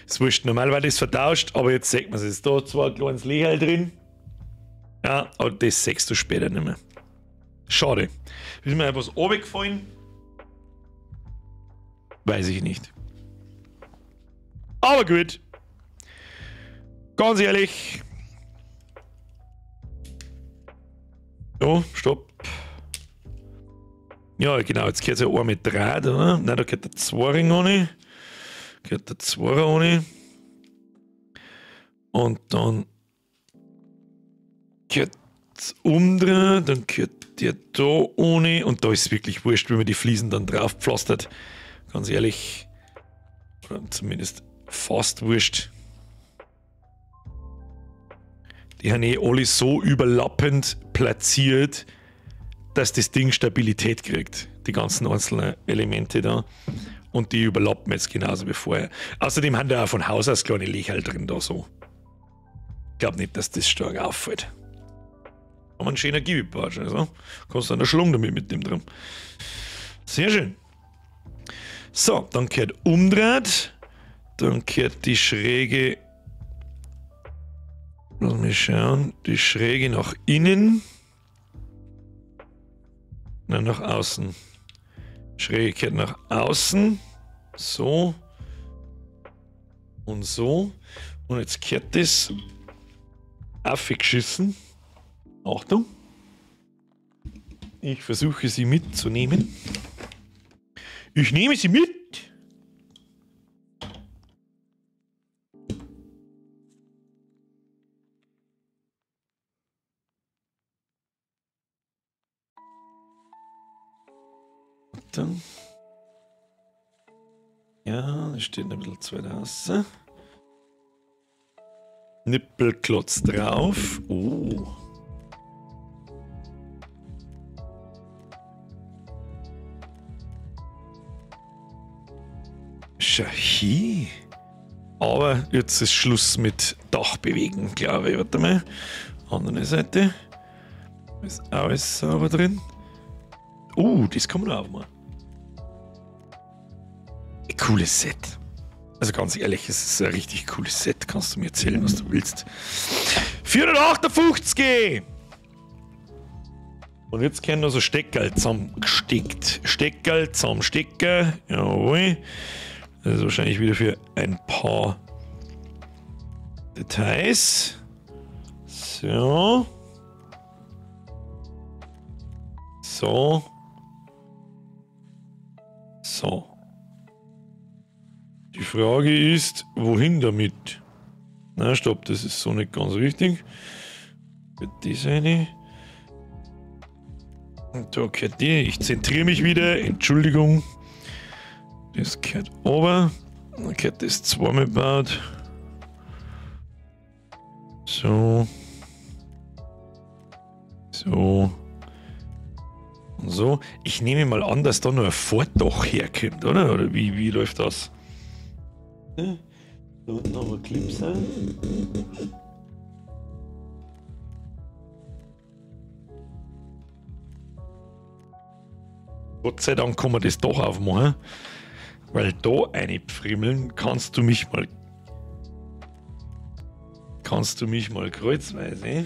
Ist wurscht, normal war das vertauscht, aber jetzt sieht man es. Ist da zwar ein kleines Lächerl drin. Ja, aber das siehst du später nicht mehr. Schade. Ist mir etwas runtergefallen? Weiß ich nicht. Aber gut. Ganz ehrlich. So, stopp. Ja, genau, jetzt gehört es ja einmal mit Draht, oder? Nein, da gehört der Zweiring ohne. Gehört der Zweier ohne. Und dann gehört es umdrehen, dann gehört der da ohne. Und da ist es wirklich wurscht, wenn man die Fliesen dann drauf pflastert. Ganz ehrlich, oder zumindest fast wurscht. Die haben eh alle so überlappend platziert, dass das Ding Stabilität kriegt. Die ganzen einzelnen Elemente da. Und die überlappen jetzt genauso wie vorher. Außerdem haben da auch von Haus aus kleine Löcher drin da so. Ich glaube nicht, dass das stark auffällt. Aber ein schöner Gibi-Patsch, also. Kannst du an der Schlung damit mit dem drin. Sehr schön. So, dann kehrt umdreht. Dann kehrt die Schräge. Lass mich schauen. Die Schräge nach innen. Nein, nach außen. Schräge kehrt nach außen. So. Und so. Und jetzt kehrt das aufgeschissen. Achtung. Ich versuche sie mitzunehmen. Ich nehme sie mit. Ja, das steht ein bisschen zu weit raus. Nippelklotz drauf. Oh. Schahi. Aber jetzt ist Schluss mit Dach bewegen, glaube ich. Warte mal. Andere Seite. Ist alles sauber drin. Oh, das kann man auch aufmachen. Ein cooles Set. Also ganz ehrlich, es ist ein richtig cooles Set. Kannst du mir erzählen, was du willst. 458! Und jetzt können noch so Steckerl zusammengesteckt. Steckerl zusammenstecken. Jawohl. Das ist wahrscheinlich wieder für ein paar Details. So. So. So. Die Frage ist, wohin damit? Na, stopp, das ist so nicht ganz richtig. Das eine. Und da gehört die. Ich zentriere mich wieder. Entschuldigung. Das gehört oben. Dann gehört das zweimal gebaut. So. So. Und so. Ich nehme mal an, dass da noch ein Vordach herkommt, oder? Oder wie läuft das? Da unten haben wir Clips. Gott sei Dank kann man das doch aufmachen, weil da eine pfrimmeln kannst du mich mal. Kannst du mich mal kreuzweise?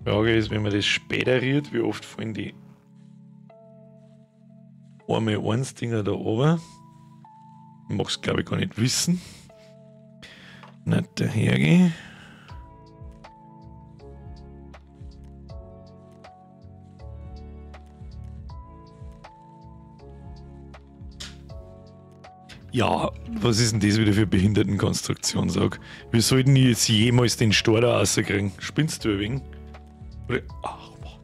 Frage ist, wenn man das später rührt, wie oft fallen die arme 1 Dinger da oben? Ich mag's, glaube ich, gar nicht wissen. Nicht dahergehen. Ja, was ist denn das wieder für Behindertenkonstruktion, sag? Wir sollten jetzt jemals den Stor da rauskriegen. Spinnst du ein wenig? Oder, ach, Mann.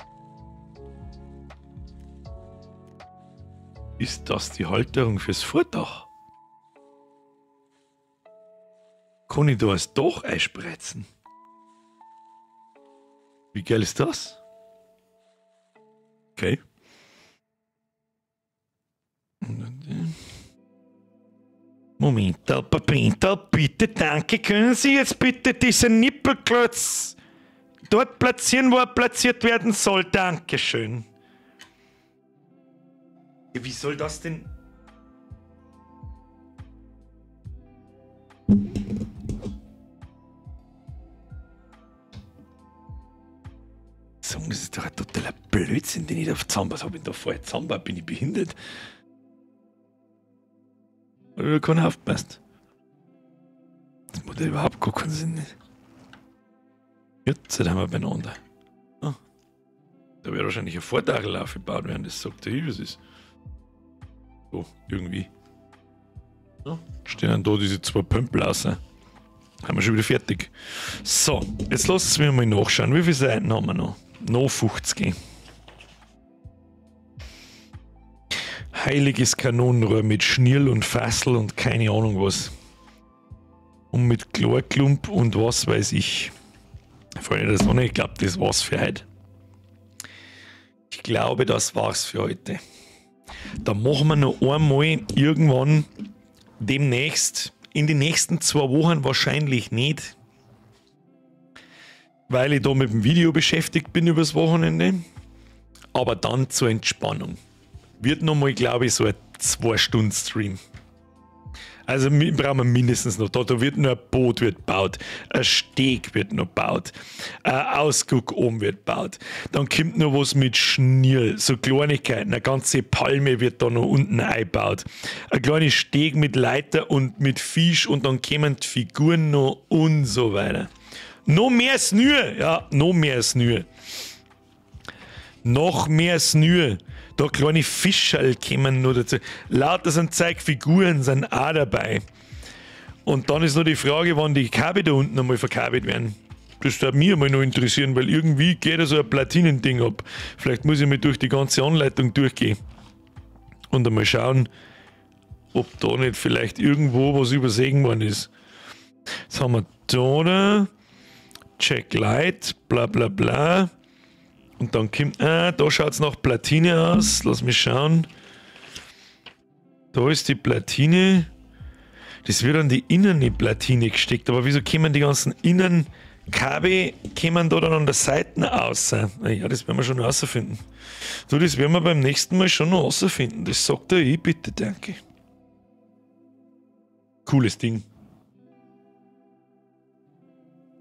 Ist das die Halterung fürs Vordach? Kann ich da das Dach einspreizen? Wie geil ist das? Okay. Moment, Papintal, bitte, danke. Können Sie jetzt bitte diesen Nippelklotz dort platzieren, wo er platziert werden soll? Dankeschön. Ja, wie soll das denn? Sagen, das ist doch ein totaler Blödsinn, den ich da zusammenbaue. Was hab ich da vorher zusammengebaut? Bin ich behindert? Oder keiner aufpasst. Das macht ja überhaupt gar keinen Sinn. Jetzt sind wir beieinander. Ah. Da wird wahrscheinlich ein Vordachel aufgebaut werden, das sagt der ich, was ist. So, irgendwie. Ja. Stehen dann da diese zwei Pömpel raus. Haben wir schon wieder fertig. So, jetzt lasst mich mal nachschauen. Wie viele Seiten haben wir noch? Noch 50. Heiliges Kanonenrohr mit Schnirl und Fassel und keine Ahnung was. Und mit Chlorklump und was weiß ich. Freunde der Sonne, ich glaube, das war's für heute. Ich glaube, das war's für heute. Da machen wir noch einmal irgendwann demnächst, in den nächsten 2 Wochen wahrscheinlich nicht, weil ich da mit dem Video beschäftigt bin übers Wochenende, aber dann zur Entspannung. Wird nochmal, glaube ich, so ein 2-Stunden-Stream. Also brauchen wir mindestens noch. Da wird nur ein Boot wird gebaut, ein Steg wird noch gebaut, ein Ausguck oben wird gebaut. Dann kommt noch was mit Schnirl, so Kleinigkeiten, eine ganze Palme wird da noch unten eingebaut. Ein kleiner Steg mit Leiter und mit Fisch und dann kommen die Figuren noch und so weiter. Noch mehr Snür, ja, noch mehr Snür. Noch mehr Snür. Da kleine Fischerl kommen noch dazu. Lauter sind Zeigfiguren sind auch dabei. Und dann ist noch die Frage, wann die Kabel da unten einmal verkabelt werden. Das würde mich einmal noch interessieren, weil irgendwie geht da so ein Platinending ab. Vielleicht muss ich mal durch die ganze Anleitung durchgehen. Und einmal schauen, ob da nicht vielleicht irgendwo was übersehen worden ist. Jetzt haben wir da, Check Light, bla bla bla. Und dann kommt, da schaut es nach Platine aus. Lass mich schauen. Da ist die Platine. Das wird an die innere Platine gesteckt. Aber wieso kommen die ganzen Innenkabel, kommen da dann an der Seite raus? Naja, das werden wir schon rausfinden. Du, das werden wir beim nächsten Mal schon noch rausfinden. Das sagt er eh, bitte, danke. Cooles Ding.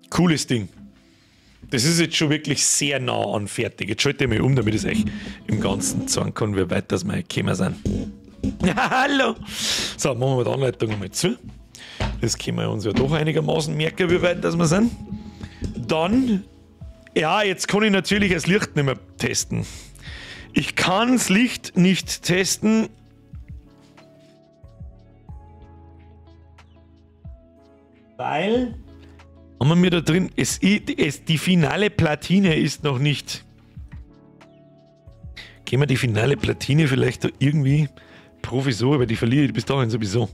Cooles Ding. Das ist jetzt schon wirklich sehr nah an fertig. Jetzt schalte ich mich um, damit ich es euch im Ganzen zeigen kann, wie weit das wir gekommen sind. Hallo! So, machen wir die Anleitung einmal zu. Das können wir uns ja doch einigermaßen merken, wie weit das wir sind. Dann, ja, jetzt kann ich natürlich das Licht nicht mehr testen. Ich kann das Licht nicht testen, weil... Haben wir mir da drin, die finale Platine ist noch nicht. Gehen wir die finale Platine vielleicht da irgendwie provisorisch, aber die verliere ich bis dahin sowieso.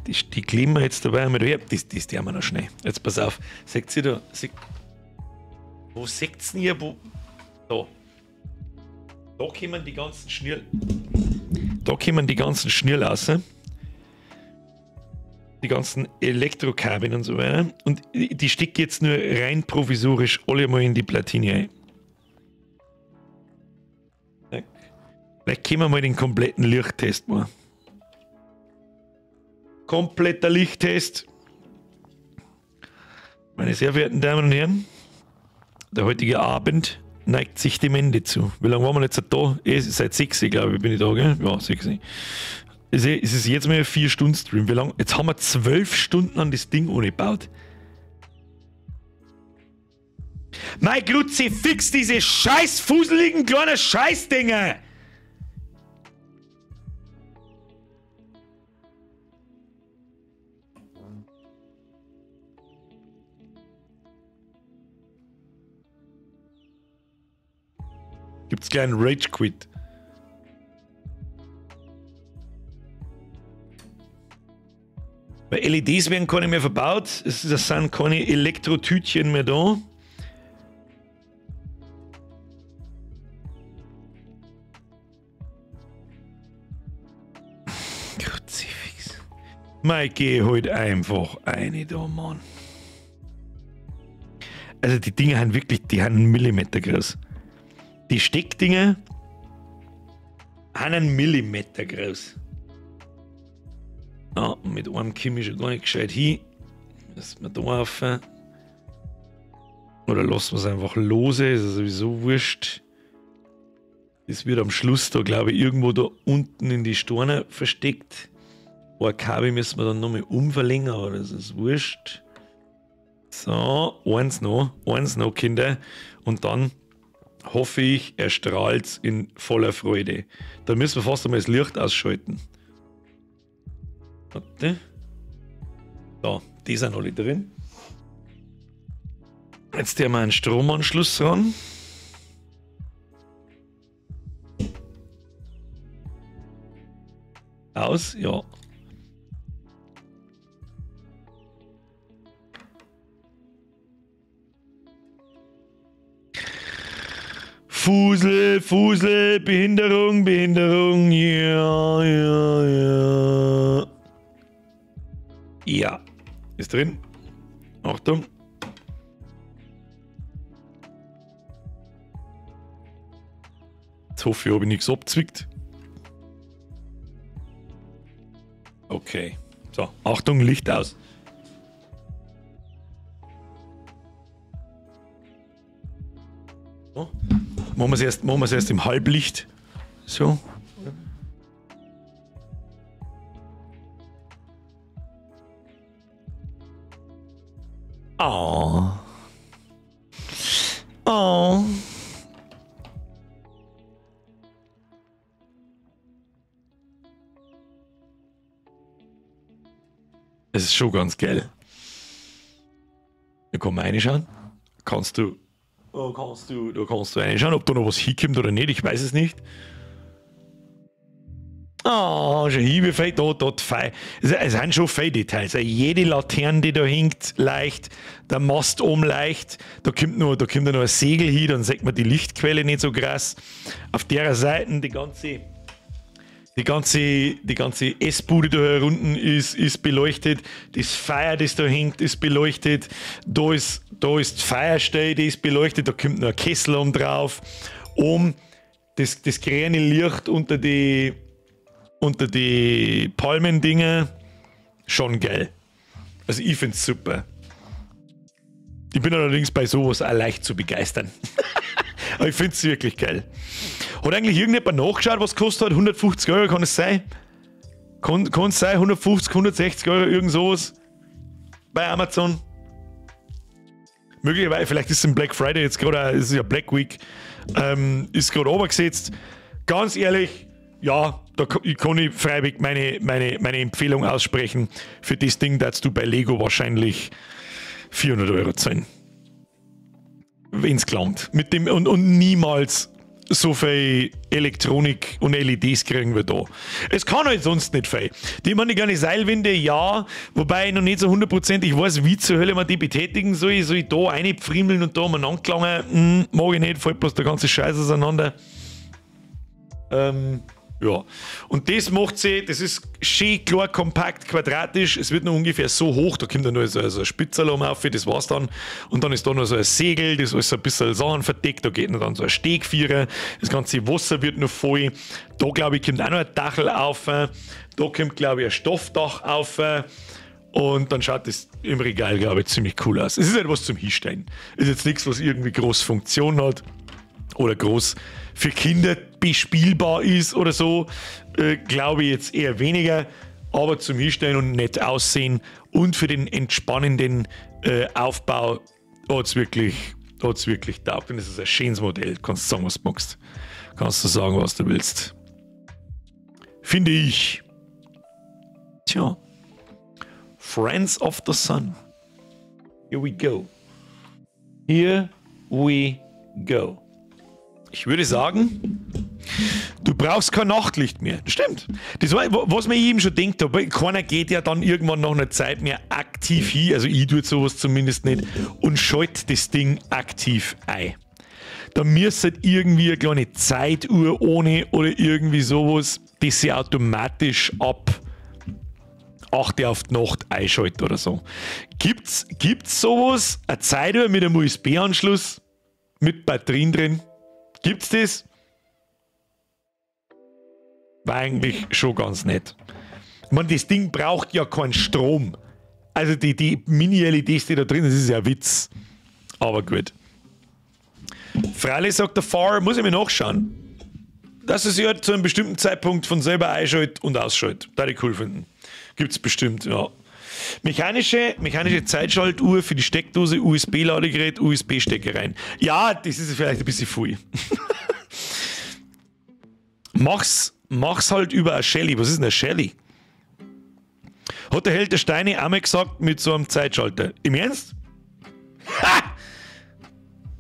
Die kleben wir jetzt dabei einmal daher. Das tun wir noch schnell. Jetzt pass auf. Seht ihr da? Wo seht's denn ihr? Wo? Da. Da kommen die ganzen Schnirl. Da kommen die ganzen Schnirl raus. Die ganzen Elektrokabeln und so weiter. Und die stecke jetzt nur rein provisorisch alle mal in die Platine ein. Vielleicht können wir mal den kompletten Lichttest machen. Kompletter Lichttest. Meine sehr verehrten Damen und Herren, der heutige Abend neigt sich dem Ende zu. Wie lange waren wir jetzt da? Seit 6, glaube ich, bin ich da, gell? Ja, 6. Es ist jetzt mal ein 4-Stunden-Stream. Wie lange? Jetzt haben wir 12 Stunden an das Ding angebaut. Mein Kruzifix, diese scheiß fuseligen kleinen Scheißdinger! Gibt's gleich einen Rage Quit. Bei LEDs werden keine mehr verbaut. Es sind keine Elektrotütchen mehr da. Kruzifix. Mei, geh halt einfach eine da, Mann. Also die Dinger haben wirklich, die haben einen Millimeter groß. Die Steckdinger haben einen Millimeter groß. Ja, mit einem komme ich schon gar nicht gescheit hin. Lassen wir da rauf. Oder lassen wir es einfach lose, ist ja sowieso wurscht. Das wird am Schluss da, glaube ich, irgendwo da unten in die Steine versteckt. Ein Kabel müssen wir dann nochmal umverlängern, aber das ist wurscht. So, eins noch, Kinder. Und dann hoffe ich, er strahlt in voller Freude. Da müssen wir fast einmal das Licht ausschalten. Warte. Da, die sind alle drin. Jetzt tun wir einen Stromanschluss ran. Aus, ja. Fusel, Fusel, Behinderung, Behinderung, ja, ja, ja. Ja, ist drin. Achtung. Jetzt hoffe ich, habe ich nichts abzwickt. Okay. So, Achtung, Licht aus. So. Machen wir es erst im Halblicht. So. Oh. Oh. Es ist schon ganz geil. Da kann man reinschauen. Kannst du. Da kannst du reinschauen, ob da noch was hinkommt oder nicht, ich weiß es nicht. Ah, schon hier, wie viel da, dort, fein. Es sind schon viele Details. Jede Laterne, die da hängt, leicht, der Mast oben leicht, da kommt noch ein Segel hin, dann sieht man die Lichtquelle nicht so krass. Auf der Seite die ganze Essbude da unten ist beleuchtet, das Feuer, das da hängt, ist beleuchtet, da ist die Feuerstelle, die ist beleuchtet, da kommt noch ein Kessel oben drauf, oben das grüne Licht unter die Palmendinger, schon geil. Also ich find's super. Ich bin allerdings bei sowas auch leicht zu begeistern. Aber ich find's wirklich geil. Hat eigentlich irgendjemand nachgeschaut, was kostet hat? 150 Euro, kann es sein? Kann es sein? 150, 160 Euro, irgend sowas bei Amazon? Möglicherweise, vielleicht ist es im Black Friday jetzt gerade, es ist ja Black Week, ist gerade runtergesetzt. Ganz ehrlich, ja, da kann ich freiwillig meine Empfehlung aussprechen. Für das Ding darfst du bei Lego wahrscheinlich 400 Euro zahlen. Wenn's gelangt. Mit dem, und niemals so viel Elektronik und LEDs kriegen wir da. Es kann halt sonst nicht viel. Die man die kleine Seilwinde, ja, wobei ich noch nicht so hundertprozentig weiß, wie zur Hölle man die betätigen soll. Soll ich da reinpfriemeln und da umeinander gelangen? Mag ich nicht, fällt bloß der ganze Scheiß auseinander. Ja, und das macht sie, das ist schön klar, kompakt, quadratisch, es wird nur ungefähr so hoch, da kommt dann nur so ein Spitzerl auf, das war's dann. Und dann ist da noch so ein Segel, das alles so ein bisschen Sachen verdeckt, da geht noch dann so ein Stegvierer, das ganze Wasser wird noch voll. Da, glaube ich, kommt auch noch ein Dachel auf, da kommt, glaube ich, ein Stoffdach auf Und dann schaut das im Regal, glaube ich, ziemlich cool aus. Es ist halt was zum Hinstellen. Ist jetzt nichts, was irgendwie groß Funktion hat oder groß für Kinder bespielbar ist oder so. Glaube ich jetzt eher weniger. Aber zum Hinstellen und nett aussehen und für den entspannenden Aufbau hat es wirklich taugt. Und es ist ein schönes Modell. Kannst du sagen, was du magst. Kannst du sagen, was du willst. Finde ich. Tja. Friends of the Sun. Here we go. Here we go. Ich würde sagen, du brauchst kein Nachtlicht mehr. Stimmt. Das war, was mir eben schon denkt, aber keiner geht ja dann irgendwann nach einer Zeit mehr aktiv hin, also ich tue sowas zumindest nicht, und schalt das Ding aktiv ein. Da müsste halt irgendwie eine kleine Zeituhr ohne oder irgendwie sowas, die sich automatisch ab 8 Uhr auf die Nacht einschaltet oder so. Gibt's sowas? Eine Zeituhr mit einem USB-Anschluss? Mit Batterien drin? Gibt's das? War eigentlich schon ganz nett. Ich meine, das Ding braucht ja keinen Strom. Also die Mini-LEDs, die da drin sind, das ist ja ein Witz. Aber gut. Freilich sagt der Fahrer, muss ich mir nachschauen, dass es sich halt zu einem bestimmten Zeitpunkt von selber einschaltet und ausschaltet. Da ich cool finden. Gibt's bestimmt, ja. Mechanische Zeitschaltuhr für die Steckdose, USB-Ladegerät, USB-Stecker rein. Ja, das ist vielleicht ein bisschen viel. Mach's halt über eine Shelly. Was ist denn eine Shelly? Hat der Held der Steine einmal gesagt mit so einem Zeitschalter. Im Ernst? Ha!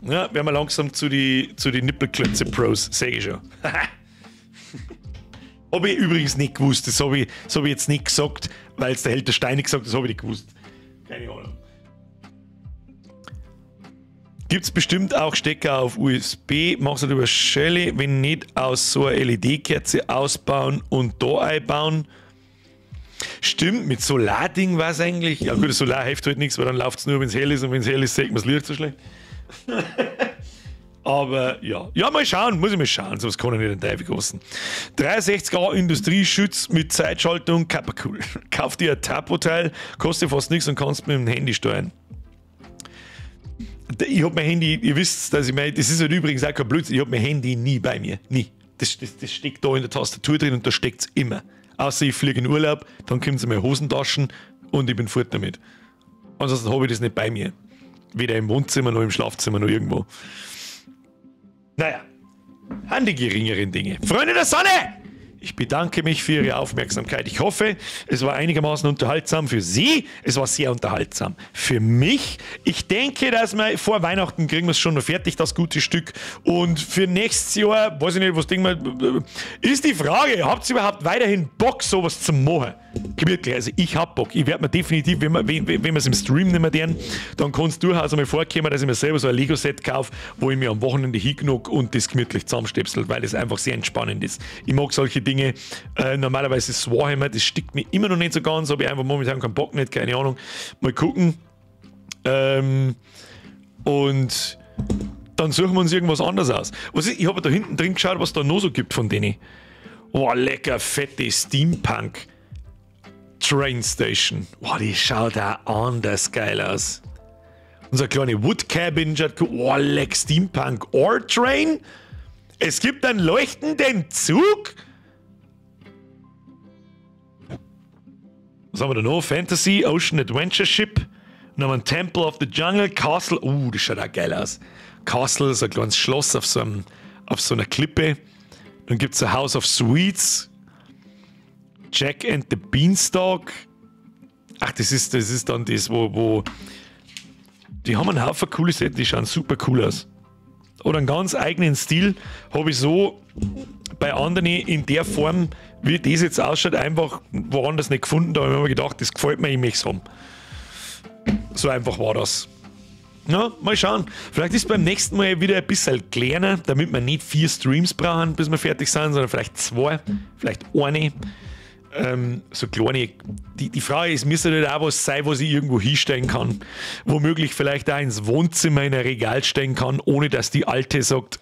Ja, werden wir langsam zu die Nippelklötze Pros, sag ich schon. Habe ich übrigens nicht gewusst. Das habe ich jetzt nicht gesagt, weil es der Held der Steine gesagt hat, das habe ich nicht gewusst. Keine Ahnung. Gibt es bestimmt auch Stecker auf USB, mach's halt über Shelly, wenn nicht aus so einer LED-Kerze ausbauen und da einbauen. Stimmt, mit Solarding war es eigentlich. Ja gut, das Solar hilft halt nichts, weil dann läuft es nur, wenn es hell ist, und wenn es hell ist, sieht man das Licht so schlecht. Aber ja. Ja, mal schauen, muss ich mal schauen. Sowas kann ich nicht in den Teufel kosten. 63A Industrieschütz mit Zeitschaltung, kappa cool. Kauf dir ein Tapo-Teil, kostet fast nichts und kannst mit dem Handy steuern. Ich hab mein Handy, ihr wisst, dass ich mein, das ist halt übrigens auch kein Blödsinn, ich hab mein Handy nie bei mir. Nie. Das steckt da in der Tastatur drin und da steckt's immer. Außer ich fliege in Urlaub, dann kommt es in meine Hosentaschen und ich bin fort damit. Ansonsten habe ich das nicht bei mir. Weder im Wohnzimmer noch im Schlafzimmer noch irgendwo. Naja, an die geringeren Dinge. Freunde der Sonne! Ich bedanke mich für Ihre Aufmerksamkeit. Ich hoffe, es war einigermaßen unterhaltsam für Sie. Es war sehr unterhaltsam für mich. Ich denke, dass wir vor Weihnachten kriegen wir es schon noch fertig, das gute Stück. Und für nächstes Jahr, weiß ich nicht, was denken wir, ist die Frage, habt ihr überhaupt weiterhin Bock, sowas zu machen? Gemütlich, also ich hab Bock. Ich werde mir definitiv, wenn wir es im Stream nicht mehr tun, dann kann es durchaus einmal vorkommen, dass ich mir selber so ein Lego-Set kaufe, wo ich mir am Wochenende hinknock und das gemütlich zusammenstöpsel, weil es einfach sehr entspannend ist. Ich mag solche Dinge. Normalerweise ist Warhammer, das stickt mir immer noch nicht so ganz, habe ich einfach momentan keinen Bock nicht, keine Ahnung. Mal gucken. Und dann suchen wir uns irgendwas anderes aus. Was ist, ich habe da hinten drin geschaut, was da noch so gibt von denen. Oh, lecker, fette Steampunk Train Station. Oh, die schaut auch anders geil aus. Unsere kleine Wood Cabin schaut cool. Oh, leck, Steampunk Ore Train. Es gibt einen leuchtenden Zug. Was haben wir da noch? Fantasy, Ocean Adventure Ship. Dann haben wir ein Temple of the Jungle, Castle. Das schaut auch geil aus. Castle, so ein kleines Schloss auf so, auf so einer Klippe. Dann gibt es ein House of Sweets. Jack and the Beanstalk. Ach, das ist dann das, wo. Die haben einen Haufen coole Sets, die schauen super cool aus. Oder einen ganz eigenen Stil habe ich so bei anderen in der Form, wie das jetzt ausschaut, einfach woanders nicht gefunden. Da habe ich mir gedacht, das gefällt mir, ich möchte es haben. So einfach war das. Ja, mal schauen. Vielleicht ist beim nächsten Mal wieder ein bisschen kleiner, damit wir nicht 4 Streams brauchen, bis wir fertig sind, sondern vielleicht 2, vielleicht eine. So kleine. Die Frage ist, müsste nicht auch was sein, was ich irgendwo hinstellen kann. Womöglich vielleicht auch ins Wohnzimmer in ein Regal stellen kann, ohne dass die Alte sagt,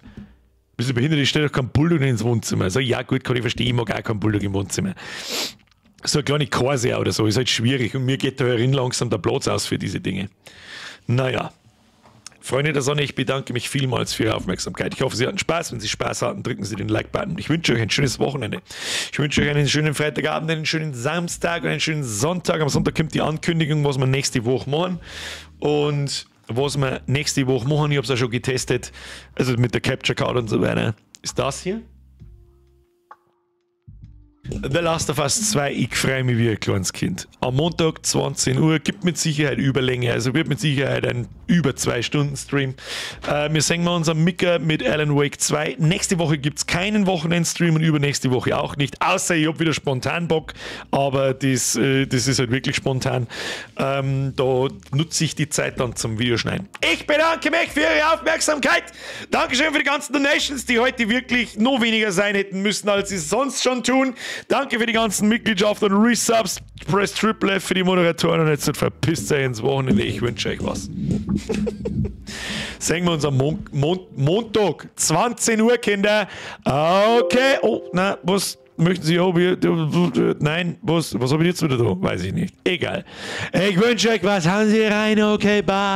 bist du behindert, ich stelle doch keinen Bulldog ins Wohnzimmer. Sag ich, ja gut, kann ich verstehen, ich mag auch keinen Bulldog im Wohnzimmer. So eine kleine Corsair oder so ist halt schwierig und mir geht da herin langsam der Platz aus für diese Dinge. Naja. Freunde der Sonne, ich bedanke mich vielmals für Ihre Aufmerksamkeit. Ich hoffe, Sie hatten Spaß. Wenn Sie Spaß hatten, drücken Sie den Like-Button. Ich wünsche euch ein schönes Wochenende. Ich wünsche euch einen schönen Freitagabend, einen schönen Samstag und einen schönen Sonntag. Am Sonntag kommt die Ankündigung, was wir nächste Woche machen. Und was wir nächste Woche machen, ich habe es auch schon getestet, also mit der Capture Card und so weiter, ist das hier. The Last of Us 2, ich freue mich wie ein kleines Kind. Am Montag, 20 Uhr, gibt mit Sicherheit Überlänge, also wird mit Sicherheit ein über 2 Stunden Stream. Wir sehen uns am Micker mit Alan Wake 2. Nächste Woche gibt es keinen Wochenendstream und übernächste Woche auch nicht, außer ich habe wieder spontan Bock, aber das ist halt wirklich spontan. Da nutze ich die Zeit dann zum Videoschneiden. Ich bedanke mich für Ihre Aufmerksamkeit. Dankeschön für die ganzen Donations, die heute wirklich noch weniger sein hätten müssen, als sie es sonst schon tun. Danke für die ganzen Mitgliedschaften und Resubs. Press Triple F für die Moderatoren und jetzt verpisst euch ins Wochenende. Ich wünsche euch was. Sehen wir uns am Montag, 20 Uhr, Kinder. Okay. Oh, na, was möchten Sie? Oh, nein, was habe ich jetzt wieder da? Weiß ich nicht. Egal. Ich wünsche euch was. Hauen Sie rein. Okay, bye.